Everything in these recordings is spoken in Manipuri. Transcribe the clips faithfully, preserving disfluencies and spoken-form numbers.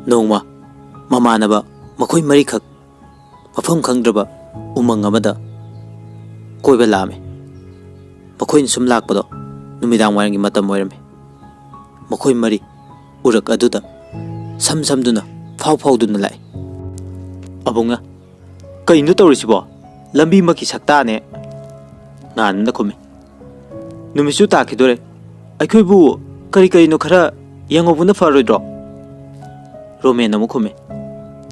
ꯅꯣꯡꯃ ꯃꯃꯥꯟꯅꯕ ꯃꯈꯣꯏ ꯃꯔꯤꯈꯛ ꯃꯐꯝ ꯈꯪꯗ꯭ꯔꯕ ꯎꯃꯪ ꯑꯃꯗ ꯀꯣꯏꯕ ꯂꯥꯛꯑꯝꯃꯤ꯫ ꯃꯈꯣꯏꯅ ꯁꯨꯝ ꯂꯥꯛꯄꯗꯣ ꯅꯨꯃꯤꯗꯥꯡ ꯋꯥꯏꯔꯝꯒꯤ ꯃꯇꯝ ꯑꯣꯏꯔꯝꯃꯤ꯫ ꯃꯈꯣꯏ ꯃꯔꯤ ꯎꯔꯛ ꯑꯗꯨꯗ ꯁꯝ ꯁꯝꯗꯨꯅ ꯐꯥꯎ ꯐꯥꯎꯗꯨꯅ ꯂꯥꯛꯏ꯫ ꯑꯕꯨꯡꯅ, "ꯀꯩꯅꯣ ꯇꯧꯔꯤꯁꯤꯕꯣ? ꯂꯝꯕꯤꯃꯛꯀꯤ ꯁꯛꯇꯥꯅꯦ꯫" ꯉꯥꯟꯕꯅ ꯈꯨꯝꯃꯤ꯫ "ꯅꯨꯃꯤꯠꯁꯨ ꯇꯥꯈꯤꯗꯣꯔꯦ꯫ ꯑꯩꯈꯣꯏꯕꯨ ꯀꯔꯤ ꯀꯔꯤꯅꯣ ꯈꯔ ꯌꯦꯡꯍꯧꯕꯅ ꯐꯔꯣꯏꯗ꯭ꯔꯣ?" ꯔꯣꯃꯦꯟ ꯑꯃꯨꯛ ꯈꯨꯝꯃꯤ꯫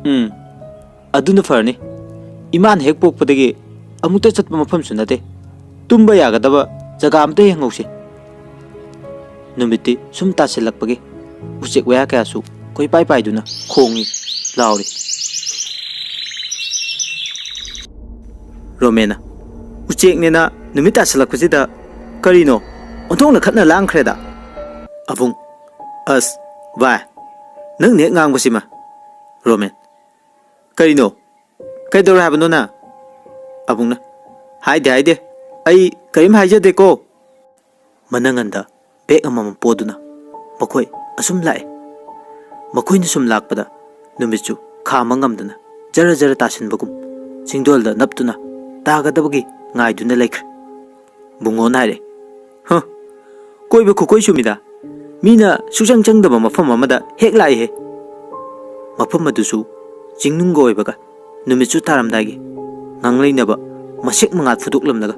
"ꯎꯝ, ꯑꯗꯨꯅ ꯐꯔꯅꯤ꯫ ꯏꯃꯥꯅ ꯍꯦꯛ ꯄꯣꯛꯄꯗꯒꯤ ꯑꯃꯨꯛꯇ ꯆꯠꯄ ꯃꯐꯝꯁꯨ ꯅꯠꯇꯦ꯫ ꯇꯨꯝꯕ ꯌꯥꯒꯗꯕ ꯖꯒꯥ ꯑꯃꯇ ꯌꯦꯡꯍꯧꯁꯤ꯫" ꯅꯨꯃꯤꯠꯇꯤ ꯁꯨꯝ ꯇꯥꯁꯤꯜꯂꯛꯄꯒꯤ ꯎꯆꯦꯛ ꯋꯥꯌꯥ ꯀꯌꯥꯁꯨ ꯀꯣꯏꯄꯥꯏ ꯄꯥꯏꯗꯨꯅ ꯈꯣꯡꯏ, ꯂꯥꯎꯔꯤ꯫ ꯔꯣꯃꯦꯟꯅ, "ꯎꯆꯦꯛꯅꯦꯅ ꯅꯨꯃꯤꯠ ꯇꯥꯁꯤꯜꯂꯛꯄꯁꯤꯗ ꯀꯔꯤꯅꯣ ꯑꯣꯟꯊꯣꯛꯅ ꯈꯠꯅ ꯂꯥꯡꯈ꯭ꯔꯦꯗ?" ꯑꯕꯨꯡ, "ꯑꯁ, ꯚꯥꯏ, ꯅꯪꯅ ꯍꯦꯛ ꯉꯥꯡꯕꯁꯤꯃ꯫" ꯔꯣꯃꯦꯟ, "ꯀꯔꯤꯅꯣ? ꯀꯩꯗꯧꯔꯦ ꯍꯥꯏꯕꯅꯣ ꯅꯪ?" ꯑꯕꯨꯡꯅ, "ꯍꯥꯏꯗꯦ, ꯍꯥꯏꯗꯦ, ꯑꯩ ꯀꯔꯤꯝ ꯍꯥꯏꯖꯗꯦꯀꯣ꯫" ꯃꯅꯪꯒꯟꯗ ꯕꯦꯒ ꯑꯃꯃꯝ ꯄꯣꯗꯨꯅ ꯃꯈꯣꯏ ꯑꯁꯨꯝ ꯂꯥꯛꯑꯦ꯫ ꯃꯈꯣꯏꯅ ꯁꯨꯝ ꯂꯥꯛꯄꯗ ꯅꯨꯃꯤꯠꯁꯨ ꯈꯥꯝꯕ ꯉꯝꯗꯅ ꯖꯔ ꯖꯔ ꯇꯥꯁꯤꯟꯕꯒꯨꯝ ꯆꯤꯡꯗꯣꯜꯗ ꯅꯞꯇꯨꯅ ꯇꯥꯒꯗꯕꯒꯤ ꯉꯥꯏꯗꯨꯅ ꯂꯩꯈ꯭ꯔꯦ꯫ ꯕꯨꯡꯉꯣꯅ ꯍꯥꯏꯔꯦ, "ꯍ, ꯀꯣꯏꯕ ꯈꯨꯀꯣꯏ ꯁꯨꯃꯤꯗ꯫ ꯃꯤꯅ ꯁꯨꯛꯆꯪ ꯆꯪꯗꯕ ꯃꯐꯝ ꯑꯃꯗ ꯍꯦꯛ ꯂꯥꯛꯏꯍꯦ꯫" ꯃꯐꯝ ꯑꯗꯨꯁꯨ ꯆꯤꯡꯅꯨꯡꯒ ꯑꯣꯏꯕꯒ ꯅꯨꯃꯤꯠꯁꯨ ꯇꯥꯔꯝꯗꯥꯏꯒꯤ ꯉꯥꯡꯂꯩꯅꯕ ꯃꯁꯦꯛ ꯃꯉꯥꯜ ꯐꯨꯗꯣꯛꯂꯝꯂꯒ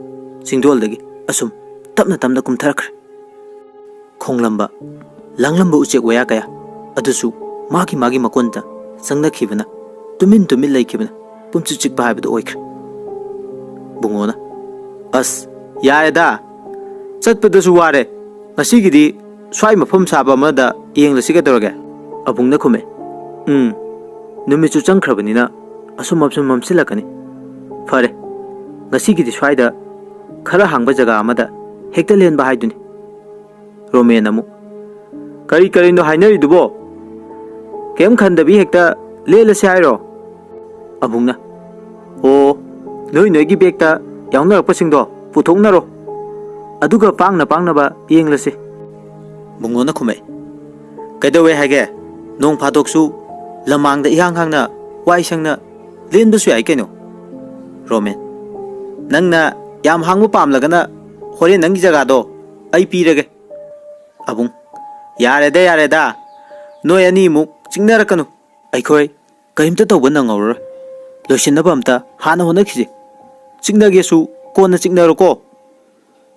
ꯆꯤꯡꯗꯣꯜꯗꯒꯤ ꯑꯁꯨꯝ ꯇꯞꯅ ꯇꯞꯅ ꯀꯨꯝꯊꯔꯛꯈ꯭ꯔꯦ꯫ ꯈꯣꯡꯂꯝꯕ, ꯂꯥꯡꯂꯝꯕ ꯎꯆꯦꯛ ꯋꯥꯌꯥ ꯀꯌꯥ ꯑꯗꯨꯁꯨ ꯃꯥꯒꯤ ꯃꯥꯒꯤ ꯃꯀꯣꯟꯗ ꯆꯪꯅꯈꯤꯕꯅ, ꯇꯨꯃꯤꯟ ꯇꯨꯃꯤꯟ ꯂꯩꯈꯤꯕꯅ ꯄꯨꯝꯁꯤ ꯆꯤꯛꯄ ꯍꯥꯏꯕꯗꯨ ꯑꯣꯏꯈ꯭ꯔꯦ꯫ ꯕꯨꯡꯉꯣꯅ, "ꯑꯁ, ꯌꯥꯔꯦꯗ, ꯆꯠꯄꯗꯁꯨ ꯋꯥꯔꯦ, ꯉꯁꯤꯒꯤꯗꯤ ꯁ꯭ꯋꯥꯏ ꯃꯐꯝ ꯁꯥꯕ ꯑꯃꯗ ꯌꯦꯡꯂꯁꯤ ꯀꯩꯗꯧꯔꯒꯦ?" ꯑꯕꯨꯡꯅ ꯈꯨꯝꯃꯦ, "ꯎꯝ, ꯅꯨꯃꯤꯠꯁꯨ ꯆꯪꯈ꯭ꯔꯕꯅꯤꯅ ꯑꯁꯨꯝ ꯑꯁꯨꯝ ꯃꯝꯁꯤꯜꯂꯛꯀꯅꯤ꯫ ꯐꯔꯦ, ꯉꯁꯤꯒꯤꯗꯤ ꯁ꯭ꯋꯥꯏꯗ ꯈꯔ ꯍꯥꯡꯕ ꯖꯒꯥ ꯑꯃꯗ ꯍꯦꯛꯇ ꯂꯦꯟꯕ ꯍꯥꯏꯗꯨꯅꯤ꯫" ꯔꯣꯃꯦꯟ ꯑꯃꯨꯛ, "ꯀꯔꯤ ꯀꯔꯤꯅꯣ ꯍꯥꯏꯅꯔꯤꯗꯨꯕꯣ? ꯀꯩꯝ ꯈꯟꯗꯕꯤ ꯍꯦꯛꯇ ꯂꯦꯜꯂꯁꯤ ꯍꯥꯏꯔꯣ?" ꯑꯕꯨꯡꯅ, "ꯑꯣ, ꯅꯣꯏ ꯅꯣꯏꯒꯤ ꯕꯦꯒꯇ ꯌꯥꯎꯅꯔꯛꯄꯁꯤꯡꯗꯣ ꯄꯨꯊꯣꯛꯅꯔꯣ, ꯑꯗꯨꯒ ꯄꯥꯡꯅ ꯄꯥꯡꯅꯕ ꯌꯦꯡꯂꯁꯤ꯫" ꯕꯨꯡꯉꯣꯅ ꯈꯨꯝꯃꯛꯏ, "ꯀꯩꯗꯧꯋꯦ ꯍꯥꯏꯒꯦ? ꯅꯣꯡ ꯐꯥꯗꯣꯛꯁꯨ ꯂꯃꯥꯡꯗ ꯏꯍꯥꯡ ꯍꯥꯡꯅ ꯋꯥꯏ ꯁꯪꯅ ꯂꯦꯟꯕꯁꯨ ꯌꯥꯏ ꯀꯩꯅꯣ꯫ ꯔꯣꯃꯦꯟ, ꯅꯪꯅ ꯌꯥꯝ ꯍꯥꯡꯕ ꯄꯥꯝꯂꯒꯅ ꯍꯣꯔꯦꯟ ꯅꯪꯒꯤ ꯖꯒꯥꯗꯣ ꯑꯩ ꯄꯤꯔꯒꯦ꯫ ꯑꯕꯨꯡ, ꯌꯥꯔꯦꯗ, ꯌꯥꯔꯦꯗ, ꯅꯣꯏ ꯑꯅꯤꯃꯨꯛ ꯆꯤꯡꯅꯔꯛꯀꯅꯨ꯫ ꯑꯩꯈꯣꯏ ꯀꯔꯤꯝꯇ ꯇꯧꯕ ꯅꯪꯍꯧꯔꯔꯣꯏ꯫ ꯂꯣꯏꯁꯤꯟꯅꯕ ꯑꯝꯇ ꯍꯥꯟꯅ ꯍꯣꯠꯅꯈꯤꯁꯦ꯫ ꯆꯤꯛꯅꯒꯦꯁꯨ ꯀꯣꯟꯅ ꯆꯤꯛꯅꯔꯣꯀꯣ꯫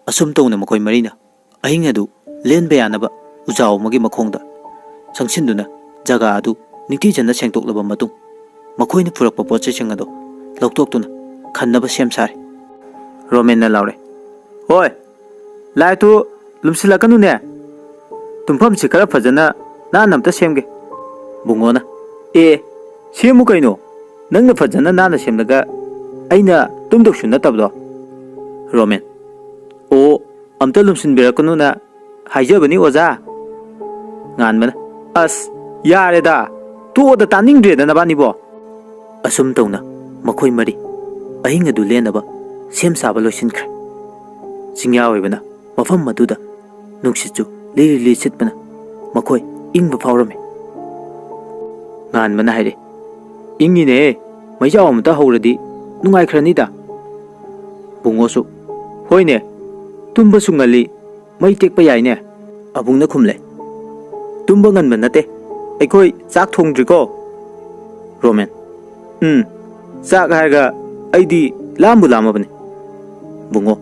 ꯑꯁꯨꯝ ꯇꯧꯅ ꯃꯈꯣꯏ ꯃꯔꯤꯅ ꯑꯍꯤꯡ ꯑꯗꯨ ꯂꯦꯟꯕ ꯌꯥꯅꯕ ꯎꯖꯥꯎ ꯑꯃꯒꯤ ꯃꯈꯣꯡꯗ ꯆꯪꯁꯤꯟꯗꯨꯅ ꯖꯒꯥ ꯑꯗꯨ ꯅꯤꯡꯊꯤꯖꯅ ꯁꯦꯡꯗꯣꯛꯂꯕ ꯃꯇꯨꯡ, ꯃꯈꯣꯏꯅ ꯄꯨꯔꯛꯄ ꯄꯣꯠ ꯆꯩꯁꯤꯡ ꯑꯗꯨ ꯂꯧꯊꯣꯛꯇꯨꯅ ꯈꯟꯅꯕ ꯁꯦꯝ ꯁꯥꯔꯦ꯫ ꯔꯣꯃꯦꯟꯅ ꯂꯥꯎꯔꯦ, "ꯍꯣꯏ, ꯂꯥꯏꯠꯇꯨ ꯂꯨꯝꯁꯤꯜꯂꯛꯀꯅꯨꯅꯦ꯫ ꯇꯨꯝꯐꯝꯁꯤ ꯈꯔ ꯐꯖꯅ ꯅꯥꯟꯅ ꯑꯝꯇ ꯁꯦꯝꯒꯦ꯫" ꯕꯨꯡꯉꯣꯅ, "ꯑꯦ, ꯁꯦꯝꯃꯨ ꯀꯩꯅꯣ꯫ ꯅꯪꯅ ꯐꯖꯅ ꯅꯥꯟꯅ ꯁꯦꯝꯂꯒ ꯑꯩꯅ ꯇꯨꯝꯗꯧꯁꯨ ꯅꯠꯇꯕꯗꯣ꯫" ꯔꯣꯃꯦꯟ, "ꯑꯣ, ꯑꯝꯇ ꯂꯨꯝꯁꯤꯟꯕꯤꯔꯛꯀꯅꯨꯅ ꯍꯥꯏꯖꯕꯅꯤ ꯑꯣꯖꯥ꯫" ꯉꯥꯟꯕꯅ, "ꯑꯁ, ꯌꯥꯔꯦꯗ, ꯇꯣꯛꯑꯣꯗ, ꯇꯥꯅꯤꯡꯗ꯭ꯔꯦꯗ ꯅꯕꯥꯅꯤꯕꯣ꯫" ꯑꯁꯨꯝ ꯇꯧꯅ ꯃꯈꯣꯏ ꯃꯔꯤ ꯑꯍꯤꯡ ꯑꯗꯨ ꯂꯦꯟꯅꯕ ꯁꯦꯝ ꯁꯥꯕ ꯂꯣꯏꯁꯤꯟꯈ꯭ꯔꯦ꯫ ꯆꯤꯡꯌꯥ ꯑꯣꯏꯕꯅ ꯃꯐꯝ ꯑꯗꯨꯗ ꯅꯨꯡꯁꯤꯠꯁꯨ ꯂꯤꯔꯤ ꯂꯤꯔꯤ ꯁꯤꯠꯄꯅ ꯃꯈꯣꯏ ꯏꯪꯕ ꯐꯥꯎꯔꯝꯃꯤ꯫ ꯉꯥꯟꯕꯅ ꯍꯥꯏꯔꯛꯏ, "ꯏꯪꯉꯤꯅꯦꯍꯦ, ꯃꯩꯖꯥꯎ ꯑꯃꯇ ꯍꯧꯔꯗꯤ ꯅꯨꯡꯉꯥꯏꯈ꯭ꯔꯅꯤꯗ꯫" ꯕꯨꯡꯉꯣꯁꯨ, "ꯍꯣꯏꯅꯦ, ꯇꯨꯝꯕꯁꯨ ꯉꯜꯂꯤ, ꯃꯩ ꯇꯦꯛꯄ ꯌꯥꯏꯅꯦ꯫" ꯑꯕꯨꯡꯅ ꯈꯨꯝꯂꯦ, "ꯇꯨꯝꯕ ꯉꯟꯕ ꯅꯠꯇꯦ, ꯑꯩꯈꯣꯏ ꯆꯥꯛ ꯊꯣꯡꯗ꯭ꯔꯤꯀꯣ꯫" ꯔꯣꯃꯦꯟ, "ꯎꯝ, ꯆꯥꯛ ꯍꯥꯏꯔꯒ ꯑꯩꯗꯤ ꯂꯥꯝꯕꯨ ꯂꯥꯝꯃꯕꯅꯤ꯫" ꯕꯨꯡꯉꯣ,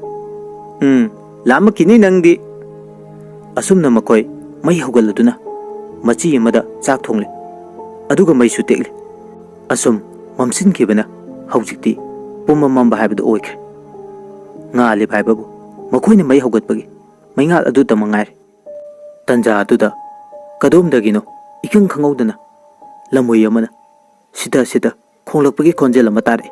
"ꯎꯝ, ꯂꯥꯝꯃꯛꯈꯤꯅꯤ ꯅꯪꯗꯤ꯫" ꯑꯁꯨꯝꯅ ꯃꯈꯣꯏ ꯃꯩ ꯍꯧꯒꯠꯂꯗꯨꯅ ꯃꯆꯤ ꯑꯃꯗ ꯆꯥꯛ ꯊꯣꯡꯂꯦ, ꯑꯗꯨꯒ ꯃꯩꯁꯨ ꯇꯦꯛꯂꯦ꯫ ꯑꯁꯨꯝ ꯃꯝꯁꯤꯟꯈꯤꯕꯅ ꯍꯧꯖꯤꯛꯇꯤ ꯄꯨꯝꯃꯝ ꯃꯝꯕ ꯍꯥꯏꯕꯗꯨ ꯑꯣꯏꯈ꯭ꯔꯦ꯫ ꯉꯥꯜꯂꯤꯕ ꯍꯥꯏꯕꯕꯨ ꯃꯈꯣꯏꯅ ꯃꯩ ꯍꯧꯒꯠꯄꯒꯤ ꯃꯩꯉꯥꯜ ꯑꯗꯨꯇ ꯃꯉꯥꯏꯔꯦ꯫ ꯇꯟꯖꯥ ꯑꯗꯨꯗ ꯀꯗꯣꯝꯗꯒꯤꯅꯣ ꯏꯈꯪ ꯈꯪꯍꯧꯗꯅ ꯂꯝꯍꯨꯏ ꯑꯃꯅ ꯁꯤꯗ ꯁꯤꯗ ꯈꯣꯡꯂꯛꯄꯒꯤ ꯈꯣꯟꯖꯦꯜ ꯑꯃ ꯇꯥꯔꯛꯏ꯫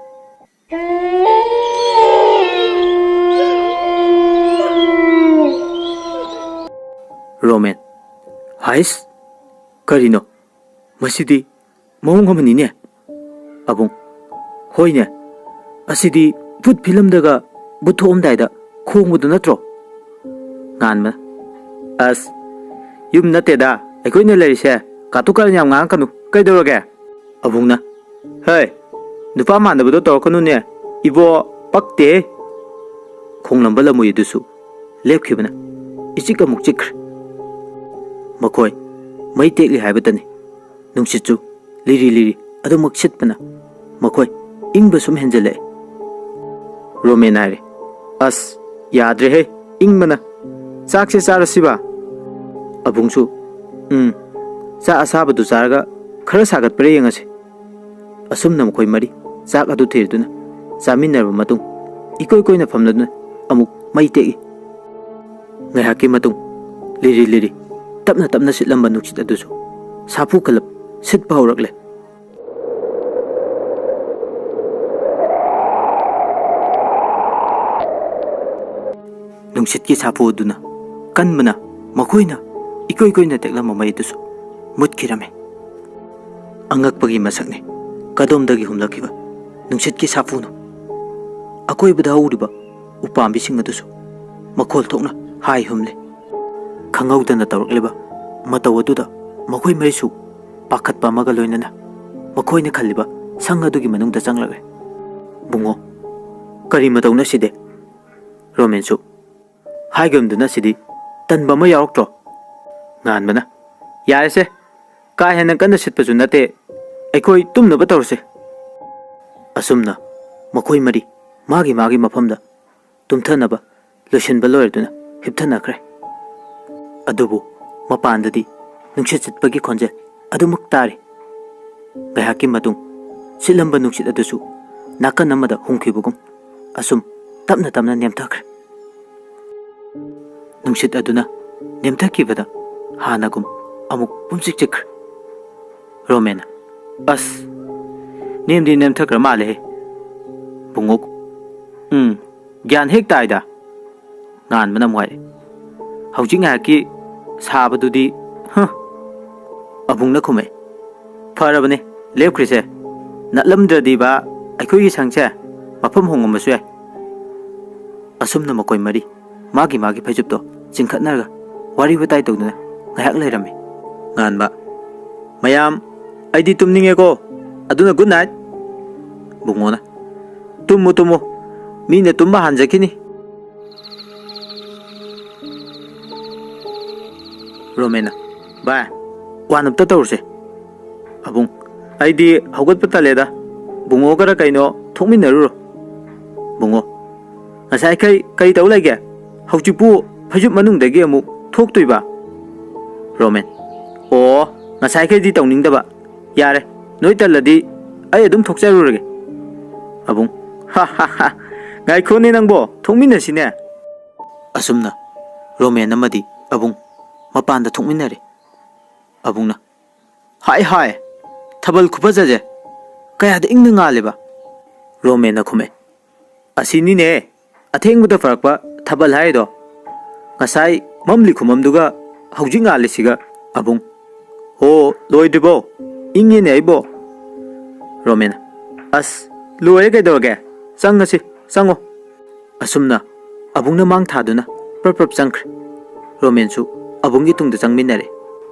ꯔꯣꯃꯦꯟ, "ꯍꯥꯏꯁ, ꯀꯔꯤꯅꯣ? ꯃꯁꯤꯗꯤ ꯃꯑꯣꯡ ꯑꯃꯅꯤꯅꯦ꯫" ꯑꯕꯨꯡ, "ꯍꯣꯏꯅꯦ, ꯑꯁꯤꯗꯤ ꯚꯨꯠ ꯐꯤꯂꯝꯗꯒ ꯚꯨꯠ ꯊꯣꯛꯑꯝꯗꯥꯏꯗ ꯈꯣꯡꯕꯗꯨ ꯅꯠꯇ꯭ꯔꯣ?" ꯉꯥꯟꯕꯅ, "ꯑꯁ, ꯌꯨꯝ ꯅꯠꯇꯦꯗ ꯑꯩꯈꯣꯏꯅ ꯂꯩꯔꯤꯁꯦ, ꯀꯥꯇꯨ ꯀꯥꯔꯟ ꯌꯥꯝ ꯉꯥꯡꯉꯛꯀꯅꯨ, ꯀꯩꯗꯧꯔꯒꯦ?" ꯑꯕꯨꯡꯅ, "ꯍꯩ, ꯅꯨꯄꯥ ꯃꯥꯟꯗꯕꯗꯣ ꯇꯧꯔꯛꯀꯅꯨꯅꯦ, ꯏꯕꯣ, ꯄꯛꯇꯦꯍꯦ!" ꯈꯣꯡꯂꯝꯕ ꯂꯝꯃꯣꯏ ꯑꯗꯨꯁꯨ ꯂꯦꯞꯈꯤꯕꯅ ꯏꯆꯤꯛ ꯑꯃꯨꯛ ꯆꯤꯛꯈ꯭ꯔꯦ꯫ ꯃꯈꯣꯏ ꯃꯩ ꯇꯦꯛꯂꯤ ꯍꯥꯏꯕꯇꯅꯤ, ꯅꯨꯡꯁꯤꯠꯁꯨ ꯂꯤꯔꯤ ꯂꯤꯔꯤ ꯑꯗꯨꯃꯛ ꯁꯤꯠꯄꯅ ꯃꯈꯣꯏ ꯏꯪꯕ ꯁꯨꯝ ꯍꯦꯟꯖꯜꯂꯛꯑꯦ꯫ ꯔꯣꯃꯦꯟ ꯍꯥꯏꯔꯦ, "ꯑꯁ, ꯌꯥꯗ꯭ꯔꯦꯍꯦ, ꯏꯪꯕꯅ꯫ ꯆꯥꯛꯁꯦ ꯆꯥꯔꯁꯤꯕ?" ꯑꯕꯨꯡꯁꯨ, "ꯎꯝ, ꯆꯥꯛ ꯑꯁꯥꯕꯗꯨ ꯆꯥꯔꯒ ꯈꯔ ꯁꯥꯒꯠꯄ꯭ꯔꯥ ꯌꯦꯡꯉꯁꯤ꯫" ꯑꯁꯨꯝꯅ ꯃꯈꯣꯏ ꯃꯔꯤ ꯆꯥꯛ ꯑꯗꯨ ꯊꯤꯗꯨꯅ ꯆꯥꯃꯤꯟꯅꯔꯕ ꯃꯇꯨꯡ, ꯏꯀꯣꯏ ꯀꯣꯏꯅ ꯐꯝꯂꯗꯨꯅ ꯑꯃꯨꯛ ꯃꯩ ꯇꯦꯛꯏ꯫ ꯉꯥꯏꯍꯥꯛꯀꯤ ꯃꯇꯨꯡ, ꯂꯤꯔꯤ ꯂꯤꯔꯤ ꯇꯞꯅ ꯇꯞꯅ ꯁꯤꯠꯂꯝꯕ ꯅꯨꯡꯁꯤꯠ ꯑꯗꯨꯁꯨ ꯁꯥꯐꯨ ꯀꯜꯂꯞ ꯁꯤꯠꯄ ꯍꯧꯔꯛꯂꯦ꯫ ꯅꯨꯡꯁꯤꯠꯀꯤ ꯁꯥꯐꯨ ꯑꯗꯨꯅ ꯀꯟꯕꯅ ꯃꯈꯣꯏꯅ ꯏꯀꯣꯏ ꯀꯣꯏꯅ ꯇꯦꯛꯂꯝꯕ ꯃꯩ ꯑꯗꯨꯁꯨ ꯃꯨꯠꯈꯤꯔꯝꯃꯤ꯫ ꯑꯉꯛꯄꯒꯤ ꯃꯁꯛꯅꯤ ꯀꯗꯣꯝꯗꯒꯤ ꯍꯨꯝꯂꯛꯈꯤꯕ ꯅꯨꯡꯁꯤꯠꯀꯤ ꯁꯥꯐꯨꯅꯣ꯫ ꯑꯀꯣꯏꯕꯗ ꯍꯧꯔꯤꯕ ꯎꯄꯥꯝꯕꯤꯁꯤꯡ ꯑꯗꯨꯁꯨ ꯃꯈꯣꯜ ꯊꯣꯛꯅ ꯍꯥꯏ ꯍꯨꯝꯂꯤ꯫ ꯈꯪꯍꯧꯗꯅ ꯇꯧꯔꯛꯂꯤꯕ ꯃꯇꯧ ꯑꯗꯨꯗ ꯃꯈꯣꯏ ꯃꯔꯤꯁꯨ ꯄꯥꯈꯠꯄ ꯑꯃꯒ ꯂꯣꯏꯅꯅ ꯃꯈꯣꯏꯅ ꯈꯜꯂꯤꯕ ꯁꯪ ꯑꯗꯨꯒꯤ ꯃꯅꯨꯡꯗ ꯆꯪꯂꯛꯂꯦ꯫ "ꯕꯨꯡꯉꯣ, ꯀꯔꯤ ꯃꯇꯧꯅꯣ ꯁꯤꯗꯤ?" ꯔꯣꯃꯦꯟꯁꯨ, "ꯍꯥꯏꯒꯨꯝꯗꯅ ꯁꯤꯗꯤ ꯇꯟꯕ ꯑꯃ ꯌꯥꯎꯔꯛꯇ꯭ꯔꯣ?" ꯉꯥꯟꯕꯅ, "ꯌꯥꯔꯦꯁꯦ, ꯀꯥ ꯍꯦꯟꯅ ꯀꯟꯅ ꯁꯤꯠꯄꯁꯨ ꯅꯠꯇꯦ, ꯑꯩꯈꯣꯏ ꯇꯨꯝꯅꯕ ꯇꯧꯔꯁꯦ꯫" ꯑꯁꯨꯝꯅ ꯃꯈꯣꯏ ꯃꯔꯤ ꯃꯥꯒꯤ ꯃꯥꯒꯤ ꯃꯐꯝꯗ ꯇꯨꯝꯊꯅꯕ ꯂꯣꯏꯁꯤꯟꯕ ꯂꯣꯏꯔꯗꯨꯅ ꯍꯤꯞꯊꯅꯈ꯭ꯔꯦ꯫ ꯑꯗꯨꯕꯨ ꯃꯄꯥꯟꯗꯗꯤ ꯅꯨꯡꯁꯤꯠ ꯁꯤꯠꯄꯒꯤ ꯈꯣꯟꯖꯦꯜ ꯑꯗꯨꯃꯛ ꯇꯥꯔꯤ꯫ ꯉꯥꯏꯍꯥꯛꯀꯤ ꯃꯇꯨꯡ ꯁꯤꯠꯂꯝꯕ ꯅꯨꯡꯁꯤꯠ ꯑꯗꯨꯁꯨ ꯅꯥꯀꯟ ꯑꯃꯗ ꯍꯨꯝꯈꯤꯕꯒꯨꯝ ꯑꯁꯨꯝ ꯇꯞꯅ ꯇꯞꯅ ꯅꯦꯝꯊꯈ꯭ꯔꯦ꯫ ꯅꯨꯡꯁꯤꯠ ꯑꯗꯨꯅ ꯅꯦꯝꯊꯈꯤꯕꯗ ꯍꯥꯟꯅꯒꯨꯝ ꯑꯃꯨꯛ ꯄꯨꯝꯆꯤꯛ ꯆꯤꯛꯈ꯭ꯔꯦ꯫ ꯔꯣꯃꯦꯟꯅ, "ꯑꯁ, ꯅꯦꯝꯗꯤ ꯅꯦꯝꯊꯈ꯭ꯔ ꯃꯥꯜꯂꯦꯍꯦ꯫" ꯕꯨꯡꯉꯣ, "ꯎꯝ, ꯒ꯭ꯌꯥꯟ ꯍꯦꯛ ꯇꯥꯏꯗ꯫" ꯉꯥꯟꯕꯅ ꯑꯃꯨꯛ ꯍꯥꯏꯔꯦ, "ꯍꯧꯖꯤꯛ ꯉꯥꯏꯍꯥꯛꯀꯤ ꯁꯥꯕꯗꯨꯗꯤ, ꯍ꯫" ꯑꯕꯨꯡꯅ ꯈꯨꯝꯃꯦ, "ꯐꯔꯕꯅꯦ ꯂꯦꯞꯈ꯭ꯔꯤꯁꯦ, ꯅꯠꯂꯝꯗ꯭ꯔꯗꯤꯕ ꯑꯩꯈꯣꯏꯒꯤ ꯁꯪꯁꯦ ꯃꯐꯝ ꯍꯣꯡꯉꯝꯕꯁꯨ ꯌꯥꯏ꯫" ꯑꯁꯨꯝꯅ ꯃꯈꯣꯏ ꯃꯔꯤ ꯃꯥꯒꯤ ꯃꯥꯒꯤ ꯐꯩꯖꯨꯞꯇꯣ ꯆꯤꯡꯈꯠꯅꯔꯒ ꯋꯥꯔꯤ ꯋꯥꯇꯥꯏ ꯇꯧꯗꯨꯅ ꯉꯥꯏꯍꯥꯛ ꯂꯩꯔꯝꯃꯤ꯫ ꯉꯥꯟꯕ, "ꯃꯌꯥꯝ, ꯑꯩꯗꯤ ꯇꯨꯝꯅꯤꯡꯉꯦꯀꯣ꯫ ꯑꯗꯨꯅ good night꯫ ꯕꯨꯡꯉꯣꯅ, "ꯇꯨꯝꯃꯨ, ꯇꯨꯝꯃꯨ, ꯃꯤꯅ ꯇꯨꯝꯕ ꯍꯥꯟꯖꯈꯤꯅꯤ꯫" ꯔꯣꯃꯦꯟꯅ, "ꯚꯥꯏ, ꯋꯥꯟ ꯑꯞꯇ ꯇꯧꯔꯨꯁꯦ꯫" ꯑꯕꯨꯡ, "ꯑꯩꯗꯤ ꯍꯧꯒꯠꯄ ꯇꯜꯂꯦꯗ꯫ ꯕꯨꯡꯉꯣꯒꯔ ꯀꯩꯅꯣ ꯊꯣꯛꯃꯤꯟꯅꯔꯨꯔꯣ꯫" ꯕꯨꯡꯉꯣ, "ꯉꯁꯥꯏꯈꯩ ꯀꯔꯤ ꯇꯧ ꯂꯩꯒꯦ? ꯍꯧꯖꯤꯛꯄꯨ ꯐꯩꯖꯨꯞ ꯃꯅꯨꯡꯗꯒꯤ ꯑꯃꯨꯛ ꯊꯣꯛꯇꯣꯏꯕ?" ꯔꯣꯃꯦꯟ, "ꯑꯣ, ꯉꯁꯥꯏꯈꯩꯗꯤ ꯇꯧꯅꯤꯡꯗꯕ꯫ ꯌꯥꯔꯦ, ꯅꯣꯏ ꯇꯜꯂꯗꯤ ꯑꯩ ꯑꯗꯨꯝ ꯊꯣꯛꯆꯔꯨꯔꯒꯦ꯫" ꯑꯕꯨꯡ, "ꯍꯥ ꯍꯥ ꯍꯥ, ꯉꯥꯏꯈꯣꯅꯦ ꯅꯪꯕꯣ, ꯊꯣꯛꯃꯤꯟꯅꯁꯤꯅꯦ꯫" ꯑꯁꯨꯝꯅ ꯔꯣꯃꯦꯟ ꯑꯃꯗꯤ ꯑꯕꯨꯡ ꯃꯄꯥꯟꯗ ꯊꯣꯛꯃꯤꯟꯅꯔꯦ꯫ ꯑꯕꯨꯡꯅ, "ꯍꯥꯏ ꯍꯥꯏ, ꯊꯥꯕꯜ ꯈꯨꯐꯖꯁꯦ, ꯀꯌꯥꯗ ꯏꯪꯅ ꯉꯥꯜꯂꯦꯕ?" ꯔꯣꯃꯦꯟꯅ ꯈꯨꯝꯃꯦ, "ꯑꯁꯤꯅꯤꯅꯦ, ꯑꯊꯦꯡꯕꯗ ꯐꯔꯛꯄ ꯊꯥꯕꯜ ꯍꯥꯏꯔꯤꯗꯣ꯫ ꯉꯁꯥꯏ ꯃꯝꯂꯤ ꯈꯨꯃꯝꯗꯨꯒ ꯍꯧꯖꯤꯛ ꯉꯥꯜꯂꯤꯁꯤꯒ꯫" ꯑꯕꯨꯡ, "ꯍꯣ, ꯂꯣꯏꯗ꯭ꯔꯤꯕꯣ? ꯏꯪꯉꯦꯅꯦ ꯑꯩꯕꯣ꯫" ꯔꯣꯃꯦꯟꯅ, "ꯑꯁ, ꯂꯣꯏꯔꯦ ꯀꯩꯗꯧꯔꯒꯦ? ꯆꯪꯉꯁꯤ, ꯆꯪꯉꯣ꯫" ꯑꯁꯨꯝꯅ ꯑꯕꯨꯡꯅ ꯃꯥꯡ ꯊꯥꯗꯨꯅ ꯄ꯭ꯔꯞ ꯄ꯭ꯔꯞ ꯆꯪꯈ꯭ꯔꯦ꯫ ꯔꯣꯃꯦꯟꯁꯨ ꯑꯕꯨꯡꯒꯤ ꯇꯨꯡꯗ ꯆꯪꯃꯤꯟꯅꯔꯦ꯫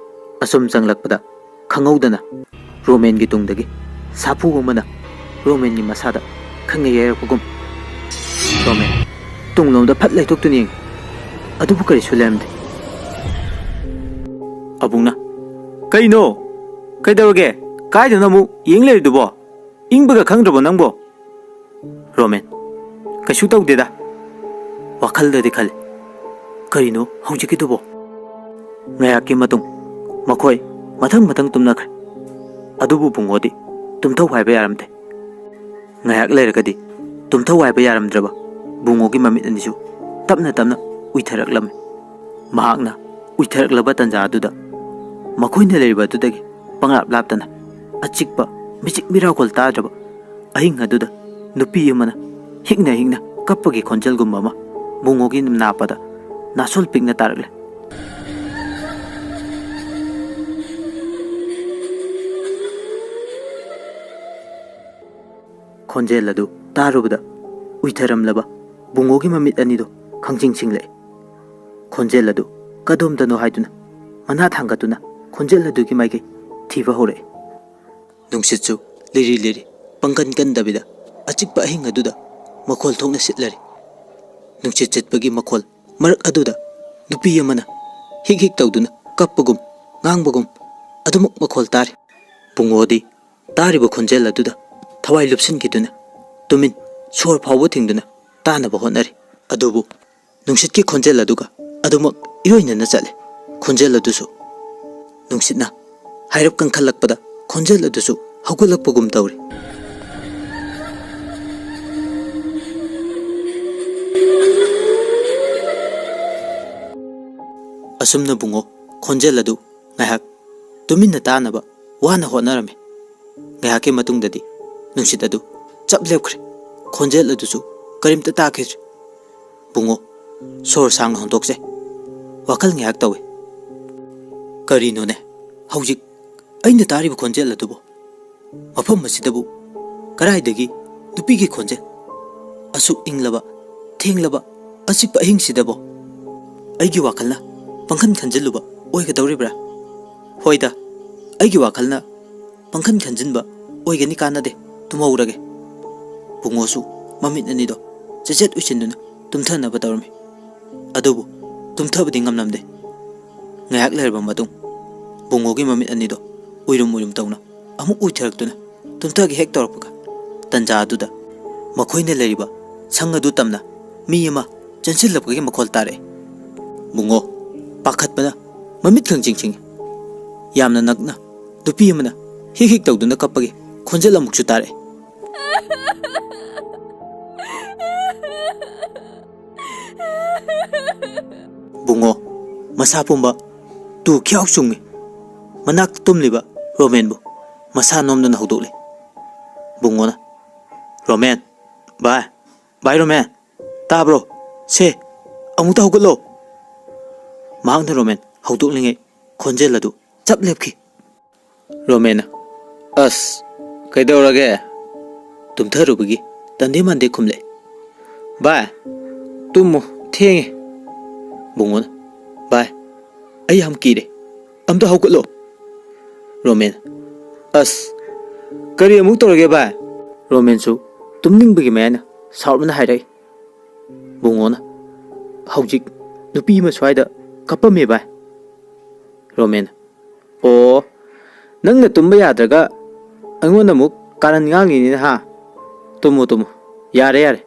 ꯑꯁꯨꯝ ꯆꯪꯂꯛꯄꯗ ꯈꯪꯍꯧꯗꯅ ꯔꯣꯃꯦꯟꯒꯤ ꯇꯨꯡꯗꯒꯤ ꯁꯥꯐꯨ ꯑꯃꯅ ꯔꯣꯃꯦꯟꯒꯤ ꯃꯁꯥꯗ ꯈꯪꯉꯩ ꯌꯩꯔꯛꯄꯒꯨꯝ꯫ ꯔꯣꯃꯦꯟ ꯇꯨꯡꯂꯣꯝꯗ ꯐꯠ ꯂꯩꯊꯣꯛꯇꯨꯅ ꯌꯦꯡꯉꯤ꯫ ꯑꯗꯨꯕꯨ ꯀꯔꯤꯁꯨ ꯂꯩꯔꯝꯗꯦ꯫ ꯑꯕꯨꯡꯅ, "ꯀꯩꯅꯣ? ꯀꯩꯗꯧꯔꯒꯦ? ꯀꯥꯏꯗꯅꯣ ꯑꯃꯨꯛ ꯌꯦꯡ ꯂꯩꯔꯤꯗꯨꯕꯣ? ꯏꯪꯕꯒ ꯈꯪꯗ꯭ꯔꯕꯣ ꯅꯪꯕꯣ?" ꯔꯣꯃꯦꯟ, "ꯀꯩꯁꯨ ꯇꯧꯗꯦꯗ꯫" ꯋꯥꯈꯜꯗꯗꯤ ꯈꯜꯂꯤ, "ꯀꯔꯤꯅꯣ ꯍꯧꯖꯤꯛꯀꯤꯗꯨꯕꯣ?" ꯉꯥꯏꯍꯥꯛꯀꯤ ꯃꯇꯨꯡ ꯃꯈꯣꯏ ꯃꯊꯪ ꯃꯊꯪ ꯇꯨꯝꯅꯈ꯭ꯔꯦ꯫ ꯑꯗꯨꯕꯨ ꯕꯨꯡꯉꯣꯗꯤ ꯇꯨꯝꯊꯧ ꯍꯥꯏꯕ ꯌꯥꯔꯝꯗꯦ꯫ ꯉꯥꯏꯍꯥꯛ ꯂꯩꯔꯒꯗꯤ ꯇꯨꯝꯊꯧ ꯍꯥꯏꯕ ꯌꯥꯔꯝꯗ꯭ꯔꯕ ꯕꯨꯡꯉꯣꯒꯤ ꯃꯃꯤꯠ ꯑꯅꯤꯁꯨ ꯇꯞꯅ ꯇꯞꯅ ꯎꯏꯊꯔꯛꯂꯝꯃꯤ꯫ ꯃꯍꯥꯛꯅ ꯎꯏꯊꯔꯛꯂꯕ ꯇꯥꯟꯖꯥ ꯑꯗꯨꯗ ꯃꯈꯣꯏꯅ ꯂꯩꯔꯤꯕ ꯑꯗꯨꯗꯒꯤ ꯄꯪꯂꯥꯞ ꯂꯥꯞꯇꯅ ꯑꯆꯤꯛꯄ ꯃꯤꯆꯤꯛ ꯃꯤꯔꯥꯎꯈꯣꯜ ꯇꯥꯗ꯭ꯔꯕ ꯑꯍꯤꯡ ꯑꯗꯨꯗ ꯅꯨꯄꯤ ꯑꯃꯅ ꯍꯤꯛꯅ ꯍꯤꯛꯅ ꯀꯞꯄꯒꯤ ꯈꯣꯟꯖꯦꯜꯒꯨꯝꯕ ꯑꯃ ꯕꯨꯡꯉꯣꯒꯤ ꯅꯥꯄꯗ ꯅꯥꯁꯣꯜ ꯄꯤꯛꯅ ꯇꯥꯔꯛꯂꯦ꯫ ꯈꯣꯟꯖꯦꯜ ꯑꯗꯨ ꯇꯥꯔꯨꯕꯗ ꯎꯏꯊꯔꯝꯂꯕ ꯕꯨꯡꯉꯣꯒꯤ ꯃꯃꯤꯠ ꯑꯅꯤꯗꯨ ꯈꯪꯁꯤꯡ ꯁꯤꯡꯂꯛꯏ꯫ ꯈꯣꯟꯖꯦꯜ ꯑꯗꯨ ꯀꯗꯣꯝꯗꯅꯣ ꯍꯥꯏꯗꯨꯅ ꯃꯅꯥ ꯊꯥꯡꯒꯠꯇꯨꯅ ꯈꯣꯟꯖꯦꯜ ꯑꯗꯨꯒꯤ ꯃꯥꯏꯀꯩ ꯊꯤꯕ ꯍꯧꯔꯛꯏ꯫ ꯅꯨꯡꯁꯤꯠꯁꯨ ꯂꯤꯔꯤ ꯂꯤꯔꯤ, ꯄꯥꯡꯒꯟ ꯀꯟꯗꯕꯤꯗ ꯑꯆꯤꯛꯄ ꯑꯍꯤꯡ ꯑꯗꯨꯗ ꯃꯈꯣꯜ ꯊꯣꯛꯅ ꯁꯤꯠꯂꯔꯤ꯫ ꯅꯨꯡꯁꯤꯠ ꯁꯤꯠꯄꯒꯤ ꯃꯈꯣꯜ ꯃꯔꯛ ꯑꯗꯨꯗ ꯅꯨꯄꯤ ꯑꯃꯅ ꯍꯤꯛ ꯍꯤꯛ ꯇꯧꯗꯨꯅ ꯀꯞꯄꯒꯨꯝ ꯉꯥꯡꯕꯒꯨꯝ ꯑꯗꯨꯃꯛ ꯃꯈꯣꯜ ꯇꯥꯔꯤ꯫ ꯕꯨꯡꯉꯣꯗꯤ ꯇꯥꯔꯤꯕ ꯈꯣꯟꯖꯦꯜ ꯑꯗꯨꯗ ꯊꯋꯥꯏ ꯂꯨꯞꯁꯤꯟꯈꯤꯗꯨꯅ ꯇꯨꯃꯤꯟ, ꯁꯣꯔ ꯐꯥꯎꯕ ꯊꯤꯡꯗꯨꯅ ꯇꯥꯅꯕ ꯍꯣꯠꯅꯔꯤ꯫ ꯑꯗꯨꯕꯨ ꯅꯨꯡꯁꯤꯠꯀꯤ ꯈꯣꯟꯖꯦꯜ ꯑꯗꯨꯒ ꯑꯗꯨꯃꯛ ꯏꯔꯣꯏꯅꯅ ꯆꯠꯂꯦ꯫ ꯈꯣꯟꯖꯦꯜ ꯑꯗꯨꯁꯨ ꯅꯨꯡꯁꯤꯠꯅ ꯍꯥꯏꯔꯞ ꯀꯟꯈꯠꯂꯛꯄꯗ ꯈꯣꯟꯖꯦꯜ ꯑꯗꯨꯁꯨ ꯍꯧꯒꯠꯂꯛꯄꯒꯨꯝ ꯇꯧꯔꯤ꯫ ꯑꯁꯨꯝꯅ ꯕꯨꯡꯉꯣ ꯈꯣꯟꯖꯦꯜ ꯑꯗꯨ ꯉꯥꯏꯍꯥꯛ ꯇꯨꯃꯤꯟꯅ ꯇꯥꯅꯕ ꯋꯥꯅ ꯍꯣꯠꯅꯔꯝꯃꯤ꯫ ꯉꯥꯏꯍꯥꯛꯀꯤ ꯃꯇꯨꯡꯗꯗꯤ ꯅꯨꯡꯁꯤꯠ ꯑꯗꯨ ꯆꯞ ꯂꯦꯞꯈ꯭ꯔꯦ꯫ ꯈꯣꯟꯖꯦꯜ ꯑꯗꯨꯁꯨ ꯀꯔꯤꯝꯇ ꯇꯥꯈꯤꯗ꯭ꯔꯦ꯫ ꯕꯨꯡꯉꯣ ꯁꯣꯔ ꯁꯥꯡꯅ ꯍꯣꯟꯗꯣꯛꯆꯩ꯫ ꯋꯥꯈꯜ ꯉꯥꯏꯍꯥꯛ ꯇꯧꯏ꯫ ꯀꯔꯤꯅꯣꯅꯦ ꯍꯧꯖꯤꯛ ꯑꯩꯅ ꯇꯥꯔꯤꯕ ꯈꯣꯟꯖꯦꯜ ꯑꯗꯨꯕꯨ? ꯃꯐꯝ ꯑꯁꯤꯗꯕꯨ ꯀꯗꯥꯏꯗꯒꯤ ꯅꯨꯄꯤꯒꯤ ꯈꯣꯟꯖꯦꯜ? ꯑꯁꯨꯛ ꯏꯪꯂꯕ, ꯊꯦꯡꯂꯕ, ꯑꯆꯤꯛꯄ ꯑꯍꯤꯡꯁꯤꯗꯕꯨ? ꯑꯩꯒꯤ ꯋꯥꯈꯜꯅ ꯄꯪꯈꯟ ꯈꯟꯖꯤꯜꯂꯨꯕ ꯑꯣꯏꯒꯗꯧꯔꯤꯕ꯭ꯔꯥ? ꯍꯣꯏꯗ, ꯑꯩꯒꯤ ꯋꯥꯈꯜꯅ ꯄꯪꯈꯟ ꯈꯟꯖꯤꯟꯕ ꯑꯣꯏꯒꯅꯤ, ꯀꯥꯟꯅꯗꯦ, ꯇꯨꯝꯍꯧꯔꯒꯦ꯫ ꯕꯨꯡꯉꯣꯁꯨ ꯃꯃꯤꯠ ꯑꯅꯤꯗꯣ ꯆꯦꯠꯆꯦꯠ ꯎꯏꯁꯤꯟꯗꯨꯅ ꯇꯨꯝꯊꯅꯕ ꯇꯧꯔꯝꯃꯤ꯫ ꯑꯗꯨꯕꯨ ꯇꯨꯝꯊꯕꯗꯤ ꯉꯝꯂꯝꯗꯦ꯫ ꯉꯥꯏꯍꯥꯛ ꯂꯩꯔꯕ ꯃꯇꯨꯡ ꯕꯨꯡꯉꯣꯒꯤ ꯃꯃꯤꯠ ꯑꯅꯤꯗꯣ ꯎꯏꯔꯨꯝ ꯎꯏꯔꯨꯝ ꯇꯧꯅ ꯑꯃꯨꯛ ꯎꯏꯊꯔꯛꯇꯨꯅ ꯇꯨꯝꯊꯒꯦ ꯍꯦꯛ ꯇꯧꯔꯛꯄꯒ, ꯇꯟꯖꯥ ꯑꯗꯨꯗ ꯃꯈꯣꯏꯅ ꯂꯩꯔꯤꯕ ꯁꯪ ꯑꯗꯨ ꯇꯝꯅ ꯃꯤ ꯑꯃ ꯆꯦꯟꯁꯤꯜꯂꯛꯄꯒꯤ ꯃꯈꯣꯜ ꯇꯥꯔꯛꯑꯦ꯫ ꯕꯨꯡꯉꯣ ꯄꯥꯈꯠꯄꯅ ꯃꯃꯤꯠ ꯈꯪꯁꯤꯡ ꯁꯤꯡꯉꯤ꯫ ꯌꯥꯝꯅ ꯅꯛꯅ ꯅꯨꯄꯤ ꯑꯃꯅ ꯍꯤꯛ ꯍꯤꯛ ꯇꯧꯗꯨꯅ ꯀꯞꯄꯒꯤ ꯈꯣꯟꯖꯦꯜ ꯑꯃꯨꯛꯁꯨ ꯇꯥꯔꯛꯑꯦ꯫ ꯕꯨꯡꯉꯣ ꯃꯁꯥ ꯄꯨꯝꯕ ꯇꯨ ꯈ꯭ꯌꯥꯎ ꯆꯨꯡꯉꯤ꯫ ꯃꯅꯥꯛꯇ ꯇꯨꯝꯂꯤꯕ ꯔꯣꯃꯦꯟꯕꯨ ꯃꯁꯥ ꯅꯣꯝꯗꯨꯅ ꯍꯧꯗꯣꯛꯂꯦ꯫ ꯕꯨꯡꯉꯣꯅ, "ꯔꯣꯃꯦꯟ, ꯚꯥꯏ, ꯚꯥꯏ ꯔꯣꯃꯦꯟ, ꯇꯥꯕ꯭ꯔꯣ? ꯁꯦ, ꯑꯃꯨꯛꯇ ꯍꯧꯒꯠꯂꯣ!" ꯃꯍꯥꯛꯅ ꯔꯣꯃꯦꯟ ꯍꯧꯗꯣꯛꯂꯤꯉꯩ ꯈꯣꯟꯖꯦꯜ ꯑꯗꯨ ꯆꯞ ꯂꯦꯞꯈꯤ꯫ ꯔꯣꯃꯦꯟꯅ, "ꯑꯁ, ꯀꯩꯗꯧꯔꯒꯦ?" ꯇꯨꯝꯊꯔꯨꯕꯒꯤ ꯇꯟꯗꯦ ꯃꯥꯟꯗꯦ ꯈꯨꯝꯂꯦ꯫ "ꯚꯥꯏ, ꯇꯨꯝꯃꯨ, ꯊꯦꯡꯉꯦ꯫" ꯕꯨꯡꯉꯣꯅ, "ꯚꯥꯏ, ꯑꯩ ꯌꯥꯝ ꯀꯤꯔꯦ, ꯑꯝꯇ ꯍꯧꯒꯠꯂꯣ꯫" ꯔꯣꯃꯦꯟ, "ꯑꯁ, "ꯀꯔꯤ ꯑꯃꯨꯛ ꯇꯧꯔꯒꯦ ꯚꯥꯏ?" ꯔꯣꯃꯦꯟꯁꯨ ꯇꯨꯝꯅꯤꯡꯕꯒꯤ ꯃꯌꯥꯏꯅ ꯁꯥꯎꯔꯞꯅ ꯍꯥꯏꯔꯛꯏ꯫ ꯕꯨꯡꯉꯣꯅ, "ꯍꯧꯖꯤꯛ ꯅꯨꯄꯤ ꯑꯃ ꯁ꯭ꯋꯥꯏꯗ ꯀꯞꯄꯝꯃꯦ ꯚꯥꯏ꯫" ꯔꯣꯃꯦꯟ, "ꯑꯣ, ꯅꯪꯅ ꯇꯨꯝꯕ ꯌꯥꯗ꯭ꯔꯒ ꯑꯩꯉꯣꯟꯗ ꯑꯃꯨꯛ ꯀꯥꯔꯟ ꯉꯥꯡꯉꯤꯅꯤꯅ ꯍꯥ? ꯇꯨꯝꯃꯣ, ꯇꯨꯝꯃꯣ, ꯌꯥꯔꯦ, ꯌꯥꯔꯦ꯫"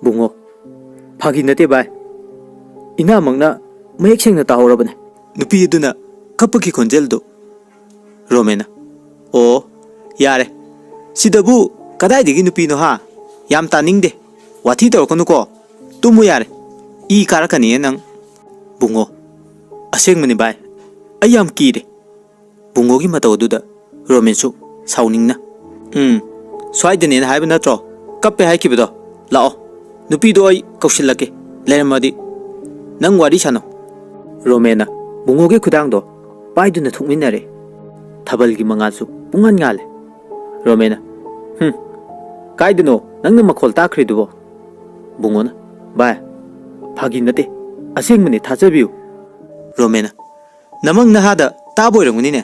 ꯕꯨꯡꯉꯣ, "ꯐꯥꯒꯤ ꯅꯠꯇꯦ ꯚꯥꯏ, ꯏꯅꯥꯃꯛꯅ ꯃꯌꯦꯛ ꯁꯦꯡꯅ ꯇꯥꯍꯧꯔꯕꯅꯦ ꯅꯨꯄꯤ ꯑꯗꯨꯅ ꯀꯞꯄꯒꯤ ꯈꯣꯟꯖꯦꯜꯗꯨ꯫" ꯔꯣꯃꯦꯟꯅ, "ꯑꯣ, ꯌꯥꯔꯦ, ꯁꯤꯗꯕꯨ ꯀꯗꯥꯏꯗꯒꯤ ꯅꯨꯄꯤꯅꯣ ꯍꯥ? ꯌꯥꯝ ꯇꯥꯅꯤꯡꯗꯦ, ꯋꯥꯊꯤ ꯇꯧꯔꯛꯀꯅꯨꯀꯣ, ꯇꯨꯝꯃꯨ ꯌꯥꯔꯦ, ꯏ ꯀꯥꯔꯛꯀꯅꯤꯌꯦ ꯅꯪ꯫" ꯕꯨꯡꯉꯣ, "ꯑꯁꯦꯡꯕꯅꯤ ꯚꯥꯏ, ꯑꯩ ꯌꯥꯝ ꯀꯤꯔꯦ꯫" ꯕꯨꯡꯉꯣꯒꯤ ꯃꯇꯧ ꯑꯗꯨꯗ ꯔꯣꯃꯦꯟꯁꯨ ꯁꯥꯎꯅꯤꯡꯅ, "ꯎꯝ, ꯁ꯭ꯋꯥꯏꯗꯅꯦꯅ ꯍꯥꯏꯕ ꯅꯠꯇ꯭ꯔꯣ ꯀꯞꯄꯦ ꯍꯥꯏꯈꯤꯕꯗꯣ? ꯂꯥꯛꯑꯣ, ꯅꯨꯄꯤꯗꯣ ꯑꯩ ꯀꯧꯁꯤꯜꯂꯛꯀꯦ, ꯂꯩꯔꯝꯃꯗꯤ ꯅꯪ ꯋꯥꯔꯤ ꯁꯥꯟꯅꯧ꯫" ꯔꯣꯃꯦꯟꯅ ꯕꯨꯡꯉꯣꯒꯤ ꯈꯨꯗꯥꯡꯗꯣ ꯄꯥꯏꯗꯨꯅ ꯊꯣꯛꯃꯤꯟꯅꯔꯦ꯫ ꯊꯥꯕꯜꯒꯤ ꯃꯉꯥꯜꯁꯨ ꯄꯨꯡꯉꯥꯟ ꯉꯥꯜꯂꯦ꯫ ꯔꯣꯃꯦꯟꯅ, "ꯍꯨꯝ, ꯀꯥꯏꯗꯅꯣ ꯅꯪꯅ ꯃꯈꯣꯜ ꯇꯥꯈ꯭ꯔꯤꯗꯨꯕꯣ?" ꯕꯨꯡꯉꯣꯅ, "ꯚꯥꯏ, ꯐꯥꯒꯤ ꯅꯠꯇꯦ, ꯑꯁꯦꯡꯕꯅꯤ, ꯊꯥꯖꯕꯤꯌꯨ꯫" ꯔꯣꯃꯦꯟꯅ, "ꯅꯃꯪ ꯅꯍꯥꯗ ꯇꯥꯕ ꯑꯣꯏꯔꯝꯒꯅꯤꯅꯦ꯫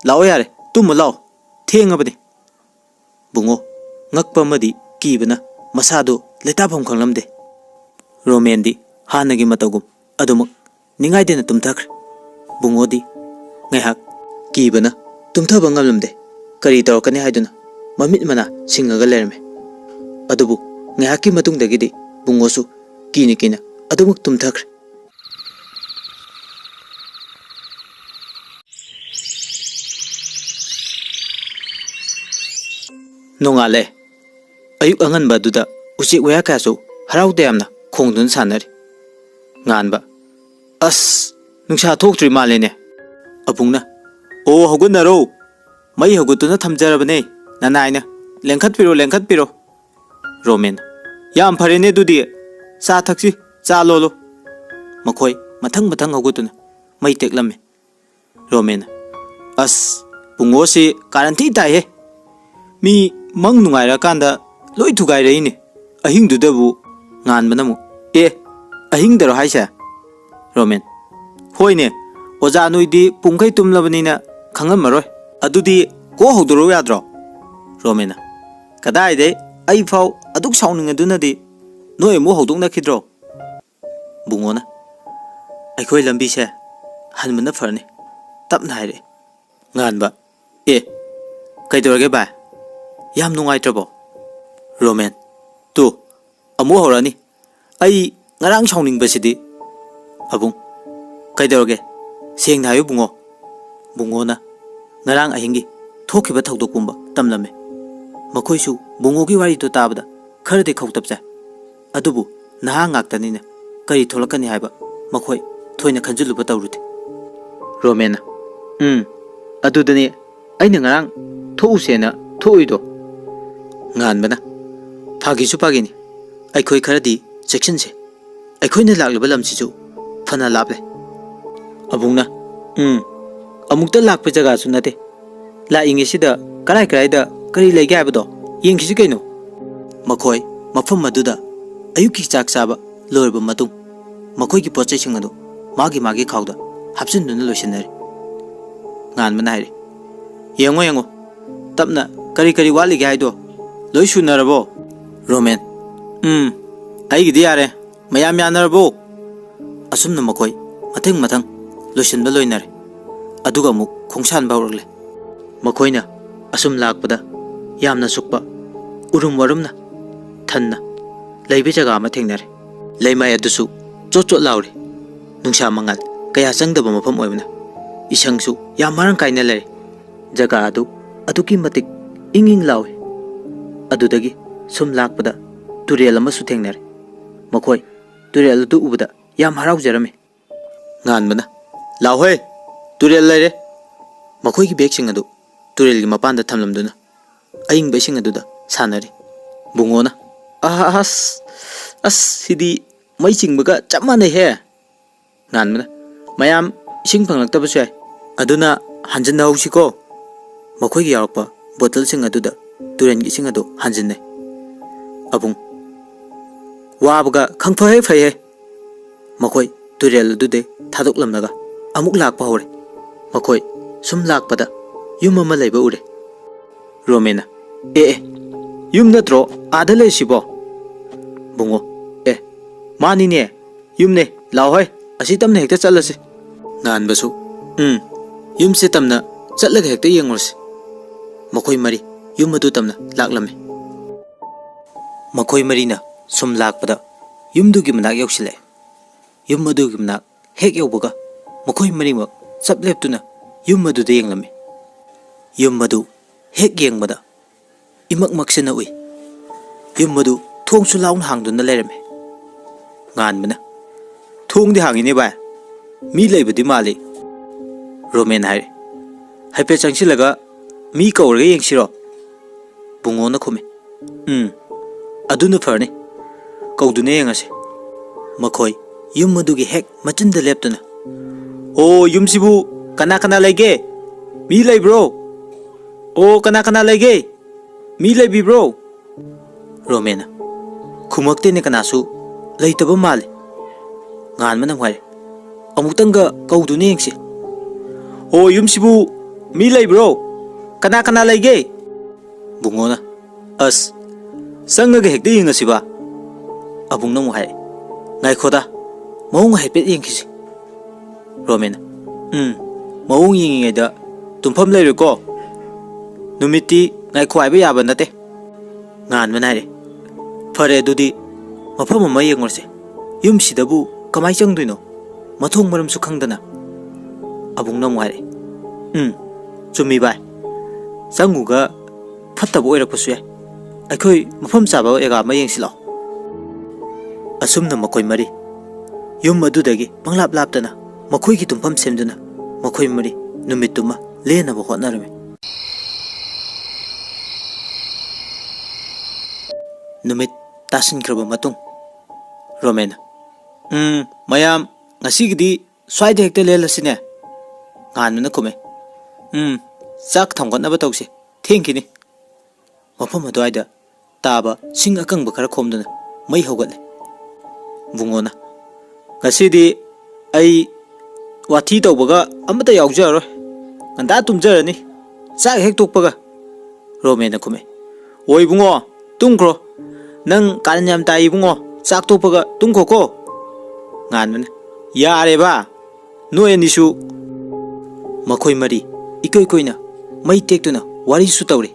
ꯂꯥꯛꯑꯣ ꯌꯥꯔꯦ, ꯇꯨꯝꯃꯨ ꯂꯥꯛꯑꯣ, ꯊꯦꯡꯉꯕꯅꯤ꯫" ꯕꯨꯡꯉꯣ, ꯉꯛꯄ ꯑꯃꯗꯤ ꯀꯤꯕꯅ ꯃꯁꯥꯗꯨ ꯂꯩꯇꯥꯐꯝ ꯈꯪꯂꯝꯗꯦ꯫ ꯔꯣꯃꯦꯟꯗꯤ ꯍꯥꯟꯅꯒꯤ ꯃꯇꯧꯒꯨꯝ ꯑꯗꯨꯃꯛ ꯅꯤꯡꯉꯥꯏꯗꯅ ꯇꯨꯝꯊꯈ꯭ꯔꯦ꯫ ꯕꯨꯡꯉꯣꯗꯤ ꯉꯥꯏꯍꯥꯛ ꯀꯤꯕꯅ ꯇꯨꯝꯊꯕ ꯉꯝꯂꯝꯗꯦ꯫ ꯀꯔꯤ ꯇꯧꯔꯛꯀꯅꯤ ꯍꯥꯏꯗꯨꯅ ꯃꯃꯤꯠ ꯃꯅꯥ ꯁꯤꯡꯉꯒ ꯂꯩꯔꯝꯃꯤ꯫ ꯑꯗꯨꯕꯨ ꯉꯥꯏꯍꯥꯛꯀꯤ ꯃꯇꯨꯡꯗꯒꯤꯗꯤ ꯕꯨꯡꯉꯣꯁꯨ ꯀꯤꯅ ꯀꯤꯅ ꯑꯗꯨꯃꯛ ꯇꯨꯝꯊꯈ꯭ꯔꯦ꯫ ꯅꯣꯡꯉꯥꯜꯂꯦ꯫ ꯑꯌꯨꯛ ꯑꯉꯟꯕ ꯑꯗꯨꯗ ꯎꯆꯦꯛ ꯋꯥꯌꯥ ꯀꯌꯥꯁꯨ ꯍꯔꯥꯎ ꯇꯌꯥꯝꯅ ꯈꯣꯡꯗꯨꯅ ꯁꯥꯟꯅꯔꯤ꯫ ꯉꯥꯟꯕ, "ꯑꯁ, ꯅꯨꯡꯁꯥ ꯊꯣꯛꯇ꯭ꯔꯤ ꯃꯥꯜꯂꯦꯅꯦ꯫" ꯑꯕꯨꯡꯅ, "ꯑꯣ, ꯍꯧꯒꯠꯅꯔꯣ, ꯃꯩ ꯍꯧꯒꯠꯇꯨꯅ ꯊꯝꯖꯔꯕꯅꯦ, ꯅꯅꯥꯏꯅ, ꯂꯦꯡꯈꯠꯄꯤꯔꯣ, ꯂꯦꯡꯈꯠꯄꯤꯔꯣ꯫" ꯔꯣꯃꯦꯟ, "ꯌꯥꯝ ꯐꯔꯦꯅꯦ ꯑꯗꯨꯗꯤ, ꯆꯥ ꯊꯛꯁꯤ, ꯆꯥ ꯂꯣꯜꯂꯣ꯫" ꯃꯈꯣꯏ ꯃꯊꯪ ꯃꯊꯪ ꯍꯧꯒꯠꯇꯨꯅ ꯃꯩ ꯇꯦꯛꯂꯝꯃꯤ꯫ ꯔꯣꯃꯦꯟ, "ꯑꯁ, ꯕꯨꯡꯉꯣꯁꯤ ꯀꯥꯔꯟ ꯊꯤ ꯇꯥꯏꯍꯦ꯫ ꯃꯤ ꯃꯪ ꯅꯨꯡꯉꯥꯏꯔꯀꯥꯟꯗ ꯂꯣꯏ ꯊꯨꯒꯥꯏꯔꯛꯏꯅꯦ꯫ ꯑꯍꯤꯡꯗꯨꯗꯕꯨ꯫" ꯉꯥꯟꯕꯅ ꯑꯃꯨꯛ, "ꯑꯦ, ꯑꯍꯤꯡꯗꯔꯣ ꯍꯥꯏꯁꯦ?" ꯔꯣꯃꯦꯟ, "ꯍꯣꯏꯅꯦ, ꯑꯣꯖꯥ ꯅꯣꯏꯗꯤ ꯄꯨꯡꯈꯩ ꯇꯨꯝꯂꯕꯅꯤꯅ ꯈꯪꯉꯝꯃꯔꯣꯏ꯫ ꯑꯗꯨꯗꯤ ꯀꯣꯛ ꯍꯧꯗꯣꯔꯛꯎ ꯌꯥꯗ꯭ꯔꯣ?" ꯔꯣꯃꯦꯟꯅ, "ꯀꯗꯥꯏꯗꯩ? ꯑꯩ ꯐꯥꯎ ꯑꯗꯨꯛ ꯁꯥꯎꯅꯤꯡꯉꯗꯨꯅꯗꯤ ꯅꯣꯏ ꯑꯃꯨꯛ ꯍꯧꯗꯣꯛꯅꯈꯤꯗ꯭ꯔꯣ?" ꯕꯨꯡꯉꯣꯅ, "ꯑꯩꯈꯣꯏ ꯂꯝꯕꯤꯁꯦ ꯍꯟꯕꯅ ꯐꯔꯅꯤ", ꯇꯞꯅ ꯍꯥꯏꯔꯛꯑꯦ꯫ ꯉꯥꯟꯕ, "ꯑꯦ, ꯀꯩꯗꯧꯔꯒꯦ ꯚꯥꯏ? ꯌꯥꯝ ꯅꯨꯡꯉꯥꯏꯇ꯭ꯔꯕꯣ?" ꯔꯣꯃꯦꯟ, "ꯇꯨ, ꯑꯃꯨꯛ ꯍꯧꯔꯛꯑꯅꯤ꯫ ꯑꯩ ꯉꯔꯥꯡ ꯁꯥꯎꯅꯤꯡꯕꯁꯤꯗꯤ꯫" ꯑꯕꯨꯡ, "ꯀꯩꯗꯧꯔꯒꯦ? ꯁꯦꯡꯅ ꯍꯥꯏꯌꯨ ꯕꯨꯡꯉꯣ꯫" ꯕꯨꯡꯉꯣꯅ ꯉꯔꯥꯡ ꯑꯍꯤꯡꯒꯤ ꯊꯣꯛꯈꯤꯕ ꯊꯧꯗꯣꯛ ꯄꯨꯝꯕ ꯇꯝꯂꯝꯃꯤ꯫ ꯃꯈꯣꯏꯁꯨ ꯕꯨꯡꯉꯣꯒꯤ ꯋꯥꯔꯤꯗꯨ ꯇꯥꯕꯗ ꯈꯔꯗꯤ ꯈꯧꯇꯛ ꯆꯥꯏ꯫ ꯑꯗꯨꯕꯨ ꯅꯍꯥ ꯉꯥꯛꯇꯅꯤꯅ ꯀꯔꯤ ꯊꯣꯛꯂꯛꯀꯅꯤ ꯍꯥꯏꯕ ꯃꯈꯣꯏ ꯊꯣꯏꯅ ꯈꯟꯖꯤꯜꯂꯨꯕ ꯇꯧꯔꯨꯗꯦ꯫ ꯔꯣꯃꯦꯟꯅ, "ꯎꯝ, ꯑꯗꯨꯗꯅꯦ ꯑꯩꯅ ꯉꯔꯥꯡ ꯊꯣꯛꯎꯁꯦꯅ ꯊꯣꯛꯎꯏꯗꯣ꯫" ꯉꯥꯟꯕꯅ, "ꯐꯥꯒꯤꯁꯨ ꯐꯥꯒꯤꯅꯤ, ꯑꯩꯈꯣꯏ ꯈꯔꯗꯤ ꯆꯦꯛꯁꯤꯟꯁꯦ꯫ ꯑꯩꯈꯣꯏꯅ ꯂꯥꯛꯂꯤꯕ ꯂꯝꯁꯤꯁꯨ ꯐꯅ ꯂꯥꯞꯂꯦ꯫" ꯑꯕꯨꯡꯅ, "ꯎꯝ, ꯑꯃꯨꯛꯇ ꯂꯥꯛꯄ ꯖꯒꯥꯁꯨ ꯅꯠꯇꯦ꯫ ꯂꯥꯛꯏꯉꯩꯁꯤꯗ ꯀꯔꯥꯏ ꯀꯔꯥꯏꯗ ꯀꯔꯤ ꯂꯩꯒꯦ ꯍꯥꯏꯕꯗꯣ ꯌꯦꯡꯈꯤꯁꯤ ꯀꯩꯅꯣ꯫" ꯃꯈꯣꯏ ꯃꯐꯝ ꯑꯗꯨꯗ ꯑꯌꯨꯛꯀꯤ ꯆꯥꯛ ꯆꯥꯕ ꯂꯣꯏꯔꯕ ꯃꯇꯨꯡ ꯃꯈꯣꯏꯒꯤ ꯄꯣꯠ ꯆꯩꯁꯤꯡ ꯑꯗꯨ ꯃꯥꯒꯤ ꯃꯥꯒꯤ ꯈꯥꯎꯗ ꯍꯥꯞꯆꯤꯟꯗꯨꯅ ꯂꯣꯏꯁꯤꯟꯅꯔꯤ꯫ ꯉꯥꯟꯕꯅ ꯍꯥꯏꯔꯤ, "ꯌꯦꯡꯉꯣ, ꯌꯦꯡꯉꯣ, ꯇꯞꯅ ꯀꯔꯤ ꯀꯔꯤ ꯋꯥꯠꯂꯤꯒꯦ ꯍꯥꯏꯗꯣ ꯂꯣꯏ ꯁꯨꯅꯔꯕꯣ?" ꯔꯣꯃꯦꯟ, "ꯎꯝ, ꯑꯩꯒꯤꯗꯤ ꯌꯥꯔꯦ꯫ ꯃꯌꯥꯝ ꯌꯥꯅꯔꯕꯣ?" ꯑꯁꯨꯝꯅ ꯃꯈꯣꯏ ꯃꯊꯪ ꯃꯊꯪ ꯂꯣꯏꯁꯤꯟꯕ ꯂꯣꯏꯅꯔꯦ꯫ ꯑꯗꯨꯒ ꯑꯃꯨꯛ ꯈꯣꯡꯁꯥꯟꯕ ꯍꯧꯔꯛꯂꯦ꯫ ꯃꯈꯣꯏꯅ ꯑꯁꯨꯝ ꯂꯥꯛꯄꯗ ꯌꯥꯝꯅ ꯁꯨꯛꯄ ꯎꯔꯨꯝ ꯋꯥꯔꯨꯝꯅ ꯊꯟꯅ ꯂꯩꯕ ꯖꯒꯥ ꯑꯃ ꯊꯦꯡꯅꯔꯦ꯫ ꯂꯩꯃꯥꯏ ꯑꯗꯨꯁꯨ ꯆꯣꯠ ꯆꯣꯠ ꯂꯥꯎꯔꯤ꯫ ꯅꯨꯡꯁꯥ ꯃꯉꯥꯜ ꯀꯌꯥ ꯆꯪꯗꯕ ꯃꯐꯝ ꯑꯣꯏꯕꯅ ꯏꯁꯪꯁꯨ ꯌꯥꯝ ꯃꯔꯥꯡ ꯀꯥꯏꯅ ꯂꯩꯔꯦ꯫ ꯖꯒꯥ ꯑꯗꯨ ꯑꯗꯨꯛꯀꯤ ꯃꯇꯤꯛ ꯏꯪ ꯏꯪ ꯂꯥꯎꯏ꯫ ꯑꯗꯨꯗꯒꯤ ꯁꯨꯝ ꯂꯥꯛꯄꯗ ꯇꯨꯔꯦꯜ ꯑꯃꯁꯨ ꯊꯦꯡꯅꯔꯦ꯫ ꯃꯈꯣꯏ ꯇꯨꯔꯦꯜ ꯑꯗꯨ ꯎꯕꯗ ꯌꯥꯝ ꯍꯔꯥꯎꯖꯔꯝꯃꯤ꯫ ꯉꯥꯟꯕꯅ, "ꯂꯥꯎꯍꯦ, ꯇꯨꯔꯦꯜ ꯂꯩꯔꯦ!" ꯃꯈꯣꯏꯒꯤ ꯕꯦꯒꯁꯤꯡ ꯑꯗꯨ ꯇꯨꯔꯦꯜꯒꯤ ꯃꯄꯥꯟꯗ ꯊꯝꯂꯝꯗꯨꯅ ꯑꯏꯪꯕ ꯏꯁꯤꯡ ꯑꯗꯨꯗ ꯁꯥꯟꯅꯔꯤ꯫ ꯕꯨꯡꯉꯣꯅ, "ꯑꯁ, ꯑꯁ, ꯁꯤꯗꯤ ꯃꯩ ꯆꯤꯡꯕꯒ ꯆꯞ ꯃꯥꯟꯅꯩꯍꯦ!" ꯉꯥꯟꯕꯅ, "ꯃꯌꯥꯝ ꯏꯁꯤꯡ ꯐꯪꯂꯛꯇꯕꯁꯨ ꯌꯥꯏ, ꯑꯗꯨꯅ ꯍꯟꯖꯤꯟꯅꯍꯧꯁꯤꯀꯣ꯫" ꯃꯈꯣꯏꯒꯤ ꯌꯥꯎꯔꯛꯄ ꯕꯣꯇꯜꯁꯤꯡ ꯑꯗꯨꯗ ꯇꯨꯔꯦꯜꯒꯤ ꯏꯁꯤꯡ ꯑꯗꯨ ꯍꯟꯖꯤꯟꯅꯩ꯫ ꯑꯕꯨꯡ, "ꯋꯥꯕꯒ ꯈꯪꯐꯍꯦ ꯐꯩꯍꯦ!" ꯃꯈꯣꯏ ꯇꯨꯔꯦꯜ ꯑꯗꯨꯗꯩ ꯊꯥꯗꯣꯛꯂꯝꯂꯒ ꯑꯃꯨꯛ ꯂꯥꯛꯄ ꯍꯧꯔꯦ꯫ ꯃꯈꯣꯏ ꯁꯨꯝ ꯂꯥꯛꯄꯗ ꯌꯨꯝ ꯑꯃ ꯂꯩꯕ ꯎꯔꯦ꯫ ꯔꯣꯃꯦꯟꯅ, "ꯑꯦ ꯑꯦ, ꯌꯨꯝ ꯅꯠꯇ꯭ꯔꯣ ꯑꯥꯗ ꯂꯩꯔꯤꯁꯤꯕꯣ?" ꯕꯨꯡꯉꯣ, "ꯑꯦ, ꯃꯥꯅꯤꯅꯦ, ꯌꯨꯝꯅꯦ꯫ ꯂꯥꯛꯑꯣ ꯍꯣꯏ, ꯑꯁꯤ ꯇꯝꯅ ꯍꯦꯛꯇ ꯆꯠꯂꯁꯤ꯫" ꯉꯥꯟꯕꯁꯨ, "ꯎꯝ, ꯌꯨꯝꯁꯦ ꯇꯝꯅ ꯆꯠꯂꯒ ꯍꯦꯛꯇ ꯌꯦꯡꯉꯨꯔꯁꯤ꯫" ꯃꯈꯣꯏ ꯃꯔꯤ ꯌꯨꯝ ꯑꯗꯨ ꯇꯝꯅ ꯂꯥꯛꯂꯝꯃꯤ꯫ ꯃꯈꯣꯏ ꯃꯔꯤꯅ ꯁꯨꯝ ꯂꯥꯛꯄꯗ ꯌꯨꯝꯗꯨꯒꯤ ꯃꯅꯥꯛ ꯌꯧꯁꯤꯜꯂꯛꯑꯦ꯫ ꯌꯨꯝ ꯑꯗꯨꯒꯤ ꯃꯅꯥꯛ ꯍꯦꯛ ꯌꯧꯕꯒ ꯃꯈꯣꯏ ꯃꯔꯤꯃꯛ ꯆꯞ ꯂꯦꯞꯇꯨꯅ ꯌꯨꯝ ꯑꯗꯨꯗ ꯌꯦꯡꯂꯝꯃꯤ꯫ ꯌꯨꯝ ꯑꯗꯨ ꯍꯦꯛ ꯌꯦꯡꯕꯗ ꯏꯃꯛ ꯃꯛꯁꯤꯟꯅ ꯎꯏ꯫ ꯌꯨꯝ ꯑꯗꯨ ꯊꯣꯡꯁꯨ ꯂꯥꯎꯅ ꯍꯥꯡꯗꯨꯅ ꯂꯩꯔꯝꯃꯤ꯫ ꯉꯥꯟꯕꯅ, "ꯊꯣꯡꯗꯤ ꯍꯥꯡꯉꯤꯅꯦ ꯚꯥꯏ, ꯃꯤ ꯂꯩꯕꯗꯤ ꯃꯥꯜꯂꯤ꯫" ꯔꯣꯃꯦꯟ ꯍꯥꯏꯔꯦ, "ꯍꯥꯏꯐꯦꯠ ꯆꯪꯁꯤꯜꯂꯒ ꯃꯤ ꯀꯧꯔꯒ ꯌꯦꯡꯁꯤꯔꯣ?" ꯕꯨꯡꯉꯣꯅ ꯈꯨꯝꯃꯤ, "ꯎꯝ, ꯑꯗꯨꯅ ꯐꯔꯅꯤ, ꯀꯧꯗꯨꯅ ꯌꯦꯡꯉꯁꯤ꯫" ꯃꯈꯣꯏ ꯌꯨꯝ ꯑꯗꯨꯒꯤ ꯍꯦꯛ ꯃꯆꯤꯟꯗ ꯂꯦꯞꯇꯨꯅ, "ꯑꯣ, ꯌꯨꯝꯁꯤꯕꯨ ꯀꯅꯥ ꯀꯅꯥ ꯂꯩꯒꯦ? ꯃꯤ ꯂꯩꯕ꯭ꯔꯣ? ꯑꯣ, ꯀꯅꯥ ꯀꯅꯥ ꯂꯩꯒꯦ? ꯃꯤ ꯂꯩꯕꯤꯕ꯭ꯔꯣ?" ꯔꯣꯃꯦꯟꯅ, "ꯈꯨꯝꯃꯛꯇꯦꯅꯦ ꯀꯅꯥꯁꯨ, ꯂꯩꯇꯕ ꯃꯥꯜꯂꯤ꯫" ꯉꯥꯟꯕꯅ ꯑꯃꯨꯛ ꯍꯥꯏꯔꯦ, "ꯑꯃꯨꯛꯇꯪꯒ ꯀꯧꯗꯨꯅ ꯌꯦꯡꯁꯤ꯫ ꯑꯣ, ꯌꯨꯝꯁꯤꯕꯨ ꯃꯤ ꯂꯩꯕ꯭ꯔꯣ? ꯀꯅꯥ ꯀꯅꯥ ꯂꯩꯒꯦ?" ꯕꯨꯡꯉꯣꯅ, "ꯑꯁ, ꯆꯪꯉꯒ ꯍꯦꯛꯇ ꯌꯦꯡꯉꯁꯤꯕ꯫" ꯑꯕꯨꯡꯅ ꯑꯃꯨꯛ ꯍꯥꯏꯔꯦ, "ꯉꯥꯏꯈꯣꯗ, ꯃꯑꯣꯡ ꯍꯥꯏꯐꯦꯠ ꯌꯦꯡꯈꯤꯁꯤ꯫" ꯔꯣꯃꯦꯟꯅ, "ꯎꯝ, ꯃꯑꯣꯡ ꯌꯦꯡꯉꯤꯉꯩꯗ ꯇꯨꯝꯐꯝ ꯂꯩꯔꯣꯏꯀꯣ? ꯅꯨꯃꯤꯠꯇꯤ ꯉꯥꯏꯈꯣ ꯍꯥꯏꯕ ꯌꯥꯕ ꯅꯠꯇꯦ꯫" ꯉꯥꯟꯕꯅ ꯍꯥꯏꯔꯦ, "ꯐꯔꯦ, ꯑꯗꯨꯗꯤ ꯃꯐꯝ ꯑꯃ ꯌꯦꯡꯉꯨꯔꯁꯦ꯫ ꯌꯨꯝꯁꯤꯗꯕꯨ ꯀꯃꯥꯏ ꯆꯪꯗꯣꯏꯅꯣ? ꯃꯊꯣꯡ ꯃꯔꯝꯁꯨ ꯈꯪꯗꯅ꯫" ꯑꯕꯨꯡꯅ ꯑꯃꯨꯛ ꯍꯥꯏꯔꯛꯑꯦ, "ꯎꯝ, ꯆꯨꯝꯃꯤ ꯚꯥꯏ꯫ ꯆꯪꯉꯨꯒ ꯐꯠꯇꯕ ꯑꯣꯏꯔꯛꯄꯁꯨ ꯌꯥꯏ꯫ ꯑꯩꯈꯣꯏ ꯃꯐꯝ ꯆꯥꯕ ꯖꯒꯥ ꯑꯃ ꯌꯦꯡꯁꯤ ꯂꯥꯛꯑꯣ꯫" ꯑꯁꯨꯝꯅ ꯃꯈꯣꯏ ꯃꯔꯤ ꯌꯨꯝ ꯑꯗꯨꯗꯒꯤ ꯄꯪꯂꯥꯞ ꯂꯥꯞꯇꯅ ꯃꯈꯣꯏꯒꯤ ꯇꯨꯝꯐꯝ ꯁꯦꯝꯗꯨꯅ ꯃꯈꯣꯏ ꯃꯔꯤ ꯅꯨꯃꯤꯠꯇꯨꯃ ꯂꯦꯟꯅꯕ ꯍꯣꯠꯅꯔꯝꯃꯤ꯫ ꯅꯨꯃꯤꯠ ꯇꯥꯁꯤꯟꯈ꯭ꯔꯕ ꯃꯇꯨꯡ, ꯔꯣꯃꯦꯟꯅ, "ꯎꯝ, ꯃꯌꯥꯝ, ꯉꯁꯤꯒꯤꯗꯤ ꯁ꯭ꯋꯥꯏꯗ ꯍꯦꯛꯇ ꯂꯦꯜꯂꯁꯤꯅꯦ꯫" ꯉꯥꯟꯕꯅ ꯈꯨꯝꯃꯦ, "ꯎꯝ, ꯆꯥꯛ ꯊꯥꯡꯒꯠꯅꯕ ꯇꯧꯁꯤ, ꯊꯦꯡꯈꯤꯅꯤ꯫" ꯃꯐꯝ ꯑꯗꯨꯋꯥꯏꯗ ꯇꯥꯕ ꯁꯤꯡ ꯑꯀꯪꯕ ꯈꯔ ꯈꯣꯝꯗꯨꯅ ꯃꯩ ꯍꯧꯒꯠꯂꯦ꯫ ꯕꯨꯡꯉꯣꯅ, "ꯉꯁꯤꯗꯤ ꯑꯩ ꯋꯥꯊꯤ ꯇꯧꯕꯒ ꯑꯃꯠꯇ ꯌꯥꯎꯖꯔꯔꯣꯏ, ꯉꯟꯇꯥ ꯇꯨꯝꯖꯔꯅꯤ, ꯆꯥꯛ ꯍꯦꯛ ꯇꯣꯛꯄꯒ꯫" ꯔꯣꯃꯦꯟꯅ ꯈꯨꯝꯃꯦ, "ꯑꯣ ꯏꯕꯨꯡꯉꯣ, ꯇꯨꯝꯈ꯭ꯔꯣ꯫ ꯅꯪ ꯀꯥꯔꯟ ꯌꯥꯝ ꯇꯥꯏ ꯏꯕꯨꯡꯉꯣ, ꯆꯥꯛ ꯇꯣꯛꯄꯒ ꯇꯨꯝꯈꯣꯀꯣ꯫" ꯉꯥꯟꯕꯅ, "ꯌꯥꯔꯦꯕ, ꯅꯣꯏ ꯑꯅꯤꯁꯨ꯫" ꯃꯈꯣꯏ ꯃꯔꯤ ꯏꯀꯣꯏ ꯀꯣꯏꯅ ꯃꯩ ꯇꯦꯛꯇꯨꯅ ꯋꯥꯔꯤꯁꯨ ꯇꯧꯔꯤ,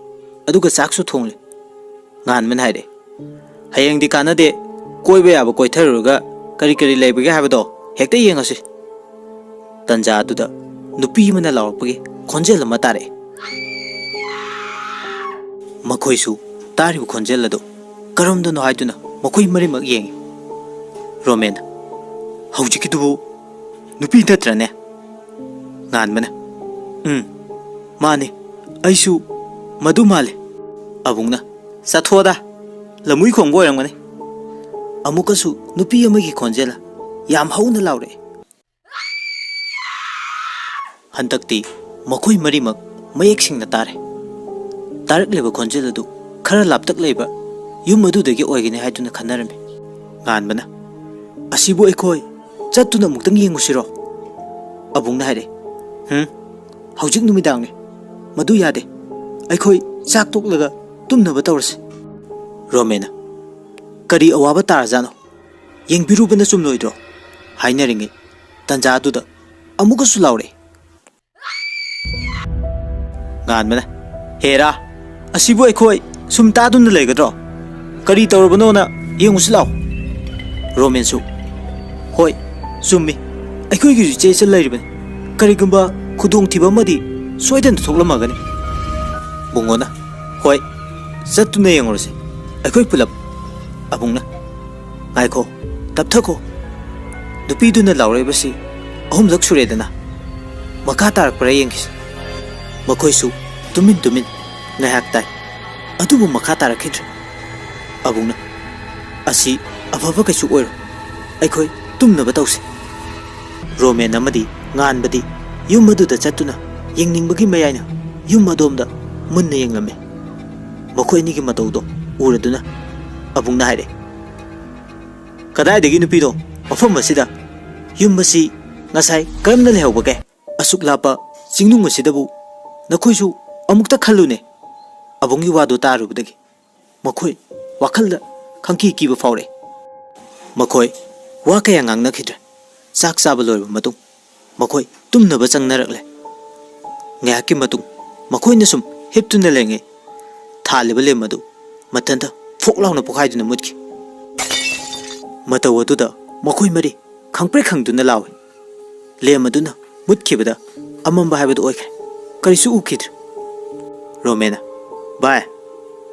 ꯑꯗꯨꯒ ꯆꯥꯛꯁꯨ ꯊꯣꯡꯂꯤ꯫ ꯉꯥꯟꯕꯅ ꯍꯥꯏꯔꯦ, "ꯍꯌꯦꯡꯗꯤ ꯀꯥꯟꯅꯗꯦ, ꯀꯣꯏꯕ ꯌꯥꯕ ꯀꯣꯏꯊꯔꯨꯔꯒ ꯀꯔꯤ ꯀꯔꯤ ꯂꯩꯕꯒꯦ ꯍꯥꯏꯕꯗꯣ ꯍꯦꯛꯇ ꯌꯦꯡꯉꯁꯤ꯫" ꯇꯟꯖꯥ ꯑꯗꯨꯗ ꯅꯨꯄꯤ ꯑꯃꯅ ꯂꯥꯎꯔꯛꯄꯒꯤ ꯈꯣꯟꯖꯦꯜ ꯑꯃ ꯇꯥꯔꯛꯑꯦ꯫ ꯃꯈꯣꯏꯁꯨ ꯇꯥꯔꯤꯕ ꯈꯣꯟꯖꯦꯜ ꯑꯗꯨ ꯀꯔꯝꯗꯅꯣ ꯍꯥꯏꯗꯨꯅ ꯃꯈꯣꯏ ꯃꯔꯤꯃꯛ ꯌꯦꯡꯉꯤ꯫ ꯔꯣꯃꯦꯟ, "ꯍꯧꯖꯤꯛꯀꯤꯗꯨꯕꯨ ꯅꯨꯄꯤ ꯅꯠꯇ꯭ꯔꯅꯦ?" ꯉꯥꯟꯕꯅ, "ꯎꯝ, ꯃꯥꯅꯤ, ꯑꯩꯁꯨ ꯃꯗꯨ ꯃꯥꯜꯂꯤ꯫" ꯑꯕꯨꯡꯅ, "ꯆꯠꯊꯣꯛꯑꯗ, ꯂꯝꯃꯨꯏ ꯈꯣꯡꯕ ꯑꯣꯏꯔꯝꯒꯅꯤ꯫" ꯑꯃꯨꯛꯀꯁꯨ ꯅꯨꯄꯤ ꯑꯃꯒꯤ ꯈꯣꯟꯖꯦꯜ ꯌꯥꯝ ꯍꯧꯅ ꯂꯥꯎꯔꯛꯏ꯫ ꯍꯟꯗꯛꯇꯤ ꯃꯈꯣꯏ ꯃꯔꯤꯃꯛ ꯃꯌꯦꯛ ꯁꯦꯡꯅ ꯇꯥꯔꯦ꯫ ꯇꯥꯔꯛꯂꯤꯕ ꯈꯣꯟꯖꯦꯜ ꯑꯗꯨ ꯈꯔ ꯂꯥꯞꯇꯛ ꯂꯩꯕ ꯌꯨꯝ ꯑꯗꯨꯗꯒꯤ ꯑꯣꯏꯒꯅꯤ ꯍꯥꯏꯗꯨꯅ ꯈꯟꯅꯔꯝꯃꯤ꯫ ꯉꯥꯟꯕꯅ, "ꯑꯁꯤꯕꯨ ꯑꯩꯈꯣꯏ ꯆꯠꯇꯨꯅ ꯑꯃꯨꯛꯇꯪ ꯌꯦꯡꯉꯨꯁꯤꯔꯣ?" ꯑꯕꯨꯡꯅ ꯍꯥꯏꯔꯛꯏ꯫ "ꯍꯨꯝ, ꯍꯧꯖꯤꯛ ꯅꯨꯃꯤꯗꯥꯡꯅꯤ, ꯃꯗꯨ ꯌꯥꯗꯦ꯫ ꯑꯩꯈꯣꯏ ꯆꯥꯛ ꯇꯣꯛꯂꯒ ꯇꯨꯝꯅꯕ ꯇꯧꯔꯁꯤ꯫" ꯔꯣꯃꯦꯟꯅ, "ꯀꯔꯤ ꯑꯋꯥꯕ ꯇꯥꯔꯖꯥꯠꯅꯣ? ꯌꯦꯡꯕꯤꯔꯨꯕꯅ ꯆꯨꯝꯂꯣꯏꯗ꯭ꯔꯣ?" ꯍꯥꯏꯅꯔꯤꯉꯩ ꯇꯟꯖꯥ ꯑꯗꯨꯗ ꯑꯃꯨꯛꯀꯁꯨ ꯂꯥꯎꯔꯛꯏ꯫ ꯉꯥꯟꯕꯅ, "ꯍꯦꯔꯥ, ꯑꯁꯤꯕꯨ ꯑꯩꯈꯣꯏ ꯁꯨꯝ ꯇꯥꯗꯨꯅ ꯂꯩꯒꯗ꯭ꯔꯣ? ꯀꯔꯤ ꯇꯧꯔꯕꯅꯣꯅ ꯌꯦꯡꯉꯨꯁꯤ ꯂꯥꯎ꯫" ꯔꯣꯃꯦꯟꯁꯨ, "ꯍꯣꯏ, ꯆꯨꯝꯃꯤ, ꯑꯩꯈꯣꯏꯒꯤꯁꯨ ꯏꯆꯦ ꯏꯆꯜ ꯂꯩꯔꯤꯕꯅꯤ꯫ ꯀꯔꯤꯒꯨꯝꯕ ꯈꯨꯗꯣꯡꯊꯤꯕ ꯑꯃꯗꯤ ꯁꯣꯏꯗꯅ ꯊꯣꯛꯂꯝꯃꯒꯅꯤ꯫" ꯕꯨꯡꯉꯣꯅ, "ꯍꯣꯏ, ꯆꯠꯇꯨꯅ ꯌꯦꯡꯉꯨꯔꯁꯤ, ꯑꯩꯈꯣꯏ ꯄꯨꯂꯞ꯫" ꯑꯕꯨꯡꯅ, "ꯉꯥꯏꯈꯣ, ꯇꯞꯊꯈꯣ꯫ ꯅꯨꯄꯤꯗꯨꯅ ꯂꯥꯎꯔꯛꯏꯕꯁꯤ ꯑꯍꯨꯝꯂꯛ ꯁꯨꯔꯦꯗꯅ꯫ ꯃꯈꯥ ꯇꯥꯔꯛꯄ꯭ꯔꯥ ꯌꯦꯡꯈꯤꯁꯤ꯫" ꯃꯈꯣꯏꯁꯨ ꯇꯨꯃꯤꯟ ꯇꯨꯃꯤꯟ ꯉꯥꯏꯍꯥꯛ ꯇꯥꯏ, ꯑꯗꯨꯕꯨ ꯃꯈꯥ ꯇꯥꯔꯛꯈꯤꯗ꯭ꯔꯦ꯫ ꯑꯕꯨꯡꯅ, "ꯑꯁꯤ ꯑꯐꯕ ꯀꯩꯁꯨ ꯑꯣꯏꯔꯣꯏ, ꯑꯩꯈꯣꯏ ꯇꯨꯝꯅꯕ ꯇꯧꯁꯤ꯫" ꯔꯣꯃꯦꯟ ꯑꯃꯗꯤ ꯉꯥꯟꯕꯗꯤ ꯌꯨꯝ ꯑꯗꯨꯗ ꯆꯠꯇꯨꯅ ꯌꯦꯡꯅꯤꯡꯕꯒꯤ ꯃꯌꯥꯏꯅ ꯌꯨꯝ ꯑꯗꯣꯝꯗ ꯃꯨꯟꯅ ꯌꯦꯡꯂꯝꯃꯤ꯫ ꯃꯈꯣꯏ ꯑꯅꯤꯒꯤ ꯃꯇꯧꯗꯣ ꯎꯔꯗꯨꯅ ꯑꯕꯨꯡꯅ ꯍꯥꯏꯔꯦ, "ꯀꯗꯥꯏꯗꯒꯤ ꯅꯨꯄꯤꯅꯣ ꯃꯐꯝ ꯑꯁꯤꯗ? ꯌꯨꯝ ꯑꯁꯤ ꯉꯁꯥꯏ ꯀꯔꯝꯅ ꯂꯩꯍꯧꯕꯒꯦ? ꯑꯁꯨꯛ ꯂꯥꯞꯄ ꯆꯤꯡꯅꯨꯡ ꯑꯁꯤꯗꯕꯨ ꯅꯈꯣꯏꯁꯨ ꯑꯃꯨꯛꯇ ꯈꯜꯂꯨꯅꯦ꯫" ꯑꯕꯨꯡꯒꯤ ꯋꯥꯗꯨ ꯇꯥꯔꯨꯕꯗꯒꯤ ꯃꯈꯣꯏ ꯋꯥꯈꯜꯗ ꯈꯪꯀꯤ ꯀꯤꯕ ꯐꯥꯎꯔꯛꯏ꯫ ꯃꯈꯣꯏ ꯋꯥ ꯀꯌꯥ ꯉꯥꯡꯅꯈꯤꯗ꯭ꯔꯦ꯫ ꯆꯥꯛ ꯆꯥꯕ ꯂꯣꯏꯔꯕ ꯃꯇꯨꯡ ꯃꯈꯣꯏ ꯇꯨꯝꯅꯕ ꯆꯪꯅꯔꯛꯂꯦ꯫ ꯉꯥꯏꯍꯥꯛꯀꯤ ꯃꯇꯨꯡ ꯃꯈꯣꯏꯅ ꯁꯨꯝ ꯍꯤꯞꯇꯨꯅ ꯂꯩꯔꯤꯉꯩ ꯊꯥꯜꯂꯤꯕ ꯂꯦꯝ ꯑꯗꯨ ꯃꯊꯟꯇ ꯐꯣꯛ ꯂꯥꯎꯅ ꯄꯣꯈꯥꯏꯗꯨꯅ ꯃꯨꯠꯈꯤ꯫ ꯃꯇꯧ ꯑꯗꯨꯗ ꯃꯈꯣꯏ ꯃꯔꯤ ꯈꯪꯄ꯭ꯔꯦꯛ ꯈꯪꯗꯨꯅ ꯂꯥꯎꯏ꯫ ꯂꯦꯝ ꯑꯗꯨꯅ ꯃꯨꯠꯈꯤꯕꯗ ꯑꯃꯝꯕ ꯍꯥꯏꯕꯗꯨ ꯑꯣꯏꯈ꯭ꯔꯦ꯫ ꯀꯔꯤꯁꯨ ꯎꯈꯤꯗ꯭ꯔꯦ꯫ ꯔꯣꯃꯦꯅ, "ꯚꯥꯏ,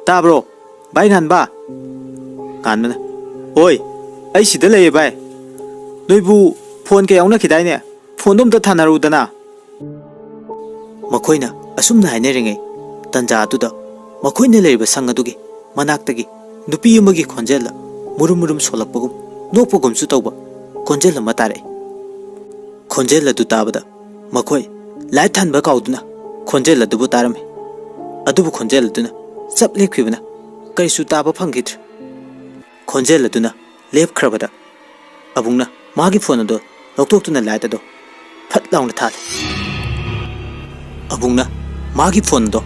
ꯇꯥꯕ꯭ꯔꯣ? ꯚꯥꯏ ꯉꯥꯟꯕ?" ꯉꯥꯟꯕꯅ, "ꯍꯣꯏ, ꯑꯩ ꯁꯤꯗ ꯂꯩꯌꯦ ꯚꯥꯏ꯫ ꯅꯣꯏꯕꯨ ꯐꯣꯟ ꯀꯌꯥ ꯌꯥꯎꯅꯈꯤꯗꯥꯏꯅꯦ? ꯐꯣꯟꯗꯣ ꯑꯝꯇ ꯊꯥꯅꯔꯨꯗꯅ꯫" ꯃꯈꯣꯏꯅ ꯑꯁꯨꯝꯅ ꯍꯥꯏꯅꯔꯤꯉꯩ ꯇꯟꯖꯥ ꯑꯗꯨꯗ ꯃꯈꯣꯏꯅ ꯂꯩꯔꯤꯕ ꯁꯪ ꯑꯗꯨꯒꯤ ꯃꯅꯥꯛꯇꯒꯤ ꯅꯨꯄꯤ ꯑꯃꯒꯤ ꯈꯣꯟꯖꯦꯜꯗ ꯃꯨꯔꯨꯝ ꯃꯨꯔꯨꯝ ꯁꯣꯜꯂꯛꯄꯒꯨꯝ ꯅꯣꯛꯄꯒꯨꯝꯁꯨ ꯇꯧꯕ ꯈꯣꯟꯖꯦꯜ ꯑꯃ ꯇꯥꯔꯛꯏ꯫ ꯈꯣꯟꯖꯦꯜ ꯑꯗꯨ ꯇꯥꯕꯗ ꯃꯈꯣꯏ ꯂꯥꯏꯠ ꯊꯥꯟꯕ ꯀꯥꯎꯗꯨꯅ ꯈꯣꯟꯖꯦꯜ ꯑꯗꯨꯕꯨ ꯇꯥꯔꯝꯃꯤ꯫ ꯑꯗꯨꯕꯨ ꯈꯣꯟꯖꯦꯜ ꯑꯗꯨꯅ ꯆꯞ ꯂꯦꯞꯈꯤꯕꯅ ꯀꯔꯤꯁꯨ ꯇꯥꯕ ꯐꯪꯈꯤꯗ꯭ꯔꯦ꯫ ꯈꯣꯟꯖꯦꯜ ꯑꯗꯨꯅ ꯂꯦꯞꯈ꯭ꯔꯕꯗ ꯑꯕꯨꯡꯅ ꯃꯥꯒꯤ ꯐꯣꯟ ꯑꯗꯨ ꯂꯧꯊꯣꯛꯇꯨꯅ ꯂꯥꯏꯠ ꯑꯗꯨ ꯐꯠ ꯂꯥꯎꯅ ꯊꯥꯜꯂꯤ꯫ ꯑꯕꯨꯡꯅ ꯃꯥꯒꯤ ꯐꯣꯟ ꯑꯗꯣ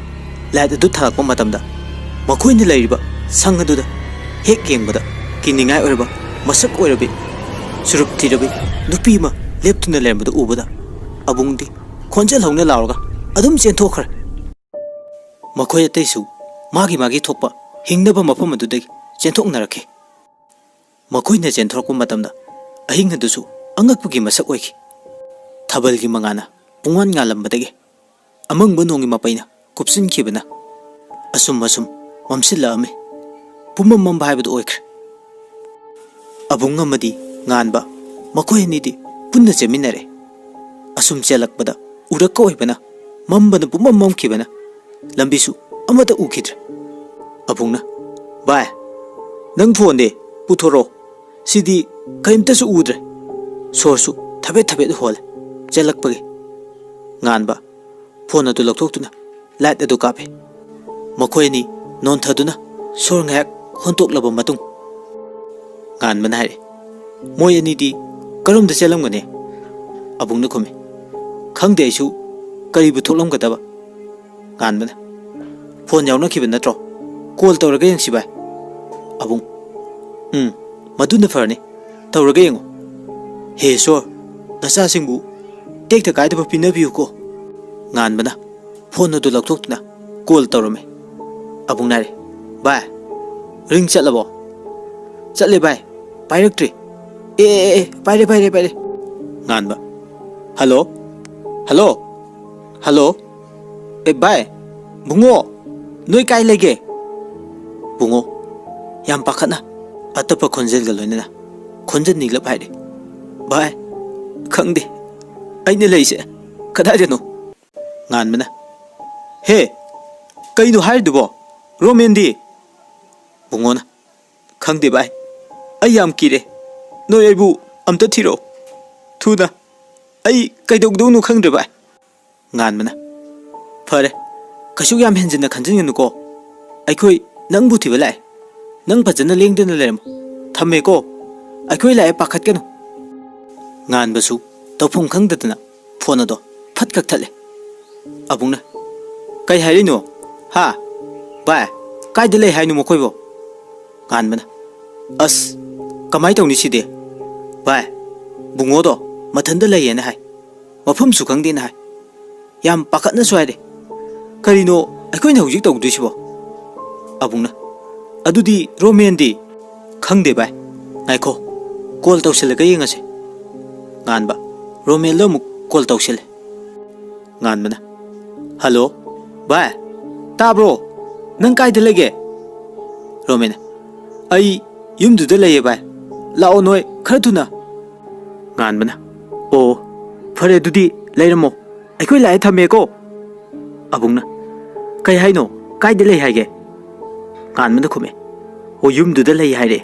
ꯂꯥꯏꯠ ꯑꯗꯨ ꯊꯥꯜꯂꯛꯄ ꯃꯇꯝꯗ ꯃꯈꯣꯏꯅ ꯂꯩꯔꯤꯕ ꯁꯪ ꯑꯗꯨꯗ ꯍꯦꯛ ꯌꯦꯡꯕꯗ ꯀꯤꯅꯤꯡꯉꯥꯏ ꯑꯣꯏꯔꯕ ꯃꯁꯛ ꯑꯣꯏꯔꯕꯤ ꯆꯨꯔꯨꯞ ꯊꯤꯔꯕꯤ ꯅꯨꯄꯤ ꯑꯃ ꯂꯦꯞꯇꯨꯅ ꯂꯩꯔꯝꯕꯗꯨ ꯎꯕꯗ ꯑꯕꯨꯡꯗꯤ ꯈꯣꯟꯖꯦꯜ ꯍꯧꯅ ꯂꯥꯎꯔꯒ ꯑꯗꯨꯝ ꯆꯦꯟꯊꯣꯛꯈ꯭ꯔꯦ꯫ ꯃꯈꯣꯏ ꯑꯇꯩꯁꯨ ꯃꯥꯒꯤ ꯃꯥꯒꯤ ꯊꯣꯛꯄ ꯍꯤꯡꯅꯕ ꯃꯐꯝ ꯑꯗꯨꯗꯒꯤ ꯆꯦꯟꯊꯣꯛꯅꯔꯛꯈꯤ꯫ ꯃꯈꯣꯏꯅ ꯆꯦꯟꯊꯣꯔꯛꯄ ꯃꯇꯝꯗ ꯑꯍꯤꯡ ꯑꯗꯨꯁꯨ ꯑꯉꯛꯄꯒꯤ ꯃꯁꯛ ꯑꯣꯏꯈꯤ꯫ ꯊꯥꯕꯜꯒꯤ ꯃꯉꯥꯜꯅ ꯄꯨꯡꯉꯥꯟ ꯉꯥꯜꯂꯝꯕꯗꯒꯤ ꯑꯃꯪꯕ ꯅꯣꯡꯒꯤ ꯃꯄꯩꯅ ꯀꯨꯞꯁꯤꯟꯈꯤꯕꯅ ꯑꯁꯨꯝ ꯑꯁꯨꯝ ꯃꯝꯁꯤꯜꯂꯛꯑꯝꯃꯤ꯫ ꯄꯨꯝꯃꯝ ꯃꯝꯕ ꯍꯥꯏꯕꯗꯨ ꯑꯣꯏꯈ꯭ꯔꯦ꯫ ꯑꯕꯨꯡ ꯑꯃꯗꯤ ꯉꯥꯟꯕ ꯃꯈꯣꯏ ꯑꯅꯤꯗꯤ ꯄꯨꯟꯅ ꯆꯦꯟꯃꯤꯟꯅꯔꯦ꯫ ꯑꯁꯨꯝ ꯆꯦꯜꯂꯛꯄꯗ ꯎꯔꯛꯀ ꯑꯣꯏꯕꯅ ꯃꯝꯕꯅ ꯄꯨꯝꯃꯝ ꯃꯝꯈꯤꯕꯅ ꯂꯝꯕꯤꯁꯨ ꯑꯃꯠꯇ ꯎꯈꯤꯗ꯭ꯔꯦ꯫ ꯑꯕꯨꯡꯅ, "ꯚꯥꯏ, ꯅꯪ ꯐꯣꯟꯗꯤ ꯄꯨꯊꯣꯔꯛꯑꯣ, ꯁꯤꯗꯤ ꯀꯔꯤꯝꯇꯁꯨ ꯎꯗ꯭ꯔꯦ꯫" ꯁꯣꯔꯁꯨ ꯊꯕꯦꯠ ꯊꯕꯦꯠ ꯍꯣꯜꯂꯦ ꯆꯦꯜꯂꯛꯄꯒꯤ꯫ ꯉꯥꯟꯕ ꯐꯣꯟ ꯑꯗꯨ ꯂꯧꯊꯣꯛꯇꯨꯅ ꯂꯥꯏꯠ ꯑꯗꯨ ꯀꯥꯞꯄꯤ꯫ ꯃꯈꯣꯏ ꯑꯅꯤ ꯅꯣꯟꯊꯗꯨꯅ ꯁꯣꯔ ꯉꯥꯏꯍꯥꯛ ꯍꯣꯟꯇꯣꯛꯂꯕ ꯃꯇꯨꯡ ꯉꯥꯟꯕꯅ ꯍꯥꯏꯔꯛꯏ, "ꯃꯣꯏ ꯑꯅꯤꯗꯤ ꯀꯔꯣꯝꯗ ꯆꯦꯜꯂꯝꯒꯅꯤ?" ꯑꯕꯨꯡꯅ ꯈꯨꯝꯃꯤ, "ꯈꯪꯗꯦ ꯑꯩꯁꯨ, ꯀꯔꯤꯕꯨ ꯊꯣꯛꯂꯝꯒꯗꯕ?" ꯉꯥꯟꯕꯅ, ꯐꯣꯟ ꯌꯥꯎꯅꯈꯤꯕ ꯅꯠꯇ꯭ꯔꯣ? ꯀꯣꯜ ꯇꯧꯔꯒ ꯌꯦꯡꯁꯤ ꯚꯥꯏ꯫ ꯑꯕꯨꯡ, ꯎꯝ, ꯃꯗꯨꯅ ꯐꯔꯅꯤ꯫ ꯇꯧꯔꯒ ꯌꯦꯡꯉꯨ꯫ ꯍꯦ ꯏꯁꯣꯔ, ꯅꯆꯥꯁꯤꯡꯕꯨ ꯇꯦꯛꯇ ꯀꯥꯏꯗꯕ ꯄꯤꯅꯕꯤꯌꯨꯀꯣ꯫ ꯉꯥꯟꯕꯅ ꯐꯣꯟ ꯑꯗꯨ ꯂꯧꯊꯣꯛꯇꯨꯅ ꯀꯣꯜ ꯇꯧꯔꯝꯃꯤ꯫ ꯑꯕꯨꯡ ꯅꯥꯏꯔꯦ꯫ ꯚꯥꯏ, ꯔꯤꯡ ꯆꯠꯂꯕꯣ? ꯆꯠꯂꯦ ꯚꯥꯏ, ꯄꯥꯏꯔꯛꯇ꯭ꯔꯤ꯫ ꯑꯦ, ꯑꯦ, ꯑꯦ, ꯄꯥꯏꯔꯦ, ꯄꯥꯏꯔꯦ, ꯄꯥꯏꯔꯦ꯫ ꯉꯥꯟꯕ, ꯍꯜꯂꯣ? ꯍꯜꯂꯣ? ꯍꯜꯂꯣ? ꯑꯦ ꯚꯥꯏ, ꯕꯨꯡꯉꯣ, ꯅꯣꯏ ꯀꯥꯏ ꯂꯩꯒꯦ? ꯕꯨꯡꯉꯣ, ꯌꯥꯝ ꯄꯥꯈꯠꯅ ꯑꯇꯞꯄ ꯈꯣꯟꯖꯦꯜꯒ ꯂꯣꯏꯅꯅ ꯈꯣꯟꯖꯦꯜ ꯅꯤꯛꯂꯞ ꯍꯥꯏꯔꯦ꯫ ꯚꯥꯏ, ꯈꯪꯗꯦ, ꯑꯩꯅ ꯂꯩꯁꯦ ꯀꯗꯥꯏꯗꯅꯣ? ꯉꯥꯟꯕꯅ, ꯍꯦ, ꯀꯩꯅꯣ ꯍꯥꯏꯔꯤꯗꯨꯕꯣ? ꯔꯣꯃꯦꯟꯗꯤ? ꯕꯨꯡꯉꯣꯅ, ꯈꯪꯗꯦ ꯚꯥꯏ, ꯑꯩ ꯌꯥꯝ ꯀꯤꯔꯦ꯫ ꯅꯣꯏ ꯑꯩꯕꯨ ꯑꯝꯇ ꯊꯤꯔꯛꯑꯣ ꯊꯨꯅ꯫ ꯑꯩ ꯀꯩꯗꯧꯗꯧꯅꯣ ꯈꯪꯗ꯭ꯔꯦ ꯚꯥꯏ꯫ ꯉꯥꯟꯕꯅ, ꯐꯔꯦ, ꯀꯩꯁꯨ ꯌꯥꯝ ꯍꯦꯟꯖꯤꯟꯅ ꯈꯟꯖꯤꯟꯒꯅꯨꯀꯣ꯫ ꯑꯩꯈꯣꯏ ꯅꯪꯕꯨ ꯊꯤꯕ ꯂꯥꯛꯑꯦ꯫ ꯅꯪ ꯐꯖꯅ ꯂꯦꯡꯗꯅ ꯂꯩꯔꯝꯃꯣ꯫ ꯊꯝꯃꯦꯀꯣ꯫ ꯑꯩꯈꯣꯏ ꯂꯥꯛꯑꯦ, ꯄꯥꯈꯠꯀꯅꯨ꯫ ꯉꯥꯟꯕꯁꯨ ꯇꯧꯐꯝ ꯈꯪꯗꯗꯅ ꯐꯣꯟ ꯑꯗꯣ ꯐꯠ ꯀꯛꯊꯠꯂꯦ꯫ ꯑꯕꯨꯡꯅ, ꯀꯩ ꯍꯥꯏꯔꯤꯅꯣ? ꯍꯥ? ꯚꯥꯏ, ꯀꯥꯏꯗ ꯂꯩ ꯍꯥꯏꯅꯣ ꯃꯈꯣꯏꯕꯣ? ꯉꯥꯟꯕꯅ, ꯑꯁ, ꯀꯃꯥꯏ ꯇꯧꯅꯤ ꯁꯤꯗꯤ? ꯚꯥꯏ, ꯕꯨꯡꯉꯣꯗꯣ ꯃꯊꯟꯇ ꯂꯩꯌꯦꯅ ꯍꯥꯏ꯫ ꯃꯐꯝꯁꯨ ꯈꯪꯗꯦꯅ ꯍꯥꯏ꯫ ꯌꯥꯝ ꯄꯥꯈꯠꯅꯁꯨ ꯍꯥꯏꯔꯦ꯫ ꯀꯔꯤꯅꯣ ꯑꯩꯈꯣꯏꯅ ꯍꯧꯖꯤꯛ ꯇꯧꯗꯣꯏꯁꯤꯕꯣ? ꯑꯕꯨꯡꯅ, ꯑꯗꯨꯗꯤ ꯔꯣꯃꯦꯟꯗꯤ? ꯈꯪꯗꯦ ꯚꯥꯏ꯫ ꯉꯥꯏꯈꯣ, ꯀꯣꯜ ꯇꯧꯁꯤꯜꯂꯒ ꯌꯦꯡꯉꯁꯦ꯫ ꯉꯥꯟꯕ, ꯔꯣꯃꯦꯟꯗ ꯑꯃꯨꯛ ꯀꯣꯜ ꯇꯧꯁꯤꯜꯂꯦ꯫ ꯉꯥꯟꯕꯅ, ꯍꯜꯂꯣ, ꯚꯥꯏ, ꯇꯥꯕ꯭ꯔꯣ? ꯅꯪ ꯀꯥꯏꯗ ꯂꯩꯒꯦ? ꯔꯣꯃꯦꯟꯅ, ꯑꯩ ꯌꯨꯝꯗꯨꯗ ꯂꯩꯌꯦ ꯚꯥꯏ, ꯂꯥꯛꯑꯣ ꯅꯣꯏ ꯈꯔ ꯊꯨꯅ꯫ ꯉꯥꯟꯕꯅ, ꯑꯣ, ꯐꯔꯦ ꯑꯗꯨꯗꯤ ꯂꯩꯔꯝꯃꯣ, ꯑꯩꯈꯣꯏ ꯂꯥꯛꯑꯦ, ꯊꯝꯃꯦꯀꯣ꯫ ꯑꯕꯨꯡꯅ, ꯀꯩ ꯍꯥꯏꯅꯣ? ꯀꯥꯏꯗ ꯂꯩ ꯍꯥꯏꯒꯦ? ꯉꯥꯟꯕꯅ ꯈꯨꯝꯃꯦ, ꯑꯣ, ꯌꯨꯝꯗꯨꯗ ꯂꯩ ꯍꯥꯏꯔꯦ,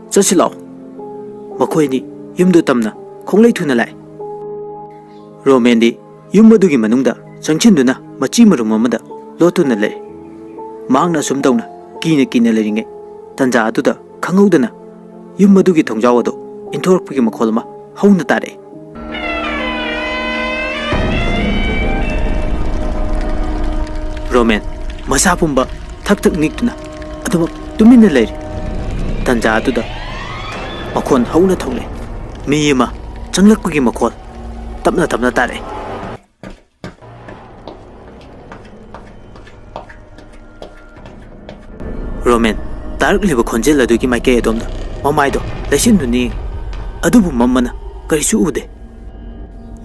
ꯆꯠꯁꯤ ꯂꯥꯛꯑꯣ꯫ ꯃꯈꯣꯏ ꯑꯅꯤ ꯌꯨꯝꯗꯨ ꯇꯝꯅ ꯈꯣꯡꯂꯩ ꯊꯨꯅ ꯂꯥꯛꯑꯦ꯫ ꯔꯣꯃꯦꯟꯗꯤ ꯌꯨꯝ ꯑꯗꯨꯒꯤ ꯃꯅꯨꯡꯗ ꯆꯪꯁꯤꯟꯗꯨꯅ ꯃꯆꯤ ꯃꯔꯨꯝ ꯑꯃꯗ ꯂꯣꯠꯇꯨꯅ ꯂꯩ꯫ ꯃꯍꯥꯛꯅ ꯑꯁꯨꯝ ꯇꯧꯅ ꯀꯤꯅ ꯀꯤꯅ ꯂꯩꯔꯤꯉꯩ, ꯇꯟꯖꯥ ꯑꯗꯨꯗ ꯈꯪꯍꯧꯗꯅ ꯌꯨꯝ ꯑꯗꯨꯒꯤ ꯊꯣꯡꯖꯥꯎ ꯑꯗꯨ ꯏꯟꯊꯣꯔꯛꯄꯒꯤ ꯃꯈꯣꯜ ꯑꯃ ꯍꯧꯅ ꯇꯥꯔꯛꯏ꯫ ꯔꯣꯃꯦꯟ, ꯃꯁꯥ ꯄꯨꯝꯕ ꯊꯛ ꯊꯛ ꯅꯤꯛꯇꯨꯅ ꯑꯗꯨꯃꯛ ꯇꯨꯃꯤꯟꯅ ꯂꯩꯔꯤ꯫ ꯇꯟꯖꯥ ꯑꯗꯨꯗ ꯃꯈꯣꯟ ꯍꯧꯅ ꯊꯣꯛꯂꯦ꯫ ꯃꯤ ꯑꯃ ꯆꯪꯂꯛꯄꯒꯤ ꯃꯈꯣꯜ ꯇꯞꯅ ꯇꯞꯅ ꯇꯥꯔꯛꯏ꯫ ꯔꯣꯃꯦꯟ ꯇꯥꯔꯛꯂꯤꯕ ꯈꯣꯟꯖꯦꯜ ꯑꯗꯨꯒꯤ ꯃꯥꯏꯀꯩ ꯑꯗꯣꯝꯗ ꯃꯃꯥꯏꯗꯣ ꯂꯩꯁꯤꯟꯗꯨꯅ ꯌꯦꯡꯉꯤ꯫ ꯑꯗꯨꯕꯨ ꯃꯝꯃꯅ ꯀꯔꯤꯁꯨ ꯎꯗꯦ꯫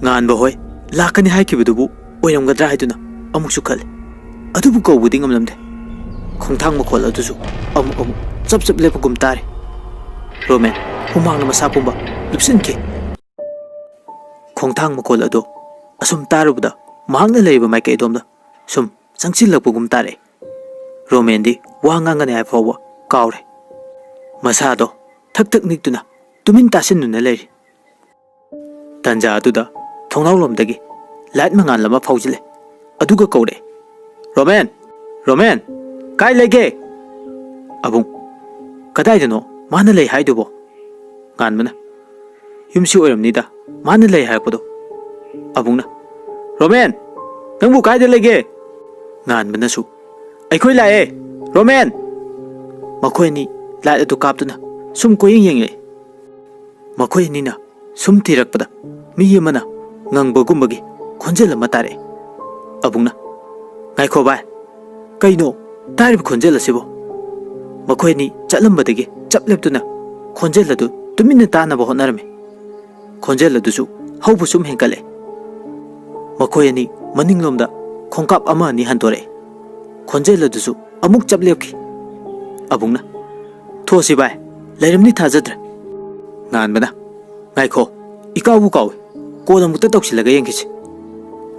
ꯉꯥꯟꯕ ꯍꯣꯏ ꯂꯥꯛꯀꯅꯤ ꯍꯥꯏꯈꯤꯕꯗꯨꯕꯨ ꯑꯣꯏꯔꯝꯒꯗ꯭ꯔꯥ ꯍꯥꯏꯗꯨꯅ ꯑꯃꯨꯛꯁꯨ ꯈꯜꯂꯤ꯫ ꯑꯗꯨꯕꯨ ꯀꯧꯕꯗꯤ ꯉꯝꯂꯝꯗꯦ꯫ ꯈꯣꯡꯊꯥꯡ ꯃꯈꯣꯜ ꯑꯗꯨꯁꯨ ꯑꯃꯨꯛ ꯑꯃꯨꯛ ꯆꯞ ꯆꯞ ꯂꯦꯞꯄꯒꯨꯝ ꯇꯥꯔꯤ꯫ ꯔꯣꯃꯦꯟ ꯍꯨꯃꯥꯡꯅ ꯃꯁꯥ ꯄꯨꯝꯕ ꯂꯨꯞꯁꯤꯟꯈꯤ꯫ ꯈꯣꯡꯊꯥꯡ ꯃꯈꯣꯜ ꯑꯗꯨ ꯑꯁꯨꯝ ꯇꯥꯔꯨꯕꯗ ꯃꯍꯥꯛꯅ ꯂꯩꯔꯤꯕ ꯃꯥꯏꯀꯩ ꯑꯗꯣꯝꯗ ꯁꯨꯝ ꯆꯪꯁꯤꯜꯂꯛꯄꯒꯨꯝ ꯇꯥꯔꯛꯏ꯫ ꯔꯣꯃꯦꯟꯗꯤ ꯋꯥ ꯉꯥꯡꯒꯅꯤ ꯍꯥꯏ ꯐꯥꯎꯕ ꯀꯥꯎꯔꯦ꯫ ꯃꯁꯥꯗꯣ ꯊꯛ ꯊꯛ ꯅꯤꯛꯇꯨꯅ ꯇꯨꯃꯤꯟ ꯇꯥꯁꯤꯟꯗꯨꯅ ꯂꯩꯔꯤ꯫ ꯇꯟꯖꯥ ꯑꯗꯨꯗ ꯊꯣꯡꯅꯥꯎꯂꯣꯝꯗꯒꯤ ꯂꯥꯏꯠ ꯃꯉꯥꯜ ꯑꯃ ꯐꯥꯎꯖꯤꯜꯂꯦ꯫ ꯑꯗꯨꯒ ꯀꯧꯔꯛꯑꯦ, "ꯔꯣꯃꯦꯟ! ꯔꯣꯃꯦꯟ! ꯀꯥꯏ ꯂꯩꯒꯦ?" ꯑꯕꯨꯡ, "ꯀꯗꯥꯏꯗꯅꯣ ꯃꯥꯅ ꯂꯩ ꯍꯥꯏꯗꯨꯕꯣ?" ꯉꯥꯟꯕꯅ, "ꯌꯨꯝꯁꯤ ꯑꯣꯏꯔꯝꯅꯤꯗ ꯃꯥꯅ ꯂꯩ ꯍꯥꯏꯔꯛꯄꯗꯣ꯫" ꯑꯕꯨꯡꯅ, "ꯔꯣꯃꯦꯟ, ꯅꯪꯕꯨ ꯀꯥꯏꯗ ꯂꯩꯒꯦ?" ꯉꯥꯟꯕꯅꯁꯨ, "ꯑꯩꯈꯣꯏ ꯂꯥꯛꯑꯦ, ꯔꯣꯃꯦꯟ!" ꯃꯈꯣꯏ ꯑꯅꯤ ꯂꯥꯏꯠ ꯑꯗꯨ ꯀꯥꯞꯇꯨꯅ ꯁꯨꯝ ꯀꯣꯏꯌꯦꯡ ꯌꯦꯡꯂꯛꯏ꯫ ꯃꯈꯣꯏ ꯑꯅꯤꯅ ꯁꯨꯝ ꯊꯤꯔꯛꯄꯗ ꯃꯤ ꯑꯃꯅ ꯉꯪꯕꯒꯨꯝꯕꯒꯤ ꯈꯣꯟꯖꯦꯜ ꯑꯃ ꯇꯥꯔꯛꯑꯦ꯫ ꯑꯕꯨꯡꯅ, "ꯉꯥꯏꯈꯣ ꯚꯥꯏ, ꯀꯩꯅꯣ ꯇꯥꯔꯤꯕ ꯈꯣꯟꯖꯦꯜ ꯑꯁꯤꯕꯣ?" ꯃꯈꯣꯏ ꯑꯅꯤ ꯆꯠꯂꯝꯕꯗꯒꯤ ꯆꯞ ꯂꯦꯞꯇꯨꯅ ꯈꯣꯟꯖꯦꯜ ꯑꯗꯨ ꯇꯨꯃꯤꯟꯅ ꯇꯥꯅꯕ ꯍꯣꯠꯅꯔꯝꯃꯤ꯫ ꯈꯣꯟꯖꯦꯜ ꯑꯗꯨꯁꯨ ꯍꯧꯕ ꯁꯨꯝ ꯍꯦꯟꯒꯠꯂꯦ꯫ ꯃꯈꯣꯏ ꯑꯅꯤ ꯃꯅꯤꯡꯂꯣꯝꯗ ꯈꯣꯡꯀꯥꯞ ꯑꯃ ꯑꯅꯤ ꯍꯟꯗꯣꯔꯛꯑꯦ꯫ ꯈꯣꯟꯖꯦꯜ ꯑꯗꯨꯁꯨ ꯑꯃꯨꯛ ꯆꯞ ꯂꯦꯞꯈꯤ꯫ ꯑꯕꯨꯡꯅ, "ꯊꯣꯛꯑꯁꯤ ꯚꯥꯏ, ꯂꯩꯔꯝꯅꯤ ꯊꯥꯖꯗ꯭ꯔꯦ꯫" ꯉꯥꯟꯕꯅ, "ꯉꯥꯏꯈꯣ, ꯏꯀꯥꯎꯕꯨ ꯀꯥꯎꯏ, ꯀꯣꯜ ꯑꯃꯨꯛꯇ ꯇꯧꯁꯤꯜꯂꯒ ꯌꯦꯡꯈꯤꯁꯤ꯫"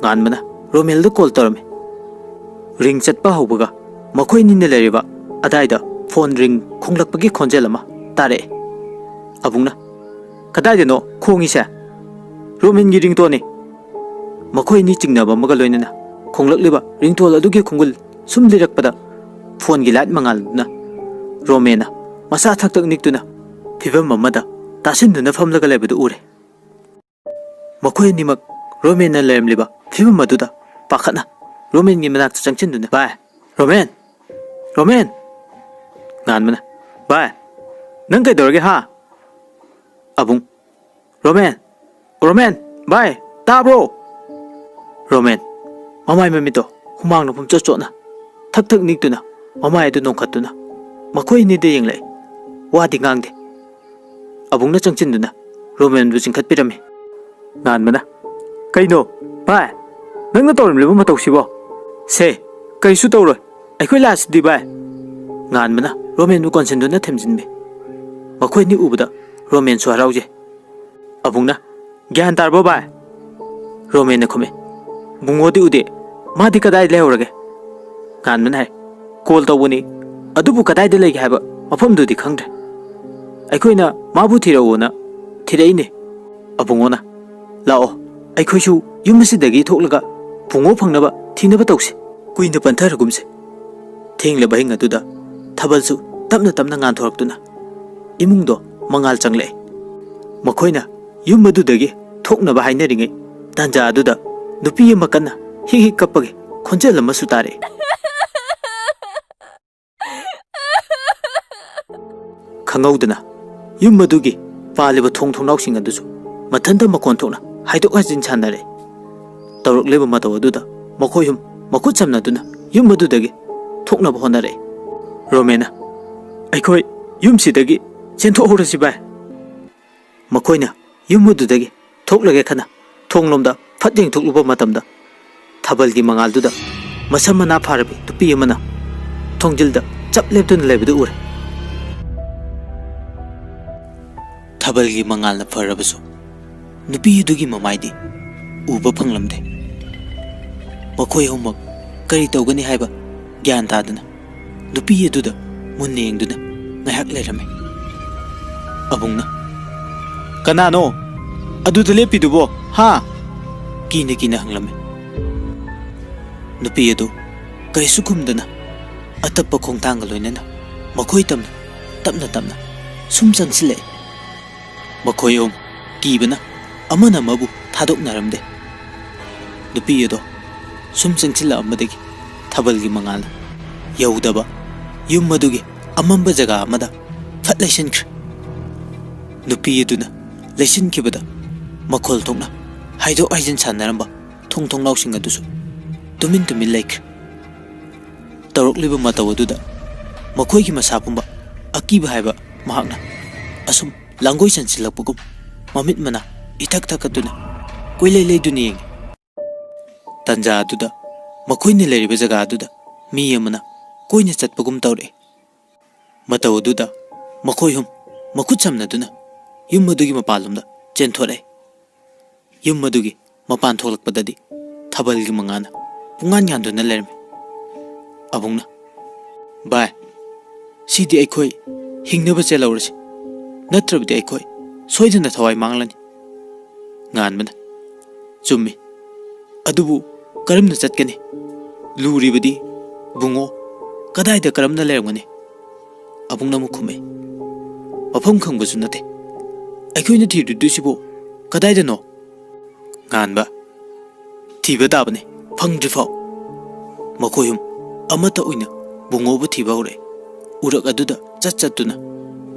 ꯉꯥꯟꯕꯅ ꯔꯣꯃꯦꯜꯗ ꯀꯣꯜ ꯇꯧꯔꯝꯃꯤ꯫ ꯔꯤꯡ ꯆꯠꯄ ꯍꯧꯕꯒ ꯃꯈꯣꯏ ꯑꯅꯤꯅ ꯂꯩꯔꯤꯕ ꯑꯗꯥꯏꯗ ꯐꯣꯟ ꯔꯤꯡ ꯈꯣꯡꯂꯛꯄꯒꯤ ꯈꯣꯟꯖꯦꯜ ꯑꯃ ꯇꯥꯔꯛꯑꯦ꯫ ꯑꯕꯨꯡꯅ, "ꯀꯗꯥꯏꯗꯅꯣ ꯈꯣꯡꯉꯤꯁꯦ?" "ꯔꯣꯃꯦꯟꯒꯤ ꯔꯤꯡꯇꯣꯟꯅꯤ꯫" ꯃꯈꯣꯏ ꯑꯅꯤ ꯆꯤꯡꯅꯕ ꯑꯃꯒ ꯂꯣꯏꯅꯅ ꯈꯣꯡꯂꯛꯂꯤꯕ ꯔꯤꯡꯇꯣꯟ ꯑꯗꯨꯒꯤ ꯈꯣꯡꯒꯨꯜ ꯁꯨꯝ ꯂꯤꯔꯛꯄꯗ ꯐꯣꯟꯒꯤ ꯂꯥꯏꯠ ꯃꯉꯥꯜꯗꯨꯅ ꯔꯣꯃꯦꯟꯅ ꯃꯁꯥ ꯊꯛ ꯊꯛ ꯅꯤꯛꯇꯨꯅ ꯐꯤꯕꯝ ꯑꯃꯗ ꯇꯥꯁꯤꯟꯗꯨꯅ ꯐꯝꯂꯒ ꯂꯩꯕꯗꯨ ꯎꯔꯦ꯫ ꯃꯈꯣꯏ ꯑꯅꯤꯃꯛ ꯔꯣꯃꯦꯟꯅ ꯂꯩꯔꯝꯂꯤꯕ ꯐꯤꯕꯝ ꯑꯗꯨꯗ ꯄꯥꯈꯠꯅ ꯔꯣꯃꯦꯟꯒꯤ ꯃꯅꯥꯛꯇ ꯆꯪꯁꯤꯟꯗꯨꯅ, "ꯚꯥꯏ, "ꯔꯣꯃꯦꯟ! ꯔꯣꯃꯦꯟ!" ꯉꯥꯟꯕꯅ, "ꯚꯥꯏ, ꯅꯪ ꯀꯩꯗꯧꯔꯒꯦ, ꯍꯥ?" ꯑꯕꯨꯡ, "ꯔꯣꯃꯦꯟ! ꯔꯣꯃꯦꯟ! ꯚꯥꯏ, ꯇꯥꯕ꯭ꯔꯣ?" ꯔꯣꯃꯦꯟ, ꯃꯃꯥꯏ ꯃꯃꯤꯠꯇꯣ ꯍꯨꯃꯥꯡꯅ ꯄꯨꯝꯆꯣꯠ ꯆꯣꯠꯅ, ꯊꯛ ꯊꯛ ꯅꯤꯛꯇꯨꯅ, ꯃꯃꯥꯏ ꯑꯗꯨ ꯅꯣꯡꯈꯠꯇꯨꯅ, ꯃꯈꯣꯏ ꯑꯅꯤꯗ ꯌꯦꯡꯂꯛꯏ꯫ ꯋꯥꯗꯤ ꯉꯥꯡꯗꯦ꯫ ꯑꯕꯨꯡꯅ ꯆꯪꯁꯤꯟꯗꯨꯅ ꯔꯣꯃꯦꯟꯕꯨ ꯆꯤꯡꯈꯠꯄꯤꯔꯝꯃꯤ꯫ ꯉꯥꯟꯕꯅ, "ꯀꯩꯅꯣ, ꯚꯥꯏ? ꯅꯪꯅ ꯇꯧꯔꯝꯂꯤꯕ ꯃꯇꯧꯁꯤꯕꯣ?" "ꯁꯦ, ꯀꯔꯤꯁꯨ ꯇꯧꯔꯣꯏ꯫ ꯑꯩꯈꯣꯏ ꯂꯥꯛꯑꯁꯤꯗꯤ, ꯚꯥꯏ?" ꯉꯥꯟꯕꯅ ꯔꯣꯃꯦꯟꯕꯨ ꯀꯣꯟꯁꯤꯟꯗꯨꯅ ꯊꯦꯝꯖꯤꯟꯕꯤ꯫ ꯃꯈꯣꯏ ꯑꯅꯤ ꯎꯕꯗ ꯔꯣꯃꯦꯟꯁꯨ ꯍꯔꯥꯎꯖꯩ꯫ ꯑꯕꯨꯡꯅ, "ꯒ꯭ꯌꯥꯟ ꯇꯥꯔꯕꯣ, ꯚꯥꯏ?" ꯔꯣꯃꯦꯟꯅ ꯈꯨꯝꯃꯤ꯫ "ꯕꯨꯡꯉꯣꯗꯤ ꯎꯗꯦ꯫ ꯃꯥꯗꯤ ꯀꯗꯥꯏꯗ ꯂꯩꯍꯧꯔꯒꯦ?" ꯉꯥꯟꯕꯅ ꯍꯥꯏ, "ꯀꯣꯜ ꯇꯧꯕꯅꯤ, ꯑꯗꯨꯕꯨ ꯀꯗꯥꯏꯗ ꯂꯩꯒꯦ ꯍꯥꯏꯕ ꯃꯐꯝꯗꯨꯗꯤ ꯈꯪꯗ꯭ꯔꯦ꯫ ꯑꯩꯈꯣꯏꯅ ꯃꯥꯕꯨ ꯊꯤꯔꯛꯎꯅ ꯊꯤꯔꯛꯏꯅꯦ꯫" ꯑꯕꯨꯡꯉꯣꯅ, "ꯂꯥꯛꯑꯣ, ꯑꯩꯈꯣꯏꯁꯨ ꯌꯨꯝ ꯑꯁꯤꯗꯒꯤ ꯊꯣꯛꯂꯒ ꯕꯨꯡꯉꯣ ꯐꯪꯅꯕ ꯊꯤꯅꯕ ꯇꯧꯁꯤ꯫ ꯀꯨꯏꯅ ꯄꯟꯊꯔꯒꯨꯝꯁꯦ꯫" ꯊꯦꯡꯂꯕ ꯑꯍꯤꯡ ꯑꯗꯨꯗ ꯊꯥꯕꯜꯁꯨ ꯇꯞꯅ ꯇꯞꯅ ꯉꯥꯟꯊꯣꯔꯛꯇꯨꯅ ꯏꯃꯨꯡꯗꯣ ꯃꯉꯥꯜ ꯆꯪꯂꯛꯑꯦ꯫ ꯃꯈꯣꯏꯅ ꯌꯨꯝ ꯑꯗꯨꯗꯒꯤ ꯊꯣꯛꯅꯕ ꯍꯥꯏꯅꯔꯤꯉꯩ ꯇꯥꯟꯖꯥ ꯑꯗꯨꯗ ꯅꯨꯄꯤ ꯑꯃ ꯀꯟꯅ ꯍꯤꯛ ꯍꯤꯛ ꯀꯞꯄꯒꯤ ꯈꯣꯟꯖꯦꯜ ꯑꯃꯁꯨ ꯇꯥꯔꯛꯑꯦ꯫ ꯈꯪꯍꯧꯗꯅ ꯌꯨꯝ ꯑꯗꯨꯒꯤ ꯄꯥꯜꯂꯤꯕ ꯊꯣꯡ ꯊꯣꯡꯅꯥꯎꯁꯤꯡ ꯑꯗꯨꯁꯨ ꯃꯊꯟꯇ ꯃꯈꯣꯟ ꯊꯣꯛꯅ ꯍꯥꯏꯗꯣꯛ ꯍꯥꯏꯖꯤꯟ ꯁꯥꯟꯅꯔꯦ꯫ ꯇꯧꯔꯛꯂꯤꯕ ꯃꯇꯧ ꯑꯗꯨꯗ ꯃꯈꯣꯏ ꯑꯍꯨꯝ ꯃꯈꯨꯠ ꯁꯝꯅꯗꯨꯅ ꯌꯨꯝ ꯑꯗꯨꯗꯒꯤ ꯊꯣꯛꯅꯕ ꯍꯣꯠꯅꯔꯛꯏ꯫ ꯔꯣꯃꯦꯟꯅ, "ꯑꯩꯈꯣꯏ ꯌꯨꯝꯁꯤꯗꯒꯤ ꯆꯦꯟꯊꯣꯛꯍꯧꯔꯁꯤ, ꯚꯥꯏ꯫" ꯃꯈꯣꯏꯅ ꯌꯨꯝ ꯑꯗꯨꯗꯒꯤ ꯊꯣꯛꯂꯒꯦ ꯈꯟꯅ ꯊꯣꯡꯂꯣꯝꯗ ꯐꯠ ꯌꯦꯡꯊꯣꯛꯂꯨꯕ ꯃꯇꯝꯗ, ꯊꯥꯕꯜꯒꯤ ꯃꯉꯥꯜꯗꯨꯗ ꯃꯁꯝ ꯃꯅꯥ ꯐꯥꯔꯕꯤ ꯅꯨꯄꯤ ꯑꯃꯅ ꯊꯣꯡꯖꯤꯜꯗ ꯆꯞ ꯂꯦꯞꯇꯨꯅ ꯂꯩꯕꯗꯨ ꯎꯔꯦ꯫ ꯊꯥꯕꯜꯒꯤ ꯃꯉꯥꯜꯅ ꯐꯔꯕꯁꯨ ꯅꯨꯄꯤ ꯑꯗꯨꯒꯤ ꯃꯃꯥꯏꯗꯤ ꯎꯕ ꯐꯪꯂꯝꯗꯦ꯫ ꯃꯈꯣꯏ ꯑꯍꯨꯝꯃꯛ ꯀꯔꯤ ꯇꯧꯒꯅꯤ ꯍꯥꯏꯕ ꯒ꯭ꯌꯥꯟ ꯇꯥꯗꯅ ꯅꯨꯄꯤ ꯑꯗꯨꯗ ꯃꯨꯟꯅ ꯌꯦꯡꯗꯨꯅ ꯉꯥꯏꯍꯥꯛ ꯂꯩꯔꯝꯃꯤ꯫ ꯑꯕꯨꯡꯅ, "ꯀꯅꯥꯅꯣ ꯑꯗꯨꯗ ꯂꯦꯞꯄꯤꯗꯨꯕꯣ, ꯍꯥ?" ꯀꯤꯅ ꯀꯤꯅ ꯍꯪꯂꯝꯃꯤ꯫ ꯅꯨꯄꯤ ꯑꯗꯨ ꯀꯔꯤꯁꯨ ꯈꯨꯝꯗꯅ ꯑꯇꯞꯄ ꯈꯣꯡꯊꯥꯡꯒ ꯂꯣꯏꯅꯅ ꯃꯈꯣꯏ ꯇꯝꯅ ꯇꯞꯅ ꯇꯞꯅ ꯁꯨꯝ ꯆꯪꯁꯤꯜꯂꯛꯏ꯫ ꯃꯈꯣꯏ ꯑꯍꯨꯝ ꯀꯤꯕꯅ ꯑꯃꯅ ꯑꯃꯕꯨ ꯊꯥꯗꯣꯛꯅꯔꯝꯗꯦ꯫ ꯅꯨꯄꯤ ꯑꯗꯣ ꯁꯨꯝ ꯆꯪꯁꯤꯜꯂꯛꯑꯝꯕꯗꯒꯤ ꯊꯥꯕꯜꯒꯤ ꯃꯉꯥꯜꯅ ꯌꯧꯗꯕ ꯌꯨꯝ ꯑꯗꯨꯒꯤ ꯑꯃꯝꯕ ꯖꯒꯥ ꯑꯃꯗ ꯐꯠ ꯂꯩꯁꯤꯟꯈ꯭ꯔꯦ꯫ ꯅꯨꯄꯤ ꯑꯗꯨꯅ ꯂꯩꯁꯤꯟꯈꯤꯕꯗ ꯃꯈꯣꯜ ꯊꯣꯛꯅ ꯍꯥꯏꯗꯣꯛ ꯍꯥꯏꯖꯤꯟ ꯁꯥꯟꯅꯔꯝꯕ ꯊꯣꯡ ꯊꯣꯡꯅꯥꯎꯁꯤꯡ ꯑꯗꯨꯁꯨ ꯇꯨꯃꯤꯟ ꯇꯨꯃꯤꯟ ꯂꯩꯈ꯭ꯔꯦ꯫ ꯇꯧꯔꯛꯂꯤꯕ ꯃꯇꯧ ꯑꯗꯨꯗ ꯃꯈꯣꯏꯒꯤ ꯃꯁꯥ ꯄꯨꯝꯕ ꯑꯀꯤꯕ ꯍꯥꯏꯕ ꯃꯍꯥꯛꯅ ꯑꯁꯨꯝ ꯂꯥꯡꯒꯣꯏ ꯆꯟꯁꯤꯜꯂꯛꯄꯒꯨꯝ ꯃꯃꯤꯠ ꯃꯅꯥ ꯏꯊꯛ ꯊꯛꯀꯠꯇꯨꯅ ꯀꯣꯏꯂꯩ ꯂꯩꯗꯨꯅ ꯌꯦꯡꯉꯤ꯫ ꯇꯟꯖꯥ ꯑꯗꯨꯗ ꯃꯈꯣꯏꯅ ꯂꯩꯔꯤꯕ ꯖꯒꯥ ꯑꯗꯨꯗ ꯃꯤ ꯑꯃꯅ ꯀꯣꯏꯅ ꯆꯠꯄꯒꯨꯝ ꯇꯧꯔꯛꯏ꯫ ꯃꯇꯧ ꯑꯗꯨꯗ ꯃꯈꯣꯏ ꯑꯍꯨꯝ ꯃꯈꯨꯠ ꯁꯝꯅꯗꯨꯅ ꯌꯨꯝ ꯑꯗꯨꯒꯤ ꯃꯄꯥꯟꯂꯣꯝꯗ ꯆꯦꯟꯊꯣꯔꯛꯏ꯫ ꯌꯨꯝ ꯑꯗꯨꯒꯤ ꯃꯄꯥꯟ ꯊꯣꯛꯂꯛꯄꯗꯗꯤ ꯊꯥꯕꯜꯒꯤ ꯃꯉꯥꯜꯅ ꯄꯨꯡꯉꯥꯟ ꯉꯥꯟꯗꯨꯅ ꯂꯩꯔꯝꯃꯤ꯫ ꯑꯕꯨꯡꯅ, "ꯚꯥꯏ, ꯁꯤꯗꯤ ꯑꯩꯈꯣꯏ ꯍꯤꯡꯅꯕ ꯆꯦꯜꯍꯧꯔꯁꯤ, ꯅꯠꯇ꯭ꯔꯕꯗꯤ ꯑꯩꯈꯣꯏ ꯁꯣꯏꯗꯅ ꯊꯋꯥꯏ ꯃꯥꯡꯂꯅꯤ꯫" ꯉꯥꯟꯕꯅ, "ꯆꯨꯝꯃꯤ, ꯑꯗꯨꯕꯨ ꯀꯔꯝꯅ ꯆꯠꯀꯅꯤ? ꯂꯨꯔꯤꯕꯗꯤ ꯕꯨꯡꯉꯣ ꯀꯗꯥꯏꯗ ꯀꯔꯝꯅ ꯂꯩꯔꯝꯒꯅꯤ?" ꯑꯕꯨꯡꯅ ꯑꯃꯨꯛ ꯈꯨꯝꯃꯛꯏ, "ꯃꯐꯝ ꯈꯪꯕꯁꯨ ꯅꯠꯇꯦ꯫ ꯑꯩꯈꯣꯏꯅ ꯊꯤꯔꯨꯗꯣꯏꯁꯤꯕꯨ ꯀꯗꯥꯏꯗꯅꯣ?" ꯉꯥꯟꯕ, "ꯊꯤꯕ ꯇꯥꯕꯅꯤ, ꯐꯪꯗ꯭ꯔꯤꯐꯥꯎ꯫" ꯃꯈꯣꯏ ꯑꯍꯨꯝ ꯑꯃꯠꯇ ꯑꯣꯏꯅ ꯕꯨꯡꯉꯣꯕꯨ ꯊꯤꯕ ꯍꯧꯔꯛꯏ꯫ ꯎꯔꯛ ꯑꯗꯨꯗ ꯆꯠ ꯆꯠꯇꯨꯅ,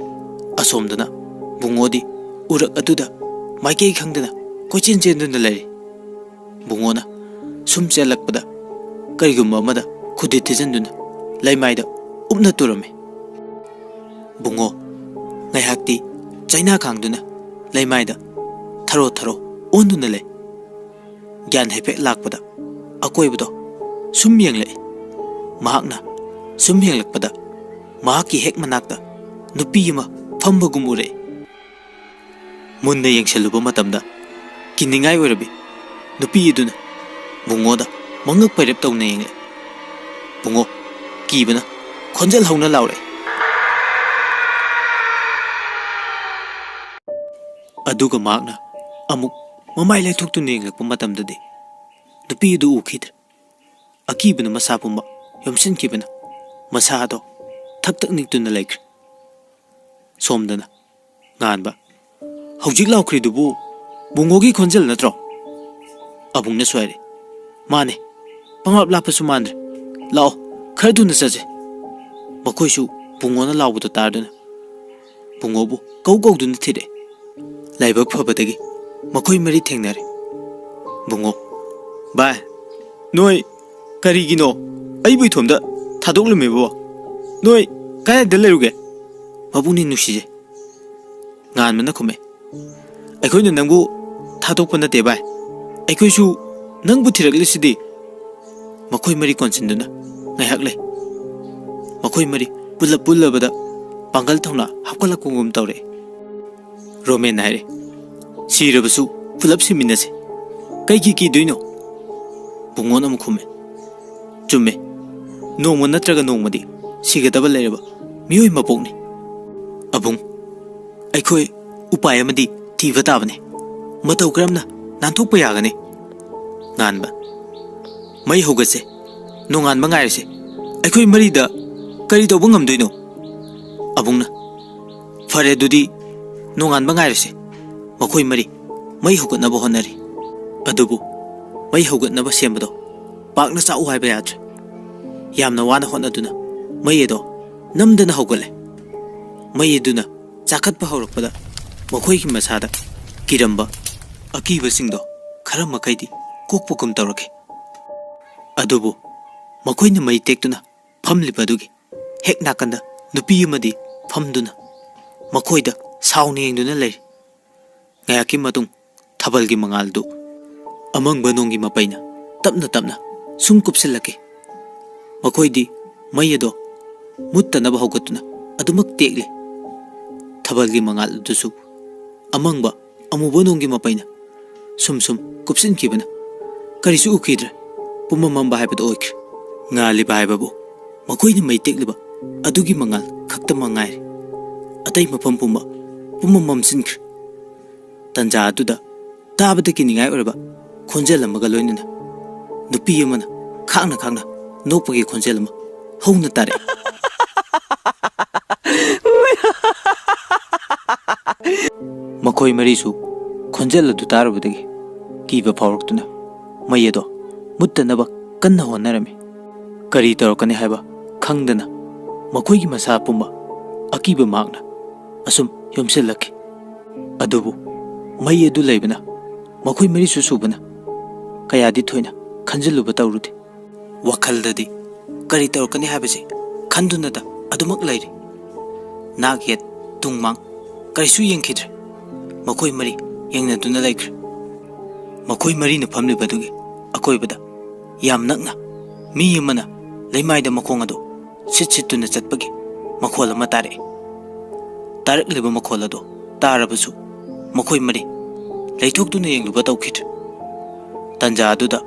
ꯑꯁꯣꯝꯗꯅ ꯕꯨꯡꯉꯣꯗꯤ ꯎꯔꯛ ꯑꯗꯨꯗ ꯃꯥꯏꯀꯩ ꯈꯪꯗꯅ ꯀꯣꯏꯆꯦꯟ ꯆꯦꯟꯗꯨꯅ ꯂꯩꯔꯤ꯫ ꯕꯨꯡꯉꯣꯅ ꯁꯨꯝ ꯆꯦꯜꯂꯛꯄꯗ ꯀꯔꯤꯒꯨꯝꯕ ꯑꯃꯗ ꯈꯨꯗꯤꯠ ꯊꯤꯖꯤꯟꯗꯨꯅ ꯂꯩꯃꯥꯏꯗ ꯎꯞꯅ ꯇꯨꯔꯝꯃꯤ꯫ ꯕꯨꯡꯉꯣ ꯉꯥꯏꯍꯥꯛꯇꯤ ꯆꯩꯅꯥ ꯈꯥꯡꯗꯨꯅ ꯂꯩꯃꯥꯏꯗ ꯊꯔꯣ ꯊꯔꯣ ꯑꯣꯟꯗꯨꯅ ꯂꯩ꯫ ꯒ꯭ꯌꯥꯟ ꯍꯥꯏꯐꯦꯠ ꯂꯥꯛꯄꯗ ꯑꯀꯣꯏꯕꯗꯣ ꯁꯨꯝ ꯌꯦꯡꯂꯛꯏ꯫ ꯃꯍꯥꯛꯅ ꯁꯨꯝ ꯌꯦꯡꯂꯛꯄꯗ ꯃꯍꯥꯛꯀꯤ ꯍꯦꯛ ꯃꯅꯥꯛꯇ ꯅꯨꯄꯤ ꯑꯃ ꯐꯝꯕꯒꯨꯝ ꯎꯔꯛꯏ꯫ ꯃꯨꯟꯅ ꯌꯦꯡꯁꯤꯜꯂꯨꯕ ꯃꯇꯝꯗ ꯀꯤꯅꯤꯡꯉꯥꯏ ꯑꯣꯏꯔꯕꯤ ꯅꯨꯄꯤ ꯑꯗꯨꯅ ꯕꯨꯡꯉꯣꯗ ꯃꯉꯛ ꯄꯩꯔꯞ ꯇꯧꯅ ꯌꯦꯡꯂꯛꯏ꯫ ꯕꯨꯡꯉꯣ ꯀꯤꯕꯅ ꯈꯣꯟꯖꯦꯜ ꯍꯧꯅ ꯂꯥꯎꯔꯛꯏ꯫ ꯑꯗꯨꯒ ꯃꯍꯥꯛꯅ ꯑꯃꯨꯛ ꯃꯃꯥꯏ ꯂꯩꯊꯣꯛꯇꯨꯅ ꯌꯦꯡꯂꯛꯄ ꯃꯇꯝꯗꯗꯤ ꯅꯨꯄꯤ ꯑꯗꯨ ꯎꯈꯤꯗ꯭ꯔꯦ꯫ ꯑꯀꯤꯕꯅ ꯃꯁꯥ ꯄꯨꯝꯕ ꯌꯣꯝꯁꯤꯟꯈꯤꯕꯅ ꯃꯁꯥ ꯑꯗꯣ ꯊꯛ ꯊꯛ ꯅꯤꯛꯇꯨꯅ ꯂꯩꯈ꯭ꯔꯦ꯫ ꯁꯣꯝꯗꯅ ꯉꯥꯟꯕ, "ꯍꯧꯖꯤꯛ ꯂꯥꯎꯈ꯭ꯔꯤꯗꯨꯕꯨ ꯕꯨꯡꯉꯣꯒꯤ ꯈꯣꯟꯖꯦꯜ ꯅꯠꯇ꯭ꯔꯣ?" ꯑꯕꯨꯡꯅ ꯁꯣꯏꯔꯦ꯫ "ꯃꯥꯅꯦ, ꯄꯪꯂꯥꯞ ꯂꯥꯞꯄꯁꯨ ꯃꯥꯟꯗ꯭ꯔꯦ꯫ ꯂꯥꯛꯑꯣ, "ꯈꯔ ꯊꯨꯅ ꯆꯠꯁꯦ꯫" ꯃꯈꯣꯏꯁꯨ ꯕꯨꯡꯉꯣꯅ ꯂꯥꯎꯕꯗꯣ ꯇꯥꯗꯨꯅ ꯕꯨꯡꯉꯣꯕꯨ ꯀꯧ ꯀꯧꯗꯨꯅ ꯊꯤꯔꯛꯑꯦ꯫ ꯂꯥꯏꯕꯛ ꯐꯕꯗꯒꯤ ꯃꯈꯣꯏ ꯃꯔꯤ ꯊꯦꯡꯅꯔꯦ꯫ ꯕꯨꯡꯉꯣ, "ꯚꯥꯏ, ꯅꯣꯏ ꯀꯔꯤꯒꯤꯅꯣ ꯑꯩꯕꯨ ꯏꯊꯣꯝꯗ ꯊꯥꯗꯣꯛꯂꯝꯃꯤꯕꯣ? ꯅꯣꯏ ꯀꯗꯥꯏꯗ ꯂꯩꯔꯨꯒꯦ?" "ꯃꯄꯨꯛꯅꯤꯡ ꯅꯨꯡꯁꯤꯁꯦ, ꯉꯥꯟꯕꯅ ꯈꯨꯝꯃꯦ꯫ "ꯑꯩꯈꯣꯏꯅ ꯅꯪꯕꯨ ꯊꯥꯗꯣꯛꯄ ꯅꯠꯇꯦ ꯚꯥꯏ, ꯑꯩꯈꯣꯏꯁꯨ ꯅꯪꯕꯨ ꯊꯤꯔꯛꯂꯤꯁꯤꯗꯤ꯫" ꯃꯈꯣꯏ ꯃꯔꯤ ꯀꯣꯟꯁꯤꯟꯗꯨꯅ ꯉꯥꯏꯍꯥꯛ ꯂꯩ꯫ ꯃꯈꯣꯏ ꯃꯔꯤ ꯄꯨꯜꯂꯞ ꯄꯨꯜꯂꯕꯗ ꯄꯥꯡꯒꯜ ꯊꯧꯅꯥ ꯍꯥꯞꯀꯠꯂꯛꯄꯒꯨꯝ ꯇꯧꯔꯛꯑꯦ꯫ ꯔꯣꯃꯦꯟꯅ ꯍꯥꯏꯔꯦ, "ꯁꯤꯔꯕꯁꯨ ꯄꯨꯂꯞ ꯁꯤꯃꯤꯟꯅꯁꯤ꯫ ꯀꯩꯒꯤ ꯀꯤꯗꯣꯏꯅꯣ?" ꯕꯨꯡꯉꯣꯅ ꯑꯃꯨꯛ ꯈꯨꯝꯃꯦ, "ꯆꯨꯝꯃꯦ, ꯅꯣꯡꯃ ꯅꯠꯇ꯭ꯔꯒ ꯅꯣꯡꯃꯗꯤ ꯁꯤꯒꯗꯕ ꯂꯩꯔꯕ ꯃꯤꯑꯣꯏ ꯃꯄꯣꯛꯅꯤ꯫ ꯑꯕꯨꯡ, ꯑꯩꯈꯣꯏ ꯎꯄꯥꯏ ꯑꯃꯗꯤ ꯊꯤꯕ ꯇꯥꯕꯅꯤ꯫ ꯃꯇꯧ ꯀꯔꯝꯅ ꯅꯥꯟꯊꯣꯛꯄ ꯌꯥꯒꯅꯤ?" ꯉꯥꯟꯕ, "ꯃꯩ ꯍꯧꯒꯠꯁꯦ, ꯅꯣꯡꯉꯥꯟꯕ ꯉꯥꯏꯔꯁꯦ꯫ ꯑꯩꯈꯣꯏ ꯃꯔꯤꯗ ꯀꯔꯤ ꯇꯧꯕ ꯉꯝꯗꯣꯏꯅꯣ?" ꯑꯕꯨꯡꯅ, "ꯐꯔꯦ, ꯑꯗꯨꯗꯤ ꯅꯣꯡꯉꯥꯟꯕ ꯉꯥꯏꯔꯁꯦ꯫" ꯃꯈꯣꯏ ꯃꯔꯤ ꯃꯩ ꯍꯧꯒꯠꯅꯕ ꯍꯣꯠꯅꯔꯤ꯫ ꯑꯗꯨꯕꯨ ꯃꯩ ꯍꯧꯒꯠꯅꯕ ꯁꯦꯝꯕꯗꯣ ꯄꯥꯛꯅ ꯆꯥꯛꯎ ꯍꯥꯏꯕ ꯌꯥꯗ꯭ꯔꯦ꯫ ꯌꯥꯝꯅ ꯋꯥꯅ ꯍꯣꯠꯅꯗꯨꯅ ꯃꯩ ꯑꯗꯣ ꯅꯝꯗꯅ ꯍꯧꯒꯠꯂꯦ꯫ ꯃꯩ ꯑꯗꯨꯅ ꯆꯥꯈꯠꯄ ꯍꯧꯔꯛꯄꯗ ꯃꯈꯣꯏꯒꯤ ꯃꯁꯥꯗ ꯀꯤꯔꯝꯕ ꯑꯀꯤꯕꯁꯤꯡꯗꯣ ꯈꯔ ꯃꯈꯩꯗꯤ ꯀꯣꯛꯄꯒꯨꯝ ꯇꯧꯔꯛꯈꯤ꯫ ꯑꯗꯨꯕꯨ ꯃꯈꯣꯏꯅ ꯃꯩ ꯇꯦꯛꯇꯨꯅ ꯐꯝꯂꯤꯕ ꯑꯗꯨꯒꯤ ꯍꯦꯛ ꯅꯥꯀꯟꯗ ꯅꯨꯄꯤ ꯑꯃꯗꯤ ꯐꯝꯗꯨꯅ ꯃꯈꯣꯏꯗ ꯁꯥꯎꯅ ꯌꯦꯡꯗꯨꯅ ꯂꯩꯔꯤ꯫ ꯉꯥꯏꯍꯥꯛꯀꯤ ꯃꯇꯨꯡ ꯊꯥꯕꯜꯒꯤ ꯃꯉꯥꯜꯗꯨ ꯑꯃꯪꯕ ꯅꯣꯡꯒꯤ ꯃꯄꯩꯅ ꯇꯞꯅ ꯇꯞꯅ ꯁꯨꯝ ꯀꯨꯞꯁꯤꯜꯂꯛꯈꯤ꯫ ꯃꯈꯣꯏꯗꯤ ꯃꯩ ꯑꯗꯣ ꯃꯨꯠꯇꯅꯕ ꯍꯧꯒꯠꯇꯨꯅ ꯑꯗꯨꯃꯛ ꯇꯦꯛꯂꯤ꯫ ꯊꯥꯕꯜꯒꯤ ꯃꯉꯥꯜ ꯑꯗꯨꯁꯨ ꯑꯃꯪꯕ ꯑꯃꯨꯕ ꯅꯣꯡꯒꯤ ꯃꯄꯩꯅ ꯁꯨꯝ ꯁꯨꯝ ꯀꯨꯞꯁꯤꯟꯈꯤꯕꯅ ꯀꯔꯤꯁꯨ ꯎꯈꯤꯗ꯭ꯔꯦ꯫ ꯄꯨꯝꯃꯝ ꯃꯝꯕ ꯍꯥꯏꯕꯗꯨ ꯑꯣꯏꯈ꯭ꯔꯦ꯫ ꯉꯥꯜꯂꯤꯕ ꯍꯥꯏꯕꯕꯨ ꯃꯈꯣꯏꯅ ꯃꯩ ꯇꯦꯛꯂꯤꯕ ꯑꯗꯨꯒꯤ ꯃꯉꯥꯜ ꯈꯛꯇꯃꯛ ꯉꯥꯏꯔꯦ꯫ ꯑꯇꯩ ꯃꯐꯝ ꯄꯨꯝꯕ ꯄꯨꯝꯃꯝ ꯃꯝꯁꯤꯟꯈ꯭ꯔꯦ꯫ ꯇꯟꯖꯥ ꯑꯗꯨꯗ ꯇꯥꯕꯗ ꯀꯤꯅꯤꯡꯉꯥꯏ ꯑꯣꯏꯔꯕ ꯈꯣꯟꯖꯦꯜ ꯑꯃꯒ ꯂꯣꯏꯅꯅ ꯅꯨꯄꯤ ꯑꯃꯅ ꯈꯥꯡꯅ ꯈꯥꯡꯅ ꯅꯣꯛꯄꯒꯤ ꯈꯣꯟꯖꯦꯜ ꯑꯃ ꯍꯧꯅ ꯇꯥꯔꯛꯏ꯫ ꯃꯈꯣꯏ ꯃꯔꯤꯁꯨ ꯈꯣꯟꯖꯦꯜ ꯑꯗꯨ ꯇꯥꯔꯨꯕꯗꯒꯤ ꯀꯤꯕ ꯐꯥꯎꯔꯛꯇꯨꯅ ꯃꯩ ꯑꯗꯣ ꯃꯨꯠꯇꯅꯕ ꯀꯟꯅ ꯍꯣꯠꯅꯔꯝꯃꯤ꯫ ꯀꯔꯤ ꯇꯧꯔꯛꯀꯅꯤ ꯍꯥꯏꯕ ꯈꯪꯗꯅ ꯃꯈꯣꯏꯒꯤ ꯃꯁꯥ ꯄꯨꯝꯕ ꯑꯀꯤꯕ ꯃꯍꯥꯛꯅ ꯑꯁꯨꯝ ꯌꯣꯝꯁꯤꯜꯂꯛꯈꯤ꯫ ꯑꯗꯨꯕꯨ ꯃꯩ ꯑꯗꯨ ꯂꯩꯕꯅ ꯃꯈꯣꯏ ꯃꯔꯤꯁꯨ ꯁꯨꯕꯅ ꯀꯌꯥꯗꯤ ꯊꯣꯏꯅ ꯈꯟꯖꯤꯜꯂꯨꯕ ꯇꯧꯔꯨꯗꯦ꯫ ꯋꯥꯈꯜꯗꯗꯤ ꯀꯔꯤ ꯇꯧꯔꯛꯀꯅꯤ ꯍꯥꯏꯕꯁꯤ ꯈꯟꯗꯨꯅꯇ ꯑꯗꯨꯃꯛ ꯂꯩꯔꯤ꯫ ꯅꯥꯛ ꯌꯦꯠ ꯇꯨꯡ ꯃꯥꯡ ꯀꯔꯤꯁꯨ ꯌꯦꯡꯈꯤꯗ꯭ꯔꯦ꯫ ꯃꯈꯣꯏ ꯃꯔꯤ ꯌꯦꯡꯅꯗꯨꯅ ꯂꯩꯈ꯭ꯔꯦ꯫ ꯃꯈꯣꯏ ꯃꯔꯤꯅ ꯐꯝꯂꯤꯕꯗꯨꯒꯤ ꯑꯀꯣꯏꯕꯗ ꯌꯥꯝ ꯅꯛꯅ ꯃꯤ ꯑꯃꯅ ꯂꯩꯃꯥꯏꯗ ꯃꯈꯣꯡ ꯑꯗꯨ ꯁꯤꯠ ꯁꯤꯠꯇꯨꯅ ꯆꯠꯄꯒꯤ ꯃꯈꯣꯜ ꯑꯃ ꯇꯥꯔꯛꯏ꯫ ꯇꯥꯔꯛꯂꯤꯕ ꯃꯈꯣꯜ ꯑꯗꯨ ꯇꯥꯔꯕꯁꯨ ꯃꯈꯣꯏ ꯃꯔꯤ ꯂꯩꯊꯣꯛꯇꯨꯅ ꯌꯦꯡꯂꯨꯕ ꯇꯧꯈꯤꯗ꯭ꯔꯦ꯫ ꯇꯟꯖꯥ ꯑꯗꯨꯗ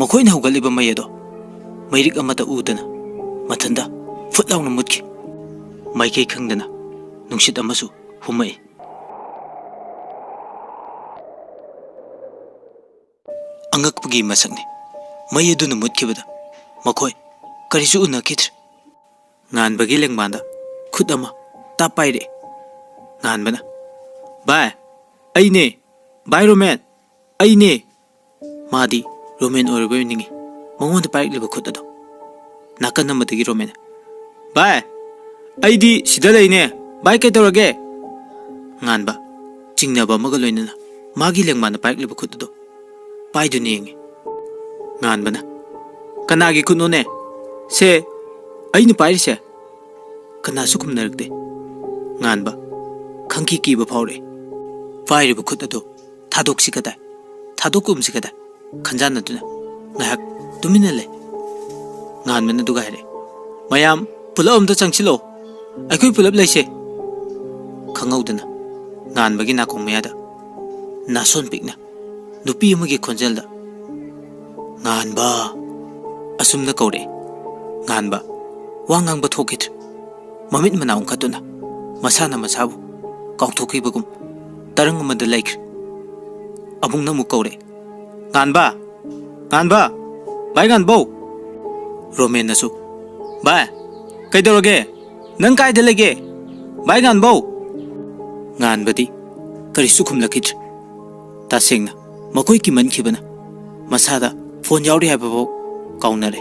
ꯃꯈꯣꯏꯅ ꯍꯧꯒꯠꯂꯤꯕ ꯃꯩ ꯑꯗꯣ ꯃꯩꯔꯤꯛ ꯑꯃꯠꯇ ꯎꯗꯅ ꯃꯊꯟꯇ ꯐꯨꯠ ꯂꯥꯎꯅ ꯃꯨꯠꯈꯤ꯫ ꯃꯥꯏꯀꯩ ꯈꯪꯗꯅ ꯅꯨꯡꯁꯤꯠ ꯑꯃꯁꯨ ꯍꯨꯝꯃꯛꯏ꯫ ꯑꯉꯛꯄꯒꯤ ꯃꯁꯛꯅꯤ꯫ ꯃꯩ ꯑꯗꯨꯅ ꯃꯨꯠꯈꯤꯕꯗ ꯃꯈꯣꯏ ꯀꯔꯤꯁꯨ ꯎꯅꯈꯤꯗ꯭ꯔꯦ꯫ ꯉꯥꯟꯕꯒꯤ ꯂꯦꯡꯕꯥꯟꯗ ꯈꯨꯠ ꯑꯃ ꯇꯥꯞ ꯄꯥꯏꯔꯛꯑꯦ꯫ ꯉꯥꯟꯕꯅ, "ꯚꯥꯏ, ꯑꯩꯅꯦ꯫ ꯚꯥꯏ ꯔꯣꯃꯦꯟ, ꯑꯩꯅꯦ!" ꯃꯥꯗꯤ ꯔꯣꯃꯦꯟ ꯑꯣꯏꯔꯕꯣꯏ ꯅꯤꯡꯏ꯫ ꯃꯉꯣꯟꯗ ꯄꯥꯏꯔꯛꯂꯤꯕ ꯈꯨꯠ ꯑꯗꯣ꯫ ꯅꯥꯀꯟ ꯑꯃꯗꯒꯤ ꯔꯣꯃꯦꯟ, "ꯚꯥꯏ, ꯑꯩꯗꯤ ꯁꯤꯗ ꯂꯩꯅꯦ꯫ ꯚꯥꯏ, ꯀꯩꯗꯧꯔꯒꯦ?" ꯉꯥꯟꯕ, ꯆꯤꯡꯅꯕ ꯑꯃꯒ ꯂꯣꯏꯅꯅ ꯃꯥꯒꯤ ꯂꯦꯡꯃꯥꯟꯗ ꯄꯥꯏꯔꯛꯂꯤꯕ ꯈꯨꯠ ꯑꯗꯣ ꯄꯥꯏꯗꯨꯅ ꯌꯦꯡꯉꯤ꯫ ꯉꯥꯟꯕꯅ, "ꯀꯅꯥꯒꯤ ꯈꯨꯠꯅꯣꯅꯦ? ꯁꯦ, ꯑꯩꯅ ꯄꯥꯏꯔꯤꯁꯦ?" ꯀꯅꯥꯁꯨ ꯈꯨꯝꯅꯔꯛꯇꯦ꯫ ꯉꯥꯟꯕ, ꯈꯪꯀꯤ ꯀꯤꯕ ꯐꯥꯎꯔꯛꯏ꯫ ꯄꯥꯏꯔꯤꯕ ꯈꯨꯠ ꯑꯗꯣ ꯊꯥꯗꯣꯛꯁꯤ ꯀꯗꯥꯏ, ꯊꯥꯗꯣꯛꯀꯨꯝꯁꯤ ꯀꯗꯥꯏ ꯈꯟꯖꯥꯟꯅꯗꯨꯅ ꯉꯥꯏꯍꯥꯛ ꯇꯨꯃꯤꯟꯅ ꯂꯩ꯫ ꯉꯥꯟꯕꯅ ꯑꯗꯨꯒ ꯍꯥꯏꯔꯛꯑꯦ, "ꯃꯌꯥꯝ ꯄꯨꯂꯞ ꯑꯝꯇ ꯆꯪꯁꯤꯜꯂꯛꯑꯣ, ꯑꯩꯈꯣꯏ ꯄꯨꯂꯞ ꯂꯩꯁꯦ꯫" ꯈꯪꯍꯧꯗꯅ ꯉꯥꯟꯕꯒꯤ ꯅꯥꯀꯣꯡ ꯃꯌꯥꯗ ꯅꯥꯁꯣꯟ ꯄꯤꯛꯅ ꯅꯨꯄꯤ ꯑꯃꯒꯤ ꯈꯣꯟꯖꯦꯜꯗ, "ꯉꯥꯟꯕ!" ꯑꯁꯨꯝꯅ ꯀꯧꯔꯛꯑꯦ꯫ ꯉꯥꯟꯕ ꯋꯥ ꯉꯥꯡꯕ ꯊꯣꯛꯈꯤꯗ꯭ꯔꯦ꯫ ꯃꯃꯤꯠ ꯃꯅꯥ ꯎꯪꯈꯠꯇꯨꯅ ꯃꯁꯥꯅ ꯃꯁꯥꯕꯨ ꯀꯥꯎꯊꯣꯛꯈꯤꯕꯒꯨꯝ ꯇꯔꯪ ꯑꯃꯗ ꯂꯩꯈ꯭ꯔꯦ꯫ ꯑꯃꯨꯛꯅ ꯑꯃꯨꯛ ꯀꯧꯔꯛꯑꯦ, "ꯉꯥꯟꯕ! ꯉꯥꯟꯕ! ꯚꯥꯏ ꯉꯥꯟꯕꯧ!" ꯔꯣꯃꯦꯟꯅꯁꯨ, "ꯚꯥꯏ, ꯀꯩꯗꯧꯔꯒꯦ? ꯅꯪ ꯀꯥꯏꯗ ꯂꯩꯒꯦ? ꯚꯥꯏ ꯉꯥꯟꯕꯧ!" ꯉꯥꯟꯕꯗꯤ ꯀꯔꯤꯁꯨ ꯈꯨꯝꯂꯛꯈꯤꯗ꯭ꯔꯦ꯫ ꯇꯁꯦꯡꯅ ꯃꯈꯣꯏ ꯀꯤꯃꯟꯈꯤꯕꯅ ꯃꯁꯥꯗ ꯐꯣꯟ ꯌꯥꯎꯔꯤ ꯍꯥꯏꯕꯐꯥꯎ ꯀꯥꯎꯅꯔꯦ꯫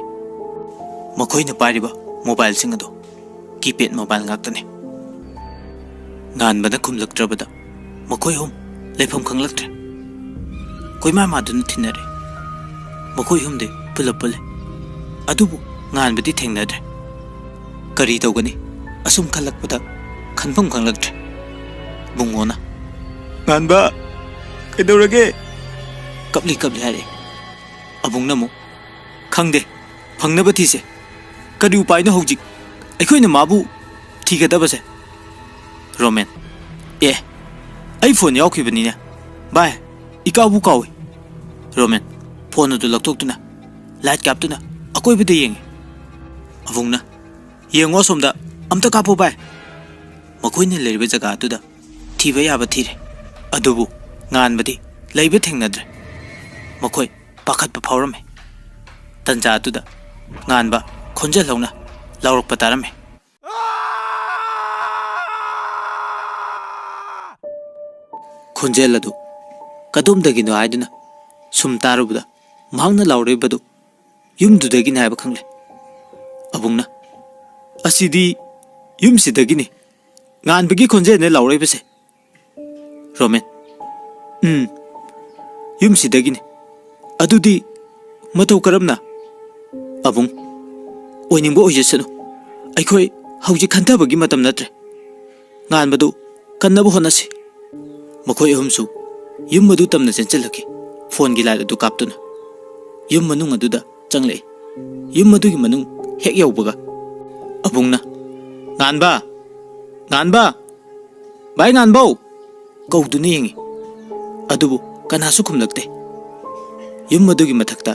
ꯃꯈꯣꯏꯅ ꯄꯥꯏꯔꯤꯕ ꯃꯣꯕꯥꯏꯜꯁꯤꯡ ꯑꯗꯨ ꯀꯤꯄꯦꯗ ꯃꯣꯕꯥꯏꯜ ꯉꯥꯛꯇꯅꯤ꯫ ꯉꯥꯟꯕꯅ ꯈꯨꯝꯂꯛꯇ꯭ꯔꯕꯗ ꯃꯈꯣꯏ ꯑꯍꯨꯝ ꯂꯩꯐꯝ ꯈꯪꯂꯛꯇ꯭ꯔꯦ꯫ ꯀꯣꯏꯃꯥ ꯃꯥꯗꯨꯅ ꯊꯤꯟꯅꯔꯦ꯫ ꯃꯈꯣꯏ ꯑꯍꯨꯝꯗꯤ ꯄꯨꯂꯞ ꯄꯨꯜꯂꯦ꯫ ꯑꯗꯨꯕꯨ ꯉꯥꯟꯕꯗꯤ ꯊꯦꯡꯅꯗ꯭ꯔꯦ꯫ ꯀꯔꯤ ꯇꯧꯒꯅꯤ? ꯑꯁꯨꯝ ꯈꯜꯂꯛꯄꯗ ꯈꯟꯐꯝ ꯈꯪꯂꯛꯇ꯭ꯔꯦ꯫ ꯕꯨꯡꯉꯣꯅ, "ꯉꯥꯟꯕ, ꯀꯩꯗꯧꯔꯒꯦ?" ꯀꯞꯂꯤ ꯀꯞꯂꯤ ꯍꯥꯏꯔꯛꯑꯦ꯫ ꯑꯕꯨꯡꯅ ꯑꯃꯨꯛ, "ꯈꯪꯗꯦ, ꯐꯪꯅꯕ ꯊꯤꯁꯦ꯫ ꯀꯔꯤ ꯎꯄꯥꯏꯅꯣ ꯍꯧꯖꯤꯛ ꯑꯩꯈꯣꯏꯅ ꯃꯥꯕꯨ ꯊꯤꯒꯗꯕꯁꯦ?" ꯔꯣꯃꯦꯟ, "ꯑꯦ, ꯑꯩ ꯐꯣꯟ ꯌꯥꯎꯈꯤꯕꯅꯤꯅꯦ꯫ ꯚꯥꯏ, ꯏꯀꯥꯎꯕꯨ ꯀꯥꯎꯏ꯫" ꯔꯣꯃꯦꯟ ꯐꯣꯟ ꯑꯗꯨ ꯂꯧꯊꯣꯛꯇꯨꯅ ꯂꯥꯏꯠ ꯀꯥꯞꯇꯨꯅ ꯑꯀꯣꯏꯕꯗ ꯌꯦꯡꯉꯤ꯫ ꯑꯕꯨꯡꯅ, "ꯌꯦꯡꯉꯣ ꯑꯁꯣꯝꯗ, ꯑꯝꯇ ꯀꯥꯞꯄꯣ ꯚꯥꯏ꯫" ꯃꯈꯣꯏꯅ ꯂꯩꯔꯤꯕ ꯖꯒꯥ ꯑꯗꯨꯗ ꯊꯤꯕ ꯌꯥꯕ ꯊꯤꯔꯦ꯫ ꯑꯗꯨꯕꯨ ꯉꯥꯟꯕꯗꯤ ꯂꯩꯕ ꯊꯦꯡꯅꯗ꯭ꯔꯦ꯫ ꯃꯈꯣꯏ ꯄꯥꯈꯠꯄ ꯐꯥꯎꯔꯝꯃꯤ꯫ ꯇꯟꯖꯥ ꯑꯗꯨꯗ ꯉꯥꯟꯕ ꯈꯣꯟꯖꯦꯜ ꯍꯧꯅ ꯂꯥꯎꯔꯛꯄ ꯇꯥꯔꯝꯃꯤ꯫ ꯈꯣꯟꯖꯦꯜ ꯑꯗꯨ ꯀꯗꯣꯝꯗꯒꯤꯅꯣ ꯍꯥꯏꯗꯨꯅ ꯁꯨꯝ ꯇꯥꯔꯨꯕꯗ ꯃꯍꯥꯛꯅ ꯂꯥꯎꯔꯛꯏꯕꯗꯨ ꯌꯨꯝꯗꯨꯗꯒꯤꯅꯤ ꯍꯥꯏꯕ ꯈꯪꯂꯦ꯫ ꯑꯕꯨꯡꯅ, "ꯑꯁꯤꯗꯤ ꯌꯨꯝꯁꯤꯗꯒꯤꯅꯤ꯫ ꯉꯥꯟꯕꯒꯤ ꯈꯣꯟꯖꯦꯜꯅꯦ ꯂꯥꯎꯔꯛꯏꯕꯁꯦ꯫" ꯔꯣꯃꯦꯟ, "ꯎꯝ, ꯌꯨꯝꯁꯤꯗꯒꯤꯅꯤ꯫ ꯑꯗꯨꯗꯤ ꯃꯇꯧ ꯀꯔꯝꯅ?" ꯑꯕꯨꯡ, "ꯑꯣꯏꯅꯤꯡꯕ ꯑꯣꯏꯖꯁꯅꯨ꯫ ꯑꯩꯈꯣꯏ ꯍꯧꯖꯤꯛ ꯈꯟꯊꯕꯒꯤ ꯃꯇꯝ ꯅꯠꯇ꯭ꯔꯦ꯫ ꯉꯥꯟꯕꯗꯨ ꯀꯟꯅꯕ ꯍꯣꯠꯅꯁꯤ꯫" ꯃꯈꯣꯏ ꯑꯍꯨꯝꯁꯨ ꯌꯨꯝ ꯑꯗꯨ ꯇꯝꯅ ꯆꯦꯟꯁꯤꯜꯂꯛꯈꯤ꯫ ꯐꯣꯟꯒꯤ ꯂꯥꯏꯠ ꯑꯗꯨ ꯀꯥꯞꯇꯨꯅ ꯌꯨꯝ ꯃꯅꯨꯡ ꯑꯗꯨꯗ ꯆꯪꯂꯛꯏ꯫ ꯌꯨꯝ ꯑꯗꯨꯒꯤ ꯃꯅꯨꯡ ꯍꯦꯛ ꯌꯧꯕꯒ ꯑꯕꯨꯡꯅ, "ꯉꯥꯟꯕ! ꯉꯥꯟꯕ! ꯚꯥꯏ ꯉꯥꯟꯕꯧ!" ꯀꯧꯗꯨꯅ ꯌꯦꯡꯉꯤ꯫ ꯑꯗꯨꯕꯨ ꯀꯅꯥꯁꯨ ꯈꯨꯝꯂꯛꯇꯦ꯫ ꯌꯨꯝ ꯑꯗꯨꯒꯤ ꯃꯊꯛꯇ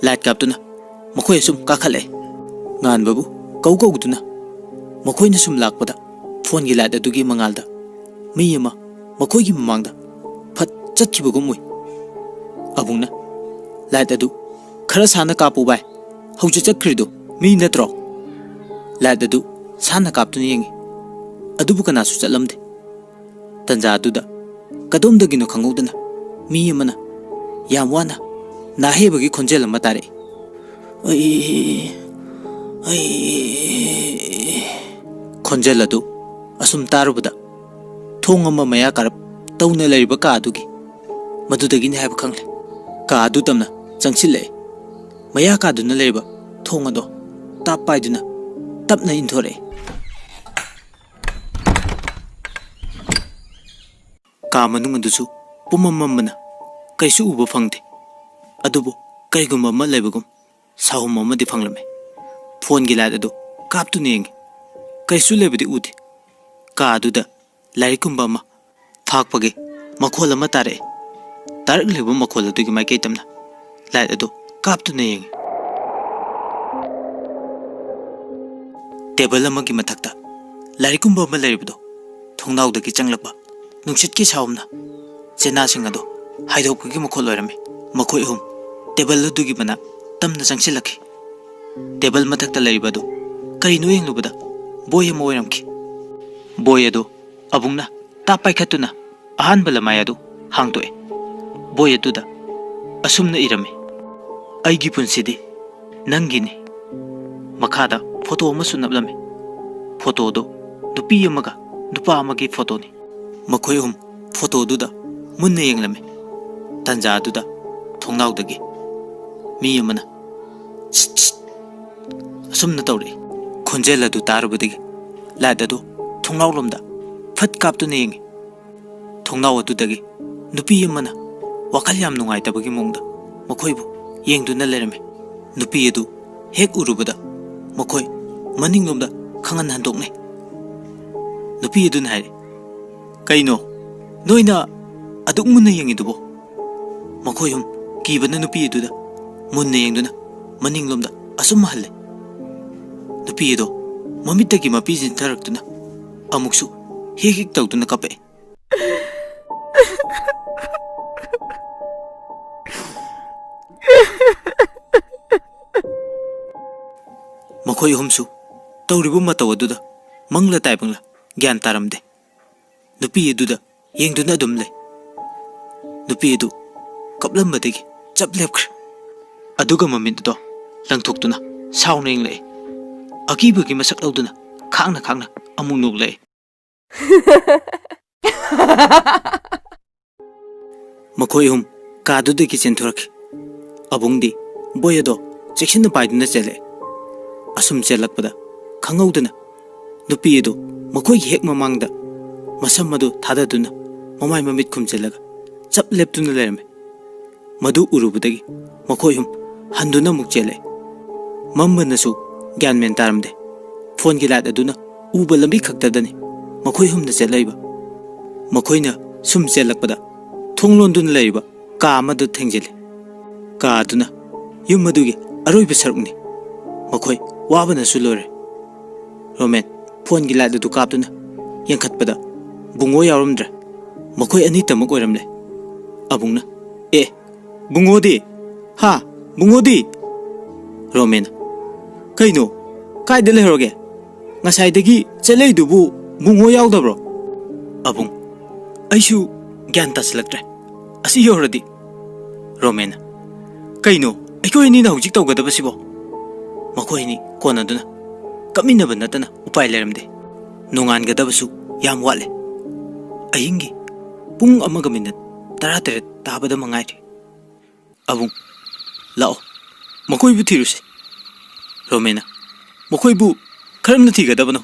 ꯂꯥꯏꯠ ꯀꯥꯞꯇꯨꯅ ꯃꯈꯣꯏ ꯑꯁꯨꯝ ꯀꯥꯈꯠꯂꯛꯏ꯫ ꯉꯥꯟꯕꯕꯨ ꯀꯧ ꯀꯧꯗꯨꯅ ꯃꯈꯣꯏꯅ ꯁꯨꯝ ꯂꯥꯛꯄꯗ ꯐꯣꯟꯒꯤ ꯂꯥꯏꯠ ꯑꯗꯨꯒꯤ ꯃꯉꯥꯜꯗ ꯃꯤ ꯑꯃ ꯃꯈꯣꯏꯒꯤ ꯃꯃꯥꯡꯗ ꯐꯠ ꯆꯠꯈꯤꯕꯒꯨꯝ ꯎꯏ꯫ ꯑꯕꯨꯡꯅ, "ꯂꯥꯏꯠ ꯑꯗꯨ ꯈꯔ ꯁꯥꯟꯅ ꯀꯥꯞꯄꯨ ꯚꯥꯏ, ꯍꯧꯖꯤꯛ ꯆꯠꯈ꯭ꯔꯤꯗꯨ ꯃꯤ ꯅꯠꯇ꯭ꯔꯣ?" ꯂꯥꯏꯠ ꯑꯗꯨ ꯁꯥꯟꯅ ꯀꯥꯞꯇꯨꯅ ꯌꯦꯡꯉꯤ, ꯑꯗꯨꯕꯨ ꯀꯅꯥꯁꯨ ꯆꯠꯂꯝꯗꯦ꯫ ꯇꯟꯖꯥ ꯑꯗꯨꯗ ꯀꯗꯣꯝꯗꯒꯤꯅꯣ ꯈꯪꯍꯧꯗꯅ ꯃꯤ ꯑꯃꯅ ꯌꯥꯝ ꯋꯥꯅ ꯅꯥꯍꯩꯕꯒꯤ ꯈꯣꯟꯖꯦꯜ ꯑꯃ ꯇꯥꯔꯛꯏ꯫ "ꯑꯩ, ꯑꯩ-, ꯈꯣꯟꯖꯦꯜ ꯑꯗꯨ ꯑꯁꯨꯝ ꯇꯥꯔꯨꯕꯗ ꯊꯣꯡ ꯑꯃ ꯃꯌꯥ ꯀꯥꯔꯞ ꯇꯧꯅ ꯂꯩꯔꯤꯕ ꯀꯥ ꯑꯗꯨꯒꯤ ꯃꯗꯨꯗꯒꯤꯅꯤ ꯍꯥꯏꯕ ꯈꯪꯂꯦ꯫ ꯀꯥ ꯑꯗꯨ ꯇꯝꯅ ꯆꯪꯁꯤꯜꯂꯛꯑꯦ꯫ ꯃꯌꯥ ꯀꯥꯗꯨꯅ ꯂꯩꯔꯤꯕ ꯊꯣꯡ ꯑꯗꯣ ꯇꯥꯞ ꯄꯥꯏꯗꯨꯅ ꯇꯞꯅ ꯏꯟꯊꯣꯔꯛꯑꯦ꯫ ꯀꯥ ꯃꯅꯨꯡ ꯑꯗꯨꯁꯨ ꯄꯨꯝꯃꯝ ꯃꯝꯕꯅ ꯀꯩꯁꯨ ꯎꯕ ꯐꯪꯗꯦ꯫ ꯑꯗꯨꯕꯨ ꯀꯔꯤꯒꯨꯝꯕ ꯑꯃ ꯂꯩꯕꯒꯨꯝ ꯁꯥꯍꯨꯝ ꯑꯃꯗꯤ ꯐꯪꯂꯝꯃꯤ꯫ ꯐꯣꯟꯒꯤ ꯂꯥꯏꯠ ꯑꯗꯨ ꯀꯥꯞꯇꯨꯅ ꯌꯦꯡꯉꯤ꯫ ꯀꯔꯤꯁꯨ ꯂꯩꯕꯗꯤ ꯎꯗꯦ꯫ ꯀꯥ ꯑꯗꯨꯗ ꯂꯥꯏꯔꯤꯛꯀꯨꯝꯕ ꯑꯃ ꯐꯥꯛꯄꯒꯤ ꯃꯈꯣꯜ ꯑꯃ ꯇꯥꯔꯛꯏ꯫ ꯇꯥꯔꯛꯂꯤꯕ ꯃꯈꯣꯜ ꯑꯗꯨꯒꯤ ꯃꯥꯏꯀꯩ ꯇꯝꯅ ꯂꯥꯏꯠ ꯑꯗꯨ ꯀꯥꯞꯇꯨꯅ ꯌꯦꯡꯉꯤ꯫ ꯇꯦꯕꯜ ꯑꯃꯒꯤ ꯃꯊꯛꯇ ꯂꯥꯏꯔꯤꯛꯀꯨꯝꯕ ꯑꯃ ꯂꯩꯔꯤꯕꯗꯨ ꯊꯣꯡꯅꯥꯎꯗꯒꯤ ꯆꯪꯂꯛꯄ ꯅꯨꯡꯁꯤꯠꯀꯤ ꯁꯥꯍꯨꯝꯅ ꯆꯦꯅꯥꯁꯤꯡ ꯑꯗꯨ ꯍꯥꯏꯗꯣꯛꯄꯒꯤ ꯃꯈꯣꯜ ꯑꯣꯏꯔꯝꯃꯤ꯫ ꯃꯈꯣꯏ ꯑꯍꯨꯝ ꯇꯦꯕꯜ ꯑꯗꯨꯒꯤ ꯃꯅꯥꯛ ꯇꯝꯅ ꯆꯪꯁꯤꯜꯂꯛꯈꯤ꯫ ꯇꯦꯕꯜ ꯃꯊꯛꯇ ꯂꯩꯔꯤꯕ ꯑꯗꯨ ꯀꯔꯤꯅꯣ ꯌꯦꯡꯂꯨꯕꯗ ꯕꯣꯏ ꯑꯃ ꯑꯣꯏꯔꯝꯈꯤ꯫ ꯕꯣꯏ ꯑꯗꯨ ꯑꯕꯨꯡꯅ ꯇꯥꯞ ꯄꯥꯏꯈꯠꯇꯨꯅ ꯑꯍꯥꯟꯕ ꯂꯃꯥꯏ ꯑꯗꯨ ꯍꯥꯡꯗꯣꯛꯑꯦ꯫ ꯕꯣꯏ ꯑꯗꯨꯗ ꯑꯁꯨꯝꯅ ꯏꯔꯝꯃꯤ: "ꯑꯩꯒꯤ ꯄꯨꯟꯁꯤꯗꯤ ꯅꯪꯒꯤꯅꯤ"꯫ ꯃꯈꯥꯗ ꯐꯣꯇꯣ ꯑꯃꯁꯨ ꯅꯞꯂꯝꯃꯤ꯫ ꯐꯣꯇꯣꯗꯨ ꯅꯨꯄꯤ ꯑꯃꯒ ꯅꯨꯄꯥ ꯑꯃꯒꯤ ꯐꯣꯇꯣꯅꯤ꯫ ꯃꯈꯣꯏ ꯑꯍꯨꯝ ꯐꯣꯇꯣꯗꯨꯗ ꯃꯨꯟꯅ ꯌꯦꯡꯂꯝꯃꯤ꯫ ꯇꯟꯖꯥ ꯑꯗꯨꯗ ꯊꯣꯡꯅꯥꯎꯗꯒꯤ ꯃꯤ ꯑꯃꯅ "ꯁꯤꯠ, ꯁꯤꯠ" ꯑꯁꯨꯝꯅ ꯇꯧꯔꯛꯏ꯫ ꯈꯣꯟꯖꯦꯜ ꯑꯗꯨ ꯇꯥꯔꯨꯕꯗꯒꯤ ꯂꯥꯏꯠ ꯑꯗꯨ ꯊꯣꯡꯅꯥꯎꯂꯣꯝꯗ ꯐꯠ ꯀꯥꯞꯇꯨꯅ ꯌꯦꯡꯉꯤ꯫ ꯊꯣꯡꯅꯥꯎ ꯑꯗꯨꯗꯒꯤ ꯅꯨꯄꯤ ꯑꯃꯅ ꯋꯥꯈꯜ ꯌꯥꯝ ꯅꯨꯡꯉꯥꯏꯇꯕꯒꯤ ꯃꯑꯣꯡꯗ ꯃꯈꯣꯏꯕꯨ ꯌꯦꯡꯗꯨꯅ ꯂꯩꯔꯝꯃꯤ꯫ ꯅꯨꯄꯤ ꯑꯗꯨ ꯍꯦꯛ ꯎꯔꯨꯕꯗ ꯃꯈꯣꯏ ꯃꯅꯤꯡꯂꯣꯝꯗ ꯈꯪꯍꯟ ꯍꯟꯗꯣꯛꯅꯩ꯫ ꯅꯨꯄꯤ ꯑꯗꯨꯅ ꯍꯥꯏꯔꯦ, "ꯀꯩꯅꯣ ꯅꯣꯏꯅ ꯑꯗꯨꯛ ꯃꯨꯟꯅ ꯌꯦꯡꯉꯤꯗꯨꯕꯣ?" ꯃꯈꯣꯏ ꯑꯍꯨꯝ ꯀꯤꯕꯅ ꯅꯨꯄꯤ ꯑꯗꯨꯗ ꯃꯨꯟꯅ ꯌꯦꯡꯗꯨꯅ ꯃꯅꯤꯡꯂꯣꯝꯗ ꯑꯁꯨꯝ ꯍꯜꯂꯦ꯫ ꯅꯨꯄꯤ ꯑꯗꯣ ꯃꯃꯤꯠꯇꯒꯤ ꯃꯄꯤ ꯆꯤꯟꯊꯔꯛꯇꯨꯅ ꯑꯃꯨꯛꯁꯨ ꯍꯤꯛ ꯍꯤꯛ ꯇꯧꯗꯨꯅ ꯀꯞꯄꯛꯑꯦ꯫ ꯃꯈꯣꯏ ꯑꯍꯨꯝꯁꯨ ꯇꯧꯔꯤꯕ ꯃꯇꯧ ꯑꯗꯨꯗ ꯃꯪꯂ ꯇꯥꯏꯕꯪꯂ ꯒ꯭ꯌꯥꯟ ꯇꯥꯔꯝꯗꯦ꯫ ꯅꯨꯄꯤ ꯑꯗꯨꯗ ꯌꯦꯡꯗꯨꯅ ꯑꯗꯨꯝ ꯂꯩ꯫ ꯅꯨꯄꯤ ꯑꯗꯨ ꯀꯞꯂꯝꯕꯗꯒꯤ ꯆꯞ ꯂꯦꯞꯈ꯭ꯔꯦ꯫ ꯑꯗꯨꯒ ꯃꯃꯤꯠ ꯑꯗꯣ ꯂꯪꯊꯣꯛꯇꯨꯅ ꯁꯥꯎꯅ ꯌꯦꯡꯂꯛꯏ꯫ ꯑꯀꯤꯕꯒꯤ ꯃꯁꯛ ꯂꯧꯗꯨꯅ ꯈꯥꯡꯅ ꯈꯥꯡꯅ ꯑꯃꯨꯛ ꯅꯣꯛꯂꯛꯏ꯫ ꯃꯈꯣꯏ ꯑꯍꯨꯝ ꯀꯥꯗꯨꯗꯒꯤ ꯆꯦꯟꯊꯣꯔꯛꯈꯤ꯫ ꯑꯕꯨꯡꯗꯤ ꯕꯣꯏ ꯑꯗꯣ ꯆꯦꯛꯁꯤꯟꯅ ꯄꯥꯏꯗꯨꯅ ꯆꯦꯜꯂꯛꯑꯦ꯫ ꯑꯁꯨꯝ ꯆꯦꯜꯂꯛꯄꯗ ꯈꯪꯍꯧꯗꯅ ꯅꯨꯄꯤ ꯑꯗꯨ ꯃꯈꯣꯏꯒꯤ ꯍꯦꯛ ꯃꯃꯥꯡꯗ ꯃꯁꯝ ꯑꯗꯨ ꯊꯥꯗꯗꯨꯅ ꯃꯃꯥꯏ ꯃꯃꯤꯠ ꯈꯨꯝꯖꯤꯜꯂꯒ ꯆꯞ ꯂꯦꯞꯇꯨꯅ ꯂꯩꯔꯝꯃꯤ꯫ ꯃꯗꯨ ꯎꯔꯨꯕꯗꯒꯤ ꯃꯈꯣꯏ ꯑꯍꯨꯝ ꯍꯟꯗꯨꯅ ꯑꯃꯨꯛ ꯆꯦꯜꯂꯦ꯫ ꯃꯝꯕꯅꯁꯨ ꯒ꯭ꯌꯥꯟ ꯃꯦꯟ ꯇꯥꯔꯝꯗꯦ꯫ ꯐꯣꯟꯒꯤ ꯂꯥꯏꯠ ꯑꯗꯨꯅ ꯎꯕ ꯂꯝꯕꯤ ꯈꯛꯇꯗꯅꯤ ꯃꯈꯣꯏ ꯑꯍꯨꯝꯅ ꯆꯦꯜꯂꯛꯏꯕ꯫ ꯃꯈꯣꯏꯅ ꯁꯨꯝ ꯆꯦꯜꯂꯛꯄꯗ ꯊꯣꯡ ꯂꯣꯟꯗꯨꯅ ꯂꯩꯔꯤꯕ ꯀꯥ ꯑꯃꯗ ꯊꯦꯡꯖꯤꯜꯂꯤ꯫ ꯀꯥ ꯑꯗꯨꯅ ꯌꯨꯝ ꯑꯗꯨꯒꯤ ꯑꯔꯣꯏꯕ ꯁꯔꯨꯛꯅꯤ꯫ ꯃꯈꯣꯏ ꯋꯥꯕꯅꯁꯨ ꯂꯣꯏꯔꯦ꯫ ꯔꯣꯃꯦꯟ ꯐꯣꯟꯒꯤ ꯂꯥꯏꯠ ꯑꯗꯨ ꯀꯥꯞꯇꯨꯅ ꯌꯦꯡꯈꯠꯄꯗ ꯕꯨꯡꯉꯣ ꯌꯥꯎꯔꯝꯗ꯭ꯔꯦ꯫ ꯃꯈꯣꯏ ꯑꯅꯤꯇꯃꯛ ꯑꯣꯏꯔꯝꯂꯦ꯫ ꯑꯕꯨꯡꯅ, "ꯑꯦ, ꯕꯨꯡꯉꯣꯗꯤ? ꯍꯥ? ꯕꯨꯡꯉꯣꯗꯤ?" ꯔꯣꯃꯦꯟꯅ, "ꯀꯩꯅꯣ? ꯀꯥꯏꯗ ꯂꯩꯍꯧꯔꯒꯦ? ꯉꯁꯥꯏꯗꯒꯤ ꯆꯦꯜꯂꯛꯏꯗꯨꯕꯨ ꯕꯨꯡꯉꯣ ꯌꯥꯎꯗꯕ꯭ꯔꯣ?" ꯑꯕꯨꯡ, "ꯑꯩꯁꯨ ꯒ꯭ꯌꯥꯟ ꯇꯥꯁꯤꯜꯂꯛꯇ꯭ꯔꯦ꯫ ꯑꯁꯤ ꯌꯧꯔꯗꯤ?" ꯔꯣꯃꯦꯟꯅ, "ꯀꯩꯅꯣ ꯑꯩꯈꯣꯏ ꯑꯅꯤꯅ ꯍꯧꯖꯤꯛ ꯇꯧꯒꯗꯕꯁꯤꯕꯣ?" ꯃꯈꯣꯏ ꯑꯅꯤ ꯀꯣꯟꯅꯗꯨꯅ ꯀꯞꯃꯤꯟꯅꯕ ꯅꯠꯇꯅ ꯎꯄꯥꯏ ꯂꯩꯔꯝꯗꯦ꯫ ꯅꯣꯡꯉꯥꯟꯒꯗꯕꯁꯨ ꯌꯥꯝ ꯋꯥꯠꯂꯦ꯫ ꯑꯍꯤꯡꯒꯤ ꯄꯨꯡ ꯑꯃꯒ ꯃꯤꯅꯠ ꯇꯔꯥꯇꯔꯦꯠ ꯇꯥꯕꯗ ꯃꯉꯥꯏꯔꯦ꯫ ꯑꯕꯨꯡ, "ꯂꯥꯛꯑꯣ, ꯃꯈꯣꯏꯕꯨ ꯊꯤꯔꯨꯁꯦ꯫" ꯔꯣꯃꯦꯟꯅ, "ꯃꯈꯣꯏꯕꯨ ꯀꯔꯝꯅ ꯊꯤꯒꯗꯕꯅꯣ?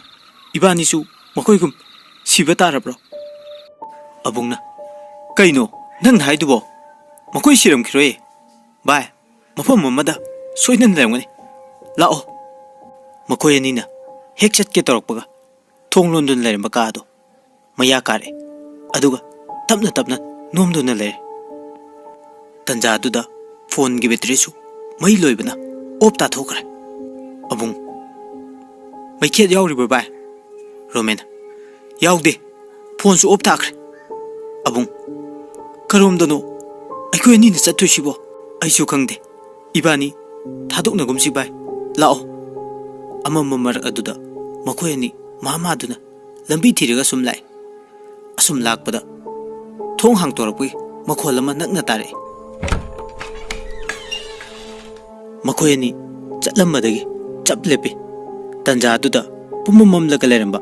ꯏꯕꯥꯅꯤꯁꯨ ꯃꯈꯣꯏꯒꯨꯝ ꯁꯤꯕ ꯇꯥꯔꯕ꯭ꯔꯣ?" ꯑꯕꯨꯡꯅ, "ꯀꯩꯅꯣ ꯅꯪꯅ ꯍꯥꯏꯗꯨꯕꯣ? ꯃꯈꯣꯏ ꯁꯤꯔꯝꯈꯤꯔꯣꯏꯌꯦ꯫ ꯚꯥꯏ, ꯃꯐꯝ ꯑꯃꯗ ꯁꯣꯏꯗꯅ ꯂꯩꯔꯝꯒꯅꯤ꯫ ꯂꯥꯛꯑꯣ꯫" ꯃꯈꯣꯏ ꯑꯅꯤꯅ ꯍꯦꯛ ꯆꯠꯀꯦ ꯇꯧꯔꯛꯄꯒ ꯊꯣꯡ ꯂꯣꯟꯗꯨꯅ ꯂꯩꯔꯝꯕ ꯀꯥ ꯑꯗꯨ ꯃꯌꯥ ꯀꯥꯔꯛꯑꯦ, ꯑꯗꯨꯒ ꯇꯞꯅ ꯇꯞꯅ ꯅꯣꯝꯗꯨꯅ ꯂꯩꯔꯦ꯫ ꯇꯟꯖꯥꯗꯨꯗ ꯐꯣꯟꯒꯤ ꯕꯦꯇꯔꯤꯁꯨ ꯃꯩ ꯂꯣꯏꯕꯅ ꯑꯣꯞ ꯇꯥꯊꯣꯛꯈ꯭ꯔꯦ꯫ ꯑꯕꯨꯡ, "ꯃꯩꯈꯦꯠ ꯌꯥꯎꯔꯤꯕ꯭ꯔꯣ ꯚꯥꯏ?" ꯔꯣꯃꯦꯟ, "ꯌꯥꯎꯗꯦ, ꯐꯣꯟꯁꯨ ꯑꯣꯞ ꯇꯥꯈ꯭ꯔꯦ꯫" ꯑꯕꯨꯡ, "ꯀꯔꯣꯝꯗꯅꯣ ꯑꯩꯈꯣꯏ ꯑꯅꯤꯅ ꯆꯠꯇꯣꯏꯁꯤꯕꯣ? ꯑꯩꯁꯨ ꯈꯪꯗꯦ꯫ ꯏꯕꯥꯅꯤ ꯊꯥꯗꯣꯛꯅꯒꯨꯝꯁꯤ ꯚꯥꯏ, ꯂꯥꯛꯑꯣ꯫" ꯑꯃꯝꯕ ꯃꯔꯛ ꯑꯗꯨꯗ ꯃꯈꯣꯏ ꯑꯅꯤ ꯃꯥ ꯃꯥꯗꯨꯅ ꯂꯝꯕꯤ ꯊꯤꯔꯒ ꯁꯨꯝ ꯂꯥꯛꯏ꯫ ꯑꯁꯨꯝ ꯂꯥꯛꯄꯗ ꯊꯣꯡ ꯍꯥꯡꯇꯣꯔꯛꯄꯒꯤ ꯃꯈꯣꯜ ꯑꯃ ꯅꯛꯅ ꯇꯥꯔꯛꯏ꯫ ꯃꯈꯣꯏ ꯑꯅꯤ ꯆꯠꯂꯝꯕꯗꯒꯤ ꯆꯞ ꯂꯦꯞꯄꯤ꯫ ꯇꯟꯖꯥ ꯑꯗꯨꯗ ꯄꯨꯝꯃꯝ ꯃꯝꯂꯒ ꯂꯩꯔꯝꯕ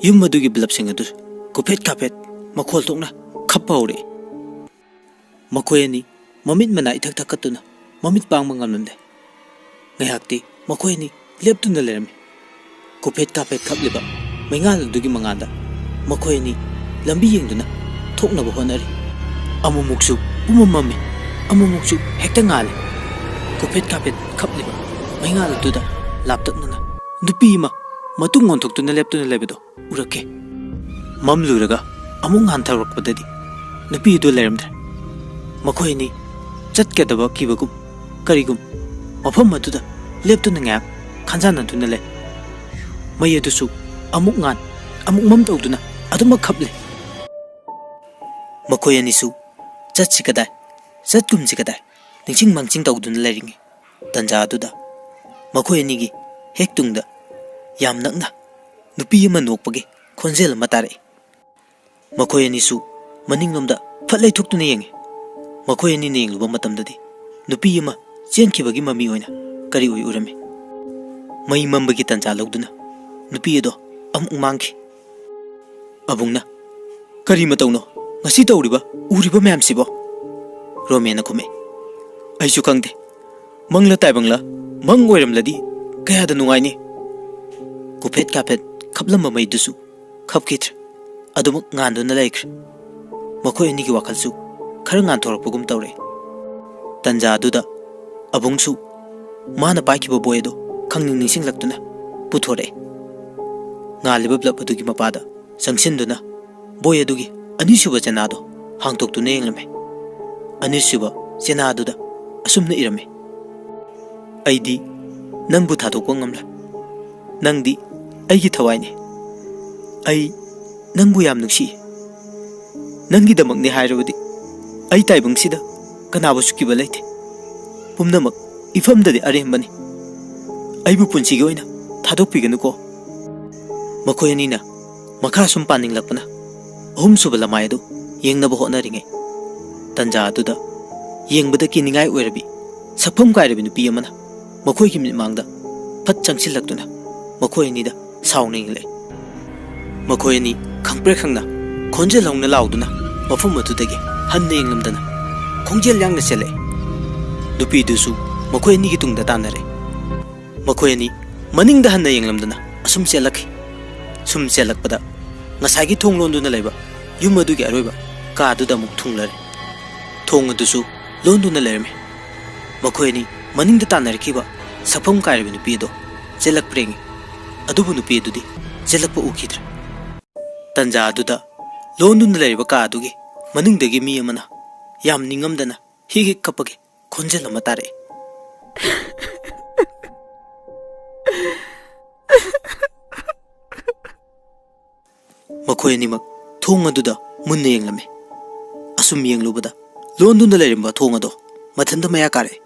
ꯌꯨꯝ ꯑꯗꯨꯒꯤ ꯕ꯭ꯂꯕꯁꯤꯡ ꯑꯗꯨ ꯀꯨꯐꯦꯠ ꯀꯥꯐꯦꯠ ꯃꯈꯣꯜ ꯊꯣꯛꯅ ꯈꯞꯄ ꯍꯧꯔꯛꯏ꯫ ꯃꯈꯣꯏ ꯑꯅꯤ ꯃꯃꯤꯠ ꯃꯅꯥ ꯏꯊꯛ ꯊꯛꯀꯠꯇꯨꯅ ꯃꯃꯤꯠ ꯄꯥꯡꯕ ꯉꯝꯂꯝꯗꯦ꯫ ꯉꯥꯏꯍꯥꯛꯇꯤ ꯃꯈꯣꯏ ꯑꯅꯤ ꯂꯦꯞꯇꯨꯅ ꯂꯩꯔꯝꯃꯤ꯫ ꯀꯨꯐꯦꯠ ꯀꯥꯐꯦꯠ ꯈꯞꯂꯤꯕ ꯃꯩꯉꯥꯜ ꯑꯗꯨꯒꯤ ꯃꯉꯥꯜꯗ ꯃꯈꯣꯏ ꯑꯅꯤ ꯂꯝꯕꯤ ꯌꯦꯡꯗꯨꯅ ꯊꯣꯛꯅꯕ ꯍꯣꯠꯅꯔꯤ꯫ ꯑꯃꯨꯛꯃꯨꯛꯁꯨ ꯄꯨꯝꯃꯝ ꯃꯝꯃꯤ, ꯑꯃꯨꯛꯃꯨꯛꯁꯨ ꯍꯦꯛꯇ ꯉꯥꯜꯂꯤ꯫ ꯀꯨꯐꯦꯠ ꯀꯥꯐꯦꯠ ꯈꯞꯂꯤꯕ ꯃꯩꯉꯥꯜ ꯑꯗꯨꯗ ꯂꯥꯞꯇꯛꯅꯅ ꯅꯨꯄꯤ ꯑꯃ ꯃꯇꯨꯡ ꯑꯣꯟꯊꯣꯛꯇꯨꯅ ꯂꯦꯞꯇꯨꯅ ꯂꯩꯕꯗꯣ ꯎꯔꯛꯈꯤ꯫ ꯃꯝꯂꯨꯔꯒ ꯑꯃꯨꯛ ꯉꯥꯟꯊꯣꯔꯛꯄꯗꯗꯤ ꯅꯨꯄꯤ ꯑꯗꯨ ꯂꯩꯔꯝꯗ꯭ꯔꯦ꯫ ꯃꯈꯣꯏ ꯑꯅꯤ ꯆꯠꯀꯗꯕ ꯀꯤꯕꯒꯨꯝ ꯀꯔꯤꯒꯨꯝ ꯃꯐꯝ ꯑꯗꯨꯗ ꯂꯦꯞꯇꯨꯅ ꯉꯥꯏꯍꯥꯛ ꯈꯟꯖꯥꯟꯅꯗꯨꯅ ꯂꯩ꯫ ꯃꯩ ꯑꯗꯨꯁꯨ ꯑꯃꯨꯛ ꯉꯥꯟ, ꯑꯃꯨꯛ ꯃꯝ ꯇꯧꯗꯨꯅ ꯑꯗꯨꯃꯛ ꯈꯞꯂꯤ꯫ ꯃꯈꯣꯏ ꯑꯅꯤꯁꯨ ꯆꯠꯁꯤ ꯀꯗꯥꯏ, ꯆꯠꯀꯨꯝꯁꯤ ꯀꯗꯥꯏ ꯅꯤꯡꯁꯤꯡ ꯃꯥꯡꯁꯤꯡ ꯇꯧꯗꯨꯅ ꯂꯩꯔꯤꯉꯩ ꯇꯟꯖꯥ ꯑꯗꯨꯗ ꯃꯈꯣꯏ ꯑꯅꯤꯒꯤ ꯍꯦꯛ ꯇꯨꯡꯗ ꯌꯥꯝ ꯅꯛꯅ ꯅꯨꯄꯤ ꯑꯃ ꯅꯣꯛꯄꯒꯤ ꯈꯣꯟꯖꯦꯜ ꯑꯃ ꯇꯥꯔꯛꯏ꯫ ꯃꯈꯣꯏ ꯑꯅꯤꯁꯨ ꯃꯅꯤꯡꯂꯣꯝꯗ ꯐꯠ ꯂꯩꯊꯣꯛꯇꯨꯅ ꯌꯦꯡꯉꯤ꯫ ꯃꯈꯣꯏ ꯑꯅꯤꯅ ꯌꯦꯡꯂꯨꯕ ꯃꯇꯝꯗꯗꯤ ꯅꯨꯄꯤ ꯑꯃ ꯆꯦꯟꯈꯤꯕꯒꯤ ꯃꯃꯤ ꯑꯣꯏꯅ ꯀꯔꯤ ꯑꯣꯏ ꯎꯔꯝꯃꯤ꯫ ꯃꯩ ꯃꯝꯕꯒꯤ ꯇꯟꯖꯥ ꯂꯧꯗꯨꯅ ꯅꯨꯄꯤ ꯑꯗꯣ ꯑꯃꯨꯛ ꯃꯥꯡꯈꯤ꯫ ꯑꯕꯨꯡꯅ, "ꯀꯔꯤ ꯃꯇꯧꯅꯣ ꯉꯁꯤ ꯇꯧꯔꯤꯕ, ꯎꯔꯤꯕ ꯃꯌꯥꯝꯁꯤꯕꯣ?" ꯔꯣꯃꯦꯅ ꯈꯨꯝꯃꯤ꯫ "ꯑꯩꯁꯨ ꯈꯪꯗꯦ꯫ ꯃꯪꯂ ꯇꯥꯏꯕꯪꯂ, ꯃꯪ ꯑꯣꯏꯔꯝꯂꯗꯤ ꯀꯌꯥꯗ ꯅꯨꯡꯉꯥꯏꯅꯤ?" ꯀꯨꯐꯦꯠ ꯀꯥꯐꯦꯠ ꯈꯞꯂꯝꯕ ꯃꯩꯗꯨꯁꯨ ꯈꯞꯈꯤꯗ꯭ꯔꯦ꯫ ꯑꯗꯨꯃꯛ ꯉꯥꯟꯗꯨꯅ ꯂꯩꯈ꯭ꯔꯦ꯫ ꯃꯈꯣꯏ ꯑꯅꯤꯒꯤ ꯋꯥꯈꯜꯁꯨ ꯈꯔ ꯉꯥꯟꯊꯣꯔꯛꯄꯒꯨꯝ ꯇꯧꯔꯛꯏ꯫ ꯇꯟꯖꯥ ꯑꯗꯨꯗ ꯑꯕꯨꯡꯁꯨ ꯃꯥꯅ ꯄꯥꯏꯈꯤꯕ ꯕꯣꯏ ꯑꯗꯨ ꯈꯪꯅꯤꯡ ꯅꯤꯡꯁꯤꯡꯂꯛꯇꯨꯅ ꯄꯨꯊꯣꯔꯛꯑꯦ꯫ ꯉꯥꯜꯂꯤꯕ ꯕ꯭ꯂꯕ ꯑꯗꯨꯒꯤ ꯃꯄꯥꯗ ꯆꯪꯁꯤꯟꯗꯨꯅ ꯕꯣꯏ ꯑꯗꯨꯒꯤ ꯑꯅꯤꯁꯨꯕ ꯆꯦꯅꯥꯗꯨ ꯍꯥꯡꯗꯣꯛꯇꯨꯅ ꯌꯦꯡꯂꯝꯃꯤ꯫ ꯑꯅꯤꯁꯨꯕ ꯆꯦꯅꯥ ꯑꯗꯨꯗ ꯑꯁꯨꯝꯅ ꯏꯔꯝꯃꯤ: "ꯑꯩꯗꯤ ꯅꯪꯕꯨ ꯊꯥꯗꯣꯛꯄ ꯉꯝꯂꯣꯏ꯫ ꯅꯪꯗꯤ ꯑꯩꯒꯤ ꯊꯋꯥꯏꯅꯤ꯫ ꯑꯩ ꯅꯪꯕꯨ ꯌꯥꯝ ꯅꯨꯡꯁꯤ꯫ ꯅꯪꯒꯤꯗꯃꯛꯅꯤ ꯍꯥꯏꯔꯕꯗꯤ ꯑꯩ ꯇꯥꯏꯕꯪꯁꯤꯗ ꯀꯅꯥꯕꯨꯁꯨ ꯀꯤꯕ ꯂꯩꯇꯦ꯫ ꯄꯨꯝꯅꯃꯛ ꯏꯐꯝꯗꯗꯤ ꯑꯔꯦꯝꯕꯅꯤ꯫ ꯑꯩꯕꯨ ꯄꯨꯟꯁꯤꯒꯤ ꯑꯣꯏꯅ ꯊꯥꯗꯣꯛꯄꯤꯒꯅꯨꯀꯣ꯫" ꯃꯈꯣꯏ ꯑꯅꯤꯅ ꯃꯈꯥ ꯁꯨꯝ ꯄꯥꯅꯤꯡꯂꯛꯄꯅ ꯑꯍꯨꯝꯁꯨꯕ ꯂꯃꯥꯏ ꯑꯗꯨ ꯌꯦꯡꯅꯕ ꯍꯣꯠꯅꯔꯤꯉꯩ ꯇꯟꯖꯥ ꯑꯗꯨꯗ ꯌꯦꯡꯕꯗ ꯀꯤꯅꯤꯡꯉꯥꯏ ꯑꯣꯏꯔꯕꯤ ꯁꯛꯐꯝ ꯀꯥꯏꯔꯕꯤ ꯅꯨꯄꯤ ꯑꯃꯅ ꯃꯈꯣꯏꯒꯤ ꯃꯤꯠꯃꯥꯡꯗ ꯐꯠ ꯆꯪꯁꯤꯜꯂꯛꯇꯨꯅ ꯃꯈꯣꯏ ꯑꯅꯤꯗ ꯁꯥꯎꯅ ꯌꯦꯡꯂꯛꯏ꯫ ꯃꯈꯣꯏ ꯑꯅꯤ ꯈꯪꯄ꯭ꯔꯦꯛ ꯈꯪꯅ ꯈꯣꯟꯖꯦꯜ ꯍꯧꯅ ꯂꯥꯎꯗꯨꯅ ꯃꯐꯝ ꯑꯗꯨꯗꯒꯤ ꯍꯟꯅ ꯌꯦꯡꯂꯝꯗꯅ ꯈꯣꯡꯖꯦꯜ ꯌꯥꯡꯅ ꯆꯦꯜꯂꯛꯏ꯫ ꯅꯨꯄꯤꯗꯨꯁꯨ ꯃꯈꯣꯏ ꯑꯅꯤꯒꯤ ꯇꯨꯡꯗ ꯇꯥꯟꯅꯔꯦ꯫ ꯃꯈꯣꯏ ꯑꯅꯤ ꯃꯅꯤꯡꯗ ꯍꯟꯅ ꯌꯦꯡꯂꯝꯗꯅ ꯑꯁꯨꯝ ꯆꯦꯜꯂꯛꯈꯤ꯫ ꯁꯨꯝ ꯆꯦꯜꯂꯛꯄꯗ ꯉꯁꯥꯏꯒꯤ ꯊꯣꯡ ꯂꯣꯟꯗꯨꯅ ꯂꯩꯕ ꯌꯨꯝ ꯑꯗꯨꯒꯤ ꯑꯔꯣꯏꯕ ꯀꯥ ꯑꯗꯨꯗ ꯑꯃꯨꯛ ꯊꯨꯡꯂꯔꯦ꯫ ꯊꯣꯡ ꯑꯗꯨꯁꯨ ꯂꯣꯟꯗꯨꯅ ꯂꯩꯔꯝꯃꯤ꯫ ꯃꯈꯣꯏ ꯑꯅꯤ ꯃꯅꯤꯡꯗ ꯇꯥꯟꯅꯔꯛꯈꯤꯕ ꯁꯛꯐꯝ ꯀꯥꯏꯔꯕ ꯅꯨꯄꯤ ꯑꯗꯣ ꯆꯦꯜꯂꯛꯄ꯭ꯔꯥ ꯌꯦꯡꯉꯤ꯫ ꯑꯗꯨꯕꯨ ꯅꯨꯄꯤ ꯑꯗꯨꯗꯤ ꯆꯦꯜꯂꯛꯄ ꯎꯈꯤꯗ꯭ꯔꯦ꯫ ꯇꯟꯖꯥ ꯑꯗꯨꯗ ꯂꯣꯟꯗꯨꯅ ꯂꯩꯔꯤꯕ ꯀꯥ ꯑꯗꯨꯒꯤ ꯃꯅꯨꯡꯗꯒꯤ ꯃꯤ ꯑꯃꯅ ꯌꯥꯝ ꯅꯤꯡꯉꯝꯗꯅ ꯍꯤꯛ ꯍꯤꯛ ꯀꯞꯄꯒꯤ ꯈꯣꯟꯖꯦꯜ ꯑꯃ ꯇꯥꯔꯛꯏ꯫ ꯃꯈꯣꯏ ꯑꯅꯤꯃꯛ ꯊꯣꯡ ꯑꯗꯨꯗ ꯃꯨꯟꯅ ꯌꯦꯡꯂꯝꯃꯤ꯫ ꯑꯁꯨꯝ ꯌꯦꯡꯂꯨꯕꯗ ꯂꯣꯟꯗꯨꯅ ꯂꯩꯔꯝꯕ ꯊꯣꯡ ꯑꯗꯣ ꯃꯊꯟꯇ ꯃꯌꯥ ꯀꯥꯔꯛꯏ꯫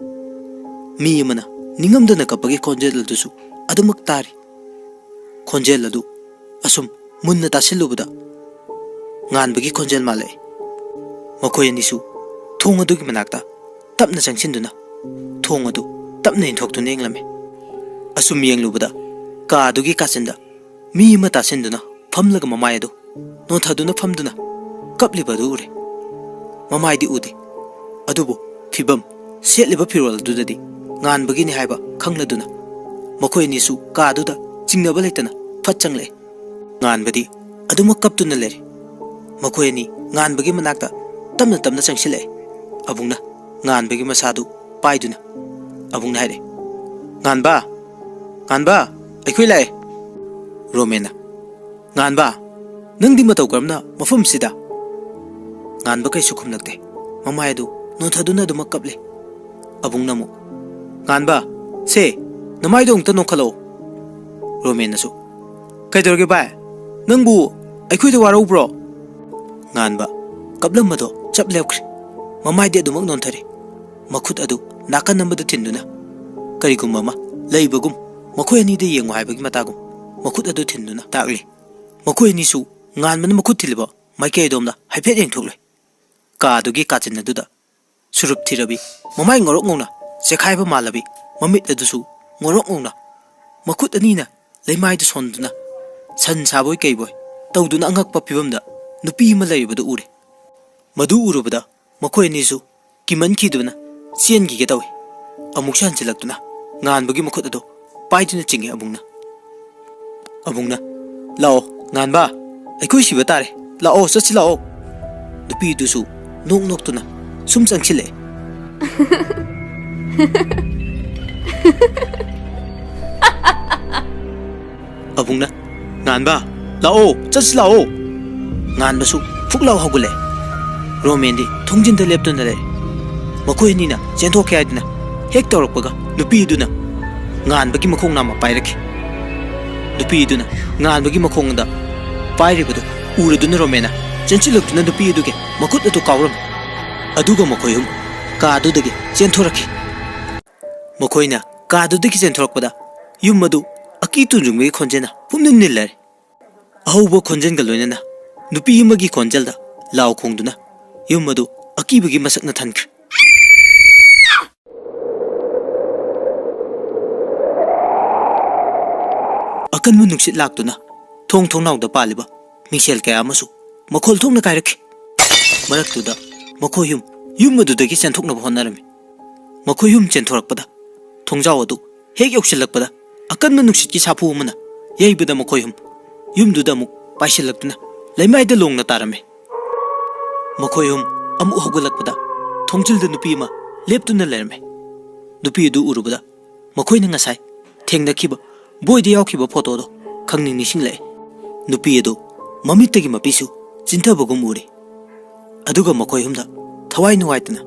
ꯃꯤ ꯑꯃꯅ ꯅꯤꯡꯉꯝꯗꯅ ꯀꯞꯄꯒꯤ ꯈꯣꯟꯖꯦꯜ ꯑꯗꯨꯁꯨ ꯑꯗꯨꯃꯛ ꯇꯥꯔꯤ꯫ ꯈꯣꯟꯖꯦꯜ ꯑꯗꯨ ꯑꯁꯨꯝ ꯃꯨꯟꯅ ꯇꯥꯁꯤꯜꯂꯨꯕꯗ ꯉꯥꯟꯕꯒꯤ ꯈꯣꯟꯖꯦꯜ ꯃꯥꯜꯂꯛꯏ꯫ ꯃꯈꯣꯏ ꯑꯅꯤꯁꯨ ꯊꯣꯡ ꯑꯗꯨꯒꯤ ꯃꯅꯥꯛꯇ ꯇꯞꯅ ꯆꯪꯁꯤꯟꯗꯨꯅ ꯊꯣꯡ ꯑꯗꯨ ꯇꯞꯅ ꯏꯟꯊꯣꯛꯇꯨꯅ ꯌꯦꯡꯂꯝꯃꯤ꯫ ꯑꯁꯨꯝ ꯌꯦꯡꯂꯨꯕꯗ ꯀꯥ ꯑꯗꯨꯒꯤ ꯀꯥꯆꯤꯟꯗ ꯃꯤ ꯑꯃ ꯇꯥꯁꯤꯟꯗꯨꯅ ꯐꯝꯂꯒ ꯃꯃꯥꯏ ꯑꯗꯨ ꯅꯣꯟꯊꯗꯨꯅ ꯐꯝꯗꯨꯅ ꯀꯞꯂꯤꯕ ꯑꯗꯨ ꯎꯔꯦ꯫ ꯃꯃꯥꯏꯗꯤ ꯎꯗꯦ, ꯑꯗꯨꯕꯨ ꯐꯤꯕꯝ, ꯁꯦꯠꯂꯤꯕ ꯐꯤꯔꯣꯜ ꯑꯗꯨꯗꯗꯤ ꯉꯥꯟꯕꯒꯤꯅꯤ ꯍꯥꯏꯕ ꯈꯪꯂꯗꯨꯅ ꯃꯈꯣꯏ ꯑꯅꯤꯁꯨ ꯀꯥ ꯑꯗꯨꯗ ꯆꯤꯡꯅꯕ ꯂꯩꯇꯅ ꯐꯠ ꯆꯪꯂꯛꯑꯦ꯫ ꯉꯥꯟꯕꯗꯤ ꯑꯗꯨꯃꯛ ꯀꯞꯇꯨꯅ ꯂꯩꯔꯦ꯫ ꯃꯈꯣꯏ ꯑꯅꯤ ꯉꯥꯟꯕꯒꯤ ꯃꯅꯥꯛꯇ ꯇꯞꯅ ꯇꯞꯅ ꯆꯪꯁꯤꯜꯂꯛꯑꯦ꯫ ꯑꯕꯨꯡꯅ ꯉꯥꯟꯕꯒꯤ ꯃꯁꯥꯗꯨ ꯄꯥꯏꯗꯨꯅ ꯑꯕꯨꯡꯅ ꯍꯥꯏꯔꯛꯑꯦ, "ꯉꯥꯟꯕ, ꯉꯥꯟꯕ, ꯑꯩꯈꯣꯏ ꯂꯥꯛꯑꯦ!" ꯔꯣꯃꯦꯟꯅ, "ꯉꯥꯟꯕ, ꯅꯪꯗꯤ ꯃꯇꯧ ꯀꯔꯝꯅ ꯃꯐꯝꯁꯤꯗ?" ꯉꯥꯟꯕ ꯀꯩꯁꯨ ꯈꯨꯝꯂꯛꯇꯦ꯫ ꯃꯃꯥꯏ ꯑꯗꯨ ꯅꯣꯟꯊꯗꯨꯅ ꯑꯗꯨꯃꯛ ꯀꯞꯂꯤ꯫ ꯑꯕꯨꯡꯅ ꯑꯃꯨꯛ, "ꯉꯥꯟꯕ, ꯁꯦ, ꯅꯃꯥꯏꯗꯣ ꯑꯃꯨꯛꯇ ꯅꯣꯛꯈꯠꯂꯛꯑꯣ!" ꯔꯣꯃꯦꯟꯅꯁꯨ, "ꯀꯩꯗꯧꯔꯒꯦ ꯚꯥꯏ? ꯅꯪꯕꯨ ꯑꯩꯈꯣꯏꯗ ꯋꯥꯔꯧꯕ꯭ꯔꯣ?" ꯉꯥꯟꯕ ꯀꯞꯂꯝꯕꯗꯣ ꯆꯞ ꯂꯦꯞꯈ꯭ꯔꯦ꯫ ꯃꯃꯥꯏꯗꯤ ꯑꯗꯨꯃꯛ ꯅꯣꯟꯊꯔꯤ꯫ ꯃꯈꯨꯠ ꯑꯗꯨ ꯅꯥꯀꯟ ꯑꯃꯗ ꯊꯤꯟꯗꯨꯅ ꯀꯔꯤꯒꯨꯝꯕ ꯑꯃ ꯂꯩꯕꯒꯨꯝ, ꯃꯈꯣꯏ ꯑꯅꯤꯗ ꯌꯦꯡꯉꯨ ꯍꯥꯏꯕꯒꯤ ꯃꯇꯥꯒꯨꯝ ꯃꯈꯨꯠ ꯑꯗꯨ ꯊꯤꯟꯗꯨꯅ ꯇꯥꯛꯂꯤ꯫ ꯃꯈꯣꯏ ꯑꯅꯤꯁꯨ ꯉꯥꯟꯕꯅ ꯃꯈꯨꯠ ꯊꯤꯜꯂꯤꯕ ꯃꯥꯏꯀꯩ ꯑꯗꯣꯝꯗ ꯍꯥꯏꯐꯦꯠ ꯌꯦꯡꯊꯣꯛꯂꯦ꯫ ꯀꯥ ꯑꯗꯨꯒꯤ ꯀꯥꯆꯤꯟ ꯑꯗꯨꯗ ꯁꯨꯔꯨꯞ ꯊꯤꯔꯕꯤ, ꯃꯃꯥꯏ ꯉꯧꯔꯣꯛ ꯉꯧꯅ ꯆꯦꯈꯥꯏꯕ ꯃꯥꯜꯂꯕꯤ, ꯃꯃꯤꯠ ꯑꯗꯨꯁꯨ ꯉꯧꯔꯣꯛ ꯉꯧꯅ, ꯃꯈꯨꯠ ꯑꯅꯤꯅ ꯂꯩꯃꯥꯏꯗ ꯁꯣꯟꯗꯨꯅ ꯁꯟ ꯁꯥꯕꯣꯏ ꯀꯩꯕꯣꯏ ꯇꯧꯗꯨꯅ ꯑꯉꯛꯄ ꯐꯤꯕꯝꯗ ꯅꯨꯄꯤ ꯑꯃ ꯂꯩꯔꯤꯕꯗꯨ ꯎꯔꯦ꯫ ꯃꯗꯨ ꯎꯔꯨꯕꯗ ꯃꯈꯣꯏ ꯑꯅꯤꯁꯨ ꯀꯤꯃꯟꯈꯤꯗꯨꯅ ꯆꯦꯟꯈꯤꯒꯦ ꯇꯧꯏ꯫ ꯑꯃꯨꯛꯁꯨ ꯍꯟꯖꯤꯜꯂꯛꯇꯨꯅ ꯉꯥꯟꯕꯒꯤ ꯃꯈꯨꯠ ꯑꯗꯨ ꯄꯥꯏꯗꯨꯅ ꯆꯤꯡꯉꯤ ꯑꯕꯨꯡꯅ꯫ ꯑꯕꯨꯡꯅ, "ꯂꯥꯛꯑꯣ, ꯉꯥꯟꯕ, ꯑꯩꯈꯣꯏ ꯁꯤꯕ ꯇꯥꯔꯦ꯫ ꯂꯥꯛꯑꯣ, ꯆꯠꯁꯤ ꯂꯥꯛꯑꯣ"꯫ ꯅꯨꯄꯤꯗꯨꯁꯨ ꯅꯣꯛ ꯅꯣꯛꯇꯨꯅ ꯁꯨꯝ ꯆꯪꯁꯤꯜꯂꯛꯑꯦ꯫ ꯑꯕꯨꯡꯅ, "ꯉꯥꯟꯕ, ꯂꯥꯛꯑꯣ, ꯆꯠꯁꯤ ꯂꯥꯛꯑꯣ"꯫ ꯉꯥꯟꯕꯁꯨ ꯐꯨꯛ ꯂꯥꯎ ꯍꯧꯒꯠꯂꯛꯑꯦ꯫ ꯔꯣꯃꯦꯟꯗꯤ ꯊꯣꯡꯖꯤꯟꯗ ꯂꯦꯞꯇꯨꯅ ꯂꯩꯔꯦ꯫ ꯃꯈꯣꯏ ꯑꯅꯤꯅ ꯆꯦꯟꯊꯣꯛꯀꯦ ꯍꯥꯏꯗꯨꯅ ꯍꯦꯛ ꯇꯧꯔꯛꯄꯒ, ꯅꯨꯄꯤꯗꯨꯅ ꯉꯥꯟꯕꯒꯤ ꯃꯈꯣꯡ ꯅꯥꯝꯃ ꯄꯥꯏꯔꯛꯈꯤ꯫ ꯅꯨꯄꯤꯗꯨꯅ ꯉꯥꯟꯕꯒꯤ ꯃꯈꯣꯡꯗ ꯄꯥꯏꯔꯤꯕꯗꯨ ꯎꯔꯗꯨꯅ ꯔꯣꯃꯦꯟꯅ ꯆꯦꯟꯁꯤꯜꯂꯛꯇꯨꯅ ꯅꯨꯄꯤ ꯑꯗꯨꯒꯤ ꯃꯈꯨꯠ ꯑꯗꯨ ꯀꯥꯎꯔꯝꯃꯤ꯫ ꯑꯗꯨꯒ ꯃꯈꯣꯏ ꯑꯍꯨꯝ ꯀꯥꯗꯨꯗꯒꯤ ꯆꯦꯟꯊꯣꯔꯛꯈꯤ꯫ ꯃꯈꯣꯏꯅ ꯀꯥꯗꯨꯗꯒꯤ ꯆꯦꯟꯊꯣꯔꯛꯄꯗ, ꯌꯨꯝ ꯑꯗꯨ ꯑꯀꯤ ꯇꯨꯖꯨꯡꯕꯒꯤ ꯈꯣꯟꯖꯦꯜꯅ ꯄꯨꯝꯅꯤꯜ ꯅꯤꯜꯂꯔꯦ꯫ ꯑꯍꯧꯕ ꯈꯣꯟꯖꯦꯜꯒ ꯂꯣꯏꯅꯅ ꯅꯨꯄꯤ ꯑꯃꯒꯤ ꯈꯣꯟꯖꯦꯜꯗ ꯂꯥꯎ ꯈꯣꯡꯗꯨꯅ ꯌꯨꯝ ꯑꯗꯨ ꯑꯀꯤꯕꯒꯤ ꯃꯁꯛꯅ ꯊꯟꯈ꯭ꯔꯦ꯫ ꯑꯀꯟꯕ ꯅꯨꯡꯁꯤꯠ ꯂꯥꯛꯇꯨꯅ ꯊꯣꯡ ꯊꯣꯡꯅꯥꯎꯗ ꯄꯥꯜꯂꯤꯕ ꯃꯤꯡꯁꯦꯜ ꯀꯌꯥ ꯑꯃꯁꯨ ꯃꯈꯣꯜ ꯊꯣꯛꯅ ꯀꯥꯏꯔꯛꯈꯤ꯫ ꯃꯔꯛꯇꯨꯗ ꯃꯈꯣꯏ ꯌꯨꯝ, ꯌꯨꯝ ꯑꯗꯨꯗꯒꯤ ꯆꯦꯟꯊꯣꯛꯅꯕ ꯍꯣꯠꯅꯔꯝꯃꯤ꯫ ꯃꯈꯣꯏ ꯌꯨꯝ ꯆꯦꯟꯊꯣꯔꯛꯄꯗ, ꯊꯣꯡꯖꯥꯎ ꯑꯗꯨ ꯍꯦꯛ ꯌꯧꯁꯤꯜꯂꯛꯄꯗ, ꯑꯀꯟꯕ ꯅꯨꯡꯁꯤꯠꯀꯤ ꯁꯥꯐꯨ ꯑꯃꯅ ꯌꯩꯕꯗ ꯃꯈꯣꯏ ꯌꯨꯝ, ꯌꯨꯝꯗꯨꯗ ꯑꯃꯨꯛ ꯄꯥꯏꯁꯤꯜꯂꯛꯇꯨꯅ ꯂꯩꯃꯥꯏꯗ ꯂꯣꯡꯅ ꯇꯥꯔꯝꯃꯤ꯫ ꯃꯈꯣꯏ ꯑꯍꯨꯝ ꯑꯃꯨꯛ ꯍꯧꯒꯠꯂꯛꯄꯗ, ꯊꯣꯡꯖꯤꯜꯗ ꯅꯨꯄꯤ ꯑꯃ ꯂꯦꯞꯇꯨꯅ ꯂꯩꯔꯝꯃꯤ꯫ ꯅꯨꯄꯤ ꯑꯗꯨ ꯎꯔꯨꯕꯗ, ꯃꯈꯣꯏꯅ ꯉꯁꯥꯏ ꯊꯦꯡꯅꯈꯤꯕ ꯕꯣꯏꯗ ꯌꯥꯎꯈꯤꯕ ꯐꯣꯇꯣꯗꯣ ꯈꯪꯅꯤꯡ ꯅꯤꯡꯁꯤꯡꯂꯛꯑꯦ꯫ ꯅꯨꯄꯤ ꯑꯗꯨ ꯃꯃꯤꯠꯇꯒꯤ ꯃꯄꯤꯁꯨ ꯆꯤꯟꯊꯕꯒꯨꯝ ꯎꯔꯦ꯫ ꯑꯗꯨꯒ ꯃꯈꯣꯏ ꯑꯍꯨꯝꯗ ꯊꯋꯥꯏ ꯅꯨꯡꯉꯥꯏꯇꯅ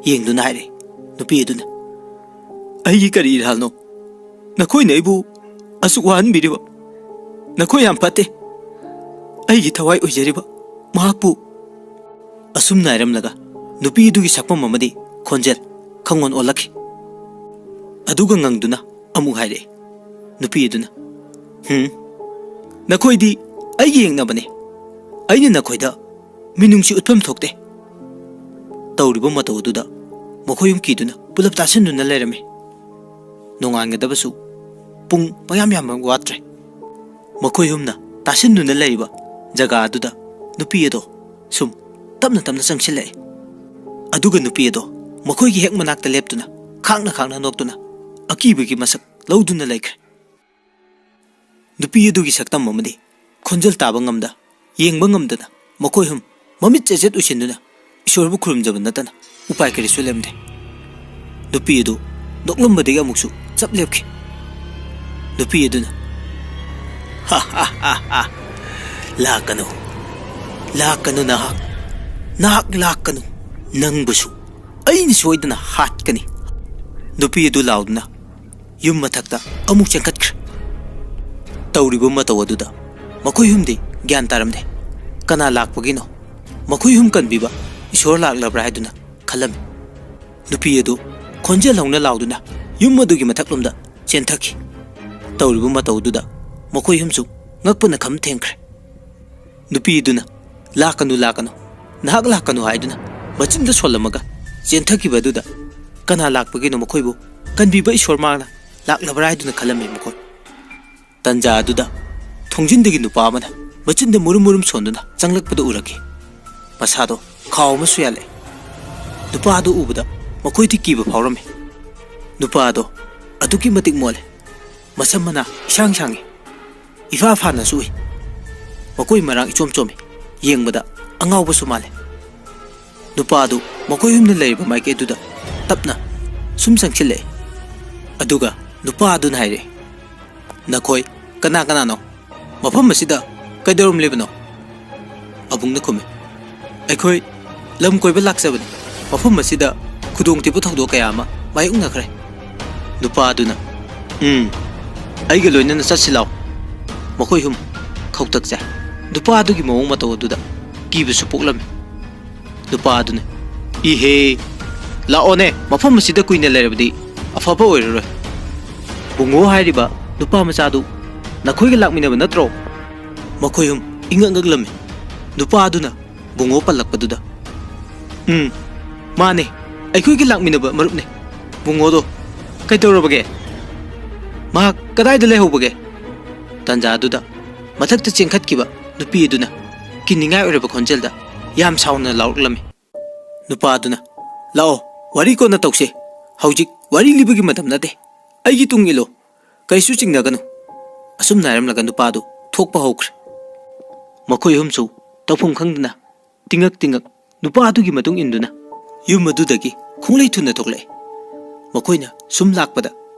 ꯌꯦꯡꯗꯨꯅ ꯍꯥꯏꯔꯦ ꯅꯨꯄꯤ ꯑꯗꯨꯅ, "ꯑꯩꯒꯤ ꯀꯔꯤ ꯏꯔꯥꯜꯅꯣ? ꯅꯈꯣꯏꯅ ꯑꯩꯕꯨ ꯑꯁꯨꯛ ꯋꯥꯍꯟꯕꯤꯔꯤꯕ? ꯅꯈꯣꯏ ꯌꯥꯝ ꯐꯠꯇꯦ꯫ ꯑꯩꯒꯤ ꯊꯋꯥꯏ ꯑꯣꯏꯖꯔꯤꯕ ꯃꯍꯥꯛꯄꯨ"꯫ ꯑꯁꯨꯝꯅ ꯍꯥꯏꯔꯝꯂꯒ ꯅꯨꯄꯤ ꯑꯗꯨꯒꯤ ꯁꯛꯐꯝ ꯑꯃꯗꯤ ꯈꯣꯟꯖꯦꯜ ꯈꯪꯑꯣꯟ ꯑꯣꯜꯂꯛꯈꯤ꯫ ꯑꯗꯨꯒ ꯉꯪꯗꯨꯅ ꯑꯃꯨꯛ ꯍꯥꯏꯔꯛꯏ ꯅꯨꯄꯤ ꯑꯗꯨꯅ, "ꯍꯨꯝ, ꯅꯈꯣꯏꯗꯤ ꯑꯩꯒꯤ ꯌꯦꯛꯅꯕꯅꯤ꯫ ꯑꯩꯅ ꯅꯈꯣꯏꯗ ꯃꯤꯅꯨꯡꯁꯤ ꯎꯠꯐꯝ ꯊꯣꯛꯇꯦ"꯫ ꯇꯧꯔꯤꯕ ꯃꯇꯧ ꯑꯗꯨꯗ ꯃꯈꯣꯏ ꯑꯍꯨꯝ ꯀꯤꯗꯨꯅ ꯄꯨꯂꯞ ꯇꯥꯁꯤꯟꯗꯨꯅ ꯂꯩꯔꯝꯃꯤ꯫ ꯅꯣꯡꯉꯥꯟꯒꯗꯕꯁꯨ ꯄꯨꯡ ꯄꯌꯥꯝ ꯌꯥꯝꯕ ꯋꯥꯠꯇ꯭ꯔꯦ꯫ ꯃꯈꯣꯏ ꯑꯍꯨꯝꯅ ꯇꯥꯁꯤꯟꯗꯨꯅ ꯂꯩꯔꯤꯕ ꯖꯒꯥ ꯑꯗꯨꯗ ꯅꯨꯄꯤ ꯑꯗꯣ ꯁꯨꯝ ꯇꯞꯅ ꯇꯞꯅ ꯆꯪꯁꯤꯜꯂꯛꯑꯦ꯫ ꯑꯗꯨꯒ ꯅꯨꯄꯤ ꯑꯗꯣ ꯃꯈꯣꯏꯒꯤ ꯍꯦꯛ ꯃꯅꯥꯛꯇ ꯂꯦꯞꯇꯨꯅ ꯈꯥꯡꯅ ꯈꯥꯡꯅ ꯅꯣꯛꯇꯨꯅ ꯑꯀꯤꯕꯒꯤ ꯃꯁꯛ ꯂꯧꯗꯨꯅ ꯂꯩꯈ꯭ꯔꯦ꯫ ꯅꯨꯄꯤ ꯑꯗꯨꯒꯤ ꯁꯛꯇꯝ ꯑꯃꯗꯤ ꯈꯣꯟꯖꯦꯜ ꯇꯥꯕ ꯉꯝꯗ, ꯌꯦꯡꯕ ꯉꯝꯗꯅ ꯃꯈꯣꯏ ꯑꯍꯨꯝ ꯃꯃꯤꯠ ꯆꯦꯠ ꯆꯦꯠ ꯎꯏꯁꯤꯟꯗꯨꯅ ꯏꯁꯣꯔꯕꯨ ꯈꯨꯔꯨꯝꯖꯕ ꯅꯠꯇꯅ ꯎꯄꯥꯏ ꯀꯔꯤꯁꯨ ꯂꯩꯔꯝꯗꯦ꯫ ꯅꯨꯄꯤ ꯑꯗꯨ ꯅꯣꯛꯂꯝꯕꯗꯒꯤ ꯑꯃꯨꯛꯁꯨ ꯆꯞ ꯂꯦꯞꯈꯤ꯫ ꯅꯨꯄꯤ ꯑꯗꯨꯅ, "ꯍꯥ ꯍꯥ ꯍꯥ ꯍꯥ, ꯂꯥꯛꯀꯅꯨ, ꯂꯥꯛꯀꯅꯨ ꯅꯍꯥꯛ, ꯅꯍꯥꯛ ꯂꯥꯛꯀꯅꯨ, ꯅꯪꯕꯨꯁꯨ ꯑꯩꯅ ꯁꯣꯏꯗꯅ ꯍꯥꯠꯀꯅꯤ"꯫ ꯅꯨꯄꯤ ꯑꯗꯨ ꯂꯥꯎꯗꯨꯅ ꯌꯨꯝ ꯃꯊꯛꯇ ꯑꯃꯨꯛ ꯆꯦꯟꯈꯠꯈ꯭ꯔꯦ꯫ ꯇꯧꯔꯤꯕ ꯃꯇꯧ ꯑꯗꯨꯗ ꯃꯈꯣꯏ ꯑꯍꯨꯝꯗꯤ ꯒ꯭ꯌꯥꯟ ꯇꯥꯔꯝꯗꯦ꯫ ꯀꯅꯥ ꯂꯥꯛꯄꯒꯤꯅꯣ? ꯃꯈꯣꯏ ꯑꯍꯨꯝ ꯀꯟꯕꯤꯕ ꯏꯁꯣꯔ ꯂꯥꯛꯂꯕ꯭ꯔꯥ ꯍꯥꯏꯗꯨꯅ ꯈꯜꯂꯝꯃꯤ꯫ ꯅꯨꯄꯤ ꯑꯗꯨ ꯈꯣꯟꯖꯦꯜ ꯍꯧꯅ ꯂꯥꯎꯗꯨꯅ ꯌꯨꯝ ꯑꯗꯨꯒꯤ ꯃꯊꯛꯂꯣꯝꯗ ꯆꯦꯟꯊꯈꯤ꯫ ꯇꯧꯔꯤꯕ ꯃꯇꯧ ꯑꯗꯨꯗ ꯃꯈꯣꯏ ꯑꯍꯨꯝꯁꯨ ꯉꯛꯄꯅ ꯈꯝ ꯊꯦꯡꯈ꯭ꯔꯦ꯫ ꯅꯨꯄꯤ ꯑꯗꯨꯅ, "ꯂꯥꯛꯀꯅꯨ, ꯂꯥꯛꯀꯅꯨ, ꯅꯍꯥꯛ ꯂꯥꯛꯀꯅꯨ" ꯍꯥꯏꯗꯨꯅ ꯃꯆꯤꯟꯗ ꯁꯣꯜꯂꯝꯃꯒ ꯆꯦꯟꯊꯈꯤꯕ ꯑꯗꯨꯗ ꯀꯅꯥ ꯂꯥꯛꯄꯒꯤꯅꯣ? ꯃꯈꯣꯏꯕꯨ ꯀꯟꯕꯤꯕ ꯏꯁꯣꯔ ꯃꯥꯅ ꯂꯥꯛꯂꯕ꯭ꯔꯥ ꯍꯥꯏꯗꯨꯅ ꯈꯜꯂꯝꯃꯤ ꯃꯈꯣꯏ꯫ ꯇꯟꯖꯥ ꯑꯗꯨꯗ ꯊꯣꯡꯖꯤꯟꯗꯒꯤ ꯅꯨꯄꯥ ꯑꯃꯅ ꯃꯆꯤꯟꯗ ꯃꯨꯔꯨꯝ ꯃꯨꯔꯨꯝ ꯁꯣꯟꯗꯨꯅ ꯆꯪꯂꯛꯄꯗꯨ ꯎꯔꯛꯈꯤ꯫ ꯃꯁꯥꯗꯣ ꯈꯥꯎ ꯑꯃꯁꯨ ꯌꯥꯜꯂꯛꯏ꯫ ꯅꯨꯄꯥ ꯑꯗꯨ ꯎꯕꯗ ꯃꯈꯣꯏꯗꯤ ꯀꯤꯕ ꯐꯥꯎꯔꯝꯃꯤ꯫ ꯅꯨꯄꯥ ꯑꯗꯣ ꯑꯗꯨꯛꯀꯤ ꯃꯇꯤꯛ ꯃꯣꯜꯂꯦ꯫ ꯃꯁꯝ ꯃꯅꯥ ꯏꯁꯥꯡ ꯁꯥꯡꯉꯤ꯫ ꯏꯐꯥ ꯐꯥꯅꯁꯨ ꯎꯏ꯫ ꯃꯈꯣꯏ ꯃꯔꯥꯡ ꯏꯆꯣꯝ ꯆꯣꯝꯃꯤ꯫ ꯌꯦꯡꯕꯗ ꯑꯉꯥꯎꯕꯁꯨ ꯃꯥꯜꯂꯦ꯫ ꯅꯨꯄꯥ ꯑꯗꯨ ꯃꯈꯣꯏ ꯑꯍꯨꯝꯅ ꯂꯩꯔꯤꯕ ꯃꯥꯏꯀꯩ ꯑꯗꯨꯗ ꯇꯞꯅ ꯁꯨꯝ ꯆꯪꯁꯤꯜꯂꯛꯏ꯫ ꯑꯗꯨꯒ ꯅꯨꯄꯥ ꯑꯗꯨꯅ ꯍꯥꯏꯔꯛꯏ, "ꯅꯈꯣꯏ ꯀꯅꯥ ꯀꯅꯥꯅꯣ? ꯃꯐꯝ ꯑꯁꯤꯗ ꯀꯩꯗꯧꯔꯝꯂꯤꯕꯅꯣ?" ꯑꯕꯨꯡꯅ ꯈꯨꯝꯃꯤ, "ꯑꯩꯈꯣꯏ ꯂꯝ ꯀꯣꯏꯕ ꯂꯥꯛꯆꯕꯅꯤ꯫ ꯃꯐꯝ ꯑꯁꯤꯗ ꯈꯨꯗꯣꯡꯊꯤꯕ ꯊꯧꯗꯣꯛ ꯀꯌꯥ ꯑꯃ ꯃꯥꯌꯣꯛꯅꯈ꯭ꯔꯦ"꯫ ꯅꯨꯄꯥ ꯑꯗꯨꯅ, "ꯎꯝ, ꯑꯩꯒ ꯂꯣꯏꯅꯅ ꯆꯠꯁꯤ ꯂꯥꯎ"꯫ ꯃꯈꯣꯏ ꯑꯍꯨꯝ ꯈꯧꯇꯛ ꯆꯥꯏ꯫ ꯅꯨꯄꯥ ꯑꯗꯨꯒꯤ ꯃꯑꯣꯡ ꯃꯇꯧ ꯑꯗꯨꯗ ꯀꯤꯕꯁꯨ ꯄꯣꯛꯂꯝꯃꯤ꯫ ꯅꯨꯄꯥ ꯑꯗꯨꯅ, "ꯏꯍꯦ, ꯂꯥꯛꯑꯣꯅꯦ, ꯃꯐꯝ ꯑꯁꯤꯗ ꯀꯨꯏꯅ ꯂꯩꯔꯕꯗꯤ ꯑꯐꯕ ꯑꯣꯏꯔꯔꯣꯏ꯫ ꯕꯨꯡꯉꯣ ꯍꯥꯏꯔꯤꯕ ꯅꯨꯄꯥ ꯃꯆꯥꯗꯨ ꯅꯈꯣꯏꯒ ꯂꯥꯛꯃꯤꯟꯅꯕ ꯅꯠꯇ꯭ꯔꯣ?" ꯃꯈꯣꯏ ꯑꯍꯨꯝ ꯏꯉꯛ ꯉꯛꯂꯝꯃꯤ꯫ ꯅꯨꯄꯥ ꯑꯗꯨꯅ ꯕꯨꯡꯉꯣ ꯄꯜꯂꯛꯄꯗꯨꯗ, "ꯎꯝ, ꯃꯥꯅꯦ, ꯑꯩꯈꯣꯏꯒꯤ ꯂꯥꯛꯃꯤꯟꯅꯕ ꯃꯔꯨꯞꯅꯦ꯫ ꯕꯨꯡꯉꯣꯗꯣ ꯀꯩꯗꯧꯔꯕꯒꯦ?" ꯃꯍꯥꯛ ꯀꯗꯥꯏꯗ ꯂꯩꯍꯧꯕꯒꯦ? ꯇꯥꯟꯖꯥ ꯑꯗꯨꯗ ꯃꯊꯛꯇ ꯆꯦꯟꯈꯠꯈꯤꯕ ꯅꯨꯄꯤ ꯑꯗꯨꯅ ꯀꯤꯅꯤꯡꯉꯥꯏ ꯑꯣꯏꯔꯕ ꯈꯣꯟꯖꯦꯜꯗ ꯌꯥꯝ ꯁꯥꯎꯅ ꯂꯥꯎꯔꯛꯂꯝꯃꯤ꯫ ꯅꯨꯄꯥ ꯑꯗꯨꯅ, "ꯂꯥꯛꯑꯣ, ꯋꯥꯔꯤ ꯀꯣꯟꯅ ꯇꯧꯁꯦ꯫ ꯍꯧꯖꯤꯛ ꯋꯥꯔꯤ ꯂꯤꯕꯒꯤ ꯃꯇꯝ ꯅꯠꯇꯦ꯫ ꯑꯩꯒꯤ ꯇꯨꯡ ꯏꯜꯂꯣ꯫ ꯀꯔꯤꯁꯨ ꯆꯤꯡꯅꯒꯅꯨ"꯫ ꯑꯁꯨꯝꯅ ꯍꯥꯏꯔꯝꯂꯒ ꯅꯨꯄꯥ ꯑꯗꯨ ꯊꯣꯛꯄ ꯍꯧꯈ꯭ꯔꯦ꯫ ꯃꯈꯣꯏ ꯑꯍꯨꯝꯁꯨ ꯇꯧꯐꯝ ꯈꯪꯗꯅ ꯇꯤꯡꯉꯛ ꯇꯤꯡꯉꯛ ꯅꯨꯄꯥ ꯑꯗꯨꯒꯤ ꯃꯇꯨꯡ ꯏꯟꯗꯨꯅ ꯌꯨꯝ ꯑꯗꯨꯗꯒꯤ ꯈꯣꯡꯂꯩ ꯊꯨꯅ ꯊꯣꯛꯂꯛꯑꯦ꯫ ꯃꯈꯣꯏꯅ ꯁꯨꯝ ꯂꯥꯛꯄꯗ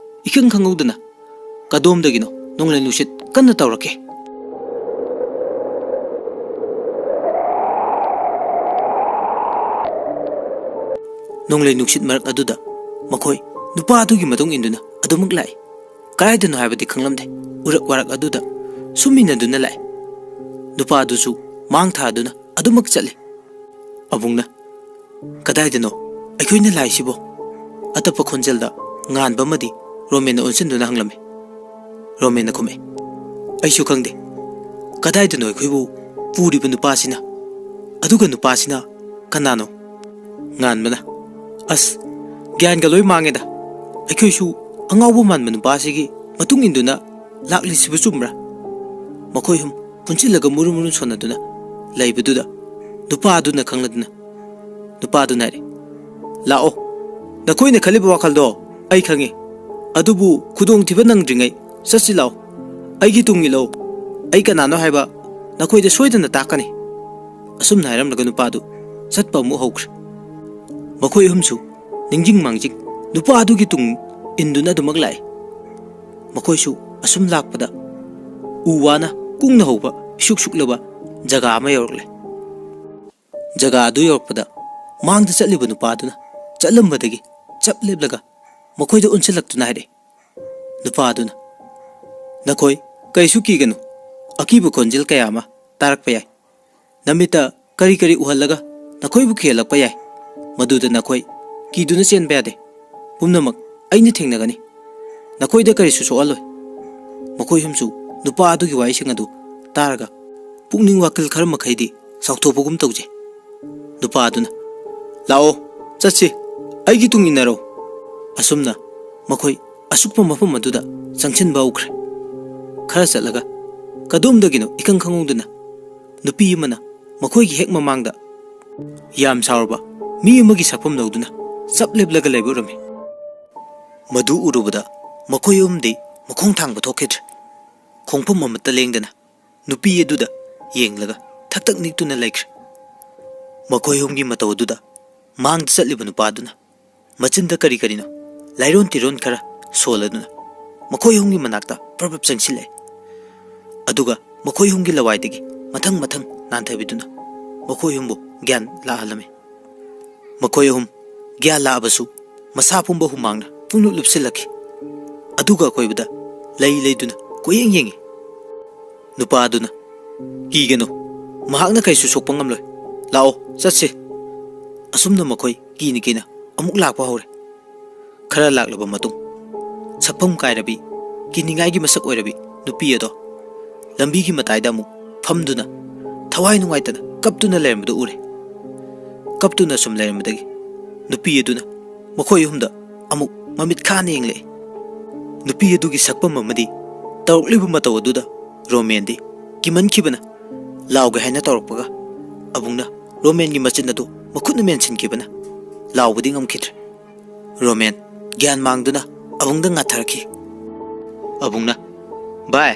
ꯏꯈꯪ ꯈꯪꯍꯧꯗꯅ ꯀꯗꯣꯝꯗꯒꯤꯅꯣ ꯅꯣꯡꯂꯩ ꯅꯨꯡꯁꯤꯠ ꯀꯟꯅ ꯇꯧꯔꯛꯀꯦ꯫ ꯅꯣꯡꯂꯩ ꯅꯨꯡꯁꯤꯠ ꯃꯔꯛ ꯑꯗꯨꯗ ꯃꯈꯣꯏ ꯅꯨꯄꯥ ꯑꯗꯨꯒꯤ ꯃꯇꯨꯡ ꯏꯟꯗꯨꯅ ꯑꯗꯨꯃꯛ ꯂꯥꯛꯏ꯫ ꯀꯗꯥꯏꯗꯅꯣ ꯍꯥꯏꯕꯗꯤ ꯈꯪꯂꯝꯗꯦ, ꯎꯔꯛ ꯋꯥꯔꯛ ꯑꯗꯨꯗ ꯁꯨꯝ ꯏꯟꯅꯗꯨꯅ ꯂꯥꯛꯏ꯫ ꯅꯨꯄꯥ ꯑꯗꯨꯁꯨ ꯃꯥꯡ ꯊꯥꯗꯨꯅ ꯑꯗꯨꯃꯛ ꯆꯠꯂꯤ꯫ ꯑꯕꯨꯡꯅ, "ꯀꯗꯥꯏꯗꯅꯣ ꯑꯩꯈꯣꯏꯅ ꯂꯥꯛꯏꯁꯤꯕꯣ?" ꯑꯇꯞꯄ ꯈꯣꯟꯖꯦꯜꯗ ꯉꯥꯟꯕ ꯑꯃꯗꯤ ꯔꯣꯃꯦꯟꯅ ꯑꯣꯟꯁꯤꯟꯗꯨꯅ ꯍꯪꯂꯝꯃꯤ꯫ ꯔꯣꯃꯦꯟꯅ ꯈꯨꯝꯃꯛꯏ, "ꯑꯩꯁꯨ ꯈꯪꯗꯦ꯫ ꯀꯗꯥꯏꯗꯅꯣ ꯑꯩꯈꯣꯏꯕꯨ ꯄꯨꯔꯤꯕ ꯅꯨꯄꯥꯁꯤꯅ? ꯑꯗꯨꯒ ꯅꯨꯄꯥꯁꯤꯅ ꯀꯅꯥꯅꯣ?" ꯉꯥꯟꯕꯅ, "ꯑꯁ, ꯒ꯭ꯌꯥꯟꯒ ꯂꯣꯏ ꯃꯥꯡꯉꯦꯗ꯫ ꯑꯩꯈꯣꯏꯁꯨ ꯑꯉꯥꯎꯕ ꯃꯥꯟꯕ ꯅꯨꯄꯥꯁꯤꯒꯤ ꯃꯇꯨꯡ ꯏꯟꯗꯨꯅ ꯂꯥꯛꯂꯤꯁꯤꯕꯨ ꯆꯨꯝꯕ꯭ꯔꯥ?" ꯃꯈꯣꯏ ꯑꯍꯨꯝ ꯄꯨꯟꯁꯤꯜꯂꯒ ꯃꯨꯔꯨ ꯃꯨꯔꯨ ꯁꯣꯟꯅꯗꯨꯅ ꯂꯩꯕꯗꯨꯗ ꯅꯨꯄꯥ ꯑꯗꯨꯅ ꯈꯪꯂꯗꯨꯅ ꯅꯨꯄꯥ ꯑꯗꯨꯅ ꯍꯥꯏꯔꯦ, "ꯂꯥꯛꯑꯣ, ꯅꯈꯣꯏꯅ ꯈꯜꯂꯤꯕ ꯋꯥꯈꯜꯗꯣ ꯑꯩ ꯈꯪꯉꯤ꯫ ꯑꯗꯨꯕꯨ ꯈꯨꯗꯣꯡꯊꯤꯕ ꯅꯪꯗ꯭ꯔꯤꯉꯩ ꯆꯠꯁꯤ ꯂꯥꯛꯑꯣ꯫ ꯑꯩꯒꯤ ꯇꯨꯡ ꯏꯜꯂꯛꯑꯣ꯫ ꯑꯩ ꯀꯅꯥꯅꯣ ꯍꯥꯏꯕ ꯅꯈꯣꯏꯗ ꯁꯣꯏꯗꯅ ꯇꯥꯛꯀꯅꯤ"꯫ ꯑꯁꯨꯝꯅ ꯍꯥꯏꯔꯝꯂꯒ ꯅꯨꯄꯥ ꯑꯗꯨ ꯆꯠꯄ ꯑꯃꯨꯛ ꯍꯧꯈ꯭ꯔꯦ꯫ ꯃꯈꯣꯏ ꯑꯍꯨꯝꯁꯨ ꯅꯤꯡꯖꯤꯡ ꯃꯥꯡꯖꯤꯡ ꯅꯨꯄꯥ ꯑꯗꯨꯒꯤ ꯇꯨꯡ ꯏꯟꯗꯨꯅ ꯑꯗꯨꯃꯛ ꯂꯥꯛꯏ꯫ ꯃꯈꯣꯏꯁꯨ ꯑꯁꯨꯝ ꯂꯥꯛꯄꯗ ꯎ ꯋꯥꯅ ꯀꯨꯡꯅ ꯍꯧꯕ ꯏꯁꯨꯛ ꯁꯨꯛꯂꯕ ꯖꯒꯥ ꯑꯃ ꯌꯧꯔꯛꯂꯦ꯫ ꯖꯒꯥ ꯑꯗꯨ ꯌꯧꯔꯛꯄꯗ ꯃꯥꯡꯗ ꯆꯠꯂꯤꯕ ꯅꯨꯄꯥ ꯑꯗꯨꯅ ꯆꯠꯂꯝꯕꯗꯒꯤ ꯆꯞ ꯂꯦꯞꯂꯒ ꯃꯈꯣꯏꯗ ꯑꯣꯟꯁꯤꯜꯂꯛꯇꯨꯅ ꯍꯥꯏꯔꯛꯏ꯫ ꯅꯨꯄꯥ ꯑꯗꯨꯅ, "ꯅꯈꯣꯏ ꯀꯔꯤꯁꯨ ꯀꯤꯒꯅꯨ꯫ ꯑꯀꯤꯕ ꯈꯣꯟꯖꯦꯜ ꯀꯌꯥ ꯑꯃ ꯇꯥꯔꯛꯄ ꯌꯥꯏ꯫ ꯅꯃꯤꯠꯇ ꯀꯔꯤ ꯀꯔꯤ ꯎꯍꯜꯂꯒ ꯅꯈꯣꯏꯕꯨ ꯀꯤꯍꯜꯂꯛꯄ ꯌꯥꯏ, ꯃꯗꯨꯗ ꯅꯈꯣꯏ ꯀꯤꯗꯨꯅ ꯆꯦꯟꯕ ꯌꯥꯗꯦ꯫ ꯄꯨꯝꯅꯃꯛ ꯑꯩꯅ ꯊꯦꯡꯅꯒꯅꯤ꯫ ꯅꯈꯣꯏꯗ ꯀꯔꯤꯁꯨ ꯁꯣꯛꯍꯜꯂꯣꯏ"꯫ ꯃꯈꯣꯏ ꯑꯍꯨꯝꯁꯨ ꯅꯨꯄꯥ ꯑꯗꯨꯒꯤ ꯋꯥꯍꯩꯁꯤꯡ ꯑꯗꯨ ꯇꯥꯔꯒ ꯄꯨꯛꯅꯤꯡ ꯋꯥꯈꯜ ꯈꯔ ꯃꯈꯩꯗꯤ ꯆꯥꯎꯊꯣꯛꯄꯒꯨꯝ ꯇꯧꯖꯩ꯫ ꯅꯨꯄꯥ ꯑꯗꯨꯅ, "ꯂꯥꯛꯑꯣ, ꯆꯠꯁꯤ, ꯑꯩꯒꯤ ꯇꯨꯡ ꯏꯟꯅꯔꯣ"꯫ ꯑꯁꯨꯝꯅ ꯃꯈꯣꯏ ꯑꯁꯨꯛꯄ ꯃꯐꯝ ꯑꯗꯨꯗ ꯆꯪꯁꯤꯟꯕ ꯍꯧꯈ꯭ꯔꯦ꯫ ꯈꯔ ꯆꯠꯂꯒ ꯀꯗꯣꯝꯗꯒꯤꯅꯣ ꯏꯈꯪ ꯈꯪꯍꯧꯗꯅ ꯅꯨꯄꯤ ꯑꯃꯅ ꯃꯈꯣꯏꯒꯤ ꯍꯦꯛ ꯃꯃꯥꯡꯗ ꯌꯥꯝ ꯁꯥꯎꯔꯕ ꯃꯤ ꯑꯃꯒꯤ ꯁꯛꯐꯝ ꯂꯧꯗꯨꯅ ꯆꯞ ꯂꯦꯞꯂꯒ ꯂꯩꯕ ꯎꯔꯝꯃꯤ꯫ ꯃꯗꯨ ꯎꯔꯨꯕꯗ ꯃꯈꯣꯏ ꯑꯍꯨꯝꯗꯤ ꯃꯈꯣꯡ ꯊꯥꯡꯕ ꯊꯣꯛꯈꯤꯗ꯭ꯔꯦ꯫ ꯈꯣꯡꯐꯝ ꯑꯃꯠꯇ ꯂꯦꯡꯗꯅ ꯅꯨꯄꯤ ꯑꯗꯨꯗ ꯌꯦꯡꯂꯒ ꯊꯛ ꯊꯛ ꯅꯤꯛꯇꯨꯅ ꯂꯩꯈ꯭ꯔꯦ꯫ ꯃꯈꯣꯏ ꯑꯍꯨꯝꯒꯤ ꯃꯇꯧ ꯑꯗꯨꯗ ꯃꯥꯡꯗ ꯆꯠꯂꯤꯕ ꯅꯨꯄꯥꯗꯨꯅ ꯃꯆꯤꯟꯗ ꯀꯔꯤ ꯀꯔꯤꯅꯣ ꯂꯥꯏꯔꯣꯟ ꯇꯤꯔꯣꯟ ꯈꯔ ꯁꯣꯜꯂꯗꯨꯅ ꯃꯈꯣꯏ ꯑꯍꯨꯝꯒꯤ ꯃꯅꯥꯛꯇ ꯄ꯭ꯔꯞ ꯄ꯭ꯔꯞ ꯆꯪꯁꯤꯜꯂꯛꯑꯦ꯫ ꯑꯗꯨꯒ ꯃꯈꯣꯏ ꯑꯍꯨꯝꯒꯤ ꯂꯋꯥꯏꯗꯒꯤ ꯃꯊꯪ ꯃꯊꯪ ꯅꯥꯟꯊꯕꯤꯗꯨꯅ ꯃꯈꯣꯏ ꯑꯍꯨꯝꯕꯨ ꯒ꯭ꯌꯥꯟ ꯂꯥꯛꯍꯜꯂꯝꯃꯤ꯫ ꯃꯈꯣꯏ ꯑꯍꯨꯝ ꯒ꯭ꯌꯥꯟ ꯂꯥꯛꯑꯕꯁꯨ ꯃꯁꯥ ꯄꯨꯝꯕ ꯍꯨꯃꯥꯡꯅ ꯄꯨꯡꯂꯨꯞ ꯂꯨꯞꯁꯤꯜꯂꯛꯈꯤ꯫ ꯑꯗꯨꯒ ꯑꯀꯣꯏꯕꯗ ꯂꯩ ꯂꯩꯗꯨꯅ ꯀꯣꯏꯌꯦꯡ ꯌꯦꯡꯉꯤ꯫ ꯅꯨꯄꯥ ꯑꯗꯨꯅ, "ꯀꯤꯒꯅꯨ, ꯃꯍꯥꯛꯅ ꯀꯩꯁꯨ ꯁꯣꯛꯄ ꯉꯝꯂꯣꯏ꯫ ꯂꯥꯛꯑꯣ, ꯆꯠꯁꯤ꯫" ꯑꯁꯨꯝꯅ ꯃꯈꯣꯏ ꯀꯤꯅ ꯀꯤꯅ ꯑꯃꯨꯛ ꯂꯥꯛꯄ ꯍꯧꯔꯦ꯫ ꯈꯔ ꯂꯥꯛꯂꯕ ꯃꯇꯨꯡ, ꯁꯛꯐꯝ ꯀꯥꯏꯔꯕꯤ, ꯀꯤꯅꯤꯡꯉꯥꯏꯒꯤ ꯃꯁꯛ ꯑꯣꯏꯔꯕꯤ ꯅꯨꯄꯤ ꯑꯗꯣ ꯂꯝꯕꯤꯒꯤ ꯃꯇꯥꯏꯗ ꯑꯃꯨꯛ ꯐꯝꯗꯨꯅ ꯊꯋꯥꯏ ꯅꯨꯡꯉꯥꯏꯇꯅ ꯀꯞꯇꯨꯅ ꯂꯩꯔꯝꯕꯗꯨ ꯎꯔꯦ꯫ ꯀꯞꯇꯨꯅ ꯁꯨꯝ ꯂꯩꯔꯝꯕꯗꯒꯤ ꯅꯨꯄꯤ ꯑꯗꯨꯅ ꯃꯈꯣꯏ ꯑꯍꯨꯝꯗ ꯑꯃꯨꯛ ꯃꯃꯤꯠ ꯈꯥꯅ ꯌꯦꯡꯂꯛꯏ꯫ ꯅꯨꯄꯤ ꯑꯗꯨꯒꯤ ꯁꯛꯐꯝ ꯑꯃꯗꯤ ꯇꯧꯔꯛꯂꯤꯕ ꯃꯇꯧ ꯑꯗꯨꯗ ꯔꯣꯃꯦꯟꯗꯤ ꯀꯤꯃꯟꯈꯤꯕꯅ ꯂꯥꯎꯒꯦ ꯍꯥꯏꯅ ꯇꯧꯔꯛꯄꯒ ꯑꯕꯨꯡꯅ ꯔꯣꯃꯦꯟꯒꯤ ꯃꯆꯤꯟ ꯑꯗꯨ ꯃꯈꯨꯠꯅ ꯃꯦꯟꯁꯤꯟꯈꯤꯕꯅ ꯂꯥꯎꯕꯗꯤ ꯉꯝꯈꯤꯗ꯭ꯔꯦ꯫ ꯔꯣꯃꯦꯟ ꯒ꯭ꯌꯥꯟ ꯃꯥꯡꯗꯨꯅ ꯑꯕꯨꯡꯗ ꯉꯥꯊꯔꯛꯈꯤ꯫ ꯑꯕꯨꯡꯅ, "ꯚꯥꯏ,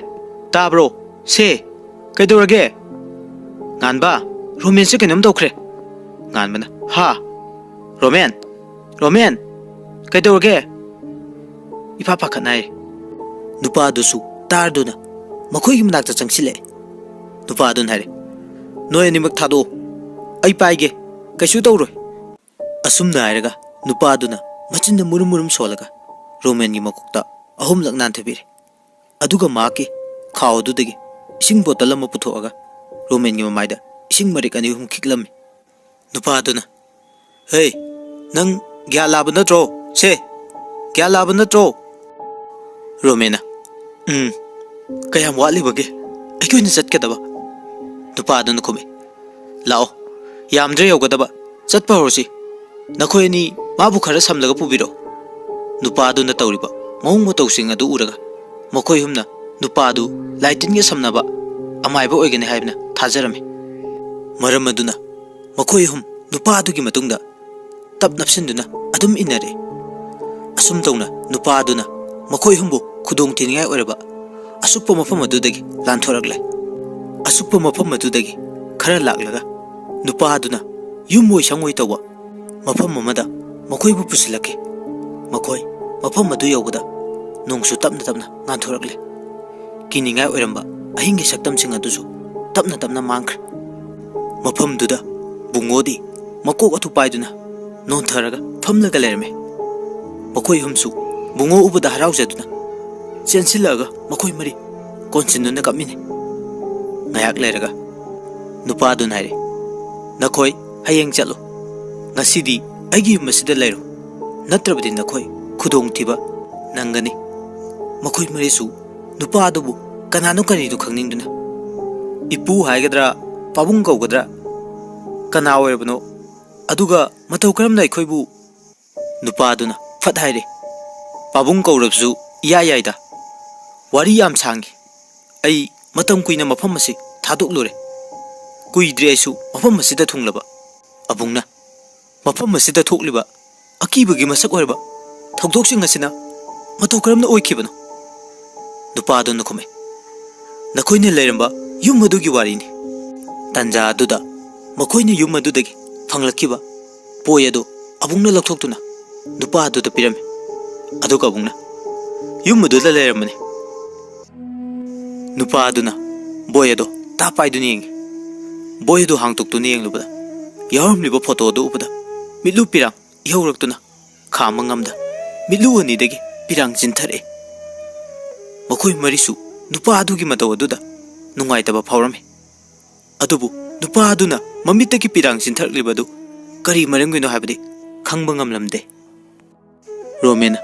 ꯇꯥꯕ꯭ꯔꯣ? ꯁꯦ, ꯀꯩꯗꯧꯔꯒꯦ?" ꯉꯥꯟꯕ, "ꯔꯣꯃꯦꯟꯁꯦ ꯀꯩꯅꯣꯝ ꯇꯧꯈ꯭ꯔꯦ꯫" ꯉꯥꯟꯕꯅ, "ꯍꯥ? ꯔꯣꯃꯦꯟ? ꯔꯣꯃꯦꯟ? ꯀꯩꯗꯧꯔꯒꯦ?" ꯏꯐꯥ ꯐꯥꯈꯠꯅ ꯍꯥꯏꯔꯦ꯫ ꯅꯨꯄꯥꯗꯨꯁꯨ ꯇꯥꯔꯗꯨꯅ ꯃꯈꯣꯏꯒꯤ ꯃꯅꯥꯛꯇ ꯆꯪꯁꯤꯜꯂꯛꯑꯦ꯫ ꯅꯨꯄꯥꯗꯨꯅ ꯍꯥꯏꯔꯦ, "ꯅꯣꯏ ꯑꯅꯤꯃꯛ ꯊꯥꯗꯣꯛꯑꯣ, ꯑꯩ ꯄꯥꯏꯒꯦ, ꯀꯩꯁꯨ ꯇꯧꯔꯣꯏ꯫" ꯑꯁꯨꯝꯅ ꯍꯥꯏꯔꯒ ꯅꯨꯄꯥꯗꯨꯅ ꯃꯆꯤꯟꯗ ꯃꯨꯔꯨꯝ ꯃꯨꯔꯨꯝ ꯁꯣꯜꯂꯒ ꯔꯣꯃꯦꯟꯒꯤ ꯃꯀꯣꯛꯇ ꯑꯍꯨꯝꯂꯛ ꯅꯥꯟꯊꯕꯤꯔꯦ꯫ ꯑꯗꯨꯒ ꯃꯍꯥꯛꯀꯤ ꯈꯥꯎ ꯑꯗꯨꯗꯒꯤ ꯏꯁꯤꯡ ꯕꯣꯇꯜ ꯑꯃ ꯄꯨꯊꯣꯛꯑꯒ ꯔꯣꯃꯦꯟꯒꯤ ꯃꯃꯥꯏꯗ ꯏꯁꯤꯡ ꯃꯔꯤꯛ ꯑꯅꯤ ꯑꯍꯨꯝ ꯈꯤꯛꯂꯝꯃꯤ꯫ ꯅꯨꯄꯥꯗꯨꯅ, "ꯍꯦ, ꯅꯪ ꯒ꯭ꯌꯥꯟ ꯂꯥꯕ ꯅꯠꯇ꯭ꯔꯣ? ꯁꯦ, ꯒ꯭ꯌꯥꯟ ꯂꯥꯕ ꯅꯠꯇ꯭ꯔꯣ?" ꯔꯣꯃꯦꯟꯅ, "ꯎꯝ, ꯀꯌꯥꯝ ꯋꯥꯠꯂꯤꯕꯒꯦ ꯑꯩꯈꯣꯏꯅ ꯆꯠꯀꯗꯕ?" ꯅꯨꯄꯥꯗꯨꯅ ꯈꯨꯝꯃꯤ, "ꯂꯥꯛꯑꯣ, ꯌꯥꯝꯗ꯭ꯔꯦ ꯌꯧꯒꯗꯕ, ꯆꯠꯄ ꯍꯧꯔꯁꯤ꯫ ꯅꯈꯣꯏ ꯑꯅꯤ ꯃꯥꯕꯨ ꯈꯔ ꯁꯝꯂꯒ ꯄꯨꯕꯤꯔꯛꯑꯣ꯫" ꯅꯨꯄꯥꯗꯨꯅ ꯇꯧꯔꯤꯕ ꯃꯑꯣꯡ ꯃꯇꯧꯁꯤꯡ ꯑꯗꯨ ꯎꯔꯒ ꯃꯈꯣꯏ ꯑꯍꯨꯝꯅ ꯅꯨꯄꯥ ꯑꯗꯨ ꯂꯥꯏ ꯇꯤꯟꯒ ꯁꯝꯅꯕ ꯑꯃꯥꯏꯕ ꯑꯣꯏꯒꯅꯤ ꯍꯥꯏꯕꯅ ꯊꯥꯖꯔꯝꯃꯤ꯫ ꯃꯔꯝ ꯑꯗꯨꯅ ꯃꯈꯣꯏ ꯑꯍꯨꯝ ꯅꯨꯄꯥ ꯑꯗꯨꯒꯤ ꯃꯇꯨꯡꯗ ꯇꯞ ꯅꯞꯁꯤꯟꯗꯨꯅ ꯑꯗꯨꯝ ꯏꯟꯅꯔꯛꯏ꯫ ꯑꯁꯨꯝ ꯇꯧꯅ ꯅꯨꯄꯥ ꯑꯗꯨꯅ ꯃꯈꯣꯏ ꯑꯍꯨꯝꯕꯨ ꯈꯨꯗꯣꯡ ꯊꯤꯅꯤꯡꯉꯥꯏ ꯑꯣꯏꯔꯕ ꯑꯁꯨꯞꯄ ꯃꯐꯝ ꯑꯗꯨꯗꯒꯤ ꯂꯥꯟꯊꯣꯔꯛꯂꯦ꯫ ꯑꯁꯨꯞꯄ ꯃꯐꯝ ꯑꯗꯨꯗꯒꯤ ꯈꯔ ꯂꯥꯛꯂꯒ ꯅꯨꯄꯥ ꯑꯗꯨꯅ ꯌꯨꯝ ꯑꯣꯏ ꯁꯪ ꯑꯣꯏ ꯇꯧꯕ ꯃꯐꯝ ꯑꯃꯗ ꯃꯈꯣꯏꯕꯨ ꯄꯨꯁꯤꯜꯂꯛꯈꯤ꯫ ꯃꯈꯣꯏ ꯃꯐꯝ ꯑꯗꯨ ꯌꯧꯕꯗ ꯅꯣꯡꯁꯨ ꯇꯞꯅ ꯇꯞꯅ ꯉꯥꯟꯊꯣꯔꯛꯂꯦ꯫ ꯀꯤꯅꯤꯡꯉꯥꯏ ꯑꯣꯏꯔꯝꯕ ꯑꯍꯤꯡꯒꯤ ꯁꯛꯇꯝꯁꯤꯡ ꯑꯗꯨꯁꯨ ꯇꯞꯅ ꯇꯞꯅ ꯃꯥꯡꯈ꯭ꯔꯦ꯫ ꯃꯐꯝꯗꯨꯗ ꯕꯨꯡꯉꯣꯗꯤ ꯃꯀꯣꯛ ꯑꯗꯨ ꯄꯥꯏꯗꯨꯅ ꯅꯣꯟꯊꯔꯒ ꯐꯝꯂꯒ ꯂꯩꯔꯝꯃꯤ꯫ ꯃꯈꯣꯏ ꯑꯍꯨꯝꯁꯨ ꯕꯨꯡꯉꯣ ꯎꯕꯗ ꯍꯔꯥꯎꯖꯗꯨꯅ ꯆꯦꯟꯁꯤꯜꯂꯛꯑꯒ ꯃꯈꯣꯏ ꯃꯔꯤ ꯀꯣꯟꯁꯤꯟꯗꯨꯅ ꯀꯞꯃꯤꯟꯅꯩ꯫ ꯉꯥꯏꯍꯥꯛ ꯂꯩꯔꯒ ꯅꯨꯄꯥꯗꯨꯅ ꯍꯥꯏꯔꯦ, "ꯅꯈꯣꯏ ꯍꯌꯦꯡ ꯆꯠꯂꯨ꯫ ꯉꯁꯤꯗꯤ ꯑꯩꯒꯤ ꯌꯨꯝ ꯑꯁꯤꯗ ꯂꯩꯔꯣ꯫ ꯅꯠꯇ꯭ꯔꯕꯗꯤ ꯅꯈꯣꯏ ꯈꯨꯗꯣꯡꯊꯤꯕ ꯅꯪꯒꯅꯤ꯫" ꯃꯈꯣꯏ ꯃꯔꯤꯁꯨ ꯅꯨꯄꯥ ꯑꯗꯨꯕꯨ ꯀꯅꯥꯅꯣ ꯀꯔꯤꯅꯣ ꯈꯪꯅꯤꯡꯗꯨꯅ, "ꯏꯄꯨ ꯍꯥꯏꯒꯗ꯭ꯔꯥ, ꯄꯥꯕꯨꯡ ꯀꯧꯒꯗ꯭ꯔꯥ, ꯀꯅꯥ ꯑꯣꯏꯔꯕꯅꯣ? ꯑꯗꯨꯒ ꯃꯇꯧ ꯀꯔꯝꯅ ꯑꯩꯈꯣꯏꯕꯨ?" ꯅꯨꯄꯥ ꯑꯗꯨꯅ ꯐꯠ ꯍꯥꯏꯔꯦ, "ꯄꯥꯕꯨꯡ ꯀꯧꯔꯕꯁꯨ ꯏꯌꯥ ꯌꯥꯏꯗ꯫ ꯋꯥꯔꯤ ꯌꯥꯝ ꯁꯥꯡꯉꯤ꯫ ꯑꯩ ꯃꯇꯝ ꯀꯨꯏꯅ ꯃꯐꯝ ꯑꯁꯤ ꯊꯥꯗꯣꯛꯂꯨꯔꯦ꯫ ꯀꯨꯏꯗ꯭ꯔꯤ ꯑꯩꯁꯨ ꯃꯐꯝ ꯑꯁꯤꯗ ꯊꯨꯡꯂꯕ꯫ ꯑꯕꯨꯡꯅ ꯃꯐꯝ ꯑꯁꯤꯗ ꯊꯣꯛꯂꯤꯕ ꯑꯀꯤꯕꯒꯤ ꯃꯁꯛ ꯑꯣꯏꯔꯕ ꯊꯧꯗꯣꯛꯁꯤꯡ ꯑꯁꯤꯅ ꯃꯇꯧ ꯀꯔꯝꯅ ꯑꯣꯏꯈꯤꯕꯅꯣ?" ꯅꯨꯄꯥ ꯑꯗꯨꯅ ꯈꯨꯝꯃꯦ, "ꯅꯈꯣꯏꯅ ꯂꯩꯔꯝꯕ ꯌꯨꯝ ꯑꯗꯨꯒꯤ ꯋꯥꯔꯤꯅꯤ꯫ ꯇꯥꯟꯖꯥ ꯑꯗꯨꯗ ꯃꯈꯣꯏꯅ ꯌꯨꯝ ꯑꯗꯨꯗꯒꯤ ꯐꯪꯂꯛꯈꯤꯕ ꯄꯣꯏ ꯑꯗꯨ ꯑꯕꯨꯡꯅ ꯂꯧꯊꯣꯛꯇꯨꯅ ꯅꯨꯄꯥ ꯑꯗꯨꯗ ꯄꯤꯔꯝꯃꯤ꯫ ꯑꯗꯨꯒ ꯑꯕꯨꯡꯅ ꯌꯨꯝ ꯑꯗꯨꯗ ꯂꯩꯔꯝꯕꯅꯤ꯫" ꯅꯨꯄꯥ ꯑꯗꯨꯅ ꯕꯣꯏ ꯑꯗꯨ ꯇꯥꯞ ꯄꯥꯏꯗꯨꯅ ꯌꯦꯡꯉꯤ꯫ ꯕꯣꯏ ꯑꯗꯨ ꯍꯥꯡꯗꯣꯛꯇꯨꯅ ꯌꯦꯡꯂꯨꯕꯗ ꯌꯥꯎꯔꯝꯂꯤꯕ ꯐꯣꯇꯣ ꯑꯗꯨ ꯎꯕꯗ ꯃꯤꯠꯂꯨ ꯄꯤꯔꯥꯡ ꯏꯍꯧꯔꯛꯇꯨꯅ ꯈꯥꯝꯕ ꯉꯝꯗ ꯃꯤꯠꯂꯨ ꯑꯅꯤꯗꯒꯤ ꯄꯤꯔꯥꯡ ꯆꯤꯟꯊꯔꯛꯏ꯫ ꯃꯈꯣꯏ ꯃꯔꯤꯁꯨ ꯅꯨꯄꯥ ꯑꯗꯨꯒꯤ ꯃꯇꯧ ꯑꯗꯨꯗ ꯅꯨꯡꯉꯥꯏꯇꯕ ꯐꯥꯎꯔꯝꯃꯤ꯫ ꯑꯗꯨꯕꯨ ꯅꯨꯄꯥ ꯑꯗꯨꯅ ꯃꯃꯤꯠꯇꯒꯤ ꯄꯤꯔꯥꯡ ꯆꯤꯟꯊꯔꯛꯂꯤꯕ ꯑꯗꯨ ꯀꯔꯤ ꯃꯔꯝꯒꯤꯅꯣ ꯍꯥꯏꯕꯗꯤ ꯈꯪꯕ ꯉꯝꯂꯝꯗꯦ꯫ ꯔꯣꯃꯦꯟꯅ,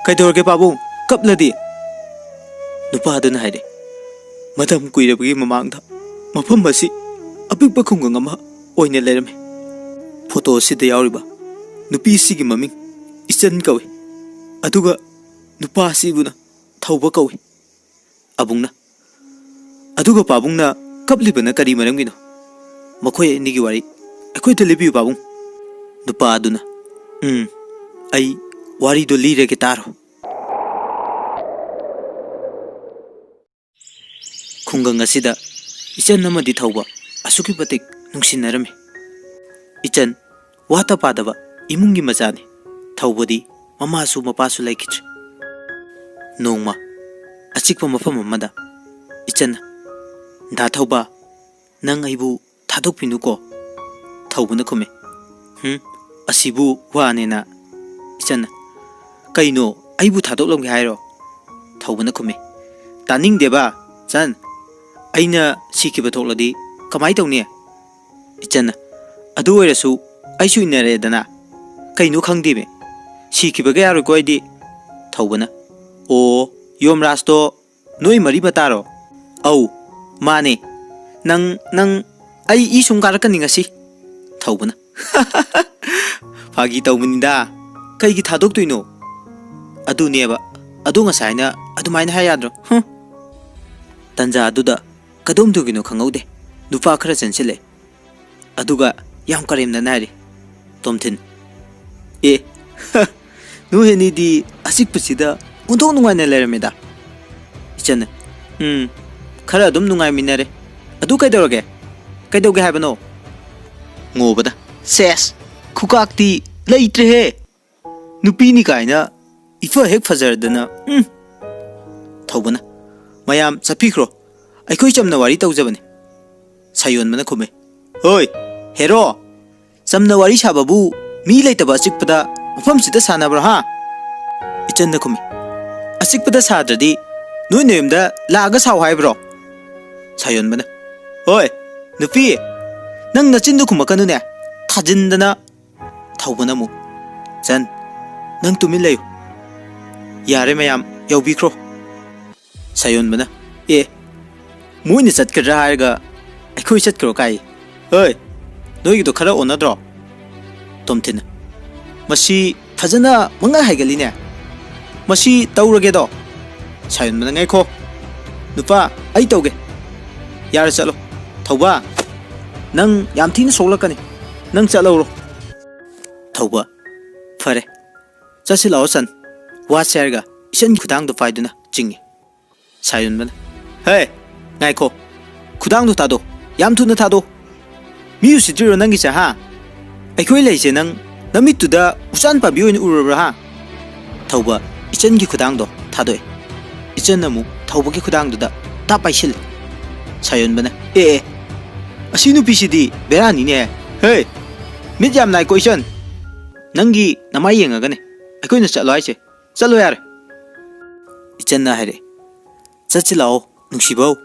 "ꯀꯩꯗꯧꯔꯒꯦ ꯄꯥꯕꯨꯡ, ꯀꯞꯂꯗꯤ?" ꯅꯨꯄꯥ ꯑꯗꯨꯅ ꯍꯥꯏꯔꯦ, "ꯃꯇꯝ ꯀꯨꯏꯔꯕꯒꯤ ꯃꯃꯥꯡꯗ ꯃꯐꯝ ꯑꯁꯤ ꯑꯄꯤꯛꯄ ꯈꯨꯡꯒꯪ ꯑꯃ ꯑꯣꯏꯅ ꯂꯩꯔꯝꯃꯤ꯫ ꯐꯣꯇꯣ ꯑꯁꯤꯗ ꯌꯥꯎꯔꯤꯕ ꯅꯨꯄꯤ ꯑꯁꯤꯒꯤ ꯃꯃꯤꯡ ꯏꯆꯟ ꯀꯧꯏ꯫ ꯑꯗꯨꯒ ꯅꯨꯄꯥ ꯑꯁꯤꯕꯨꯅ ꯊꯧꯕ ꯀꯧꯏ꯫ ꯑꯕꯨꯡꯅ, "ꯑꯗꯨꯒ ꯄꯥꯕꯨꯡꯅ ꯀꯞꯂꯤꯕꯅ ꯀꯔꯤ ꯃꯔꯝꯒꯤꯅꯣ? ꯃꯈꯣꯏ ꯑꯅꯤꯒꯤ ꯋꯥꯔꯤ ꯑꯩꯈꯣꯏꯗ ꯂꯤꯕꯤꯌꯨ, ꯄꯥꯕꯨꯡ꯫" ꯅꯨꯄꯥ ꯑꯗꯨꯅ, "ꯎꯝ, ꯑꯩ ꯋꯥꯔꯤꯗꯣ ꯂꯤꯔꯒꯦ, ꯇꯥꯔꯣ꯫" ꯈꯨꯡꯒꯪ ꯑꯁꯤꯗ ꯏꯆꯟ ꯑꯃꯗꯤ ꯊꯧꯕ ꯑꯁꯨꯛꯀꯤ ꯃꯇꯤꯛ ꯅꯨꯡꯁꯤꯅꯔꯝꯃꯤ꯫ ꯏꯆꯟ ꯋꯥꯠꯇ ꯄꯥꯗꯕ ꯏꯃꯨꯡꯒꯤ ꯃꯆꯥꯅꯤ꯫ ꯊꯧꯕꯗꯤ ꯃꯃꯥꯁꯨ ꯃꯄꯥꯁꯨ ꯂꯩꯈꯤꯗ꯭ꯔꯦ꯫ ꯅꯣꯡꯃ ꯑꯆꯤꯛꯄ ꯃꯐꯝ ꯑꯃꯗ ꯏꯆꯟꯅ, "ꯗꯥ ꯊꯧꯕ, ꯅꯪ ꯑꯩꯕꯨ ꯊꯥꯗꯣꯛꯄꯤꯅꯨꯀꯣ꯫" ꯊꯧꯕꯅ ꯈꯨꯝꯃꯤ, "ꯍꯨꯝ, ꯑꯁꯤꯕꯨ ꯋꯥꯅꯦꯅ?" ꯏꯆꯟꯅ, "ꯀꯩꯅꯣ, ꯑꯩꯕꯨ ꯊꯥꯗꯣꯛꯂꯝꯒꯦ ꯍꯥꯏꯔꯣ?" ꯊꯧꯕꯅ ꯈꯨꯝꯃꯤ, "ꯇꯥꯅꯤꯡꯗꯦꯕ, ꯆꯟ꯫ ꯑꯩꯅ ꯁꯤꯈꯤꯕ ꯊꯣꯛꯂꯗꯤ ꯀꯃꯥꯏ ꯇꯧꯅꯤ?" ꯏꯆꯟꯅ, "ꯑꯗꯨ ꯑꯣꯏꯔꯁꯨ ꯑꯩꯁꯨ ꯏꯟꯅꯔꯦꯗꯅ꯫ ꯀꯩꯅꯣ ꯈꯪꯗꯦꯃꯦ꯫ ꯁꯤꯈꯤꯕꯒ ꯌꯥꯔꯣꯏꯀꯣ ꯑꯩꯗꯤ꯫" ꯊꯧꯕꯅ, "ꯑꯣ, ꯌꯣꯝꯔꯥꯖꯇꯣ ꯅꯣꯏ ꯃꯔꯤ ꯃꯇꯥꯔꯣ?" "ꯑꯧ, ꯃꯥꯅꯦ꯫ ꯅꯪ, ꯅꯪ, ꯑꯩ ꯏ ꯁꯨꯝ ꯀꯥꯔꯛꯀꯅꯤ ꯉꯁꯤ꯫" ꯊꯧꯕꯅ, "ꯐꯥꯒꯤ ꯇꯧꯕꯅꯤꯗ꯫ ꯀꯩꯒꯤ ꯊꯥꯗꯣꯛꯇꯣꯏꯅꯣ?" "ꯑꯗꯨꯅꯦꯕ꯫ ꯑꯗꯣ ꯉꯁꯥꯏꯅ ꯑꯗꯨꯃꯥꯏꯅ ꯍꯥꯏ ꯌꯥꯗ꯭ꯔꯣ? ꯍꯨꯝ꯫" ꯇꯟꯖꯥ ꯑꯗꯨꯗ ꯀꯗꯣꯝꯗꯨꯒꯤꯅꯣ ꯈꯪꯍꯧꯗꯦ, ꯅꯨꯄꯥ ꯈꯔ ꯆꯦꯟꯁꯤꯜꯂꯛꯑꯦ꯫ ꯑꯗꯨꯒ ꯌꯥꯝ ꯀꯔꯦꯝꯅꯅ ꯍꯥꯏꯔꯤ, "ꯇꯣꯝꯊꯤꯟ, ꯑꯦ, ꯅꯣꯏ ꯑꯅꯤꯗꯤ ꯑꯆꯤꯛꯄꯁꯤꯗ ꯑꯣꯟꯊꯣꯛ ꯅꯨꯡꯉꯥꯏꯅ ꯂꯩꯔꯝꯃꯦꯗ꯫" ꯏꯆꯟꯅ, "ꯎꯝ, ꯈꯔ ꯑꯗꯨꯝ ꯅꯨꯡꯉꯥꯏꯃꯤꯟꯅꯔꯦ꯫ ꯑꯗꯨ ꯀꯩꯗꯧꯔꯒꯦ? ꯀꯩꯗꯧꯒꯦ ꯍꯥꯏꯕꯅꯣ?" ꯉꯣꯕꯗ, "ꯁꯦꯁ, ꯈꯨꯀꯥꯛꯇꯤ ꯂꯩꯇ꯭ꯔꯦꯍꯦ꯫ ꯅꯨꯄꯤꯅꯤ ꯀꯥꯏꯅ ꯏꯐ ꯍꯦꯛ ꯐꯖꯔꯗꯅ, ꯎꯝ꯫" ꯊꯧꯕꯅ, "ꯃꯌꯥꯝ ꯆꯠꯄꯤꯈ꯭ꯔꯣ, ꯑꯩꯈꯣꯏ ꯆꯝꯅ ꯋꯥꯔꯤ ꯇꯧꯖꯕꯅꯤ꯫" ꯁꯥꯌꯣꯟꯕꯅ ꯈꯨꯝꯃꯤ, "ꯍꯣꯏ, ꯍꯦꯔꯣ, ꯆꯝꯅ ꯋꯥꯔꯤ ꯁꯥꯕꯕꯨ ꯃꯤ ꯂꯩꯇꯕ ꯑꯆꯤꯛꯄꯗ ꯃꯐꯝꯁꯤꯗ ꯁꯥꯟꯅꯕ꯭ꯔꯣ, ꯍꯥ?" ꯏꯆꯟꯅ ꯈꯨꯝꯃꯤ, "ꯑꯆꯤꯛꯄꯗ ꯁꯥꯗ꯭ꯔꯗꯤ ꯅꯣꯏ ꯅꯌꯨꯝꯗ ꯂꯥꯛꯑꯒ ꯁꯥꯎ ꯍꯥꯏꯕ꯭ꯔꯣ?" ꯁꯥꯌꯣꯟꯕꯅ, "ꯍꯣꯏ, ꯅꯨꯄꯤ, ꯅꯪ ꯅꯆꯤꯟꯗꯨ ꯈꯨꯝꯃꯛꯀꯅꯨꯅꯦ, ꯊꯥꯖꯤꯟꯗꯅ꯫" ꯊꯧꯕꯅ ꯑꯃꯨꯛ, "ꯆꯟ, ꯅꯪ ꯇꯨꯃꯤꯟ ꯂꯩꯌꯨ꯫ ꯌꯥꯔꯦ ꯃꯌꯥꯝ, ꯌꯧꯕꯤꯈ꯭ꯔꯣ꯫" ꯁꯥꯌꯣꯟꯕꯅ, "ꯑꯦ, ꯃꯣꯏꯅ ꯆꯠꯀꯗ꯭ꯔꯥ ꯍꯥꯏꯔꯒ ꯑꯩꯈꯣꯏ ꯆꯠꯈ꯭ꯔꯣ ꯀꯥꯏ? ꯍꯣꯏ, ꯅꯣꯏꯒꯤꯗꯣ ꯈꯔ ꯑꯣꯟꯅꯗ꯭ꯔꯣ?" ꯇꯣꯝꯊꯤꯟꯅ, "ꯃꯁꯤ ꯐꯖꯅ ꯃꯉꯛ ꯍꯥꯏꯒꯠꯂꯤꯅꯦ꯫ ꯃꯁꯤ ꯇꯧꯔꯒꯦꯗꯣ?" ꯁꯥꯌꯣꯟꯕꯅ, "ꯉꯥꯏꯈꯣ ꯅꯨꯄꯥ, ꯑꯩ ꯇꯧꯒꯦ꯫ ꯌꯥꯔꯦ, ꯆꯠꯂꯣ꯫ ꯊꯧꯕ, ꯅꯪ ꯌꯥꯝ ꯊꯤꯅ ꯁꯣꯛꯂꯛꯀꯅꯤ꯫ ꯅꯪ ꯆꯠꯍꯧꯔꯣ꯫" ꯊꯧꯕ, "ꯐꯔꯦ, ꯆꯠꯁꯤ ꯂꯥꯛꯑꯣ ꯆꯟ, ꯋꯥꯁꯦ" ꯍꯥꯏꯔꯒ ꯏꯆꯟꯒꯤ ꯈꯨꯗꯥꯡꯗꯣ ꯄꯥꯏꯗꯨꯅ ꯆꯤꯡꯉꯤ꯫ ꯁꯥꯌꯣꯟꯕꯅ, "ꯍꯦ, ꯉꯥꯏꯈꯣ, ꯈꯨꯗꯥꯡꯗꯣ ꯊꯥꯗꯣ, ꯌꯥꯝ ꯊꯨꯅ ꯊꯥꯗꯣ꯫ ꯃꯤ ꯎꯁꯤꯠꯇ꯭ꯔꯤꯔꯣ ꯅꯪꯒꯤꯁꯦ, ꯍꯥ? ꯑꯩꯈꯣꯏ ꯂꯩꯁꯦ ꯅꯪ ꯅꯃꯤꯠꯇꯨꯗ ꯎꯆꯥꯟ ꯄꯥꯝꯕꯤ ꯑꯣꯏꯅ ꯎꯔꯕ꯭ꯔꯥ, ꯍꯥ?" ꯊꯧꯕ ꯏꯆꯟꯒꯤ ꯈꯨꯗꯥꯡꯗꯣ ꯊꯥꯗꯣꯛꯑꯦ꯫ ꯏꯆꯟꯅ ꯑꯃꯨꯛ ꯊꯧꯕꯒꯤ ꯈꯨꯗꯥꯡꯗꯨꯗ ꯇꯥꯞ ꯄꯥꯏꯁꯤꯜꯂꯦ꯫ ꯁꯥꯌꯣꯟꯕꯅ, "ꯑꯦ ꯑꯦ, ꯑꯁꯤ ꯅꯨꯄꯤꯁꯤꯗꯤ ꯕꯦꯔꯥꯅꯤꯅꯦ꯫ ꯍꯦ, ꯃꯤꯠ ꯌꯥꯝ ꯅꯥꯏꯀꯣ ꯏꯆꯟ꯫ ꯅꯪꯒꯤ ꯅꯃꯥꯏ ꯌꯦꯡꯉꯒꯅꯦ ꯑꯩꯈꯣꯏꯅ ꯆꯠꯂꯣ ꯍꯥꯏꯁꯦ꯫ ꯆꯠꯂꯣ ꯌꯥꯔꯦ꯫" ꯏꯆꯟꯅ ꯍꯥꯏꯔꯛꯑꯦ, "ꯆꯠꯁꯤ ꯂꯥꯛꯑꯣ ꯅꯨꯡꯁꯤꯕꯧ꯫"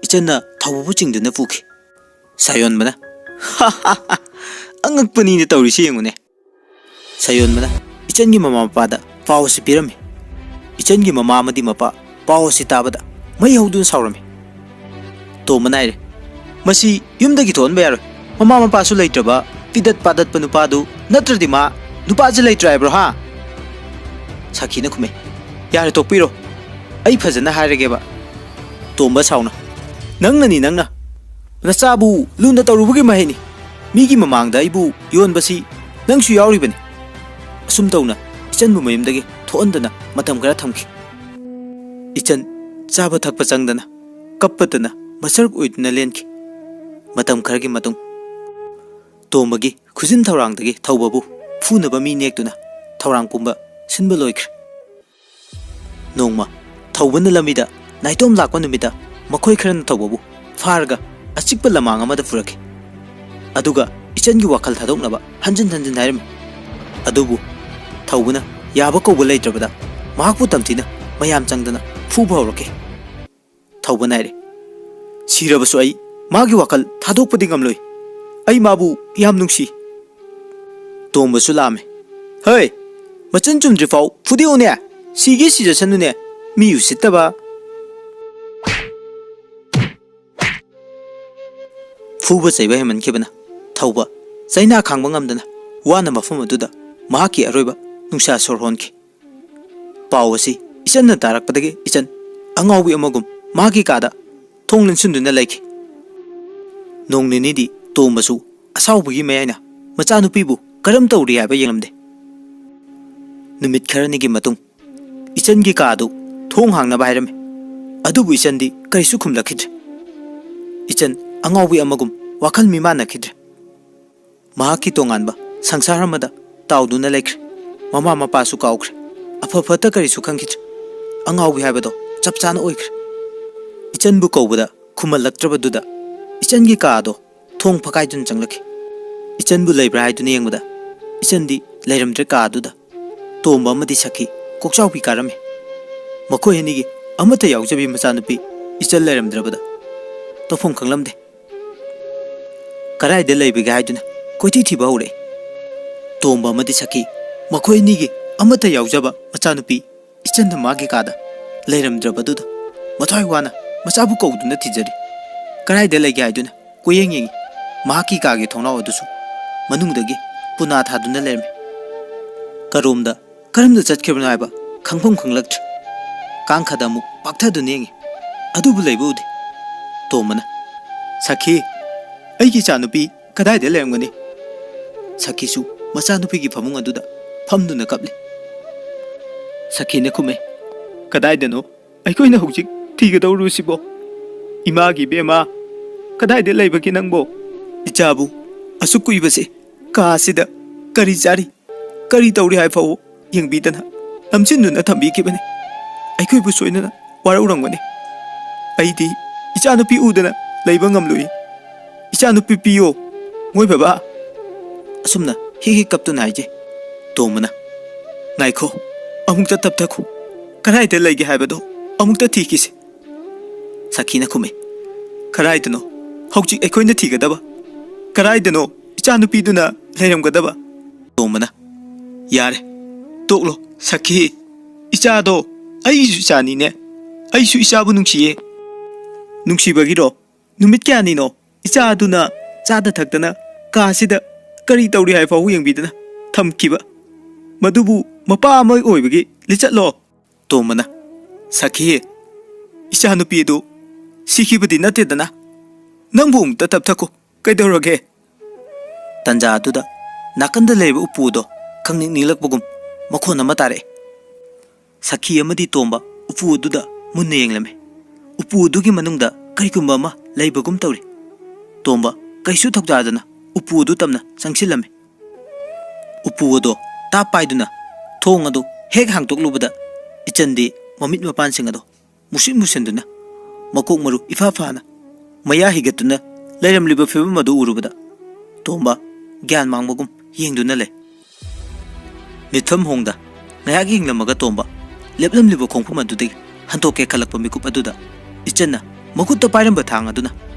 ꯏꯆꯟꯅ ꯊꯧꯕꯕꯨ ꯆꯤꯡꯗꯨꯅ ꯄꯨꯈꯤ꯫ ꯁꯥꯌꯣꯟꯕꯅ, "ꯑꯉꯛꯄꯅꯤꯅ ꯇꯧꯔꯤꯁꯤ ꯌꯦꯡꯉꯨꯅꯦ꯫" ꯁꯥꯌꯣꯟꯕꯅ ꯏꯆꯟꯒꯤ ꯃꯃꯥ ꯃꯄꯥꯗ ꯄꯥꯎ ꯑꯁꯤ ꯄꯤꯔꯝꯃꯤ꯫ ꯏꯆꯟꯒꯤ ꯃꯃꯥ ꯑꯃꯗꯤ ꯃꯄꯥ ꯄꯥꯎ ꯑꯁꯤ ꯇꯥꯕꯗ ꯃꯩ ꯍꯧꯗꯨꯅ ꯁꯥꯎꯔꯝꯃꯤ꯫ ꯇꯣꯝꯕꯅ ꯍꯥꯏꯔꯦ, "ꯃꯁꯤ ꯌꯨꯝꯗꯒꯤ ꯊꯣꯛꯍꯟꯕ ꯌꯥꯔꯣꯏ꯫ ꯃꯃꯥ ꯃꯄꯥꯁꯨ ꯂꯩꯇ꯭ꯔꯕ ꯄꯤꯗꯠ ꯄꯥꯗꯠꯄ ꯅꯨꯄꯥꯗꯨ ꯅꯠꯇ꯭ꯔꯗꯤ ꯃꯥ ꯅꯨꯄꯥꯁꯦ ꯂꯩꯇ꯭ꯔꯦ ꯍꯥꯏꯕ꯭ꯔꯣ, ꯍꯥ?" ꯁꯥꯈꯤꯅ ꯈꯨꯝꯃꯦ, "ꯌꯥꯔꯦ, ꯇꯣꯛꯄꯤꯔꯣ꯫ ꯑꯩ ꯐꯖꯅ ꯍꯥꯏꯔꯒꯦꯕ꯫" ꯇꯣꯝꯕ ꯁꯥꯎꯅ, "ꯅꯪꯅꯅꯤ, ꯅꯪꯅ꯫ ꯅꯆꯥꯕꯨ ꯂꯨꯅ ꯇꯧꯔꯨꯕꯒꯤ ꯃꯍꯩꯅꯤ꯫ ꯃꯤꯒꯤ ꯃꯃꯥꯡꯗ ꯑꯩꯕꯨ ꯌꯣꯟꯕꯁꯤ ꯅꯪꯁꯨ ꯌꯥꯎꯔꯤꯕꯅꯤ꯫" ꯑꯁꯨꯝ ꯇꯧꯅ ꯏꯆꯟꯕꯨ ꯃꯌꯨꯝꯗꯒꯤ ꯊꯣꯛꯍꯟꯗꯅ ꯃꯇꯝ ꯈꯔ ꯊꯝꯈꯤ꯫ ꯏꯆꯟ ꯆꯥꯕ ꯊꯛꯄ ꯆꯪꯗꯅ ꯀꯞꯄꯗꯅ ꯃꯁꯔꯨꯛ ꯑꯣꯏꯗꯨꯅ ꯂꯦꯟꯈꯤ꯫ ꯃꯇꯝ ꯈꯔꯒꯤ ꯃꯇꯨꯡ ꯇꯣꯝꯕꯒꯤ ꯈꯨꯖꯤꯟ ꯊꯧꯔꯥꯡꯗꯒꯤ ꯊꯧꯕꯕꯨ ꯐꯨꯅꯕ ꯃꯤ ꯅꯦꯛꯇꯨꯅ ꯊꯧꯔꯥꯡ ꯄꯨꯝꯕ ꯁꯤꯟꯕ ꯂꯣꯏꯈ꯭ꯔꯦ꯫ ꯅꯣꯡꯃ ꯊꯧꯕꯅ ꯂꯝꯕꯤꯗ ꯅꯥꯏꯇꯣꯝ ꯂꯥꯛꯄ ꯅꯨꯃꯤꯠꯇ ꯃꯈꯣꯏ ꯈꯔꯅ ꯊꯧꯕꯕꯨ ꯐꯥꯔꯒ ꯑꯆꯤꯛꯄ ꯂꯃꯥꯡ ꯑꯃꯗ ꯄꯨꯔꯛꯈꯤ꯫ ꯑꯗꯨꯒ ꯏꯆꯟꯒꯤ ꯋꯥꯈꯜ ꯊꯥꯗꯣꯛꯅꯕ ꯍꯟꯖꯤꯟ ꯍꯟꯖꯤꯟ ꯍꯥꯏꯔꯝꯃꯤ꯫ ꯑꯗꯨꯕꯨ ꯊꯧꯕꯅ ꯌꯥꯕ ꯀꯧꯕ ꯂꯩꯇ꯭ꯔꯕꯗ ꯃꯍꯥꯛꯄꯨ ꯇꯝꯊꯤꯅ ꯃꯌꯥꯝ ꯆꯪꯗꯅ ꯐꯨꯕ ꯍꯧꯔꯛꯈꯤ꯫ ꯊꯧꯕꯅ ꯍꯥꯏꯔꯦ, "ꯁꯤꯔꯕꯁꯨ ꯑꯩ ꯃꯥꯒꯤ ꯋꯥꯈꯜ ꯊꯥꯗꯣꯛꯄꯗꯤ ꯉꯝꯂꯣꯏ꯫ ꯑꯩ ꯃꯥꯕꯨ ꯌꯥꯝ ꯅꯨꯡꯁꯤ꯫" ꯇꯣꯝꯕꯁꯨ ꯂꯥꯝꯃꯦ꯫ "ꯍꯩ, ꯃꯆꯤꯟ ꯆꯨꯝꯗ꯭ꯔꯤꯐꯥꯎ ꯐꯨꯗꯦꯛꯎꯅꯦ, ꯁꯤꯒꯦ ꯁꯤꯖꯁꯅꯨꯅꯦ, ꯃꯤ ꯎꯁꯤꯠꯇꯕ꯫" ꯐꯨꯕ ꯆꯩꯕ ꯍꯦꯟꯃꯟꯈꯤꯕꯅ ꯊꯧꯕ ꯆꯩꯅꯥ ꯈꯥꯡꯕ ꯉꯝꯗꯅ ꯋꯥꯅ ꯃꯐꯝ ꯑꯗꯨꯗ ꯃꯍꯥꯛꯀꯤ ꯑꯔꯣꯏꯕ ꯅꯨꯡꯁꯥ ꯁꯣꯔ ꯍꯣꯟꯈꯤ꯫ ꯄꯥꯎ ꯑꯁꯤ ꯏꯆꯟꯅ ꯇꯥꯔꯛꯄꯗꯒꯤ ꯏꯆꯟ ꯑꯉꯥꯎꯕꯤ ꯑꯃꯒꯨꯝ ꯃꯍꯥꯛꯀꯤ ꯀꯥꯗ ꯊꯣꯡ ꯂꯣꯟꯁꯤꯟꯗꯨꯅ ꯂꯩꯈꯤ꯫ ꯅꯣꯡ ꯅꯤꯅꯤꯗꯤ ꯇꯣꯝꯕꯁꯨ ꯑꯁꯥꯎꯕꯒꯤ ꯃꯌꯥꯏꯅ ꯃꯆꯥꯅꯨꯄꯤꯕꯨ ꯀꯔꯝ ꯇꯧꯔꯤ ꯍꯥꯏꯕ ꯌꯦꯡꯂꯝꯗꯦ꯫ ꯅꯨꯃꯤꯠ ꯈꯔꯅꯤꯒꯤ ꯃꯇꯨꯡ ꯏꯆꯟꯒꯤ ꯀꯥ ꯑꯗꯨ ꯊꯣꯡ ꯍꯥꯡꯅꯕ ꯍꯥꯏꯔꯝꯃꯤ꯫ ꯑꯗꯨꯕꯨ ꯏꯆꯟꯗꯤ ꯀꯔꯤꯁꯨ ꯈꯨꯝꯂꯛꯈꯤꯗ꯭ꯔꯦ꯫ ꯏꯆꯟ ꯑꯉꯥꯎꯕꯤ ꯑꯃꯒꯨꯝ ꯋꯥꯈꯜ ꯃꯤꯃꯥꯟꯅꯈꯤꯗ꯭ꯔꯦ꯫ ꯃꯍꯥꯛꯀꯤ ꯇꯣꯉꯥꯟꯕ ꯁꯪꯁꯥꯔ ꯑꯃꯗ ꯇꯥꯎꯗꯨꯅ ꯂꯩꯈ꯭ꯔꯦ꯫ ꯃꯃꯥ ꯃꯄꯥꯁꯨ ꯀꯥꯎꯈ꯭ꯔꯦ꯫ ꯑꯐ ꯐꯠꯇ ꯀꯔꯤꯁꯨ ꯈꯪꯈꯤꯗ꯭ꯔꯦ꯫ ꯑꯉꯥꯎꯕꯤ ꯍꯥꯏꯕꯗꯣ ꯆꯞ ꯆꯥꯅ ꯑꯣꯏꯈ꯭ꯔꯦ꯫ ꯏꯆꯟꯕꯨ ꯀꯧꯕꯗ ꯈꯨꯝꯍꯜꯂꯛꯇ꯭ꯔꯕꯗꯨꯗ ꯏꯆꯟꯒꯤ ꯀꯥ ꯑꯗꯣ ꯊꯣꯡ ꯐꯛꯀꯥꯏꯗꯨꯅ ꯆꯪꯂꯛꯈꯤ꯫ ꯏꯆꯟꯕꯨ ꯂꯩꯕ꯭ꯔꯥ ꯍꯥꯏꯗꯨꯅ ꯌꯦꯡꯕꯗ ꯏꯆꯟꯗꯤ ꯂꯩꯔꯝꯗ꯭ꯔꯦ ꯀꯥ ꯑꯗꯨꯗ꯫ ꯇꯣꯝꯕ ꯑꯃꯗꯤ ꯁꯈꯤ ꯀꯣꯛꯆꯥꯎꯕꯤ ꯀꯥꯔꯝꯃꯤ꯫ ꯃꯈꯣꯏ ꯑꯅꯤꯒꯤ ꯑꯃꯠꯇ ꯌꯥꯎꯖꯕꯤ ꯃꯆꯥꯅꯨꯄꯤ ꯏꯆꯟ ꯂꯩꯔꯝꯗ꯭ꯔꯕꯗ ꯇꯧꯐꯝ ꯈꯪꯂꯝꯗꯦ꯫ ꯀꯗꯥꯏꯗ ꯂꯩꯕꯒꯦ ꯍꯥꯏꯗꯨꯅ ꯀꯣꯏꯊꯤ ꯊꯤꯕ ꯍꯧꯔꯛꯏ꯫ ꯇꯣꯝꯕ ꯑꯃꯗꯤ ꯁꯈꯤ ꯃꯈꯣꯏ ꯑꯅꯤꯒꯤ ꯑꯃꯠꯇ ꯌꯥꯎꯖꯕ ꯃꯆꯥꯅꯨꯄꯤ ꯏꯆꯟꯅ ꯃꯥꯒꯤ ꯀꯥꯗ ꯂꯩꯔꯝꯗ꯭ꯔꯕꯗꯨꯗ ꯃꯊ꯭ꯋꯥꯏ ꯋꯥꯅ ꯃꯆꯥꯕꯨ ꯀꯧꯗꯨꯅ ꯊꯤꯖꯔꯤ꯫ ꯀꯗꯥꯏꯗ ꯂꯩꯒꯦ ꯍꯥꯏꯗꯨꯅ ꯀꯣꯏꯌꯦꯡ ꯌꯦꯡꯉꯤ꯫ ꯃꯍꯥꯛꯀꯤ ꯀꯥꯒꯤ ꯊꯣꯡꯅꯥꯎ ꯑꯗꯨꯁꯨ ꯃꯅꯨꯡꯗꯒꯤ ꯄꯨꯅꯥ ꯊꯥꯗꯨꯅ ꯂꯩꯔꯝꯃꯤ꯫ ꯀꯔꯣꯝꯗ ꯀꯔꯝꯅ ꯆꯠꯈꯤꯕꯅꯣ ꯍꯥꯏꯕ ꯈꯪꯐꯝ ꯈꯪꯂꯛꯇ꯭ꯔꯦ꯫ ꯀꯥꯡꯈꯗ ꯑꯃꯨꯛ ꯄꯥꯛꯊꯗꯨꯅ ꯌꯦꯡꯉꯤ꯫ ꯑꯗꯨꯕꯨ ꯂꯩꯕ ꯎꯗꯦ꯫ ꯇꯣꯝꯕꯅ, "ꯁꯈꯤ, ꯑꯩꯒꯤ ꯏꯆꯥꯅꯨꯄꯤ ꯀꯗꯥꯏꯗ ꯂꯩꯔꯝꯒꯅꯤ?" ꯁꯈꯤꯁꯨ ꯃꯆꯥꯅꯨꯄꯤꯒꯤ ꯐꯃꯨꯡ ꯑꯗꯨꯗ ꯐꯝꯗꯨꯅ ꯀꯞꯂꯤ꯫ ꯁꯈꯤꯅ ꯈꯨꯝꯃꯦ, "ꯀꯗꯥꯏꯗꯅꯣ ꯑꯩꯈꯣꯏꯅ ꯍꯧꯖꯤꯛ ꯊꯤꯒꯗꯧꯔꯨꯁꯤꯕꯣ? ꯏꯃꯥꯒꯤ ꯏꯕꯦꯝꯃ, ꯀꯗꯥꯏꯗ ꯂꯩꯕꯒꯦ ꯅꯪꯕꯣ? ꯏꯆꯥꯕꯨ ꯑꯁꯨꯛ ꯀꯨꯏꯕꯁꯦ ꯀꯥ ꯑꯁꯤꯗ ꯀꯔꯤ ꯆꯥꯔꯤ, ꯀꯔꯤ ꯇꯧꯔꯤ ꯍꯥꯏꯐꯥꯎ ꯌꯦꯡꯕꯤꯗꯅ ꯅꯝꯁꯤꯟꯗꯨꯅ ꯊꯝꯕꯤꯈꯤꯕꯅꯤ꯫ ꯑꯩꯈꯣꯏꯕꯨ ꯁꯣꯏꯗꯅ ꯋꯥꯔꯧꯔꯝꯒꯅꯤ꯫ ꯑꯩꯗꯤ ꯏꯆꯥꯅꯨꯄꯤ ꯎꯗꯅ ꯂꯩꯕ ꯉꯝꯂꯣꯏ꯫ ꯏꯆꯥꯅꯨꯄꯤ ꯄꯤꯌꯣ, ꯃꯣꯏ ꯕꯕꯥ꯫" ꯑꯁꯨꯝꯅ ꯍꯤꯛ ꯍꯤꯛ ꯀꯞꯇꯨꯅ ꯍꯥꯏꯖꯩ꯫ ꯇꯣꯝꯕꯅ, "ꯉꯥꯏꯈꯣ, ꯑꯃꯨꯛꯇ ꯇꯞꯊꯈꯣ꯫ ꯀꯗꯥꯏꯗ ꯂꯩꯒꯦ ꯍꯥꯏꯕꯗꯣ ꯑꯃꯨꯛꯇ ꯊꯤꯈꯤꯁꯤ꯫" ꯁꯈꯤꯅ ꯈꯨꯝꯃꯤ, "ꯀꯗꯥꯏꯗꯅꯣ ꯍꯧꯖꯤꯛ ꯑꯩꯈꯣꯏꯅ ꯊꯤꯒꯗꯕ? ꯀꯗꯥꯏꯗꯅꯣ ꯏꯆꯥꯅꯨꯄꯤꯗꯨꯅ ꯂꯩꯔꯝꯒꯗꯕ?" ꯇꯣꯝꯕꯅ, "ꯌꯥꯔꯦ, ꯇꯣꯛꯂꯣ ꯁꯈꯤ꯫ ꯏꯆꯥꯗꯣ ꯑꯩꯒꯤꯁꯨ ꯏꯆꯥꯅꯤꯅꯦ꯫ ꯑꯩꯁꯨ ꯏꯆꯥꯕꯨ ꯅꯨꯡꯁꯤꯌꯦ꯫ ꯅꯨꯡꯁꯤꯕꯒꯤꯔꯣ ꯅꯨꯃꯤꯠ ꯀꯌꯥꯅꯤꯅꯣ ꯏꯆꯥ ꯑꯗꯨꯅ ꯆꯥꯗ ꯊꯛꯇꯅ ꯀꯥꯁꯤꯗ ꯀꯔꯤ ꯇꯧꯔꯤ ꯍꯥꯏ ꯐꯥꯎꯕ ꯌꯦꯡꯕꯤꯗꯅ ꯊꯝꯈꯤꯕ? ꯃꯗꯨꯕꯨ ꯃꯄꯥ ꯑꯃ ꯑꯣꯏꯕꯒꯤ ꯂꯤꯆꯠꯂꯣ?" ꯇꯣꯝꯕꯅ, "ꯁꯈꯤ, ꯏꯆꯥꯅꯨꯄꯤ ꯑꯗꯨ ꯁꯤꯈꯤꯕꯗꯤ ꯅꯠꯇꯦꯗꯅ? ꯅꯪꯕꯨ ꯑꯃꯨꯛꯇ ꯇꯞꯊꯈꯣ, ꯀꯩꯗꯧꯔꯒꯦ?" ꯇꯟꯖꯥ ꯑꯗꯨꯗ ꯅꯥꯀꯟꯗ ꯂꯩꯔꯤꯕ ꯎꯄꯨ ꯑꯗꯣ ꯈꯪꯅꯤꯡ ꯅꯤꯡꯂꯛꯄꯒꯨꯝ ꯃꯈꯣꯟ ꯑꯃ ꯇꯥꯔꯛꯑꯦ꯫ ꯁꯈꯤ ꯑꯃꯗꯤ ꯇꯣꯝꯕ ꯎꯄꯨ ꯑꯗꯨꯗ ꯃꯨꯟꯅ ꯌꯦꯡꯂꯝꯃꯤ꯫ ꯎꯄꯨ ꯑꯗꯨꯒꯤ ꯃꯅꯨꯡꯗ ꯀꯔꯤꯒꯨꯝꯕ ꯑꯃ ꯂꯩꯕꯒꯨꯝ ꯇꯧꯔꯤ꯫ ꯇꯣꯝꯕ ꯀꯩꯁꯨ ꯊꯧꯖꯥꯗꯅ ꯎꯄꯨ ꯑꯗꯨ ꯇꯞꯅ ꯆꯪꯁꯤꯜꯂꯝꯃꯤ꯫ ꯎꯄꯨ ꯑꯗꯣ ꯇꯥꯞ ꯄꯥꯏꯗꯨꯅ ꯊꯣꯡ ꯑꯗꯨ ꯍꯦꯛ ꯍꯥꯡꯗꯣꯛꯂꯨꯕꯗ, ꯏꯆꯟꯗꯤ ꯃꯃꯤꯠ ꯃꯄꯥꯟꯁꯤꯡ ꯑꯗꯣ ꯃꯨꯁꯤꯟ ꯃꯨꯁꯤꯟꯗꯨꯅ, ꯃꯀꯣꯛ ꯃꯔꯨ ꯏꯐꯥ ꯐꯥꯅ ꯃꯌꯥ ꯍꯤꯒꯠꯇꯨꯅ ꯂꯩꯔꯝꯂꯤꯕ ꯐꯤꯕꯝ ꯑꯗꯨ ꯎꯔꯨꯕꯗ, ꯇꯣꯝꯕ ꯒ꯭ꯌꯥꯟ ꯃꯥꯡꯕꯒꯨꯝ ꯌꯦꯡꯗꯨꯅ ꯂꯩ꯫ ꯃꯤꯠꯐꯝ ꯍꯣꯡꯗ ꯉꯥꯏꯍꯥꯛ ꯌꯦꯡꯂꯝꯃꯒ ꯇꯣꯝꯕ ꯂꯦꯞꯂꯝꯂꯤꯕ ꯈꯣꯡꯐꯝ ꯑꯗꯨꯗꯒꯤ ꯍꯟꯗꯣꯛꯀꯦ ꯈꯜꯂꯛꯄ ꯃꯤꯀꯨꯞ ꯑꯗꯨꯗ, ꯏꯆꯟꯅ ꯃꯈꯨꯠꯇ ꯄꯥꯏꯔꯝꯕ ꯊꯥꯡ ꯑꯗꯨꯅ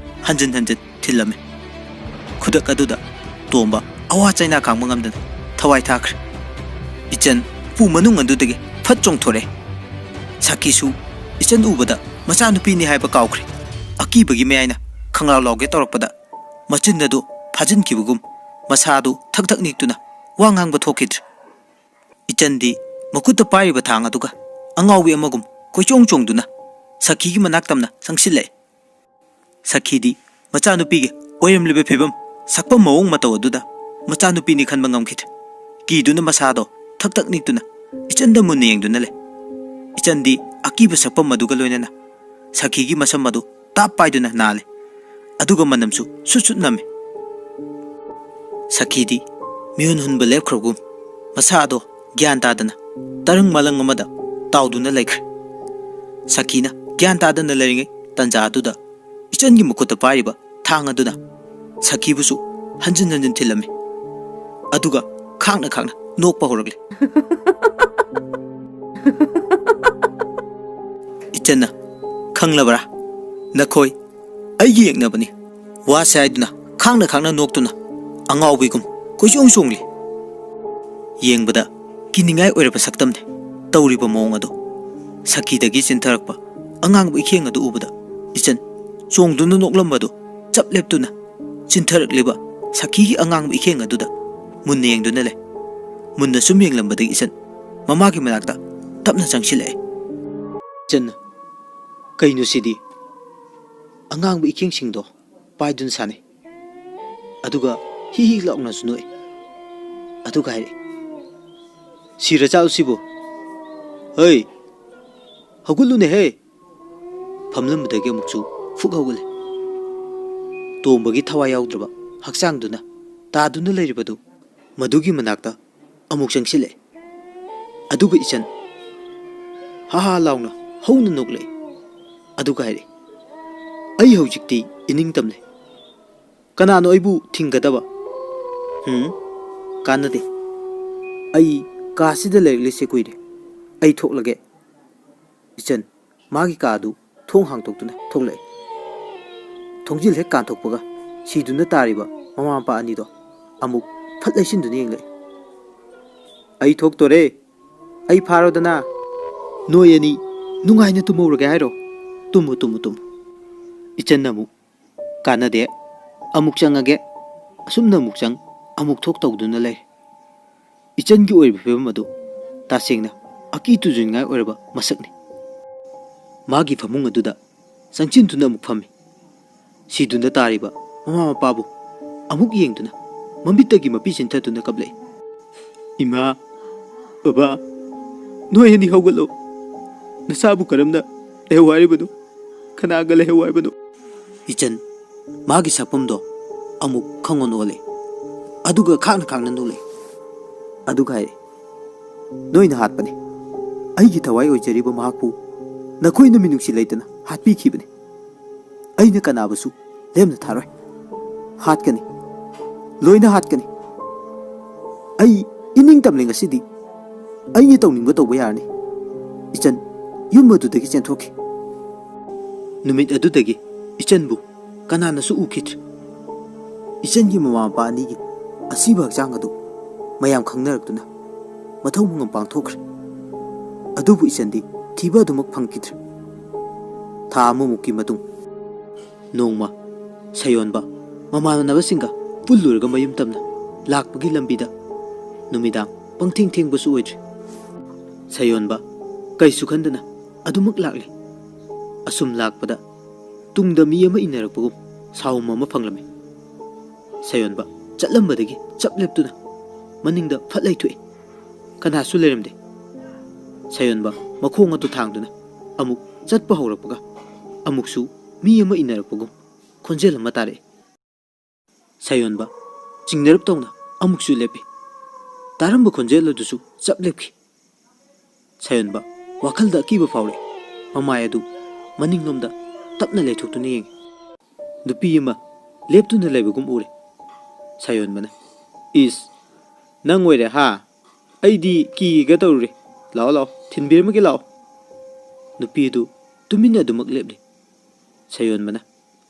ꯍꯟꯖꯤꯟ ꯍꯟꯖꯤꯟ ꯊꯤꯜꯂꯝꯃꯤ꯫ ꯈꯨꯗꯛ ꯑꯗꯨꯗ ꯇꯣꯝꯕ ꯑꯋꯥ ꯆꯩꯅꯥ ꯈꯥꯡꯕ ꯉꯝꯗꯅ ꯊꯋꯥꯏ ꯊꯥꯈ꯭ꯔꯦ꯫ ꯏꯆꯟ ꯎꯄꯨ ꯃꯅꯨꯡ ꯑꯗꯨꯗꯒꯤ ꯐꯠ ꯆꯣꯡꯊꯣꯔꯛꯑꯦ꯫ ꯁꯈꯤꯁꯨ ꯏꯆꯟ ꯎꯕꯗ ꯃꯆꯥꯅꯨꯄꯤꯅꯤ ꯍꯥꯏꯕ ꯀꯥꯎꯈ꯭ꯔꯦ꯫ ꯑꯀꯤꯕꯒꯤ ꯃꯌꯥꯏꯅ ꯈꯪꯂꯥꯎ ꯂꯥꯎꯒꯦ ꯇꯧꯔꯛꯄꯗ, ꯃꯆꯤꯟ ꯑꯗꯨ ꯐꯥꯖꯤꯟꯈꯤꯕꯒꯨꯝ ꯃꯁꯥ ꯑꯗꯨ ꯊꯛ ꯊꯛ ꯅꯤꯛꯇꯨꯅ ꯋꯥ ꯉꯥꯡꯕ ꯊꯣꯛꯈꯤꯗ꯭ꯔꯦ꯫ ꯏꯆꯟꯗꯤ ꯃꯈꯨꯠꯇ ꯄꯥꯏꯔꯤꯕ ꯊꯥꯡ ꯑꯗꯨꯒ ꯑꯉꯥꯎꯕꯤ ꯑꯃꯒꯨꯝ ꯀꯣꯏꯆꯣꯡ ꯆꯣꯡꯗꯨꯅ ꯁꯈꯤꯒꯤ ꯃꯅꯥꯛ ꯇꯝꯅ ꯆꯪꯁꯤꯜꯂꯛꯑꯦ꯫ ꯁꯈꯤꯗꯤ ꯃꯆꯥꯅꯨꯄꯤꯒꯤ ꯑꯣꯏꯔꯝꯂꯤꯕ ꯐꯤꯕꯝ, ꯁꯛꯐꯝ, ꯃꯑꯣꯡ ꯃꯇꯧ ꯑꯗꯨꯗ ꯃꯆꯥꯅꯨꯄꯤꯅꯤ ꯈꯟꯕ ꯉꯝꯈꯤꯗ꯭ꯔꯦ꯫ ꯀꯤꯗꯨꯅ ꯃꯁꯥꯗꯣ ꯊꯛ ꯊꯛ ꯅꯤꯛꯇꯨꯅ ꯏꯆꯟꯗ ꯃꯨꯟꯅ ꯌꯦꯡꯗꯨꯅ ꯂꯩ꯫ ꯏꯆꯟꯗꯤ ꯑꯀꯤꯕ ꯁꯛꯐꯝ ꯑꯗꯨꯒ ꯂꯣꯏꯅꯅ ꯁꯈꯤꯒꯤ ꯃꯁꯝ ꯑꯗꯨ ꯇꯥꯞ ꯄꯥꯏꯗꯨꯅ ꯅꯥꯜꯂꯤ꯫ ꯑꯗꯨꯒ ꯃꯅꯝꯁꯨ ꯁꯨꯠ ꯁꯨꯠ ꯅꯝꯃꯤ꯫ ꯁꯈꯤꯗꯤ ꯃꯤꯍꯨꯟ ꯍꯨꯟꯕ ꯂꯦꯞꯈ꯭ꯔꯕꯒꯨꯝ ꯃꯁꯥ ꯑꯗꯣ ꯒ꯭ꯌꯥꯟ ꯇꯥꯗꯅ ꯇꯔꯪ ꯃꯂꯪ ꯑꯃꯗ ꯇꯥꯎꯗꯨꯅ ꯂꯩꯈ꯭ꯔꯦ꯫ ꯁꯈꯤꯅ ꯒ꯭ꯌꯥꯟ ꯇꯥꯗꯅ ꯂꯩꯔꯤꯉꯩ ꯇꯟꯖꯥ ꯑꯗꯨꯗ ꯏꯆꯟꯒꯤ ꯃꯈꯨꯠꯇ ꯄꯥꯏꯔꯤꯕ ꯊꯥꯡ ꯑꯗꯨꯅ ꯁꯈꯤꯕꯨꯁꯨ ꯍꯟꯖꯤꯟ ꯍꯟꯖꯤꯟ ꯊꯤꯜꯂꯝꯃꯤ꯫ ꯑꯗꯨꯒ ꯈꯥꯡꯅ ꯈꯥꯡꯅ ꯅꯣꯛꯄ ꯍꯧꯔꯛꯂꯦ꯫ ꯏꯆꯟꯅ, "ꯈꯪꯂꯕ꯭ꯔꯥ? ꯅꯈꯣꯏ ꯑꯩꯒꯤ ꯌꯦꯛꯅꯕꯅꯤ꯫ ꯋꯥꯁꯦ ꯍꯥꯏꯗꯨꯅ ꯈꯥꯡꯅ ꯈꯥꯡꯅ ꯅꯣꯛꯇꯨꯅ ꯑꯉꯥꯎꯕꯤꯒꯨꯝ ꯀꯣꯏꯆꯣꯡ ꯆꯣꯡꯂꯤ꯫ ꯌꯦꯡꯕꯗ ꯀꯤꯅꯤꯡꯉꯥꯏ ꯑꯣꯏꯔꯕ ꯁꯛꯇꯝꯅꯤ ꯇꯧꯔꯤꯕ ꯃꯑꯣꯡ ꯑꯗꯨ꯫" ꯁꯈꯤꯗꯒꯤ ꯆꯤꯟꯊꯔꯛꯄ ꯑꯉꯥꯡꯕ ꯏꯈꯦꯡ ꯑꯗꯨ ꯎꯕꯗ ꯏꯆꯟ ꯆꯣꯡꯗꯨꯅ ꯅꯣꯛꯂꯝꯕꯗꯨ ꯆꯞ ꯂꯦꯞꯇꯨꯅ ꯆꯤꯟꯊꯔꯛꯂꯤꯕ ꯁꯈꯤꯒꯤ ꯑꯉꯥꯡꯕ ꯏꯈꯦꯡ ꯑꯗꯨꯗ ꯃꯨꯟꯅ ꯌꯦꯡꯗꯨꯅ ꯂꯩ꯫ ꯃꯨꯟꯅ ꯁꯨꯝ ꯌꯦꯡꯂꯝꯕꯗꯒꯤ ꯏꯆꯟ ꯃꯃꯥꯒꯤ ꯃꯅꯥꯛꯇ ꯇꯞꯅ ꯆꯪꯁꯤꯜꯂꯛꯑꯦ꯫ ꯏꯆꯟꯅ, "ꯀꯩꯅꯣ ꯁꯤꯗꯤ?" ꯑꯉꯥꯡꯕ ꯏꯀꯦꯡꯁꯤꯡꯗꯣ ꯄꯥꯏꯗꯨꯅ ꯁꯥꯟꯅꯩ꯫ ꯑꯗꯨꯒ ꯍꯤ ꯍꯤ ꯂꯥꯎꯅꯁꯨ ꯅꯣꯛꯏ꯫ ꯑꯗꯨꯒ ꯍꯥꯏꯔꯛꯏ, "ꯁꯤꯔ ꯆꯥꯂꯨ ꯁꯤꯕꯨ? ꯍꯩ, ꯍꯧꯒꯠꯂꯨꯅꯦꯍꯦ!" ꯐꯝꯂꯝꯕꯗꯒꯤ ꯑꯃꯨꯛꯁꯨ ꯐꯨꯛ ꯍꯧꯒꯠꯂꯦ꯫ ꯇꯣꯝꯕꯒꯤ ꯊꯋꯥꯏ ꯌꯥꯎꯗ꯭ꯔꯕ ꯍꯛꯆꯥꯡꯗꯨꯅ ꯇꯥꯗꯨꯅ ꯂꯩꯔꯤꯕꯗꯨ ꯃꯗꯨꯒꯤ ꯃꯅꯥꯛꯇ ꯑꯃꯨꯛ ꯆꯪꯁꯤꯜꯂꯛꯑꯦ꯫ ꯑꯗꯨꯒ ꯏꯆꯟ ꯍꯥ ꯍꯥ ꯂꯥꯎꯅ ꯍꯧꯅ ꯅꯣꯛꯂꯛꯑꯦ꯫ ꯑꯗꯨꯒ ꯍꯥꯏꯔꯛꯑꯦ, "ꯑꯩ ꯍꯧꯖꯤꯛꯇꯤ ꯏꯅꯤꯡ ꯇꯝꯂꯦ꯫ ꯀꯅꯥꯅꯣ ꯑꯩꯕꯨ ꯊꯤꯡꯒꯗꯕ?" "ꯍꯨꯝ, ꯀꯥꯟꯅꯗꯦ꯫ ꯑꯩ ꯀꯥꯁꯤꯗ ꯂꯩꯔꯛꯂꯤꯁꯦ ꯀꯨꯏꯔꯦ꯫ ꯑꯩ ꯊꯣꯛꯂꯒꯦ꯫" ꯏꯆꯟ ꯃꯥꯒꯤ ꯀꯥꯗꯨ ꯊꯣꯡ ꯍꯥꯡꯗꯣꯛꯇꯨꯅ ꯊꯣꯛꯂꯛꯏ꯫ ꯊꯣꯡꯖꯤꯜ ꯍꯦꯛ ꯀꯥꯟꯊꯣꯛꯄꯒ ꯁꯤꯗꯨꯅ ꯇꯥꯔꯤꯕ ꯃꯃꯥ ꯃꯄꯥ ꯑꯅꯤꯗꯣ ꯑꯃꯨꯛ ꯐꯠ ꯂꯩꯁꯤꯟꯗꯨꯅ ꯌꯦꯡꯂꯛꯏ꯫ "ꯑꯩ ꯊꯣꯛꯇꯣꯔꯦ, ꯑꯩ ꯐꯥꯔꯣꯗꯅ꯫ ꯅꯣꯏ ꯑꯅꯤ ꯅꯨꯡꯉꯥꯏꯅ ꯇꯨꯝꯍꯧꯔꯒꯦ ꯍꯥꯏꯔꯣ? Tamu, Tamu, Tamu." ꯏꯆꯟꯅ ꯑꯃꯨꯛ, "ꯀꯥꯟꯅꯗꯦ, ꯑꯃꯨꯛ ꯆꯪꯉꯒꯦ꯫" ꯑꯁꯨꯝꯅ ꯑꯃꯨꯛ ꯆꯪ, ꯑꯃꯨꯛ ꯊꯣꯛ ꯇꯧꯗꯨꯅ ꯂꯩ꯫ ꯏꯆꯟꯒꯤ ꯑꯣꯏꯔꯤꯕ ꯐꯤꯕꯝ ꯑꯗꯨ ꯇꯁꯦꯡꯅ ꯑꯀꯤ ꯇꯨꯖꯨꯡꯅꯤꯡꯉꯥꯏ ꯑꯣꯏꯔꯕ ꯃꯁꯛꯅꯤ꯫ ꯃꯥꯒꯤ ꯐꯃꯨꯡ ꯑꯗꯨꯗ ꯆꯪꯁꯤꯟꯗꯨꯅ ꯑꯃꯨꯛ ꯐꯝꯃꯤ꯫ ꯁꯤꯗꯨꯅ ꯇꯥꯔꯤꯕ ꯃꯃꯥ ꯃꯄꯥꯕꯨ ꯑꯃꯨꯛ ꯌꯦꯡꯗꯨꯅ ꯃꯃꯤꯠꯇꯒꯤ ꯃꯄꯤ ꯆꯤꯟꯊꯗꯨꯅ ꯀꯞꯂꯛꯏ꯫ "ꯏꯃꯥ, ꯕꯕꯥ, ꯅꯣꯏ ꯑꯅꯤ ꯍꯧꯒꯠꯂꯣ꯫ ꯅꯆꯥꯕꯨ ꯀꯔꯝꯅ ꯂꯩꯍꯧ ꯍꯥꯏꯔꯤꯕꯅꯣ? ꯀꯅꯥꯒ ꯂꯩꯍꯧ ꯍꯥꯏꯕꯅꯣ?" ꯏꯆꯟ ꯃꯥꯒꯤ ꯁꯛꯐꯝꯗꯣ ꯑꯃꯨꯛ ꯈꯪꯑꯣꯟ ꯑꯣꯜꯂꯦ꯫ ꯑꯗꯨꯒ ꯈꯥꯡꯅ ꯈꯥꯡꯅ ꯅꯣꯛꯂꯦ꯫ ꯑꯗꯨꯒ ꯍꯥꯏꯔꯦ, "ꯅꯣꯏꯅ ꯍꯥꯠꯄꯅꯤ꯫ ꯑꯩꯒꯤ ꯊꯋꯥꯏ ꯑꯣꯏꯖꯔꯤꯕ ꯃꯍꯥꯛꯄꯨ ꯅꯈꯣꯏꯅ ꯃꯤꯅꯨꯡꯁꯤ ꯂꯩꯇꯅ ꯍꯥꯠꯄꯤꯈꯤꯕꯅꯤ꯫ ꯑꯩꯅ ꯀꯅꯥꯕꯨꯁꯨ ꯂꯦꯝꯅ ꯊꯥꯔꯣꯏ꯫ ꯍꯥꯠꯀꯅꯤ꯫ ꯂꯣꯏꯅ ꯍꯥꯠꯀꯅꯤ꯫ ꯑꯩ ꯏꯅꯤꯡ ꯇꯝꯂꯦ ꯉꯁꯤꯗꯤ꯫ ꯑꯩꯅ ꯇꯧꯅꯤꯡꯕ ꯇꯧꯕ ꯌꯥꯔꯅꯤ꯫" ꯏꯆꯟ ꯌꯨꯝ ꯑꯗꯨꯗꯒꯤ ꯆꯦꯟꯊꯣꯛꯈꯤ꯫ ꯅꯨꯃꯤꯠ ꯑꯗꯨꯗꯒꯤ ꯏꯆꯟꯕꯨ ꯀꯅꯥꯅꯁꯨ ꯎꯈꯤꯗ꯭ꯔꯦ꯫ ꯏꯆꯟꯒꯤ ꯃꯃꯥ ꯃꯄꯥ ꯑꯅꯤꯒꯤ ꯑꯁꯤꯕ ꯍꯛꯆꯥꯡ ꯑꯗꯨ ꯃꯌꯥꯝ ꯈꯪꯅꯔꯛꯇꯨꯅ ꯃꯊꯧ ꯃꯉꯝ ꯄꯥꯡꯊꯣꯛꯈ꯭ꯔꯦ꯫ ꯑꯗꯨꯕꯨ ꯏꯆꯟꯗꯤ ꯊꯤꯕ ꯑꯗꯨꯃꯛ ꯐꯪꯈꯤꯗ꯭ꯔꯦ꯫ ꯊꯥ ꯑꯃꯃꯨꯛꯀꯤ ꯃꯇꯨꯡ, ꯅꯣꯡꯃ ꯁꯌꯣꯟꯕ ꯃꯃꯥꯟꯅꯕꯁꯤꯡꯒ ꯄꯨꯜꯂꯨꯔꯒ ꯃꯌꯨꯝ ꯇꯝꯅ ꯂꯥꯛꯄꯒꯤ ꯂꯝꯕꯤꯗ ꯅꯨꯃꯤꯗꯥꯡ ꯄꯪꯊꯦꯡ ꯊꯦꯡꯕꯁꯨ ꯑꯣꯏꯗ꯭ꯔꯤ꯫ ꯁꯌꯣꯟꯕ ꯀꯩꯁꯨ ꯈꯟꯗꯅ ꯑꯗꯨꯃꯛ ꯂꯥꯛꯂꯤ꯫ ꯑꯁꯨꯝ ꯂꯥꯛꯄꯗ ꯇꯨꯡꯗ ꯃꯤ ꯑꯃ ꯏꯟꯅꯔꯛꯄꯒꯨꯝ ꯁꯥꯎꯝ ꯑꯃ ꯐꯪꯂꯝꯃꯤ꯫ ꯁꯥꯌꯣꯟꯕ ꯆꯠꯂꯝꯕꯗꯒꯤ ꯆꯞ ꯂꯦꯞꯇꯨꯅ ꯃꯅꯤꯡꯗ ꯐꯠ ꯂꯩꯊꯣꯛꯏ꯫ ꯀꯅꯥꯁꯨ ꯂꯩꯔꯝꯗꯦ꯫ ꯁꯥꯌꯣꯟꯕ ꯃꯈꯣꯡ ꯑꯗꯨ ꯊꯥꯡꯗꯨꯅ ꯑꯃꯨꯛ ꯆꯠꯄ ꯍꯧꯔꯛꯄꯒ ꯑꯃꯨꯛꯁꯨ ꯃꯤ ꯑꯃ ꯏꯟꯅꯔꯛꯄꯒꯨꯝ ꯈꯣꯟꯖꯦꯜ ꯑꯃ ꯇꯥꯔꯛꯏ꯫ ꯁꯥꯌꯣꯟꯕ ꯆꯤꯡꯅꯔꯞ ꯇꯧꯅ ꯑꯃꯨꯛꯁꯨ ꯂꯦꯞꯄꯤ꯫ ꯇꯥꯔꯝꯕ ꯈꯣꯟꯖꯦꯜ ꯑꯗꯨꯁꯨ ꯆꯞ ꯂꯦꯞꯈꯤ꯫ ꯁꯥꯌꯣꯟꯕ ꯋꯥꯈꯜꯗ ꯑꯀꯤꯕ ꯐꯥꯎꯔꯛꯏ꯫ ꯃꯃꯥꯏ ꯑꯗꯨ ꯃꯅꯤꯡꯂꯣꯝꯗ ꯇꯞꯅ ꯂꯩꯊꯣꯛꯇꯨꯅ ꯌꯦꯡꯉꯤ꯫ ꯅꯨꯄꯤ ꯑꯃ ꯂꯦꯞꯇꯨꯅ ꯂꯩꯕꯒꯨꯝ ꯎꯔꯦ꯫ ꯁꯥꯌꯣꯟꯕꯅ, "ꯏꯁ, ꯅꯪ ꯑꯣꯏꯔꯦ ꯍꯥ? ꯑꯩꯗꯤ ꯀꯤꯒꯦꯒ ꯇꯧꯔꯨꯔꯦ꯫ ꯂꯥꯛꯑꯣ, ꯂꯥꯛꯑꯣ, ꯊꯤꯟꯕꯤꯔꯝꯃꯒꯦ, ꯂꯥꯛꯑꯣ꯫" ꯅꯨꯄꯤ ꯑꯗꯨ ꯇꯨꯃꯤꯟꯅ ꯑꯗꯨꯃꯛ ꯂꯦꯞꯂꯤ꯫ ꯁꯥꯌꯣꯟꯕꯅ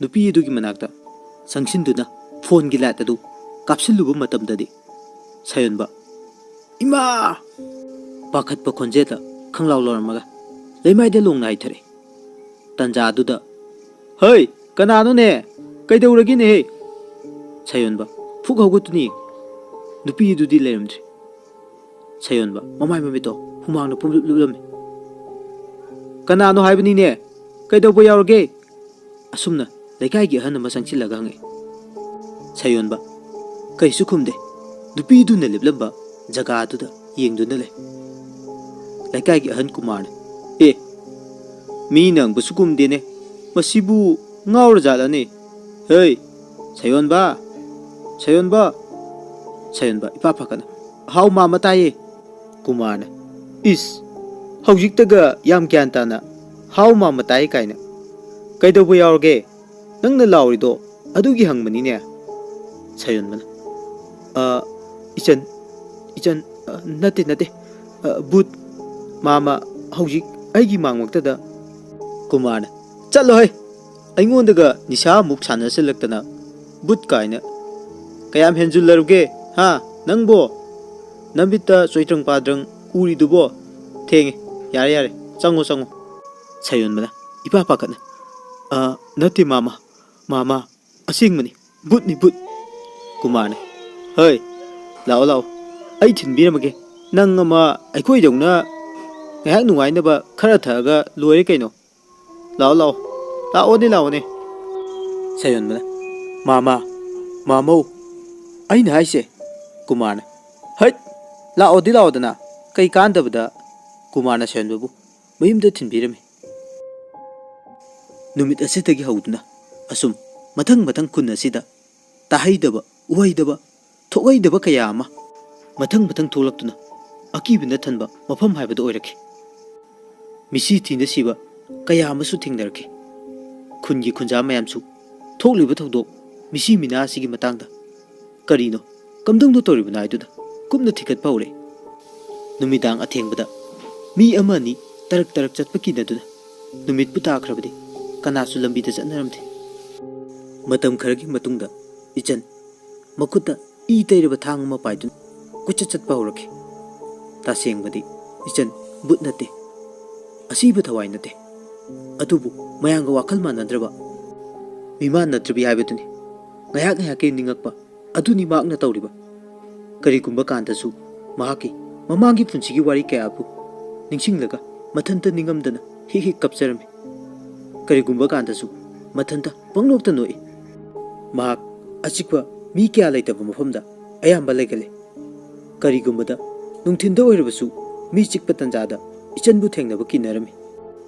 ꯅꯨꯄꯤ ꯑꯗꯨꯒꯤ ꯃꯅꯥꯛꯇ ꯆꯪꯁꯤꯟꯗꯨꯅ ꯐꯣꯟꯒꯤ ꯂꯥꯏꯠ ꯑꯗꯨ ꯀꯥꯞꯁꯤꯜꯂꯨꯕ ꯃꯇꯝꯗꯗꯤ, ꯁꯥꯌꯣꯟꯕ, "ꯏꯃꯥ!" ꯄꯥꯈꯠꯄ ꯈꯣꯟꯖꯦꯜꯗ ꯈꯪꯂꯥꯎ ꯂꯥꯎꯔꯝꯃꯒ ꯂꯩꯃꯥꯏꯗ ꯂꯣꯡꯅ ꯍꯥꯏꯊꯔꯛꯏ꯫ ꯇꯟꯖꯥ ꯑꯗꯨꯗ, "ꯍꯩ, ꯀꯅꯥꯅꯣꯅꯦ? ꯀꯩꯗꯧꯔꯒꯦꯅꯦꯍꯦ?" ꯁꯥꯌꯣꯟꯕ ꯐꯨꯛ ꯍꯧꯒꯠꯇꯨꯅ ꯌꯦꯡꯉꯤ꯫ ꯅꯨꯄꯤ ꯑꯗꯨꯗꯤ ꯂꯩꯔꯝꯗ꯭ꯔꯦ꯫ ꯁꯥꯌꯣꯟꯕ ꯃꯃꯥꯏ ꯃꯃꯤꯠꯇꯣ ꯍꯨꯃꯥꯡꯅ ꯄꯨꯡꯂꯨꯞ ꯂꯨꯞꯂꯝꯃꯤ꯫ "ꯀꯅꯥꯅꯣ ꯍꯥꯏꯕꯅꯤꯅꯦ? ꯀꯩꯗꯧꯕ ꯌꯥꯎꯔꯒꯦ?" ꯑꯁꯨꯝꯅ ꯂꯩꯀꯥꯏꯒꯤ ꯑꯍꯟ ꯑꯃ ꯆꯪꯁꯤꯜꯂꯒ ꯍꯪꯉꯛꯏ꯫ ꯁꯥꯌꯣꯟꯕ ꯀꯩꯁꯨ ꯈꯨꯝꯗꯦ꯫ ꯅꯨꯄꯤꯗꯨꯅ ꯂꯦꯞꯂꯝꯕ ꯖꯒꯥ ꯑꯗꯨꯗ ꯌꯦꯡꯗꯨꯅ ꯂꯩ꯫ ꯂꯩꯀꯥꯏꯒꯤ ꯑꯍꯟ ꯀꯨꯃꯥꯔꯅ, "ꯑꯦ, ꯃꯤꯅ ꯍꯪꯕꯁꯨ ꯈꯨꯝꯗꯦꯅꯦ꯫ ꯃꯁꯤꯕꯨ ꯉꯥꯎꯔꯖꯥꯠꯂꯅꯦ? ꯍꯩ, ꯁꯥꯌꯣꯟꯕ, ꯁꯥꯌꯣꯟꯕ!" ꯁꯥꯌꯣꯟꯕ ꯏꯄꯥ ꯄꯥꯈꯠꯅ, "ꯍꯥꯎ ꯃꯥꯃ, ꯇꯥꯏꯌꯦ꯫" ꯀꯨꯃꯥꯔꯅ, "ꯏꯁ, ꯍꯧꯖꯤꯛꯇꯒ ꯌꯥꯝ ꯒ꯭ꯌꯥꯟ ꯇꯥꯅ 'ꯍꯥꯎ ꯃꯥꯃ, ꯇꯥꯏ' ꯀꯥꯏꯅ꯫ ꯀꯩꯗꯧꯕ ꯌꯥꯎꯔꯒꯦ? ꯅꯪꯅ ꯂꯥꯎꯔꯤꯗꯣ ꯑꯗꯨꯒꯤ ꯍꯪꯕꯅꯤꯅꯦ꯫" ꯁꯥꯌꯣꯟꯕꯅ, "ꯑ, ꯏꯆꯟ, ꯏꯆꯟ, ꯑ, ꯅꯠꯇꯦ, ꯅꯠꯇꯦ꯫ ꯑ, ꯚꯨꯠ, ꯃꯥꯃ ꯍꯧꯖꯤꯛ ꯑꯩꯒꯤ ꯃꯥꯡꯃꯛꯇꯗ꯫" ꯀꯨꯃꯥꯔꯅ, "ꯆꯠꯂꯣꯍꯦ! ꯑꯩꯉꯣꯟꯗꯒ ꯅꯤꯁꯥ ꯑꯃꯨꯛ ꯁꯥꯟꯅꯁꯤꯜꯂꯛꯇꯅ ꯚꯨꯠ ꯀꯥꯏꯅ꯫ ꯀꯌꯥꯝ ꯍꯦꯟꯖꯤꯜꯂꯔꯨꯒꯦ, ꯍꯥ, ꯅꯪꯕꯣ? ꯅꯃꯤꯠꯇ ꯆꯣꯏꯇ꯭ꯔꯪ ꯄꯥꯗ꯭ꯔꯪ ꯎꯔꯤꯗꯨꯕꯣ? ꯊꯦꯡꯉꯦ꯫ ꯌꯥꯔꯦ, ꯌꯥꯔꯦ꯫ ꯆꯪꯉꯣ, ꯆꯪꯉꯣ꯫" ꯁꯥꯌꯣꯟꯕꯅ ꯏꯄꯥ ꯄꯥꯈꯠꯅ, "ꯑ, ꯅꯠꯇꯦ ꯃꯥꯃ, ꯃꯥꯃ, ꯑꯁꯦꯡꯕꯅꯤ, ꯚꯨꯠꯅꯤ, ꯚꯨꯠ꯫" ꯀꯨꯃꯥꯔꯅ, "ꯍꯩ, ꯂꯥꯛꯑꯣ, ꯂꯥꯛꯑꯣ, ꯑꯩ ꯊꯤꯟꯕꯤꯔꯝꯃꯒꯦ꯫ ꯅꯪ ꯑꯃ ꯑꯩꯈꯣꯏꯗꯧꯅ ꯉꯥꯏꯍꯥꯛ ꯅꯨꯡꯉꯥꯏꯅꯕ ꯈꯔ ꯊꯛꯑꯒ ꯂꯣꯏꯔꯦ ꯀꯩꯅꯣ꯫ ꯂꯥꯛꯑꯣ, ꯂꯥꯛꯑꯣ꯫ ꯂꯥꯛꯑꯣꯅꯦ, ꯂꯥꯛꯑꯣꯅꯦ꯫ ꯁꯥꯌꯣꯟꯕꯅ, "ꯃꯥꯃ, ꯃꯥꯃꯧ, ꯑꯩꯅ ꯍꯥꯏꯁꯦ"꯫ ꯀꯨꯃꯥꯔꯅ, "ꯍꯩꯠ, ꯂꯥꯛꯑꯣꯗꯤ ꯂꯥꯛꯑꯣꯗꯅ"꯫ ꯀꯩ ꯀꯥꯟꯗꯕꯗ ꯀꯨꯃꯥꯔꯅ ꯁꯥꯌꯣꯟꯕꯕꯨ ꯃꯌꯨꯝꯗ ꯊꯤꯟꯕꯤꯔꯝꯃꯤ꯫ ꯅꯨꯃꯤꯠ ꯑꯁꯤꯗꯒꯤ ꯍꯧꯗꯨꯅ ꯑꯁꯨꯝ ꯃꯊꯪ ꯃꯊꯪ ꯈꯨꯟ ꯑꯁꯤꯗ ꯇꯥꯍꯩꯗꯕ, ꯎꯍꯩꯗꯕ, ꯊꯣꯛꯍꯩꯗꯕ ꯀꯌꯥ ꯑꯃ ꯃꯊꯪ ꯃꯊꯪ ꯊꯣꯛꯂꯛꯇꯨꯅ ꯑꯀꯤꯕꯅ ꯊꯟꯕ ꯃꯐꯝ ꯍꯥꯏꯕꯗꯨ ꯑꯣꯏꯔꯛꯈꯤ꯫ ꯃꯤꯁꯤ ꯊꯤꯅ ꯁꯤꯕ ꯀꯌꯥ ꯑꯃꯁꯨ ꯊꯦꯡꯅꯔꯛꯈꯤ꯫ ꯈꯨꯟꯒꯤ ꯈꯨꯟꯖꯥ ꯃꯌꯥꯝꯁꯨ ꯊꯣꯛꯂꯤꯕ ꯊꯧꯗꯣꯛ ꯃꯤꯁꯤ ꯃꯤꯅꯥ ꯑꯁꯤꯒꯤ ꯃꯇꯥꯡꯗ ꯀꯔꯤꯅꯣ ꯀꯝꯗꯧꯅ ꯇꯧꯔꯤꯕꯅꯣ ꯍꯥꯏꯗꯨꯅ ꯀꯨꯞꯅ ꯊꯤꯒꯠꯄ ꯍꯧꯔꯦ꯫ ꯅꯨꯃꯤꯗꯥꯡ ꯑꯊꯦꯡꯕꯗ ꯃꯤ ꯑꯃ ꯑꯅꯤ ꯇꯔꯛ ꯇꯔꯛ ꯆꯠꯄ ꯀꯤꯅꯗꯨꯅ ꯅꯨꯃꯤꯠꯄꯨ ꯇꯥꯈ꯭ꯔꯕꯗꯤ ꯀꯅꯥꯁꯨ ꯂꯝꯕꯤꯗ ꯆꯠꯅꯔꯝꯗꯦ꯫ ꯃꯇꯝ ꯈꯔꯒꯤ ꯃꯇꯨꯡꯗ ꯏꯆꯟ ꯃꯈꯨꯠꯇ ꯏ ꯇꯩꯔꯕ ꯊꯥꯡ ꯑꯃ ꯄꯥꯏꯗꯨꯅ ꯀꯣꯏꯆꯠ ꯆꯠꯄ ꯍꯧꯔꯛꯈꯤ꯫ ꯇꯁꯦꯡꯕꯗꯤ ꯏꯆꯟ ꯕꯨꯠ ꯅꯠꯇꯦ, ꯑꯁꯤꯕ ꯊꯋꯥꯏ ꯅꯠꯇꯦ꯫ ꯑꯗꯨꯕꯨ ꯃꯌꯥꯝꯒ ꯋꯥꯈꯜ ꯃꯥꯟꯅꯗ꯭ꯔꯕ, ꯃꯤꯃꯥꯟꯅꯗ꯭ꯔꯕꯤ ꯍꯥꯏꯕꯗꯨꯅꯤ꯫ ꯉꯥꯏꯍꯥꯛ ꯉꯥꯏꯍꯥꯛꯀꯤ ꯅꯤꯡꯉꯛꯄ ꯑꯗꯨꯅꯤ ꯃꯍꯥꯛꯅ ꯇꯧꯔꯤꯕ꯫ ꯀꯔꯤꯒꯨꯝꯕ ꯀꯥꯟꯗꯁꯨ ꯃꯍꯥꯛꯀꯤ ꯃꯃꯥꯡꯒꯤ ꯄꯨꯟꯁꯤꯒꯤ ꯋꯥꯔꯤ ꯀꯌꯥꯕꯨ ꯅꯤꯡꯁꯤꯡꯂꯒ ꯃꯊꯟꯇ ꯅꯤꯡꯉꯝꯗꯅ ꯍꯤꯛ ꯍꯤꯛ ꯀꯞꯆꯔꯝꯃꯤ꯫ ꯀꯔꯤꯒꯨꯝꯕ ꯀꯥꯟꯗꯁꯨ ꯃꯊꯟꯇ ꯄꯪꯅꯣꯛꯇ ꯅꯣꯛꯏ꯫ ꯃꯍꯥꯛ ꯑꯆꯤꯛꯄ ꯃꯤ ꯀꯌꯥ ꯂꯩꯇꯕ ꯃꯐꯝꯗ ꯑꯌꯥꯝꯕ ꯂꯩꯒꯜꯂꯤ꯫ ꯀꯔꯤꯒꯨꯝꯕꯗ ꯅꯨꯡꯊꯤꯟꯗ ꯑꯣꯏꯔꯕꯁꯨ ꯃꯤ ꯆꯤꯛꯄ ꯇꯥꯟꯖꯥꯗ ꯏꯆꯟꯕꯨ ꯊꯦꯡꯅꯕ ꯀꯤꯅꯔꯝꯃꯤ꯫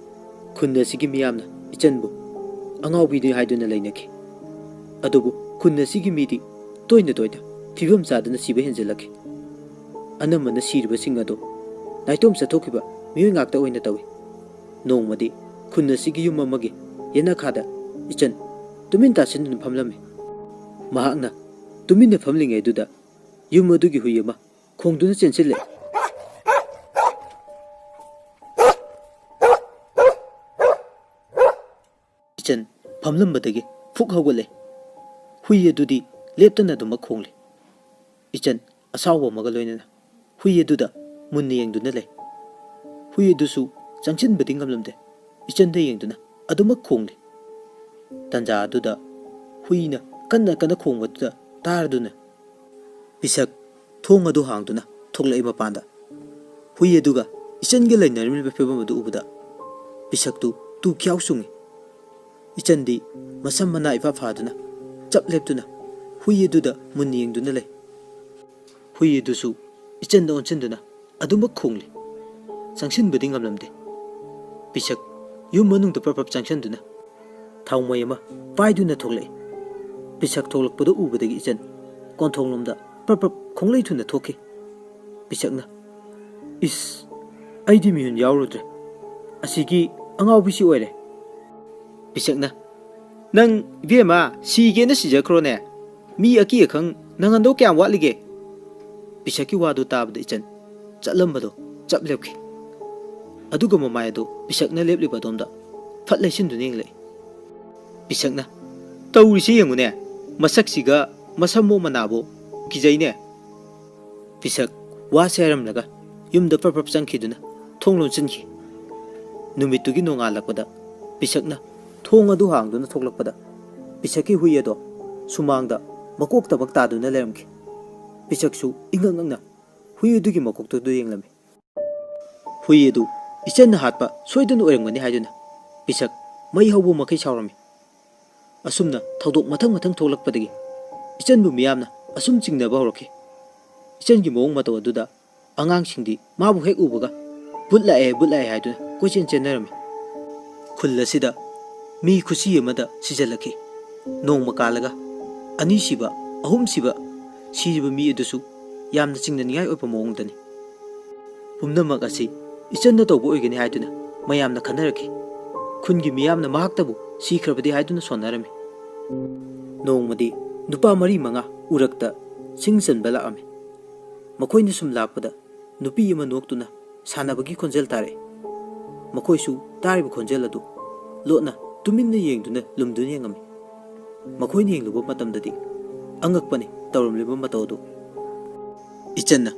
ꯈꯨꯟ ꯑꯁꯤꯒꯤ ꯃꯤꯌꯥꯝꯅ ꯏꯆꯟꯕꯨ ꯑꯉꯥꯎꯕꯤꯅꯤ ꯍꯥꯏꯗꯨꯅ ꯂꯩꯅꯈꯤ꯫ ꯑꯗꯨꯕꯨ ꯈꯨꯟ ꯑꯁꯤꯒꯤ ꯃꯤꯗꯤ ꯇꯣꯏꯅ ꯇꯣꯏꯅ ꯐꯤꯕꯝ ꯆꯥꯗꯅ ꯁꯤꯕ ꯍꯦꯟꯖꯜꯂꯛꯈꯤ꯫ ꯑꯅꯝꯕꯅ ꯁꯤꯔꯤꯕꯁꯤꯡ ꯑꯗꯨ ꯅꯥꯏꯇꯣꯝ ꯆꯠꯊꯣꯛꯈꯤꯕ ꯃꯤꯑꯣꯏ ꯉꯥꯛꯇ ꯑꯣꯏꯅ ꯇꯧꯏ꯫ ꯅꯣꯡꯃꯗꯤ ꯈꯨꯟ ꯑꯁꯤꯒꯤ ꯌꯨꯝ ꯑꯃꯒꯤ ꯌꯦꯅꯈꯥꯗ ꯏꯆꯟ ꯇꯨꯃꯤꯟ ꯇꯥꯁꯤꯟꯗꯨꯅ ꯐꯝꯂꯝꯃꯤ꯫ ꯃꯍꯥꯛꯅ ꯇꯨꯃꯤꯟꯅ ꯐꯝꯂꯤꯉꯩꯗꯨꯗ ꯌꯨꯝ ꯑꯗꯨꯒꯤ ꯍꯨꯏ ꯑꯃ ꯈꯣꯡꯗꯨꯅ ꯆꯦꯟꯁꯤꯜꯂꯛꯏ꯫ ꯏꯆꯟ ꯐꯝꯂꯝꯕꯗꯒꯤ ꯐꯨꯛ ꯍꯧꯒꯠꯂꯦ꯫ ꯍꯨꯏ ꯑꯗꯨꯗꯤ ꯂꯦꯞꯇꯅ ꯑꯗꯨꯃꯛ ꯈꯣꯡꯂꯤ꯫ ꯏꯆꯟ ꯑꯁꯥꯎꯕ ꯑꯃꯒ ꯂꯣꯏꯅꯅ ꯍꯨꯏ ꯑꯗꯨꯗ ꯃꯨꯟꯅ ꯌꯦꯡꯗꯨꯅ ꯂꯩ꯫ ꯍꯨꯏ ꯑꯗꯨꯁꯨ ꯆꯪꯁꯤꯟꯕꯗꯤ ꯉꯝꯂꯝꯗꯦ꯫ ꯏꯆꯟꯗ ꯌꯦꯡꯗꯨꯅ ꯑꯗꯨꯃꯛ ꯈꯣꯡꯂꯤ꯫ ꯇꯟꯖꯥ ꯑꯗꯨꯗ ꯍꯨꯏꯅ ꯀꯟꯅ ꯀꯟꯅ ꯈꯣꯡꯕꯗꯨꯗ ꯇꯥꯔꯗꯨꯅ ꯄꯤꯁꯛ ꯊꯣꯡ ꯑꯗꯨ ꯍꯥꯡꯗꯨꯅ ꯊꯣꯛꯂꯛꯏ ꯃꯄꯥꯟꯗ꯫ ꯍꯨꯏ ꯑꯗꯨꯒ ꯏꯆꯟꯒ ꯂꯩꯅꯔꯝꯂꯤꯕ ꯐꯤꯕꯝ ꯑꯗꯨ ꯎꯕꯗ ꯄꯤꯁꯛꯇꯨ ꯇꯨ ꯈ꯭ꯌꯥꯎ ꯆꯨꯡꯉꯤ꯫ ꯏꯆꯟꯗꯤ ꯃꯁꯝ ꯃꯅꯥ ꯏꯐꯥ ꯐꯥꯗꯨꯅ ꯆꯞ ꯂꯦꯞꯇꯨꯅ ꯍꯨꯏ ꯑꯗꯨꯗ ꯃꯨꯟꯅ ꯌꯦꯡꯗꯨꯅ ꯂꯩ꯫ ꯍꯨꯏ ꯑꯗꯨꯁꯨ ꯏꯆꯟꯗ ꯑꯣꯟꯁꯤꯟꯗꯨꯅ ꯑꯗꯨꯃꯛ ꯈꯣꯡꯂꯤ꯫ ꯆꯪꯁꯤꯟꯕꯗꯤ ꯉꯝꯂꯝꯗꯦ꯫ ꯄꯤꯁꯛ ꯌꯨꯝ ꯃꯅꯨꯡꯗ ꯄ꯭ꯔꯞ ꯄ꯭ꯔꯞ ꯆꯪꯁꯤꯟꯗꯨꯅ ꯊꯥꯎꯃꯩ ꯑꯃ ꯄꯥꯏꯗꯨꯅ ꯊꯣꯛꯂꯛꯏ꯫ ꯄꯤꯁꯛ ꯊꯣꯛꯂꯛꯄꯗꯨ ꯎꯕꯗꯒꯤ ꯏꯆꯟ ꯀꯣꯟꯊꯣꯡꯂꯣꯝꯗ ꯄ꯭ꯔꯞ ꯄ꯭ꯔꯞ ꯈꯣꯡꯂꯩ ꯊꯨꯅ ꯊꯣꯛꯈꯤ꯫ ꯄꯤꯁꯛꯅ, "ꯏꯁ, ꯑꯩꯗꯤ ꯃꯤꯍꯨꯟ ꯌꯥꯎꯔꯨꯗ꯭ꯔꯦ꯫ ꯑꯁꯤꯒꯤ ꯑꯉꯥꯎꯕꯤꯁꯤ ꯑꯣꯏꯔꯦ꯫" ꯄꯤꯁꯛꯅ, "ꯅꯪ, ꯏꯕꯦꯝꯃ, ꯁꯤꯒꯦꯅ ꯁꯤꯖꯈ꯭ꯔꯣꯅꯦ꯫ ꯃꯤ ꯑꯀꯤ ꯑꯈꯪ ꯅꯪꯍꯟꯗꯧ ꯀꯌꯥꯝ ꯋꯥꯠꯂꯤꯒꯦ?" ꯄꯤꯁꯛꯀꯤ ꯋꯥꯗꯨ ꯇꯥꯕꯗ ꯏꯆꯟ ꯆꯠꯂꯝꯕꯗꯣ ꯆꯞ ꯂꯦꯞꯈꯤ꯫ ꯑꯗꯨꯒ ꯃꯃꯥꯏ ꯑꯗꯨ ꯄꯤꯁꯛꯅ ꯂꯦꯞꯂꯤꯕ ꯑꯗꯣꯝꯗ ꯐꯠ ꯂꯩꯁꯤꯟꯗꯨꯅ ꯌꯦꯡꯂꯛꯏ꯫ ꯄꯤꯁꯛꯅ, "ꯇꯧꯔꯤꯁꯦ ꯌꯦꯡꯉꯨꯅꯦ, ꯃꯁꯛꯁꯤꯒ ꯃꯁꯝꯃꯣ ꯃꯅꯥꯕꯣ, ꯀꯤꯖꯩꯅꯦ꯫" ꯄꯤꯁꯛ ꯋꯥꯁꯦ ꯍꯥꯏꯔꯝꯂꯒ ꯌꯨꯝꯗ ꯄ꯭ꯔꯞ ꯄ꯭ꯔꯞ ꯆꯪꯈꯤꯗꯨꯅ ꯊꯣꯡ ꯂꯣꯟꯁꯤꯟꯈꯤ꯫ ꯅꯨꯃꯤꯠꯇꯨꯒꯤ ꯅꯣꯡꯉꯥꯜꯂꯛꯄꯗ ꯄꯤꯁꯛꯅ ꯊꯣꯡ ꯑꯗꯨ ꯍꯥꯡꯗꯨꯅ ꯊꯣꯛꯂꯛꯄꯗ ꯄꯤꯁꯛꯀꯤ ꯍꯨꯏ ꯑꯗꯣ ꯁꯨꯃꯥꯡꯗ ꯃꯀꯣꯛꯇꯃꯛ ꯇꯥꯗꯨꯅ ꯂꯩꯔꯝꯈꯤ꯫ ꯄꯤꯁꯛꯁꯨ ꯏꯉꯛ ꯉꯛꯅ ꯍꯨꯏ ꯑꯗꯨꯒꯤ ꯃꯀꯣꯛꯇꯨꯗ ꯌꯦꯡꯂꯝꯃꯤ꯫ ꯍꯨꯏ ꯑꯗꯨ ꯏꯆꯟꯅ ꯍꯥꯠꯄ ꯁꯣꯏꯗꯅ ꯑꯣꯏꯔꯝꯒꯅꯤ ꯍꯥꯏꯗꯨꯅ ꯄꯤꯁꯛ ꯃꯩ ꯍꯧꯕ ꯃꯈꯩ ꯁꯥꯎꯔꯝꯃꯤ꯫ ꯑꯁꯨꯝꯅ ꯊꯧꯗꯣꯛ ꯃꯊꯪ ꯃꯊꯪ ꯊꯣꯛꯂꯛꯄꯗꯒꯤ ꯏꯆꯟꯕꯨ ꯃꯤꯌꯥꯝꯅ ꯑꯁꯨꯝ ꯆꯤꯡꯅꯕ ꯍꯧꯔꯛꯈꯤ꯫ ꯏꯆꯟꯒꯤ ꯃꯑꯣꯡ ꯃꯇꯧ ꯑꯗꯨꯗ ꯑꯉꯥꯡꯁꯤꯡꯗꯤ ꯃꯥꯕꯨ ꯍꯦꯛ ꯎꯕꯒ "ꯚꯨꯠ ꯂꯥꯛꯑꯦ, ꯚꯨꯠ ꯂꯥꯛꯑꯦ" ꯍꯥꯏꯗꯨꯅ ꯀꯣꯏꯆꯦꯟ ꯆꯦꯟꯅꯔꯝꯃꯤ꯫ ꯈꯨꯜ ꯑꯁꯤꯗ ꯃꯤ ꯈꯨꯁꯤ ꯑꯃꯗ ꯁꯤꯖꯜꯂꯛꯈꯤ꯫ ꯅꯣꯡꯃ ꯀꯥꯜꯂꯒ ꯑꯅꯤ ꯁꯤꯕ, ꯑꯍꯨꯝ ꯁꯤꯕ, ꯁꯤꯔꯤꯕ ꯃꯤ ꯑꯗꯨꯁꯨ ꯌꯥꯝꯅ ꯆꯤꯡꯅꯅꯤꯡꯉꯥꯏ ꯑꯣꯏꯕ ꯃꯑꯣꯡꯗꯅꯤ꯫ ꯄꯨꯝꯅꯃꯛ ꯑꯁꯤ ꯏꯆꯟꯅ ꯇꯧꯕ ꯑꯣꯏꯒꯅꯤ ꯍꯥꯏꯗꯨꯅ ꯃꯌꯥꯝꯅ ꯈꯟꯅꯔꯛꯈꯤ꯫ ꯈꯨꯟꯒꯤ ꯃꯤꯌꯥꯝꯅ ꯃꯍꯥꯛꯇꯕꯨ ꯁꯤꯈ꯭ꯔꯕꯗꯤ ꯍꯥꯏꯗꯨꯅ ꯁꯣꯟꯅꯔꯝꯃꯤ꯫ ꯅꯣꯡꯃꯗꯤ ꯅꯨꯄꯥ ꯃꯔꯤ ꯃꯉꯥ ꯎꯔꯛꯇ ꯁꯤꯡ ꯆꯟꯕ ꯂꯥꯛꯑꯝꯃꯤ꯫ ꯃꯈꯣꯏꯅ ꯁꯨꯝ ꯂꯥꯛꯄꯗ ꯅꯨꯄꯤ ꯑꯃ ꯅꯣꯛꯇꯨꯅ ꯁꯥꯟꯅꯕꯒꯤ ꯈꯣꯟꯖꯦꯜ ꯇꯥꯔꯛꯏ꯫ ꯃꯈꯣꯏꯁꯨ ꯇꯥꯔꯤꯕ ꯈꯣꯟꯖꯦꯜ ꯑꯗꯨ ꯂꯣꯠꯅ ꯇꯨꯃꯤꯟꯅ ꯌꯦꯡꯗꯨꯅ ꯂꯨꯝꯗꯨꯅ ꯌꯦꯡꯉꯝꯃꯤ꯫ ꯃꯈꯣꯏꯅ ꯌꯦꯡꯂꯨꯕ ꯃꯇꯝꯗꯗꯤ ꯑꯉꯛꯄꯅꯤ ꯇꯧꯔꯝꯂꯤꯕ ꯃꯇꯧ ꯑꯗꯨ꯫ ꯏꯆꯟꯅ,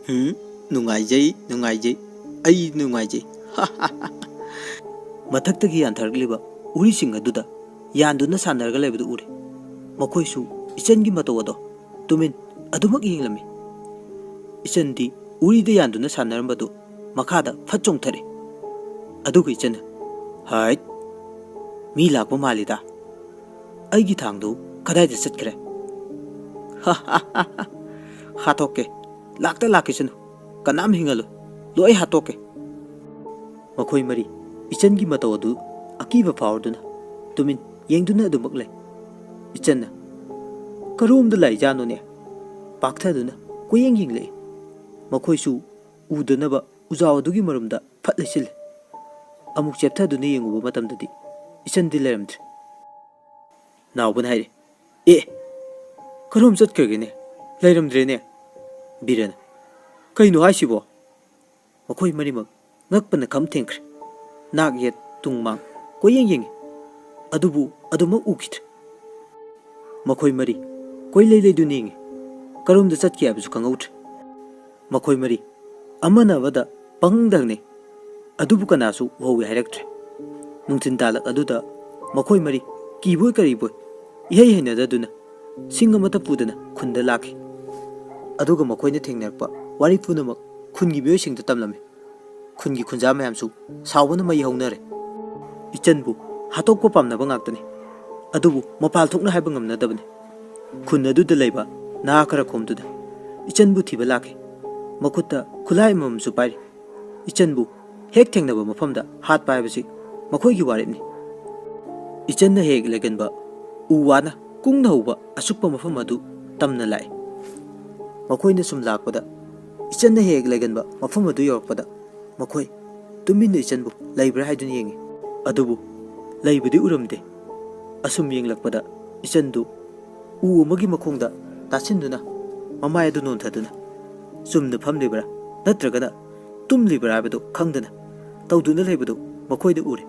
"ꯍꯨꯝ, ꯅꯨꯡꯉꯥꯏꯖꯩ, ꯅꯨꯡꯉꯥꯏꯖꯩ, ꯑꯩ ꯅꯨꯡꯉꯥꯏꯖꯩ꯫" ꯃꯊꯛꯇꯒꯤ ꯌꯥꯟꯊꯔꯛꯂꯤꯕ ꯎꯔꯤꯁꯤꯡ ꯑꯗꯨꯗ ꯌꯥꯟꯗꯨꯅ ꯁꯥꯟꯅꯔꯒ ꯂꯩꯕꯗꯨ ꯎꯔꯦ꯫ ꯃꯈꯣꯏꯁꯨ ꯏꯆꯟꯒꯤ ꯃꯇꯧ ꯑꯗꯣ ꯇꯨꯃꯤꯟ ꯑꯗꯨꯃꯛ ꯌꯦꯡꯂꯝꯃꯤ꯫ ꯏꯆꯟꯗꯤ ꯎꯔꯤꯗ ꯌꯥꯟꯗꯨꯅ ꯁꯥꯟꯅꯔꯝꯕꯗꯨ ꯃꯈꯥꯗ ꯐꯠ ꯆꯣꯡꯊꯔꯦ꯫ ꯑꯗꯨꯒ ꯏꯆꯟꯅ, "ꯍꯥꯏꯠ, ꯃꯤ ꯂꯥꯛꯄ ꯃꯥꯜꯂꯤꯗ꯫ ꯑꯩꯒꯤ ꯊꯥꯡꯗꯨ ꯀꯗꯥꯏꯗ ꯆꯠꯈ꯭ꯔꯦ?" "ꯍꯥꯠꯇꯣꯛꯀꯦ꯫ ꯂꯥꯛꯇ ꯂꯥꯛꯈꯤꯁꯅꯨ꯫ ꯀꯅꯥꯝ ꯍꯤꯡꯍꯜꯂꯨ꯫ ꯂꯣꯏ ꯍꯥꯠꯇꯣꯛꯀꯦ꯫" ꯃꯈꯣꯏ ꯃꯔꯤ ꯏꯆꯟꯒꯤ ꯃꯇꯧ ꯑꯗꯨ ꯑꯀꯤꯕ ꯐꯥꯎꯔꯗꯨꯅ ꯇꯨꯃꯤꯟ ꯌꯦꯡꯗꯨꯅ ꯑꯗꯨꯃꯛ ꯂꯩ꯫ ꯏꯆꯟꯅ, "ꯀꯔꯣꯝꯗ ꯂꯥꯛꯏꯖꯥꯠꯅꯣꯅꯦ?" ꯄꯥꯛꯊꯗꯨꯅ ꯀꯣꯏꯌꯦꯡ ꯌꯦꯡꯂꯛꯏ꯫ ꯃꯈꯣꯏꯁꯨ ꯎꯗꯅꯕ ꯎꯖꯥꯎ ꯑꯗꯨꯒꯤ ꯃꯔꯨꯝꯗ ꯐꯠ ꯂꯩꯁꯤꯜꯂꯦ꯫ ꯑꯃꯨꯛ ꯆꯦꯞꯊꯗꯨꯅ ꯌꯦꯡꯉꯨꯕ ꯃꯇꯝꯗꯗꯤ ꯏꯆꯟꯗꯤ ꯂꯩꯔꯝꯗ꯭ꯔꯦ꯫ ꯅꯥꯎꯕꯅ ꯍꯥꯏꯔꯦ, "ꯑꯦ, ꯀꯔꯣꯝ ꯆꯠꯈ꯭ꯔꯒꯦꯅꯦ? ꯂꯩꯔꯝꯗ꯭ꯔꯦꯅꯦ꯫" ꯕꯤꯔꯦꯟꯅ, "ꯀꯩꯅꯣ ꯍꯥꯏꯁꯤꯕꯣ?" ꯃꯈꯣꯏ ꯃꯔꯤꯃꯛ ꯉꯛꯄꯅ ꯈꯝ ꯊꯦꯡꯈ꯭ꯔꯦ꯫ ꯅꯥꯛ ꯌꯦꯠ ꯇꯨꯡ ꯃꯥꯡ ꯀꯣꯏꯌꯦꯡ ꯌꯦꯡꯉꯤ꯫ ꯑꯗꯨꯕꯨ ꯑꯗꯨꯃꯛ ꯎꯈꯤꯗ꯭ꯔꯦ꯫ ꯃꯈꯣꯏ ꯃꯔꯤ ꯀꯣꯏꯂꯩ ꯂꯩꯗꯨꯅ ꯌꯦꯡꯉꯤ꯫ ꯀꯔꯣꯝꯗ ꯆꯠꯈꯤ ꯍꯥꯏꯕꯁꯨ ꯈꯪꯍꯧꯗ꯭ꯔꯦ꯫ ꯃꯈꯣꯏ ꯃꯔꯤ ꯑꯃꯅ ꯑꯃꯗ ꯄꯪꯍꯪꯗ ꯍꯪꯅꯩ꯫ ꯑꯗꯨꯕꯨ ꯀꯅꯥꯁꯨ ꯎꯍꯧꯏ ꯍꯥꯏꯔꯛꯇ꯭ꯔꯦ꯫ ꯅꯨꯡꯊꯤꯟ ꯇꯥꯂꯛ ꯑꯗꯨꯗ ꯃꯈꯣꯏ ꯃꯔꯤ ꯀꯤꯕꯣꯏ ꯀꯔꯤꯕꯣꯏ ꯏꯍꯩ ꯍꯩꯅꯗꯗꯨꯅ ꯁꯤꯡ ꯑꯃꯠꯇ ꯄꯨꯗꯅ ꯈꯨꯟꯗ ꯂꯥꯛꯈꯤ꯫ ꯑꯗꯨꯒ ꯃꯈꯣꯏꯅ ꯊꯦꯡꯅꯔꯛꯄ ꯋꯥꯔꯤ ꯄꯨꯝꯅꯃꯛ ꯈꯨꯟꯒꯤ ꯃꯤꯑꯣꯏꯁꯤꯡꯗ ꯇꯝꯂꯝꯃꯤ꯫ ꯈꯨꯟꯒꯤ ꯈꯨꯟꯖꯥ ꯃꯌꯥꯝꯁꯨ ꯁꯥꯎꯕꯅ ꯃꯩ ꯍꯧꯅꯔꯦ꯫ ꯏꯆꯟꯕꯨ ꯍꯥꯠꯇꯣꯛꯄ ꯄꯥꯝꯅꯕ ꯉꯥꯛꯇꯅꯤ꯫ ꯑꯗꯨꯕꯨ ꯃꯄꯥꯜ ꯊꯣꯛꯅ ꯍꯥꯏꯕ ꯉꯝꯅꯗꯕꯅꯤ꯫ ꯈꯨꯟ ꯑꯗꯨꯗ ꯂꯩꯕ ꯅꯍꯥ ꯈꯔ ꯈꯣꯝꯗꯨꯅ ꯏꯆꯟꯕꯨ ꯊꯤꯕ ꯂꯥꯛꯈꯤ꯫ ꯃꯈꯨꯠꯇ ꯈꯨꯠꯂꯥꯏ ꯑꯃꯃꯝꯁꯨ ꯄꯥꯏꯔꯤ꯫ ꯏꯆꯟꯕꯨ ꯍꯦꯛ ꯊꯦꯡꯅꯕ ꯃꯐꯝꯗ ꯍꯥꯠꯄ ꯍꯥꯏꯕꯁꯤ ꯃꯈꯣꯏꯒꯤ ꯋꯥꯔꯦꯞꯅꯤ꯫ ꯏꯆꯟꯅ ꯍꯦꯛ ꯂꯩꯒꯟꯕ ꯎ ꯋꯥꯅ ꯀꯨꯡꯅ ꯍꯧꯕ ꯑꯁꯨꯛꯄ ꯃꯐꯝ ꯑꯗꯨ ꯇꯝꯅ ꯂꯥꯛꯏ꯫ ꯃꯈꯣꯏꯅ ꯁꯨꯝ ꯂꯥꯛꯄꯗ, ꯏꯆꯟꯅ ꯍꯦꯛ ꯂꯩꯒꯟꯕ ꯃꯐꯝ ꯑꯗꯨ ꯌꯧꯔꯛꯄꯗ, ꯃꯈꯣꯏ ꯇꯨꯃꯤꯟꯅ ꯏꯆꯟꯕꯨ ꯂꯩꯕ꯭ꯔꯥ ꯍꯥꯏꯗꯨꯅ ꯌꯦꯡꯉꯤ꯫ ꯑꯗꯨꯕꯨ ꯂꯩꯕꯗꯤ ꯎꯔꯝꯗꯦ꯫ ꯑꯁꯨꯝ ꯌꯦꯡꯂꯛꯄꯗ ꯏꯆꯟꯗꯨ ꯎ ꯑꯃꯒꯤ ꯃꯈꯣꯡꯗ ꯇꯥꯁꯤꯟꯗꯨꯅ ꯃꯃꯥꯏ ꯑꯗꯨ ꯅꯣꯟꯊꯗꯨꯅ ꯆꯨꯝꯅ ꯐꯝꯂꯤꯕ꯭ꯔꯥ ꯅꯠꯇ꯭ꯔꯒꯅ ꯇꯨꯝꯂꯤꯕ꯭ꯔꯥ ꯍꯥꯏꯕꯗꯨ ꯈꯪꯗꯅ ꯇꯧꯗꯨꯅ ꯂꯩꯕꯗꯨ ꯃꯈꯣꯏꯅ ꯎꯔꯦ꯫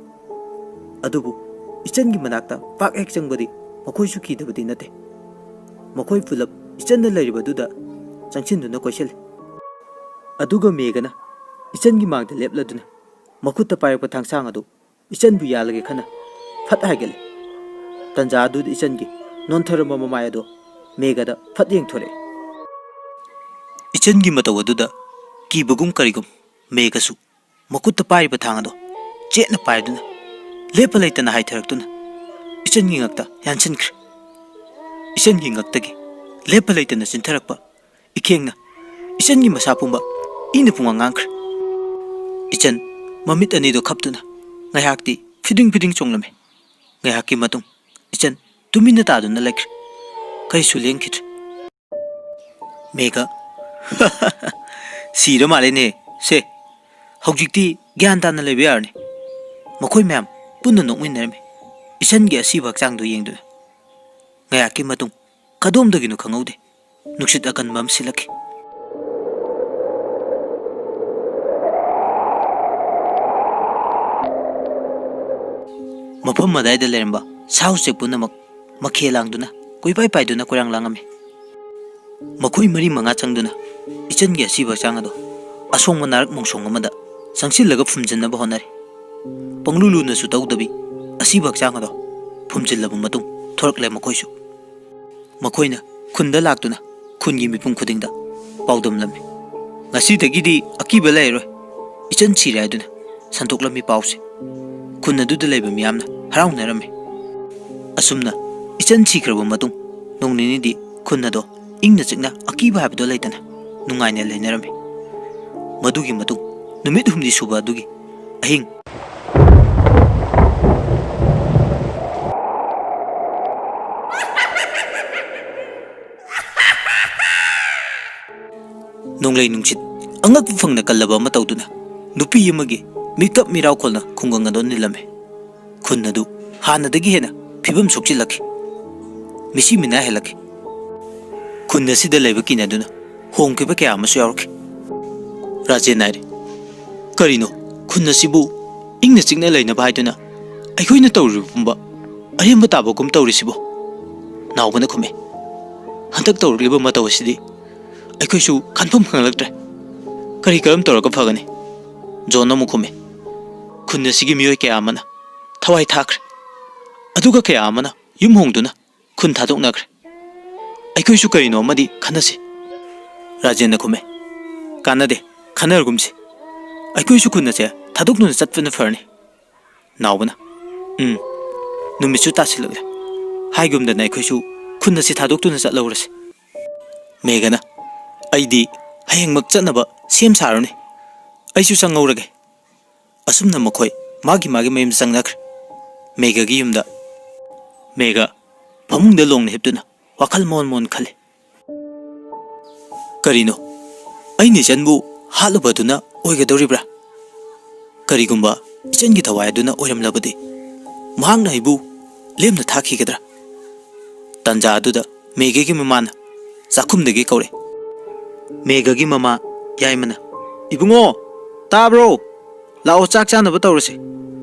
ꯑꯗꯨꯕꯨ ꯏꯆꯟꯒꯤ ꯃꯅꯥꯛꯇ ꯄꯥꯛ ꯍꯦꯛ ꯆꯪꯕꯗꯤ ꯃꯈꯣꯏꯁꯨ ꯀꯤꯗꯕꯗꯤ ꯅꯠꯇꯦ꯫ ꯃꯈꯣꯏ ꯄꯨꯂꯞ ꯏꯆꯟꯅ ꯂꯩꯔꯤꯕꯗꯨꯗ ꯆꯪꯁꯤꯟꯗꯨꯅ ꯀꯣꯏꯁꯤꯜꯂꯤ꯫ ꯑꯗꯨꯒ ꯃꯦꯘꯅ ꯏꯆꯟꯒꯤ ꯃꯥꯡꯗ ꯂꯦꯞꯂꯗꯨꯅ ꯃꯈꯨꯠꯇ ꯄꯥꯏꯔꯛꯄ ꯊꯥꯡꯁꯥꯡ ꯑꯗꯨ ꯏꯆꯟꯕꯨ ꯌꯥꯜꯂꯒꯦ ꯈꯟꯅ ꯐꯠ ꯍꯥꯏꯒꯠꯂꯦ꯫ ꯇꯟꯖꯥ ꯑꯗꯨꯗ ꯏꯆꯟꯒꯤ ꯅꯣꯟꯊꯔꯝꯕ ꯃꯃꯥꯏ ꯑꯗꯨ ꯃꯦꯘꯗ ꯐꯠ ꯌꯦꯡꯊꯣꯔꯛꯑꯦ꯫ ꯏꯆꯟꯒꯤ ꯃꯇꯧ ꯑꯗꯨꯗ ꯀꯤꯕꯒꯨꯝ ꯀꯔꯤꯒꯨꯝ ꯃꯦꯘꯁꯨ ꯃꯈꯨꯠꯇ ꯄꯥꯏꯔꯤꯕ ꯊꯥꯡ ꯑꯗꯣ ꯆꯦꯠꯅ ꯄꯥꯏꯗꯨꯅ, ꯂꯦꯞꯄ ꯂꯩꯇꯅ ꯍꯥꯏꯊꯔꯛꯇꯨꯅ ꯏꯆꯟꯒꯤ ꯉꯛꯇ ꯌꯥꯟꯁꯤꯟꯈ꯭ꯔꯦ꯫ ꯏꯆꯟꯒꯤ ꯉꯛꯇꯒꯤ ꯂꯦꯞꯄ ꯂꯩꯇꯅ ꯆꯤꯟꯊꯔꯛꯄ ꯏꯈꯦꯡꯅ ꯏꯆꯟꯒꯤ ꯃꯁꯥ ꯄꯨꯝꯕ ꯏꯅ ꯄꯨꯡꯉꯥꯡ ꯉꯥꯡꯈ꯭ꯔꯦ꯫ ꯏꯆꯟ ꯃꯃꯤꯠ ꯑꯅꯤꯗꯣ ꯈꯞꯇꯨꯅ ꯉꯥꯏꯍꯥꯛꯇꯤ ꯐꯤꯗꯤꯡ ꯐꯤꯗꯤꯡ ꯆꯣꯡꯂꯝꯃꯤ꯫ ꯉꯥꯏꯍꯥꯛꯀꯤ ꯃꯇꯨꯡ ꯏꯆꯟ ꯇꯨꯃꯤꯟꯅ ꯇꯥꯗꯨꯅ ꯂꯩꯈ꯭ꯔꯦ꯫ ꯀꯔꯤꯁꯨ ꯂꯦꯡꯈꯤꯗ꯭ꯔꯦ꯫ ꯃꯦꯘ, "ꯁꯤꯔ ꯃꯥꯜꯂꯦꯅꯦ꯫ ꯁꯦ, ꯍꯧꯖꯤꯛꯇꯤ ꯒ꯭ꯌꯥꯟ ꯇꯥꯅ ꯂꯩꯕ ꯌꯥꯔꯅꯤ꯫" ꯃꯈꯣꯏ ꯃꯌꯥꯝ ꯄꯨꯟꯅ ꯅꯣꯛꯃꯤꯟꯅꯔꯝꯃꯤ, ꯏꯆꯟꯒꯤ ꯑꯁꯤꯕ ꯍꯛꯆꯥꯡꯗꯨ ꯌꯦꯡꯗꯨꯅ꯫ ꯉꯥꯏꯍꯥꯛꯀꯤ ꯃꯇꯨꯡ ꯀꯗꯣꯝꯗꯒꯤꯅꯣ ꯈꯪꯍꯧꯗꯦ, ꯅꯨꯡꯁꯤꯠ ꯑꯀꯟꯕ ꯑꯃ ꯁꯤꯠꯂꯛꯈꯤ꯫ ꯃꯐꯝ ꯑꯗꯥꯏꯗ ꯂꯩꯔꯝꯕ ꯁꯥ ꯎꯆꯦꯛ ꯄꯨꯝꯅꯃꯛ ꯃꯈꯦ ꯂꯥꯡꯗꯨꯅ, ꯀꯣꯏꯄꯥꯏ ꯄꯥꯏꯗꯨꯅ ꯀꯣꯏꯔꯥꯡ ꯂꯥꯡꯉꯝꯃꯤ꯫ ꯃꯈꯣꯏ ꯃꯔꯤ ꯃꯉꯥ ꯆꯪꯗꯨꯅ ꯏꯆꯟꯒꯤ ꯑꯁꯤꯕ ꯍꯛꯆꯥꯡ ꯑꯗꯣ ꯑꯁꯣꯡꯕ ꯅꯥꯔꯛ ꯃꯣꯡꯁꯣꯡ ꯑꯃꯗ ꯆꯪꯁꯤꯜꯂꯒ ꯐꯨꯝꯖꯤꯟꯅꯕ ꯍꯣꯠꯅꯔꯤ꯫ ꯄꯪꯂꯨ ꯂꯨꯅꯁꯨ ꯇꯧꯗꯕꯤ ꯑꯁꯤꯕ ꯍꯛꯆꯥꯡ ꯑꯗꯣ ꯐꯨꯝꯖꯤꯜꯂꯕ ꯃꯇꯨꯡ ꯊꯣꯔꯛꯂꯦ ꯃꯈꯣꯏꯁꯨ꯫ ꯃꯈꯣꯏꯅ ꯈꯨꯟꯗ ꯂꯥꯛꯇꯨꯅ ꯈꯨꯟꯒꯤ ꯃꯤꯄꯨꯝ ꯈꯨꯗꯤꯡꯗ ꯄꯥꯎꯗꯝꯂꯝꯃꯤ꯫ "ꯉꯁꯤꯗꯒꯤꯗꯤ ꯑꯀꯤꯕ ꯂꯩꯔꯔꯣꯏ, ꯏꯆꯟ ꯁꯤꯔꯦ" ꯍꯥꯏꯗꯨꯅ ꯁꯟꯗꯣꯛꯂꯝꯃꯤ ꯄꯥꯎꯁꯦ꯫ ꯈꯨꯟ ꯑꯗꯨꯗ ꯂꯩꯕ ꯃꯤꯌꯥꯝꯅ ꯍꯔꯥꯎꯅꯔꯝꯃꯤ꯫ ꯑꯁꯨꯝꯅ ꯏꯆꯟ ꯁꯤꯈ꯭ꯔꯕ ꯃꯇꯨꯡ ꯅꯣꯡ ꯅꯤꯅꯤꯗꯤ ꯈꯨꯟ ꯑꯗꯣ ꯏꯪꯅ ꯆꯤꯛꯅ, ꯑꯀꯤꯕ ꯍꯥꯏꯕꯗꯣ ꯂꯩꯇꯅ ꯅꯨꯡꯉꯥꯏꯅ ꯂꯩꯅꯔꯝꯃꯤ꯫ ꯃꯗꯨꯒꯤ ꯃꯇꯨꯡ ꯅꯨꯃꯤꯠ ꯍꯨꯝꯅꯤ ꯁꯨꯕ ꯑꯗꯨꯒꯤ ꯑꯍꯤꯡ, ꯅꯣꯡꯂꯩ ꯅꯨꯡꯁꯤꯠ ꯑꯉꯛꯄ ꯐꯪꯅ ꯀꯜꯂꯕ ꯑꯃ ꯇꯧꯗꯨꯅ ꯅꯨꯄꯤ ꯑꯃꯒꯤ ꯃꯤꯀꯞ ꯃꯤꯔꯥꯎꯈꯣꯜꯅ ꯈꯨꯡꯒꯪ ꯑꯗꯨ ꯅꯤꯜꯂꯝꯃꯤ꯫ ꯈꯨꯟ ꯑꯗꯨ ꯍꯥꯟꯅꯗꯒꯤ ꯍꯦꯟꯅ ꯐꯤꯕꯝ ꯁꯣꯛꯆꯤꯜꯂꯛꯈꯤ꯫ ꯃꯤꯁꯤ ꯃꯤꯅꯥ ꯍꯦꯜꯂꯛꯈꯤ꯫ ꯈꯨꯟ ꯑꯁꯤꯗ ꯂꯩꯕ ꯀꯤꯅꯗꯨꯅ ꯍꯣꯡꯈꯤꯕ ꯀꯌꯥ ꯑꯃꯁꯨ ꯌꯥꯎꯔꯛꯈꯤ꯫ ꯔꯥꯖꯦꯟ ꯍꯥꯏꯔꯦ, "ꯀꯔꯤꯅꯣ, ꯈꯨꯟ ꯑꯁꯤꯕꯨ ꯏꯪꯅ ꯆꯤꯛꯅ ꯂꯩꯅꯕ ꯍꯥꯏꯗꯨꯅ ꯑꯩꯈꯣꯏꯅ ꯇꯧꯔꯤꯕ ꯄꯨꯝꯕ ꯑꯔꯦꯝꯕ ꯇꯥꯕꯒꯨꯝ ꯇꯧꯔꯤꯁꯤꯕꯣ?" ꯅꯥꯎꯕꯅ ꯈꯨꯝꯃꯤ, "ꯍꯟꯗꯛ ꯇꯧꯔꯛꯂꯤꯕ ꯃꯇꯧ ꯑꯁꯤꯗꯤ ꯑꯩꯈꯣꯏꯁꯨ ꯈꯟꯐꯝ ꯈꯪꯂꯛꯇ꯭ꯔꯦ꯫ ꯀꯔꯤ ꯀꯔꯝ ꯇꯧꯔꯒ ꯐꯒꯅꯤ?" ꯖꯣꯟꯅ ꯑꯃꯨꯛ ꯈꯨꯝꯃꯤ, "ꯈꯨꯟ ꯑꯁꯤꯒꯤ ꯃꯤꯑꯣꯏ ꯀꯌꯥ ꯑꯃꯅ ꯊꯋꯥꯏ ꯊꯥꯈ꯭ꯔꯦ, ꯑꯗꯨꯒ ꯀꯌꯥ ꯑꯃꯅ ꯌꯨꯝ ꯍꯣꯡꯗꯨꯅ ꯈꯨꯟ ꯊꯥꯗꯣꯛꯅꯈ꯭ꯔꯦ꯫ ꯑꯩꯈꯣꯏꯁꯨ ꯀꯔꯤꯅꯣ ꯑꯃꯗꯤ ꯈꯟꯅꯁꯤ꯫" ꯔꯥꯖꯦꯟꯅ ꯈꯨꯝꯃꯦ, "ꯀꯥꯟꯅꯗꯦ, ꯈꯟꯅꯔꯒꯨꯝꯁꯤ꯫ ꯑꯩꯈꯣꯏꯁꯨ ꯈꯨꯟ ꯑꯁꯦ ꯊꯥꯗꯣꯛꯇꯨꯅ ꯆꯠꯄꯅ ꯐꯔꯅꯤ꯫ ꯅꯥꯎꯕꯅ, "ꯎꯝ, ꯅꯨꯃꯤꯠꯁꯨ ꯇꯥꯁꯤꯜꯂꯛꯂꯦ꯫ ꯍꯥꯏꯒꯨꯝꯗꯅ ꯑꯩꯈꯣꯏꯁꯨ ꯈꯨꯟ ꯑꯁꯤ ꯊꯥꯗꯣꯛꯇꯨꯅ ꯆꯠꯍꯧꯔꯁꯤ꯫" ꯃꯦꯘꯅ, "ꯑꯩꯗꯤ ꯍꯌꯦꯡꯃꯛ ꯆꯠꯅꯕ ꯁꯦꯝ ꯁꯥꯔꯨꯅꯤ꯫ ꯑꯩꯁꯨ ꯆꯪꯍꯧꯔꯒꯦ꯫" ꯑꯁꯨꯝꯅ ꯃꯈꯣꯏ ꯃꯥꯒꯤ ꯃꯥꯒꯤ ꯃꯌꯨꯝꯗ ꯆꯪꯅꯈ꯭ꯔꯦ꯫ ꯃꯦꯘꯒꯤ ꯌꯨꯝꯗ꯫ ꯃꯦꯘ ꯐꯃꯨꯡꯗ ꯂꯣꯡꯅ ꯍꯤꯞꯇꯨꯅ ꯋꯥꯈꯜ ꯃꯣꯟ ꯃꯣꯟ ꯈꯜꯂꯤ꯫ "ꯀꯔꯤꯅꯣ? ꯑꯩꯅ ꯏꯆꯟꯕꯨ ꯍꯥꯠꯂꯨꯕꯗꯨꯅ ꯑꯣꯏꯒꯗꯧꯔꯤꯕ꯭ꯔꯥ? ꯀꯔꯤꯒꯨꯝꯕ ꯏꯆꯟꯒꯤ ꯊꯋꯥꯏ ꯑꯗꯨꯅ ꯑꯣꯏꯔꯝꯂꯕꯗꯤ, ꯃꯍꯥꯛꯅ ꯑꯩꯕꯨ ꯂꯦꯝꯅ ꯊꯥꯈꯤꯒꯗ꯭ꯔꯥ?" ꯇꯥꯟꯖꯥ ꯑꯗꯨꯗ ꯃꯦꯘꯒꯤ ꯃꯃꯥꯅ ꯆꯥꯛꯈꯨꯝꯗꯒꯤ ꯀꯧꯔꯦ꯫ ꯃꯦꯘꯒꯤ ꯃꯃꯥ ꯌꯥꯏꯃꯅ, "ꯏꯕꯨꯡꯉꯣ, ꯇꯥꯕ꯭ꯔꯣ? ꯂꯥꯛꯑꯣ, ꯆꯥꯛ ꯆꯥꯅꯕ ꯇꯧꯔꯁꯦ꯫"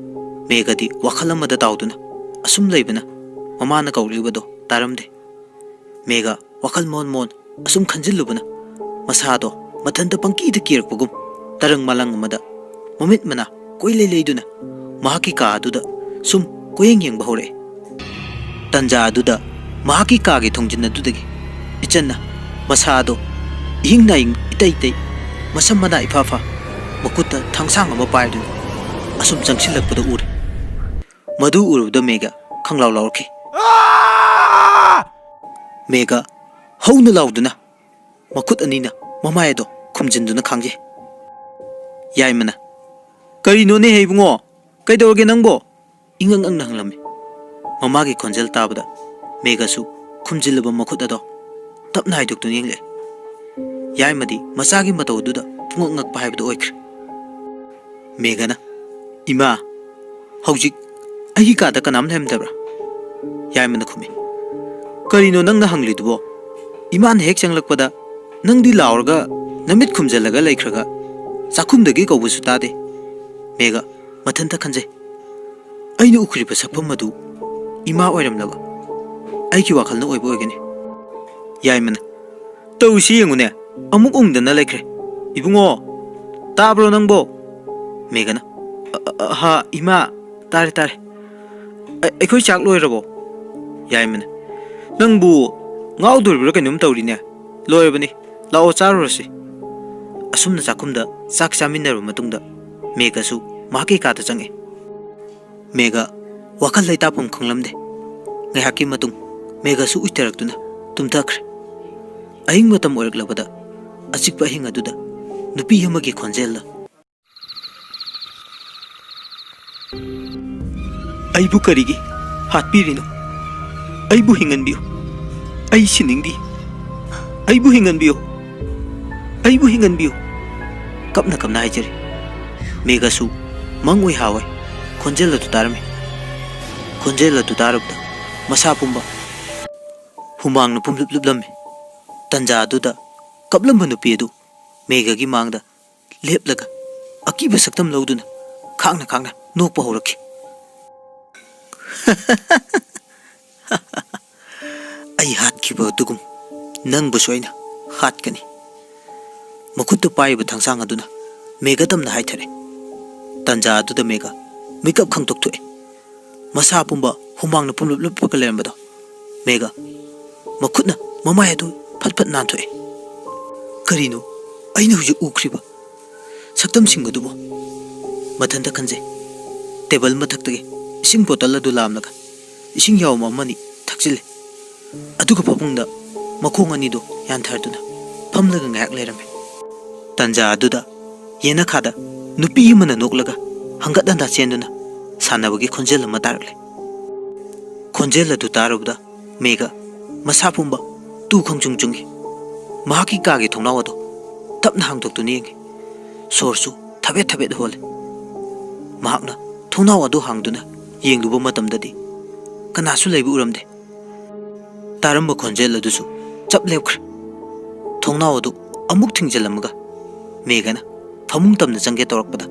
ꯃꯦꯘꯗꯤ ꯋꯥꯈꯜ ꯑꯃꯗ ꯇꯥꯎꯗꯨꯅ ꯑꯁꯨꯝ ꯂꯩꯕꯅ ꯃꯃꯥꯅ ꯀꯧꯔꯛꯂꯤꯕꯗꯣ ꯇꯥꯔꯝꯗꯦ꯫ ꯃꯦꯘ ꯋꯥꯈꯜ ꯃꯣꯟ ꯃꯣꯟ ꯑꯁꯨꯝ ꯈꯟꯖꯤꯜꯂꯨꯕꯅ ꯃꯁꯥꯗꯣ ꯃꯊꯟꯇ ꯄꯪꯀꯤꯗ ꯀꯤꯔꯛꯄꯒꯨꯝ ꯇꯔꯪ ꯃꯂꯪ ꯑꯃꯗ ꯃꯃꯤꯠ ꯃꯅꯥ ꯀꯣꯏꯂꯩ ꯂꯩꯗꯨꯅ ꯃꯍꯥꯛꯀꯤ ꯀꯥ ꯑꯗꯨꯗ ꯁꯨꯝ ꯀꯣꯏꯌꯦꯡ ꯌꯦꯡꯕ ꯍꯧꯔꯛꯑꯦ꯫ ꯇꯟꯖꯥ ꯑꯗꯨꯗ ꯃꯍꯥꯛꯀꯤ ꯀꯥꯒꯤ ꯊꯣꯡꯖꯤꯟ ꯑꯗꯨꯗꯒꯤ ꯏꯆꯟꯅ ꯃꯁꯥ ꯑꯗꯣ ꯏꯍꯤꯡ ꯅꯥꯍꯤꯡ ꯏꯇꯩ ꯇꯩ, ꯃꯁꯝ ꯃꯅꯥ ꯏꯐꯥ ꯐꯥ, ꯃꯈꯨꯠꯇ ꯊꯥꯡꯁꯥꯡ ꯑꯃ ꯄꯥꯏꯗꯨꯅ ꯑꯁꯨꯝ ꯆꯪꯁꯤꯜꯂꯛꯄꯗꯨ ꯎꯔꯦ꯫ ꯃꯗꯨ ꯎꯔꯨꯕꯗ ꯃꯦꯘ ꯈꯪꯂꯥꯎ ꯂꯥꯎꯔꯛꯈꯤ꯫ ꯃꯦꯘ ꯍꯧꯅ ꯂꯥꯎꯗꯨꯅ ꯃꯈꯨꯠ ꯑꯅꯤꯅ ꯃꯃꯥꯏ ꯑꯗꯣ ꯈꯨꯝꯖꯤꯟꯗꯨꯅ ꯈꯥꯡꯖꯩ꯫ ꯌꯥꯏꯃꯅ, "ꯀꯔꯤꯅꯣꯅꯦ ꯍꯦ ꯏꯕꯨꯡꯉꯣ? ꯀꯩꯗꯧꯔꯒꯦ ꯅꯪꯕꯣ?" ꯏꯉꯛ ꯉꯛꯅ ꯍꯪꯂꯝꯃꯤ꯫ ꯃꯃꯥꯒꯤ ꯈꯣꯟꯖꯦꯜ ꯇꯥꯕꯗ ꯃꯦꯘꯁꯨ ꯈꯨꯝꯖꯤꯜꯂꯕ ꯃꯈꯨꯠ ꯑꯗꯣ ꯇꯞꯅ ꯍꯥꯏꯗꯣꯛꯇꯨꯅ ꯌꯦꯡꯂꯛꯑꯦ꯫ ꯌꯥꯏꯃꯗꯤ ꯃꯆꯥꯒꯤ ꯃꯇꯧ ꯑꯗꯨꯗ ꯄꯨꯡꯉꯛ ꯉꯛꯄ ꯍꯥꯏꯕꯗꯨ ꯑꯣꯏꯈ꯭ꯔꯦ꯫ ꯃꯦꯘꯅ, "ꯏꯃꯥ, ꯍꯧꯖꯤꯛ ꯑꯩꯒꯤ ꯀꯥꯗ ꯀꯅꯥꯝ ꯂꯩꯔꯝꯗꯕ꯭ꯔꯥ?" ꯌꯥꯏꯃꯅ ꯈꯨꯝꯃꯤ꯫ "ꯀꯔꯤꯅꯣ ꯅꯪꯅ ꯍꯪꯂꯤꯗꯨꯕꯣ? ꯏꯃꯥꯅ ꯍꯦꯛ ꯆꯪꯂꯛꯄꯗ ꯅꯪꯗꯤ ꯂꯥꯎꯔꯒ ꯅꯃꯤꯠ ꯈꯨꯝꯖꯤꯜꯂꯒ ꯂꯩꯈ꯭ꯔꯒ ꯆꯥꯛꯈꯨꯝꯗꯒꯤ ꯀꯧꯕꯁꯨ ꯇꯥꯗꯦ꯫" ꯃꯦꯘ ꯃꯊꯟꯇ ꯈꯟꯖꯩ꯫ "ꯑꯩꯅ ꯎꯈ꯭ꯔꯤꯕ ꯁꯛꯐꯝ ꯑꯗꯨ ꯏꯃꯥ ꯑꯣꯏꯔꯝꯂꯕ? ꯑꯩꯒꯤ ꯋꯥꯈꯜꯅ ꯑꯣꯏꯕ ꯑꯣꯏꯒꯅꯤ꯫" ꯌꯥꯏꯃꯅ, "ꯇꯧꯔꯤꯁꯤ ꯌꯦꯡꯉꯨꯅꯦ, ꯑꯃꯨꯛ ꯎꯪꯗꯅ ꯂꯩꯈ꯭ꯔꯦ꯫ ꯏꯕꯨꯡꯉꯣ, ꯇꯥꯕ꯭ꯔꯣ ꯅꯪꯕꯣ?" ꯃꯦꯘꯅ, "ꯑ-, ꯑ-, ꯍꯥ, ꯏꯃꯥ, ꯇꯥꯔꯦ, ꯇꯥꯔꯦ꯫ ꯑ-, ꯑꯩꯈꯣꯏ ꯆꯥꯛ ꯂꯣꯏꯔꯕꯣ?" ꯌꯥꯏꯃꯅ, "ꯅꯪꯕꯨ ꯉꯥꯎꯗꯣꯔꯤꯕ꯭ꯔꯥ ꯀꯩꯅꯣꯝ ꯇꯧꯔꯤꯅꯦ꯫ ꯂꯣꯏꯔꯕꯅꯤ, ꯂꯥꯛꯑꯣ ꯆꯥꯔꯨꯔꯁꯤ꯫" ꯑꯁꯨꯝꯅ ꯆꯥꯛꯈꯨꯝꯗ ꯆꯥꯛ ꯆꯥꯃꯤꯟꯅꯔꯕ ꯃꯇꯨꯡꯗ ꯃꯦꯘꯁꯨ ꯃꯍꯥꯛꯀꯤ ꯀꯥꯗ ꯆꯪꯉꯦ꯫ ꯃꯦꯘ ꯋꯥꯈꯜ ꯂꯩꯇꯥꯐꯝ ꯈꯪꯂꯝꯗꯦ꯫ ꯉꯥꯏꯍꯥꯛꯀꯤ ꯃꯇꯨꯡ ꯃꯦꯘꯁꯨ ꯎꯏꯊꯔꯛꯇꯨꯅ ꯇꯨꯝꯊꯈ꯭ꯔꯦ꯫ ꯑꯍꯤꯡ ꯃꯇꯝ ꯑꯣꯏꯔꯛꯂꯕꯗ ꯑꯆꯤꯛꯄ ꯑꯍꯤꯡ ꯑꯗꯨꯗ ꯅꯨꯄꯤ ꯑꯃꯒꯤ ꯈꯣꯟꯖꯦꯜꯅ, "ꯑꯩꯕꯨ ꯀꯔꯤꯒꯤ ꯍꯥꯠꯄꯤꯔꯤꯅꯣ? ꯑꯩꯕꯨ ꯍꯤꯡꯍꯟꯕꯤꯌꯨ꯫ ꯑꯩ ꯁꯤꯅꯤꯡꯗꯦ꯫ ꯑꯩꯕꯨ ꯍꯤꯡꯍꯟꯕꯤꯌꯨ꯫ ꯑꯩꯕꯨ ꯍꯤꯡꯍꯟꯕꯤꯌꯨ", ꯀꯞꯅ ꯀꯞꯅ ꯍꯥꯏꯖꯔꯤ꯫ ꯃꯦꯘꯁꯨ ꯃꯪ ꯑꯣꯏ ꯍꯥ ꯑꯣꯏ ꯈꯣꯟꯖꯦꯜ ꯑꯗꯨ ꯇꯥꯔꯝꯃꯤ꯫ ꯈꯣꯟꯖꯦꯜ ꯑꯗꯨ ꯇꯥꯔꯕꯗ ꯃꯁꯥ ꯄꯨꯝꯕ ꯍꯨꯃꯥꯡꯅ ꯄꯨꯝꯂꯨꯞ ꯂꯨꯞꯂꯝꯃꯤ꯫ ꯇꯟꯖꯥ ꯑꯗꯨꯗ ꯀꯞꯂꯝꯕ ꯅꯨꯄꯤ ꯑꯗꯨ ꯃꯦꯘꯒꯤ ꯃꯥꯡꯗ ꯂꯦꯞꯂꯒ ꯑꯀꯤꯕ ꯁꯛꯇꯝ ꯂꯧꯗꯨꯅ ꯈꯥꯡꯅ ꯈꯥꯡꯅ ꯅꯣꯛꯄ ꯍꯧꯔꯛꯈꯤ꯫ "ꯑꯩ ꯍꯥꯠꯈꯤꯕ ꯑꯗꯨꯒꯨꯝ ꯅꯪꯕꯨꯁꯨ ꯑꯩꯅ ꯍꯥꯠꯀꯅꯤ", ꯃꯈꯨꯠꯇ ꯄꯥꯏꯔꯤꯕ ꯊꯥꯡꯁꯥꯡ ꯑꯗꯨꯅ ꯃꯦꯘ ꯇꯝꯅ ꯍꯥꯏꯊꯔꯦ꯫ ꯇꯟꯖꯥ ꯑꯗꯨꯗ ꯃꯦꯘ ꯃꯤꯀꯞ ꯈꯪꯇꯣꯛ ꯊꯣꯛꯑꯦ꯫ ꯃꯁꯥ ꯄꯨꯝꯕ ꯍꯨꯃꯥꯡꯅ ꯄꯨꯝꯂꯨꯞ ꯂꯨꯞꯄꯒ ꯂꯩꯔꯝꯕꯗꯣ ꯃꯦꯘ ꯃꯈꯨꯠꯅ ꯃꯃꯥꯏ ꯑꯗꯨ ꯐꯠ ꯐꯠ ꯅꯥꯟꯊꯣꯛꯑꯦ꯫ "ꯀꯔꯤꯅꯣ ꯑꯩꯅ ꯍꯧꯖꯤꯛ ꯎꯈ꯭ꯔꯤꯕ ꯁꯛꯇꯝꯁꯤꯡ ꯑꯗꯨꯕꯨ?" ꯃꯊꯟꯇ ꯈꯟꯖꯩ꯫ ꯇꯦꯕꯜ ꯃꯊꯛꯇꯒꯤ ꯏꯁꯤꯡ ꯕꯣꯇꯜ ꯑꯗꯨ ꯂꯥꯝꯂꯒ ꯏꯁꯤꯡ ꯌꯥꯎꯝ ꯑꯃꯅꯤ ꯊꯛꯆꯤꯜꯂꯦ꯫ ꯑꯗꯨꯒ ꯐꯃꯨꯡꯗ ꯃꯈꯣꯡ ꯑꯅꯤꯗꯨ ꯌꯥꯟꯊꯔꯗꯨꯅ ꯐꯝꯂꯒ ꯉꯥꯏꯍꯥꯛ ꯂꯩꯔꯝꯃꯤ꯫ ꯇꯟꯖꯥ ꯑꯗꯨꯗ ꯌꯦꯅꯈꯥꯗ ꯅꯨꯄꯤ ꯑꯃꯅ ꯅꯣꯛꯂꯒ ꯍꯪꯒꯠ ꯍꯟꯗꯥ ꯆꯦꯟꯗꯨꯅ ꯁꯥꯟꯅꯕꯒꯤ ꯈꯣꯟꯖꯦꯜ ꯑꯃ ꯇꯥꯔꯛꯂꯦ꯫ ꯈꯣꯟꯖꯦꯜ ꯑꯗꯨ ꯇꯥꯔꯨꯕꯗ ꯃꯦꯘ ꯃꯁꯥ ꯄꯨꯝꯕ ꯇꯨ ꯈꯪꯆꯨꯡ ꯆꯨꯡꯏ꯫ ꯃꯍꯥꯛꯀꯤ ꯀꯥꯒꯤ ꯊꯣꯡꯅꯥꯎ ꯑꯗꯨ ꯇꯞꯅ ꯍꯥꯡꯗꯣꯛꯇꯨꯅ ꯌꯦꯡꯏ꯫ ꯁꯣꯔꯁꯨ ꯊꯕꯦꯠ ꯊꯕꯦꯠ ꯍꯣꯜꯂꯤ꯫ ꯃꯍꯥꯛꯅ ꯊꯣꯡꯅꯥꯎ ꯑꯗꯨ ꯍꯥꯡꯗꯨꯅ ꯌꯦꯡꯂꯨꯕ ꯃꯇꯝꯗꯗꯤ ꯀꯅꯥꯁꯨ ꯂꯩꯕ ꯎꯔꯝꯗꯦ꯫ ꯇꯥꯔꯝꯕ ꯈꯣꯟꯖꯦꯜ ꯑꯗꯨꯁꯨ ꯆꯞ ꯂꯦꯞꯈ꯭ꯔꯦ꯫ ꯊꯣꯡꯅꯥꯎ ꯑꯗꯨ ꯑꯃꯨꯛ ꯊꯤꯡꯖꯤꯜꯂꯝꯃꯒ ꯃꯦꯘꯅ ꯐꯃꯨꯡ ꯇꯝꯅ ꯆꯪꯒꯦ ꯇꯧꯔꯛꯄꯗ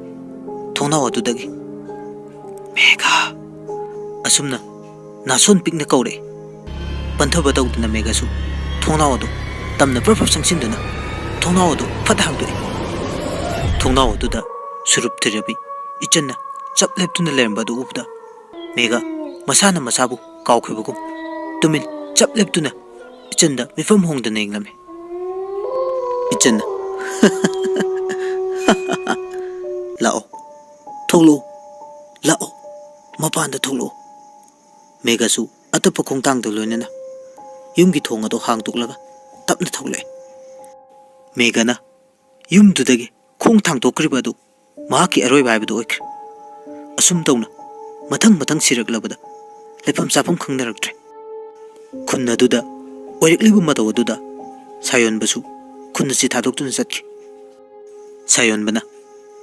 ꯊꯣꯡꯅꯥꯎ ꯑꯗꯨꯗꯒꯤ, "ꯃꯦꯘ!" ꯑꯁꯨꯝꯅ ꯅꯥꯁꯣꯟ ꯄꯤꯛꯅ ꯀꯧꯔꯛꯏ꯫ ꯄꯟꯊꯕ ꯇꯧꯗꯅ ꯃꯦꯘꯁꯨ ꯊꯣꯡꯅꯥꯎ ꯑꯗꯨ ꯇꯝꯅ ꯄ꯭ꯔꯞ ꯄ꯭ꯔꯞ ꯆꯪꯁꯤꯟꯗꯨꯅ ꯊꯣꯡꯅꯥꯎ ꯑꯗꯨ ꯐꯠ ꯍꯥꯡꯗꯣꯛꯏ꯫ ꯊꯣꯡꯅꯥꯎ ꯑꯗꯨꯗ ꯁꯨꯔꯨꯞ ꯊꯤꯔꯕꯤ ꯏꯆꯟꯅ ꯆꯞ ꯂꯦꯞꯇꯨꯅ ꯂꯩꯔꯝꯕ ꯑꯗꯨ ꯎꯕꯗ ꯃꯦꯘ ꯃꯁꯥꯅ ꯃꯁꯥꯕꯨ ꯀꯥꯎꯈꯤꯕꯒꯨꯝ ꯇꯨꯃꯤꯟ ꯆꯞ ꯂꯦꯞꯇꯨꯅ ꯏꯆꯟꯗ ꯃꯤꯐꯝ ꯍꯣꯡꯗꯅ ꯌꯦꯡꯂꯝꯃꯤ꯫ ꯏꯆꯟꯅ, "ꯂꯥꯛꯑꯣ, ꯊꯣꯛꯂꯛꯑꯣ, ꯂꯥꯛꯑꯣ, ꯃꯄꯥꯟꯗ ꯊꯣꯛꯂꯛꯑꯣ꯫" ꯃꯦꯘꯁꯨ ꯑꯇꯞꯄ ꯈꯣꯡꯊꯥꯡꯗ ꯂꯣꯏꯅꯅ ꯌꯨꯝꯒꯤ ꯊꯣꯡ ꯑꯗꯨ ꯍꯥꯡꯗꯣꯛꯂꯒ ꯇꯞꯅ ꯊꯣꯛꯂꯛꯑꯦ꯫ ꯃꯦꯘꯅ ꯌꯨꯝꯗꯨꯗꯒꯤ ꯈꯣꯡ ꯊꯥꯡꯗꯣꯛꯈ꯭ꯔꯤꯕ ꯑꯗꯨ ꯃꯍꯥꯛꯀꯤ ꯑꯔꯣꯏꯕ ꯍꯥꯏꯕꯗꯨ ꯑꯣꯏꯈ꯭ꯔꯦ꯫ ꯑꯁꯨꯝ ꯇꯧꯅ ꯃꯊꯪ ꯃꯊꯪ ꯁꯤꯔꯛꯂꯕꯗ ꯂꯩꯐꯝ ꯆꯥꯐꯝ ꯈꯪꯅꯔꯛꯇ꯭ꯔꯦ꯫ ꯈꯨꯟ ꯑꯗꯨꯗ ꯑꯣꯏꯔꯛꯂꯤꯕ ꯃꯇꯧ ꯑꯗꯨꯗ ꯁꯥꯌꯣꯟꯕꯁꯨ ꯈꯨꯟ ꯑꯁꯤ ꯊꯥꯗꯣꯛꯇꯨꯅ ꯆꯠꯈꯤ꯫ ꯁꯥꯌꯣꯟꯕꯅ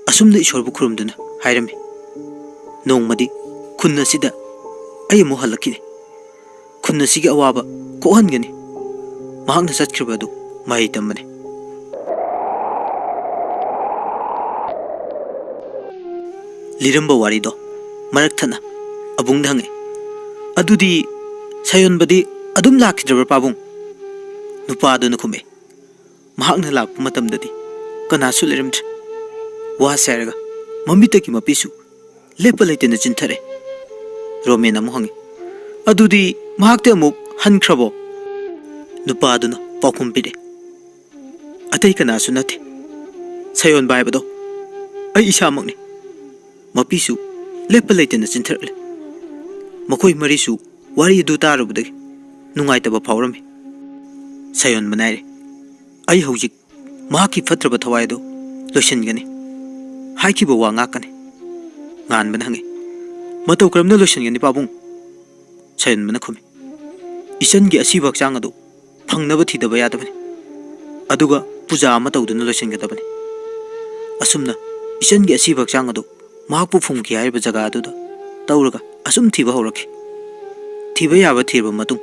ꯑꯁꯨꯝꯅ ꯏꯁꯣꯔꯕꯨ ꯈꯨꯔꯨꯝꯗꯨꯅ ꯍꯥꯏꯔꯝꯃꯤ, "ꯅꯣꯡꯃꯗꯤ ꯈꯨꯟ ꯑꯁꯤꯗ ꯑꯩ ꯑꯃꯨꯛ ꯍꯜꯂꯛꯈꯤꯅꯤ꯫ ꯈꯨꯟ ꯑꯁꯤꯒꯤ ꯑꯋꯥꯕ ꯀꯣꯛꯍꯟꯒꯅꯤ꯫" ꯃꯍꯥꯛꯅ ꯆꯠꯈ꯭ꯔꯤꯕ ꯑꯗꯨ ꯃꯍꯩ ꯇꯝꯕꯅꯤ꯫ ꯂꯤꯔꯝꯕ ꯋꯥꯔꯤꯗꯣ ꯃꯔꯛ ꯊꯠꯅ ꯑꯕꯨꯡꯗ ꯍꯪꯉꯦ, "ꯑꯗꯨꯗꯤ ꯁꯥꯌꯣꯟꯕꯗꯤ ꯑꯗꯨꯝ ꯂꯥꯛꯈꯤꯗ꯭ꯔꯕ꯭ꯔꯥ ꯄꯥꯕꯨꯡ?" ꯅꯨꯄꯥꯗꯨꯅ ꯈꯨꯝꯃꯦ, "ꯃꯍꯥꯛꯅ ꯂꯥꯛꯄ ꯃꯇꯝꯗꯗꯤ ꯀꯅꯥꯁꯨ ꯂꯩꯔꯝꯗ꯭ꯔꯦ꯫ ꯋꯥꯁꯦ ꯍꯥꯏꯔꯒ ꯃꯃꯤꯠꯇꯒꯤ ꯃꯄꯤꯁꯨ ꯂꯦꯞꯄ ꯂꯩꯇꯅ ꯆꯤꯟꯊꯔꯦ꯫" ꯔꯣꯃꯦꯟ ꯑꯃꯨꯛ ꯍꯪꯉꯤ, "ꯑꯗꯨꯗꯤ ꯃꯍꯥꯛꯇꯤ ꯑꯃꯨꯛ ꯍꯟꯈ꯭ꯔꯕꯣ?" ꯅꯨꯄꯥꯗꯨꯅ ꯄꯥꯎꯈꯨꯝ ꯄꯤꯔꯦ, "ꯑꯇꯩ ꯀꯅꯥꯁꯨ ꯅꯠꯇꯦ, ꯁꯥꯌꯣꯟꯕ ꯍꯥꯏꯕꯗꯣ ꯑꯩ ꯏꯁꯥꯃꯛꯅꯤ꯫ ꯃꯄꯤꯁꯨ ꯂꯦꯞꯄ ꯂꯩꯇꯅ ꯆꯤꯟꯊꯔꯛꯂꯦ꯫ ꯃꯈꯣꯏ ꯃꯔꯤꯁꯨ ꯋꯥꯔꯤ ꯑꯗꯨ ꯇꯥꯔꯨꯕꯗꯒꯤ ꯅꯨꯡꯉꯥꯏꯇꯕ ꯐꯥꯎꯔꯝꯃꯤ꯫" ꯁꯥꯌꯣꯟꯕꯅ ꯍꯥꯏꯔꯦ, "ꯑꯩ ꯍꯧꯖꯤꯛ ꯃꯍꯥꯛꯀꯤ ꯐꯠꯇ꯭ꯔꯕ ꯊꯋꯥꯏ ꯑꯗꯨ ꯂꯣꯏꯁꯤꯟꯒꯅꯤ꯫ ꯍꯥꯏꯈꯤꯕ ꯋꯥ ꯉꯥꯛꯀꯅꯤ꯫" ꯉꯥꯟꯕꯅ ꯍꯪꯉꯤ, "ꯃꯇꯧ ꯀꯔꯝꯅ ꯂꯣꯏꯁꯤꯟꯒꯅꯤ ꯄꯥꯕꯨꯡ?" ꯁꯥꯌꯣꯟꯕꯅ ꯈꯨꯝꯃꯤ, "ꯏꯆꯟꯒꯤ ꯑꯁꯤꯕ ꯍꯛꯆꯥꯡ ꯑꯗꯨ ꯐꯪꯅꯕ ꯊꯤꯗꯕ ꯌꯥꯗꯕꯅꯤ꯫ ꯑꯗꯨꯒ ꯄꯨꯖꯥ ꯑꯃ ꯇꯧꯗꯨꯅ ꯂꯣꯏꯁꯤꯟꯒꯗꯕꯅꯤ꯫ ꯑꯁꯨꯝꯅ ꯏꯆꯟꯒꯤ ꯑꯁꯤꯕ ꯍꯛꯆꯥꯡ ꯑꯗꯨ ꯃꯍꯥꯛꯄꯨ ꯐꯨꯝꯈꯤ ꯍꯥꯏꯔꯤꯕ ꯖꯒꯥ ꯑꯗꯨꯗ ꯇꯧꯔꯒ ꯑꯁꯨꯝ ꯊꯤꯕ ꯍꯧꯔꯛꯈꯤ꯫ ꯊꯤꯕ ꯌꯥꯕ ꯊꯤꯔꯕ ꯃꯇꯨꯡ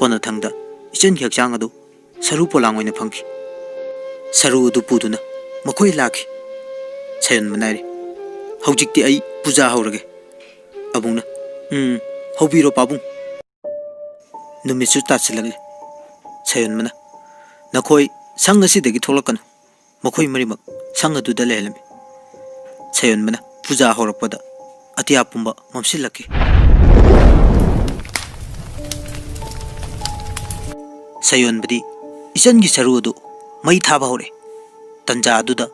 ꯀꯣꯟꯅꯊꯪꯗ ꯏꯆꯟꯒꯤ ꯍꯛꯆꯥꯡ ꯑꯗꯨ ꯁꯔꯨ ꯄꯣꯂꯥꯡ ꯑꯣꯏꯅ ꯐꯪꯈꯤ꯫ ꯁꯔꯨ ꯑꯗꯨ ꯄꯨꯗꯨꯅ ꯃꯈꯣꯏ ꯂꯥꯛꯈꯤ꯫" ꯁꯥꯌꯣꯟꯕꯅ ꯍꯥꯏꯔꯤ, "ꯍꯧꯖꯤꯛꯇꯤ ꯑꯩ ꯄꯨꯖꯥ ꯍꯧꯔꯒꯦ꯫" ꯑꯕꯨꯡꯅ, "ꯎꯝ, ꯍꯧꯕꯤꯔꯣ ꯄꯥꯕꯨꯡ꯫" ꯅꯨꯃꯤꯠꯁꯨ ꯇꯥꯁꯤꯜꯂꯛꯂꯦ꯫ ꯁꯥꯌꯣꯟꯕꯅ, "ꯅꯈꯣꯏ ꯁꯪ ꯑꯁꯤꯗꯒꯤ ꯊꯣꯛꯂꯛꯀꯅꯨ꯫" ꯃꯈꯣꯏ ꯃꯔꯤꯃꯛ ꯁꯪ ꯑꯗꯨꯗ ꯂꯩꯍꯜꯂꯝꯃꯤ꯫ ꯁꯥꯌꯣꯟꯕꯅ ꯄꯨꯖꯥ ꯍꯧꯔꯛꯄꯗ ꯑꯇꯤꯌꯥ ꯄꯨꯝꯕ ꯃꯝꯁꯤꯜꯂꯛꯈꯤ꯫ ꯁꯥꯌꯣꯟꯕꯗꯤ ꯏꯆꯟꯒꯤ ꯁꯔꯨ ꯑꯗꯨ ꯃꯩ ꯊꯥꯕ ꯍꯧꯔꯛꯏ꯫ ꯇꯟꯖꯥ ꯑꯗꯨꯗ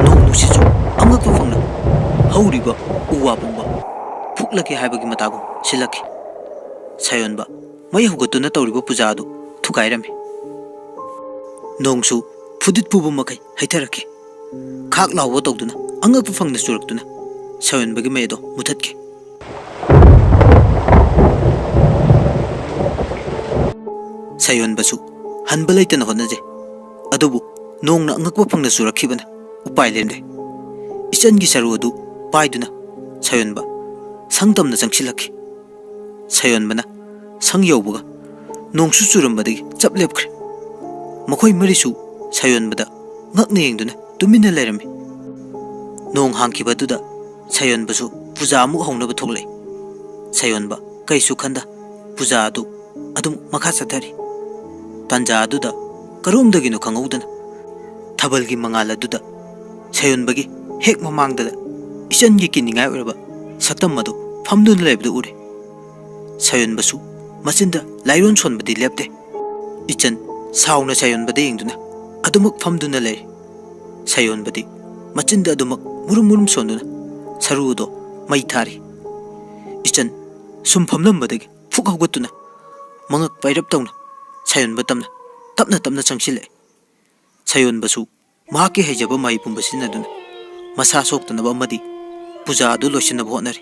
ꯅꯣꯡ ꯅꯨꯡꯁꯤꯠꯁꯨ ꯑꯉꯛꯄ ꯐꯪꯅ ꯍꯧꯔꯤꯕ ꯎ ꯋꯥ ꯄꯨꯝꯕ ꯐꯨꯛꯂꯒꯦ ꯍꯥꯏꯕꯒꯤ ꯃꯇꯥꯒꯨꯝ ꯁꯤꯜꯂꯛꯈꯤ꯫ ꯁꯥꯌꯣꯟꯕ ꯃꯩ ꯍꯧꯒꯠꯇꯨꯅ ꯇꯧꯔꯤꯕ ꯄꯨꯖꯥ ꯑꯗꯨ ꯊꯨꯒꯥꯏꯔꯝꯃꯤ꯫ ꯅꯣꯡꯁꯨ ꯐꯨꯗꯤꯠ ꯐꯨꯕ ꯃꯈꯩ ꯍꯩꯊꯔꯛꯈꯤ꯫ ꯈꯥꯛ ꯂꯥꯎꯕ ꯇꯧꯗꯨꯅ ꯑꯉꯛꯄ ꯐꯪꯅ ꯆꯨꯔꯛꯇꯨꯅ ꯁꯥꯌꯣꯟꯕꯒꯤ ꯃꯩ ꯑꯗꯨ ꯃꯨꯊꯠꯈꯤ꯫ ꯁꯥꯌꯣꯟꯕꯁꯨ ꯍꯟꯕ ꯂꯩꯇꯅ ꯍꯣꯠꯅꯖꯩ꯫ ꯑꯗꯨꯕꯨ ꯅꯣꯡꯅ ꯑꯉꯛꯄ ꯐꯪꯅ ꯆꯨꯔꯛꯈꯤꯕꯅ ꯎꯄꯥꯏ ꯂꯩꯔꯝꯗꯦ꯫ ꯏꯆꯟꯒꯤ ꯁꯔꯨ ꯑꯗꯨ ꯄꯥꯏꯗꯨꯅ ꯁꯥꯌꯣꯟꯕ ꯁꯪ ꯇꯝꯅ ꯆꯪꯁꯤꯜꯂꯛꯈꯤ꯫ ꯁꯥꯌꯣꯟꯕꯅ ꯁꯪ ꯌꯧꯕꯒ ꯅꯣꯡꯁꯨ ꯆꯨꯔꯝꯕꯗꯒꯤ ꯆꯞ ꯂꯦꯞꯈ꯭ꯔꯦ꯫ ꯃꯈꯣꯏ ꯃꯔꯤꯁꯨ ꯁꯥꯌꯣꯟꯕꯗ ꯉꯛꯅ ꯌꯦꯡꯗꯨꯅ ꯇꯨꯃꯤꯟꯅ ꯂꯩꯔꯝꯃꯤ꯫ ꯅꯣꯡ ꯍꯥꯡꯈꯤꯕꯗꯨꯗ ꯁꯥꯌꯣꯟꯕꯁꯨ ꯄꯨꯖꯥ ꯑꯃꯨꯛ ꯍꯧꯅꯕ ꯊꯣꯛꯂꯛꯏ꯫ ꯁꯥꯌꯣꯟꯕ ꯀꯩꯁꯨ ꯈꯟꯗ ꯄꯨꯖꯥ ꯑꯗꯨ ꯑꯗꯨꯝ ꯃꯈꯥ ꯆꯠꯊꯔꯤ꯫ ꯇꯥꯟꯖꯥ ꯑꯗꯨꯗ ꯀꯔꯣꯝꯗꯒꯤꯅꯣ ꯈꯪꯍꯧꯗꯅ ꯊꯥꯕꯜꯒꯤ ꯃꯉꯥꯜ ꯑꯗꯨꯗ ꯁꯥꯌꯣꯟꯕꯒꯤ ꯍꯦꯛ ꯃꯃꯥꯡꯗ ꯏꯆꯟꯒꯤ ꯀꯤꯅꯤꯡꯉꯥꯏ ꯑꯣꯏꯔꯕ ꯁꯛꯇꯝ ꯑꯗꯨ ꯐꯝꯗꯨꯅ ꯂꯩꯕꯗꯨ ꯎꯔꯦ꯫ ꯁꯥꯌꯣꯟꯕꯁꯨ ꯃꯆꯤꯟꯗ ꯂꯥꯏꯔꯣꯟ ꯁꯣꯟꯕꯗꯤ ꯂꯦꯞꯇꯦ꯫ ꯏꯆꯟ ꯁꯥꯎꯅ ꯁꯥꯌꯣꯟꯕꯗ ꯌꯦꯡꯗꯨꯅ ꯑꯗꯨꯃꯛ ꯐꯝꯗꯨꯅ ꯂꯩꯔꯤ꯫ ꯁꯥꯌꯣꯟꯕꯗꯤ ꯃꯆꯤꯟꯗ ꯑꯗꯨꯃꯛ ꯃꯨꯔꯨꯝ ꯃꯨꯔꯨꯝ ꯁꯣꯟꯗꯨꯅ ꯁꯔꯨ ꯑꯗꯨ ꯃꯩ ꯊꯥꯔꯤ꯫ ꯏꯆꯟ ꯁꯨꯝ ꯐꯝꯂꯝꯕꯗꯒꯤ ꯐꯨꯛ ꯍꯧꯒꯠꯇꯨꯅ ꯃꯉꯛ ꯄꯩꯔꯞ ꯇꯧꯅ ꯁꯥꯌꯣꯟꯕ ꯇꯝꯅ ꯇꯞꯅ ꯇꯞꯅ ꯆꯪꯁꯤꯜꯂꯛꯏ꯫ ꯁꯥꯌꯣꯟꯕꯁꯨ ꯃꯍꯥꯛꯀꯤ ꯍꯩꯖꯕ ꯃꯍꯩ ꯄꯨꯝꯕ ꯁꯤꯖꯤꯟꯅꯗꯨꯅ ꯃꯁꯥ ꯁꯣꯛꯇꯅꯕ ꯑꯃꯗꯤ ꯄꯨꯖꯥ ꯑꯗꯨ ꯂꯣꯏꯁꯤꯟꯅꯕ ꯍꯣꯠꯅꯔꯤ꯫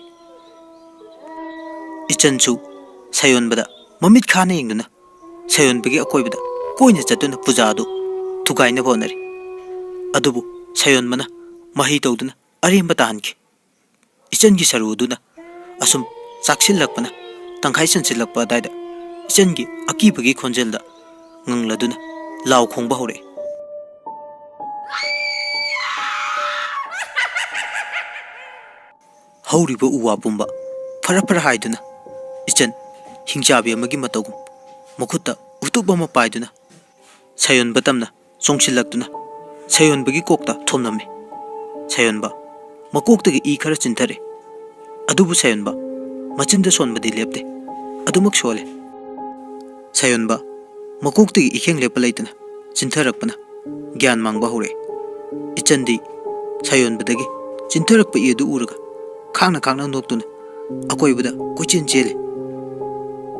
ꯏꯆꯟꯁꯨ ꯁꯥꯌꯣꯟꯕꯗ ꯃꯃꯤꯠ ꯈꯥꯅ ꯌꯦꯡꯗꯨꯅ ꯁꯥꯌꯣꯟꯕꯒꯤ ꯑꯀꯣꯏꯕꯗ ꯀꯣꯏꯅ ꯆꯠꯇꯨꯅ ꯄꯨꯖꯥ ꯑꯗꯨ ꯊꯨꯒꯥꯏꯅꯕ ꯍꯣꯠꯅꯔꯤ꯫ ꯑꯗꯨꯕꯨ ꯁꯥꯌꯣꯟꯕꯅ ꯃꯍꯩ ꯇꯧꯗꯨꯅ ꯑꯔꯦꯝꯕ ꯇꯥꯍꯟꯈꯤ꯫ ꯏꯆꯟꯒꯤ ꯁꯔꯨ ꯑꯗꯨꯅ ꯑꯁꯨꯝ ꯆꯥꯛꯁꯤꯜꯂꯛꯄꯅ ꯇꯪꯈꯥꯏ ꯆꯟꯁꯤꯜꯂꯛꯄ ꯑꯗꯥꯏꯗ ꯏꯆꯟꯒꯤ ꯑꯀꯤꯕꯒꯤ ꯈꯣꯟꯖꯦꯜꯗ ꯉꯪꯂꯗꯨꯅ ꯂꯥꯎ ꯈꯣꯡꯕ ꯍꯧꯔꯛꯏ꯫ ꯍꯧꯔꯤꯕ ꯎ ꯋꯥ ꯄꯨꯝꯕ ꯐꯔ ꯐꯔ ꯍꯥꯏꯗꯨꯅ ꯏꯆꯟ ꯍꯤꯡꯆꯥꯕꯤ ꯑꯃꯒꯤ ꯃꯇꯧꯒꯨꯝ ꯃꯈꯨꯠꯇ ꯎꯇꯨꯞ ꯑꯃ ꯄꯥꯏꯗꯨꯅ ꯁꯥꯌꯣꯟꯕ ꯇꯝꯅ ꯆꯣꯡꯁꯤꯜꯂꯛꯇꯨꯅ ꯁꯥꯌꯣꯟꯕꯒꯤ ꯀꯣꯛꯇ ꯊꯣꯝꯂꯝꯃꯤ꯫ ꯁꯥꯌꯣꯟꯕ ꯃꯀꯣꯛꯇꯒꯤ ꯏ ꯈꯔ ꯆꯤꯟꯊꯔꯦ꯫ ꯑꯗꯨꯕꯨ ꯁꯥꯌꯣꯟꯕ ꯃꯆꯤꯟꯗ ꯁꯣꯟꯕꯗꯤ ꯂꯦꯞꯇꯦ꯫ ꯑꯗꯨꯃꯛ ꯁꯣꯜꯂꯦ꯫ ꯁꯥꯌꯣꯟꯕ ꯃꯀꯣꯛꯇꯒꯤ ꯏꯈꯦꯡ ꯂꯦꯞꯄ ꯂꯩꯇꯅ ꯆꯤꯟꯊꯔꯛꯄꯅ ꯒ꯭ꯌꯥꯟ ꯃꯥꯡꯕ ꯍꯧꯔꯛꯑꯦ꯫ ꯏꯆꯟꯗꯤ ꯁꯥꯌꯣꯟꯕꯗꯒꯤ ꯆꯤꯟꯊꯔꯛꯄ ꯏ ꯑꯗꯨ ꯎꯔꯒ ꯈꯥꯡꯅ ꯈꯥꯡꯅ ꯅꯣꯛꯇꯨꯅ ꯑꯀꯣꯏꯕꯗ ꯀꯣꯏꯆꯦꯟ ꯆꯦꯜꯂꯤ꯫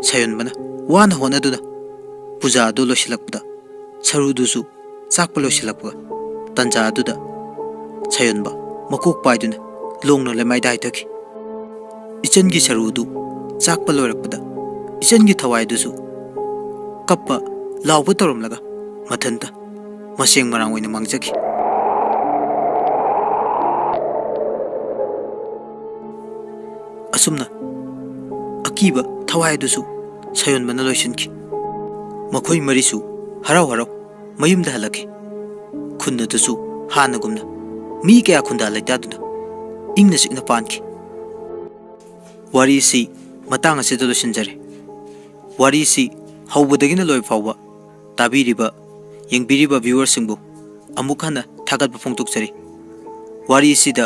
ꯁꯥꯌꯣꯟꯕꯅ ꯋꯥꯅ ꯍꯣꯠꯅꯗꯨꯅ ꯄꯨꯖꯥ ꯑꯗꯨ ꯂꯣꯏꯁꯤꯜꯂꯛꯄꯗ ꯁꯔꯨꯗꯨꯁꯨ ꯆꯥꯛꯄ ꯂꯣꯏꯁꯤꯜꯂꯛꯄꯒ ꯇꯟꯖꯥ ꯑꯗꯨꯗ ꯁꯥꯌꯣꯟꯕ ꯃꯀꯣꯛ ꯄꯥꯏꯗꯨꯅ ꯂꯣꯡꯅ ꯂꯩꯃꯥꯏꯗ ꯍꯥꯏꯊꯈꯤ꯫ ꯏꯆꯟꯒꯤ ꯁꯔꯨ ꯑꯗꯨ ꯆꯥꯛꯄ ꯂꯣꯏꯔꯛꯄꯗ ꯏꯆꯟꯒꯤ ꯊꯋꯥꯏꯗꯨꯁꯨ ꯀꯞꯄ ꯂꯥꯎꯕ ꯇꯧꯔꯝꯂꯒ ꯃꯊꯟꯇ ꯃꯁꯦꯡ ꯃꯔꯥꯡ ꯑꯣꯏꯅ ꯃꯥꯡꯖꯈꯤ꯫ ꯑꯁꯨꯝꯅ ꯑꯀꯤꯕ ꯊꯋꯥꯏ ꯑꯗꯨꯁꯨ ꯁꯥꯌꯣꯟꯕꯅ ꯂꯣꯏꯁꯤꯟꯈꯤ꯫ ꯃꯈꯣꯏ ꯃꯔꯤꯁꯨ ꯍꯔꯥꯎ ꯍꯔꯥꯎ ꯃꯌꯨꯝꯗ ꯍꯜꯂꯛꯈꯤ꯫ ꯈꯨꯟ ꯑꯗꯨꯁꯨ ꯍꯥꯟꯅꯒꯨꯝꯅ ꯃꯤ ꯀꯌꯥ ꯈꯨꯟꯗꯥ ꯂꯩꯇꯥꯗꯨꯅ ꯏꯪꯅ ꯆꯤꯛꯅ ꯄꯥꯟꯈꯤ꯫ ꯋꯥꯔꯤꯁꯤ ꯃꯇꯥꯡ ꯑꯁꯤꯗ ꯂꯣꯏꯁꯤꯟꯖꯔꯦ꯫ ꯋꯥꯔꯤꯁꯤ ꯍꯧꯕꯗꯒꯤꯅ ꯂꯣꯏꯕ ꯐꯥꯎꯕ ꯇꯥꯕꯤꯔꯤꯕ, ꯌꯦꯡꯕꯤꯔꯤꯕ viewerꯁꯤꯡꯕꯨ ꯑꯃꯨꯛ ꯍꯟꯅ ꯊꯥꯒꯠꯄ ꯐꯣꯡꯗꯣꯛꯆꯔꯤ꯫ ꯋꯥꯔꯤꯁꯤꯗ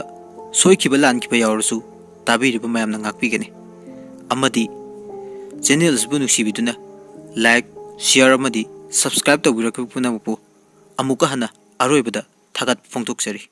ꯁꯣꯏꯈꯤꯕ ꯂꯥꯟꯈꯤꯕ ꯌꯥꯎꯔꯁꯨ ꯇꯥꯕꯤꯔꯤꯕ ꯃꯌꯥꯝꯅ ꯉꯥꯛꯄꯤꯒꯅꯤ꯫ ꯑꯃꯗꯤ channel ꯑꯁꯤꯕꯨ ꯅꯨꯡꯁꯤꯕꯤꯗꯨꯅ like, share ꯑꯃꯗꯤ subscribe ꯇꯧꯕꯤꯔꯛꯈꯤꯕ ꯄꯨꯝꯅꯃꯛꯄꯨ ꯑꯃꯨꯛꯀ ꯍꯟꯅ ꯑꯔꯣꯏꯕꯗ ꯊꯥꯒꯠꯄ ꯐꯣꯡꯗꯣꯛꯆꯔꯤ꯫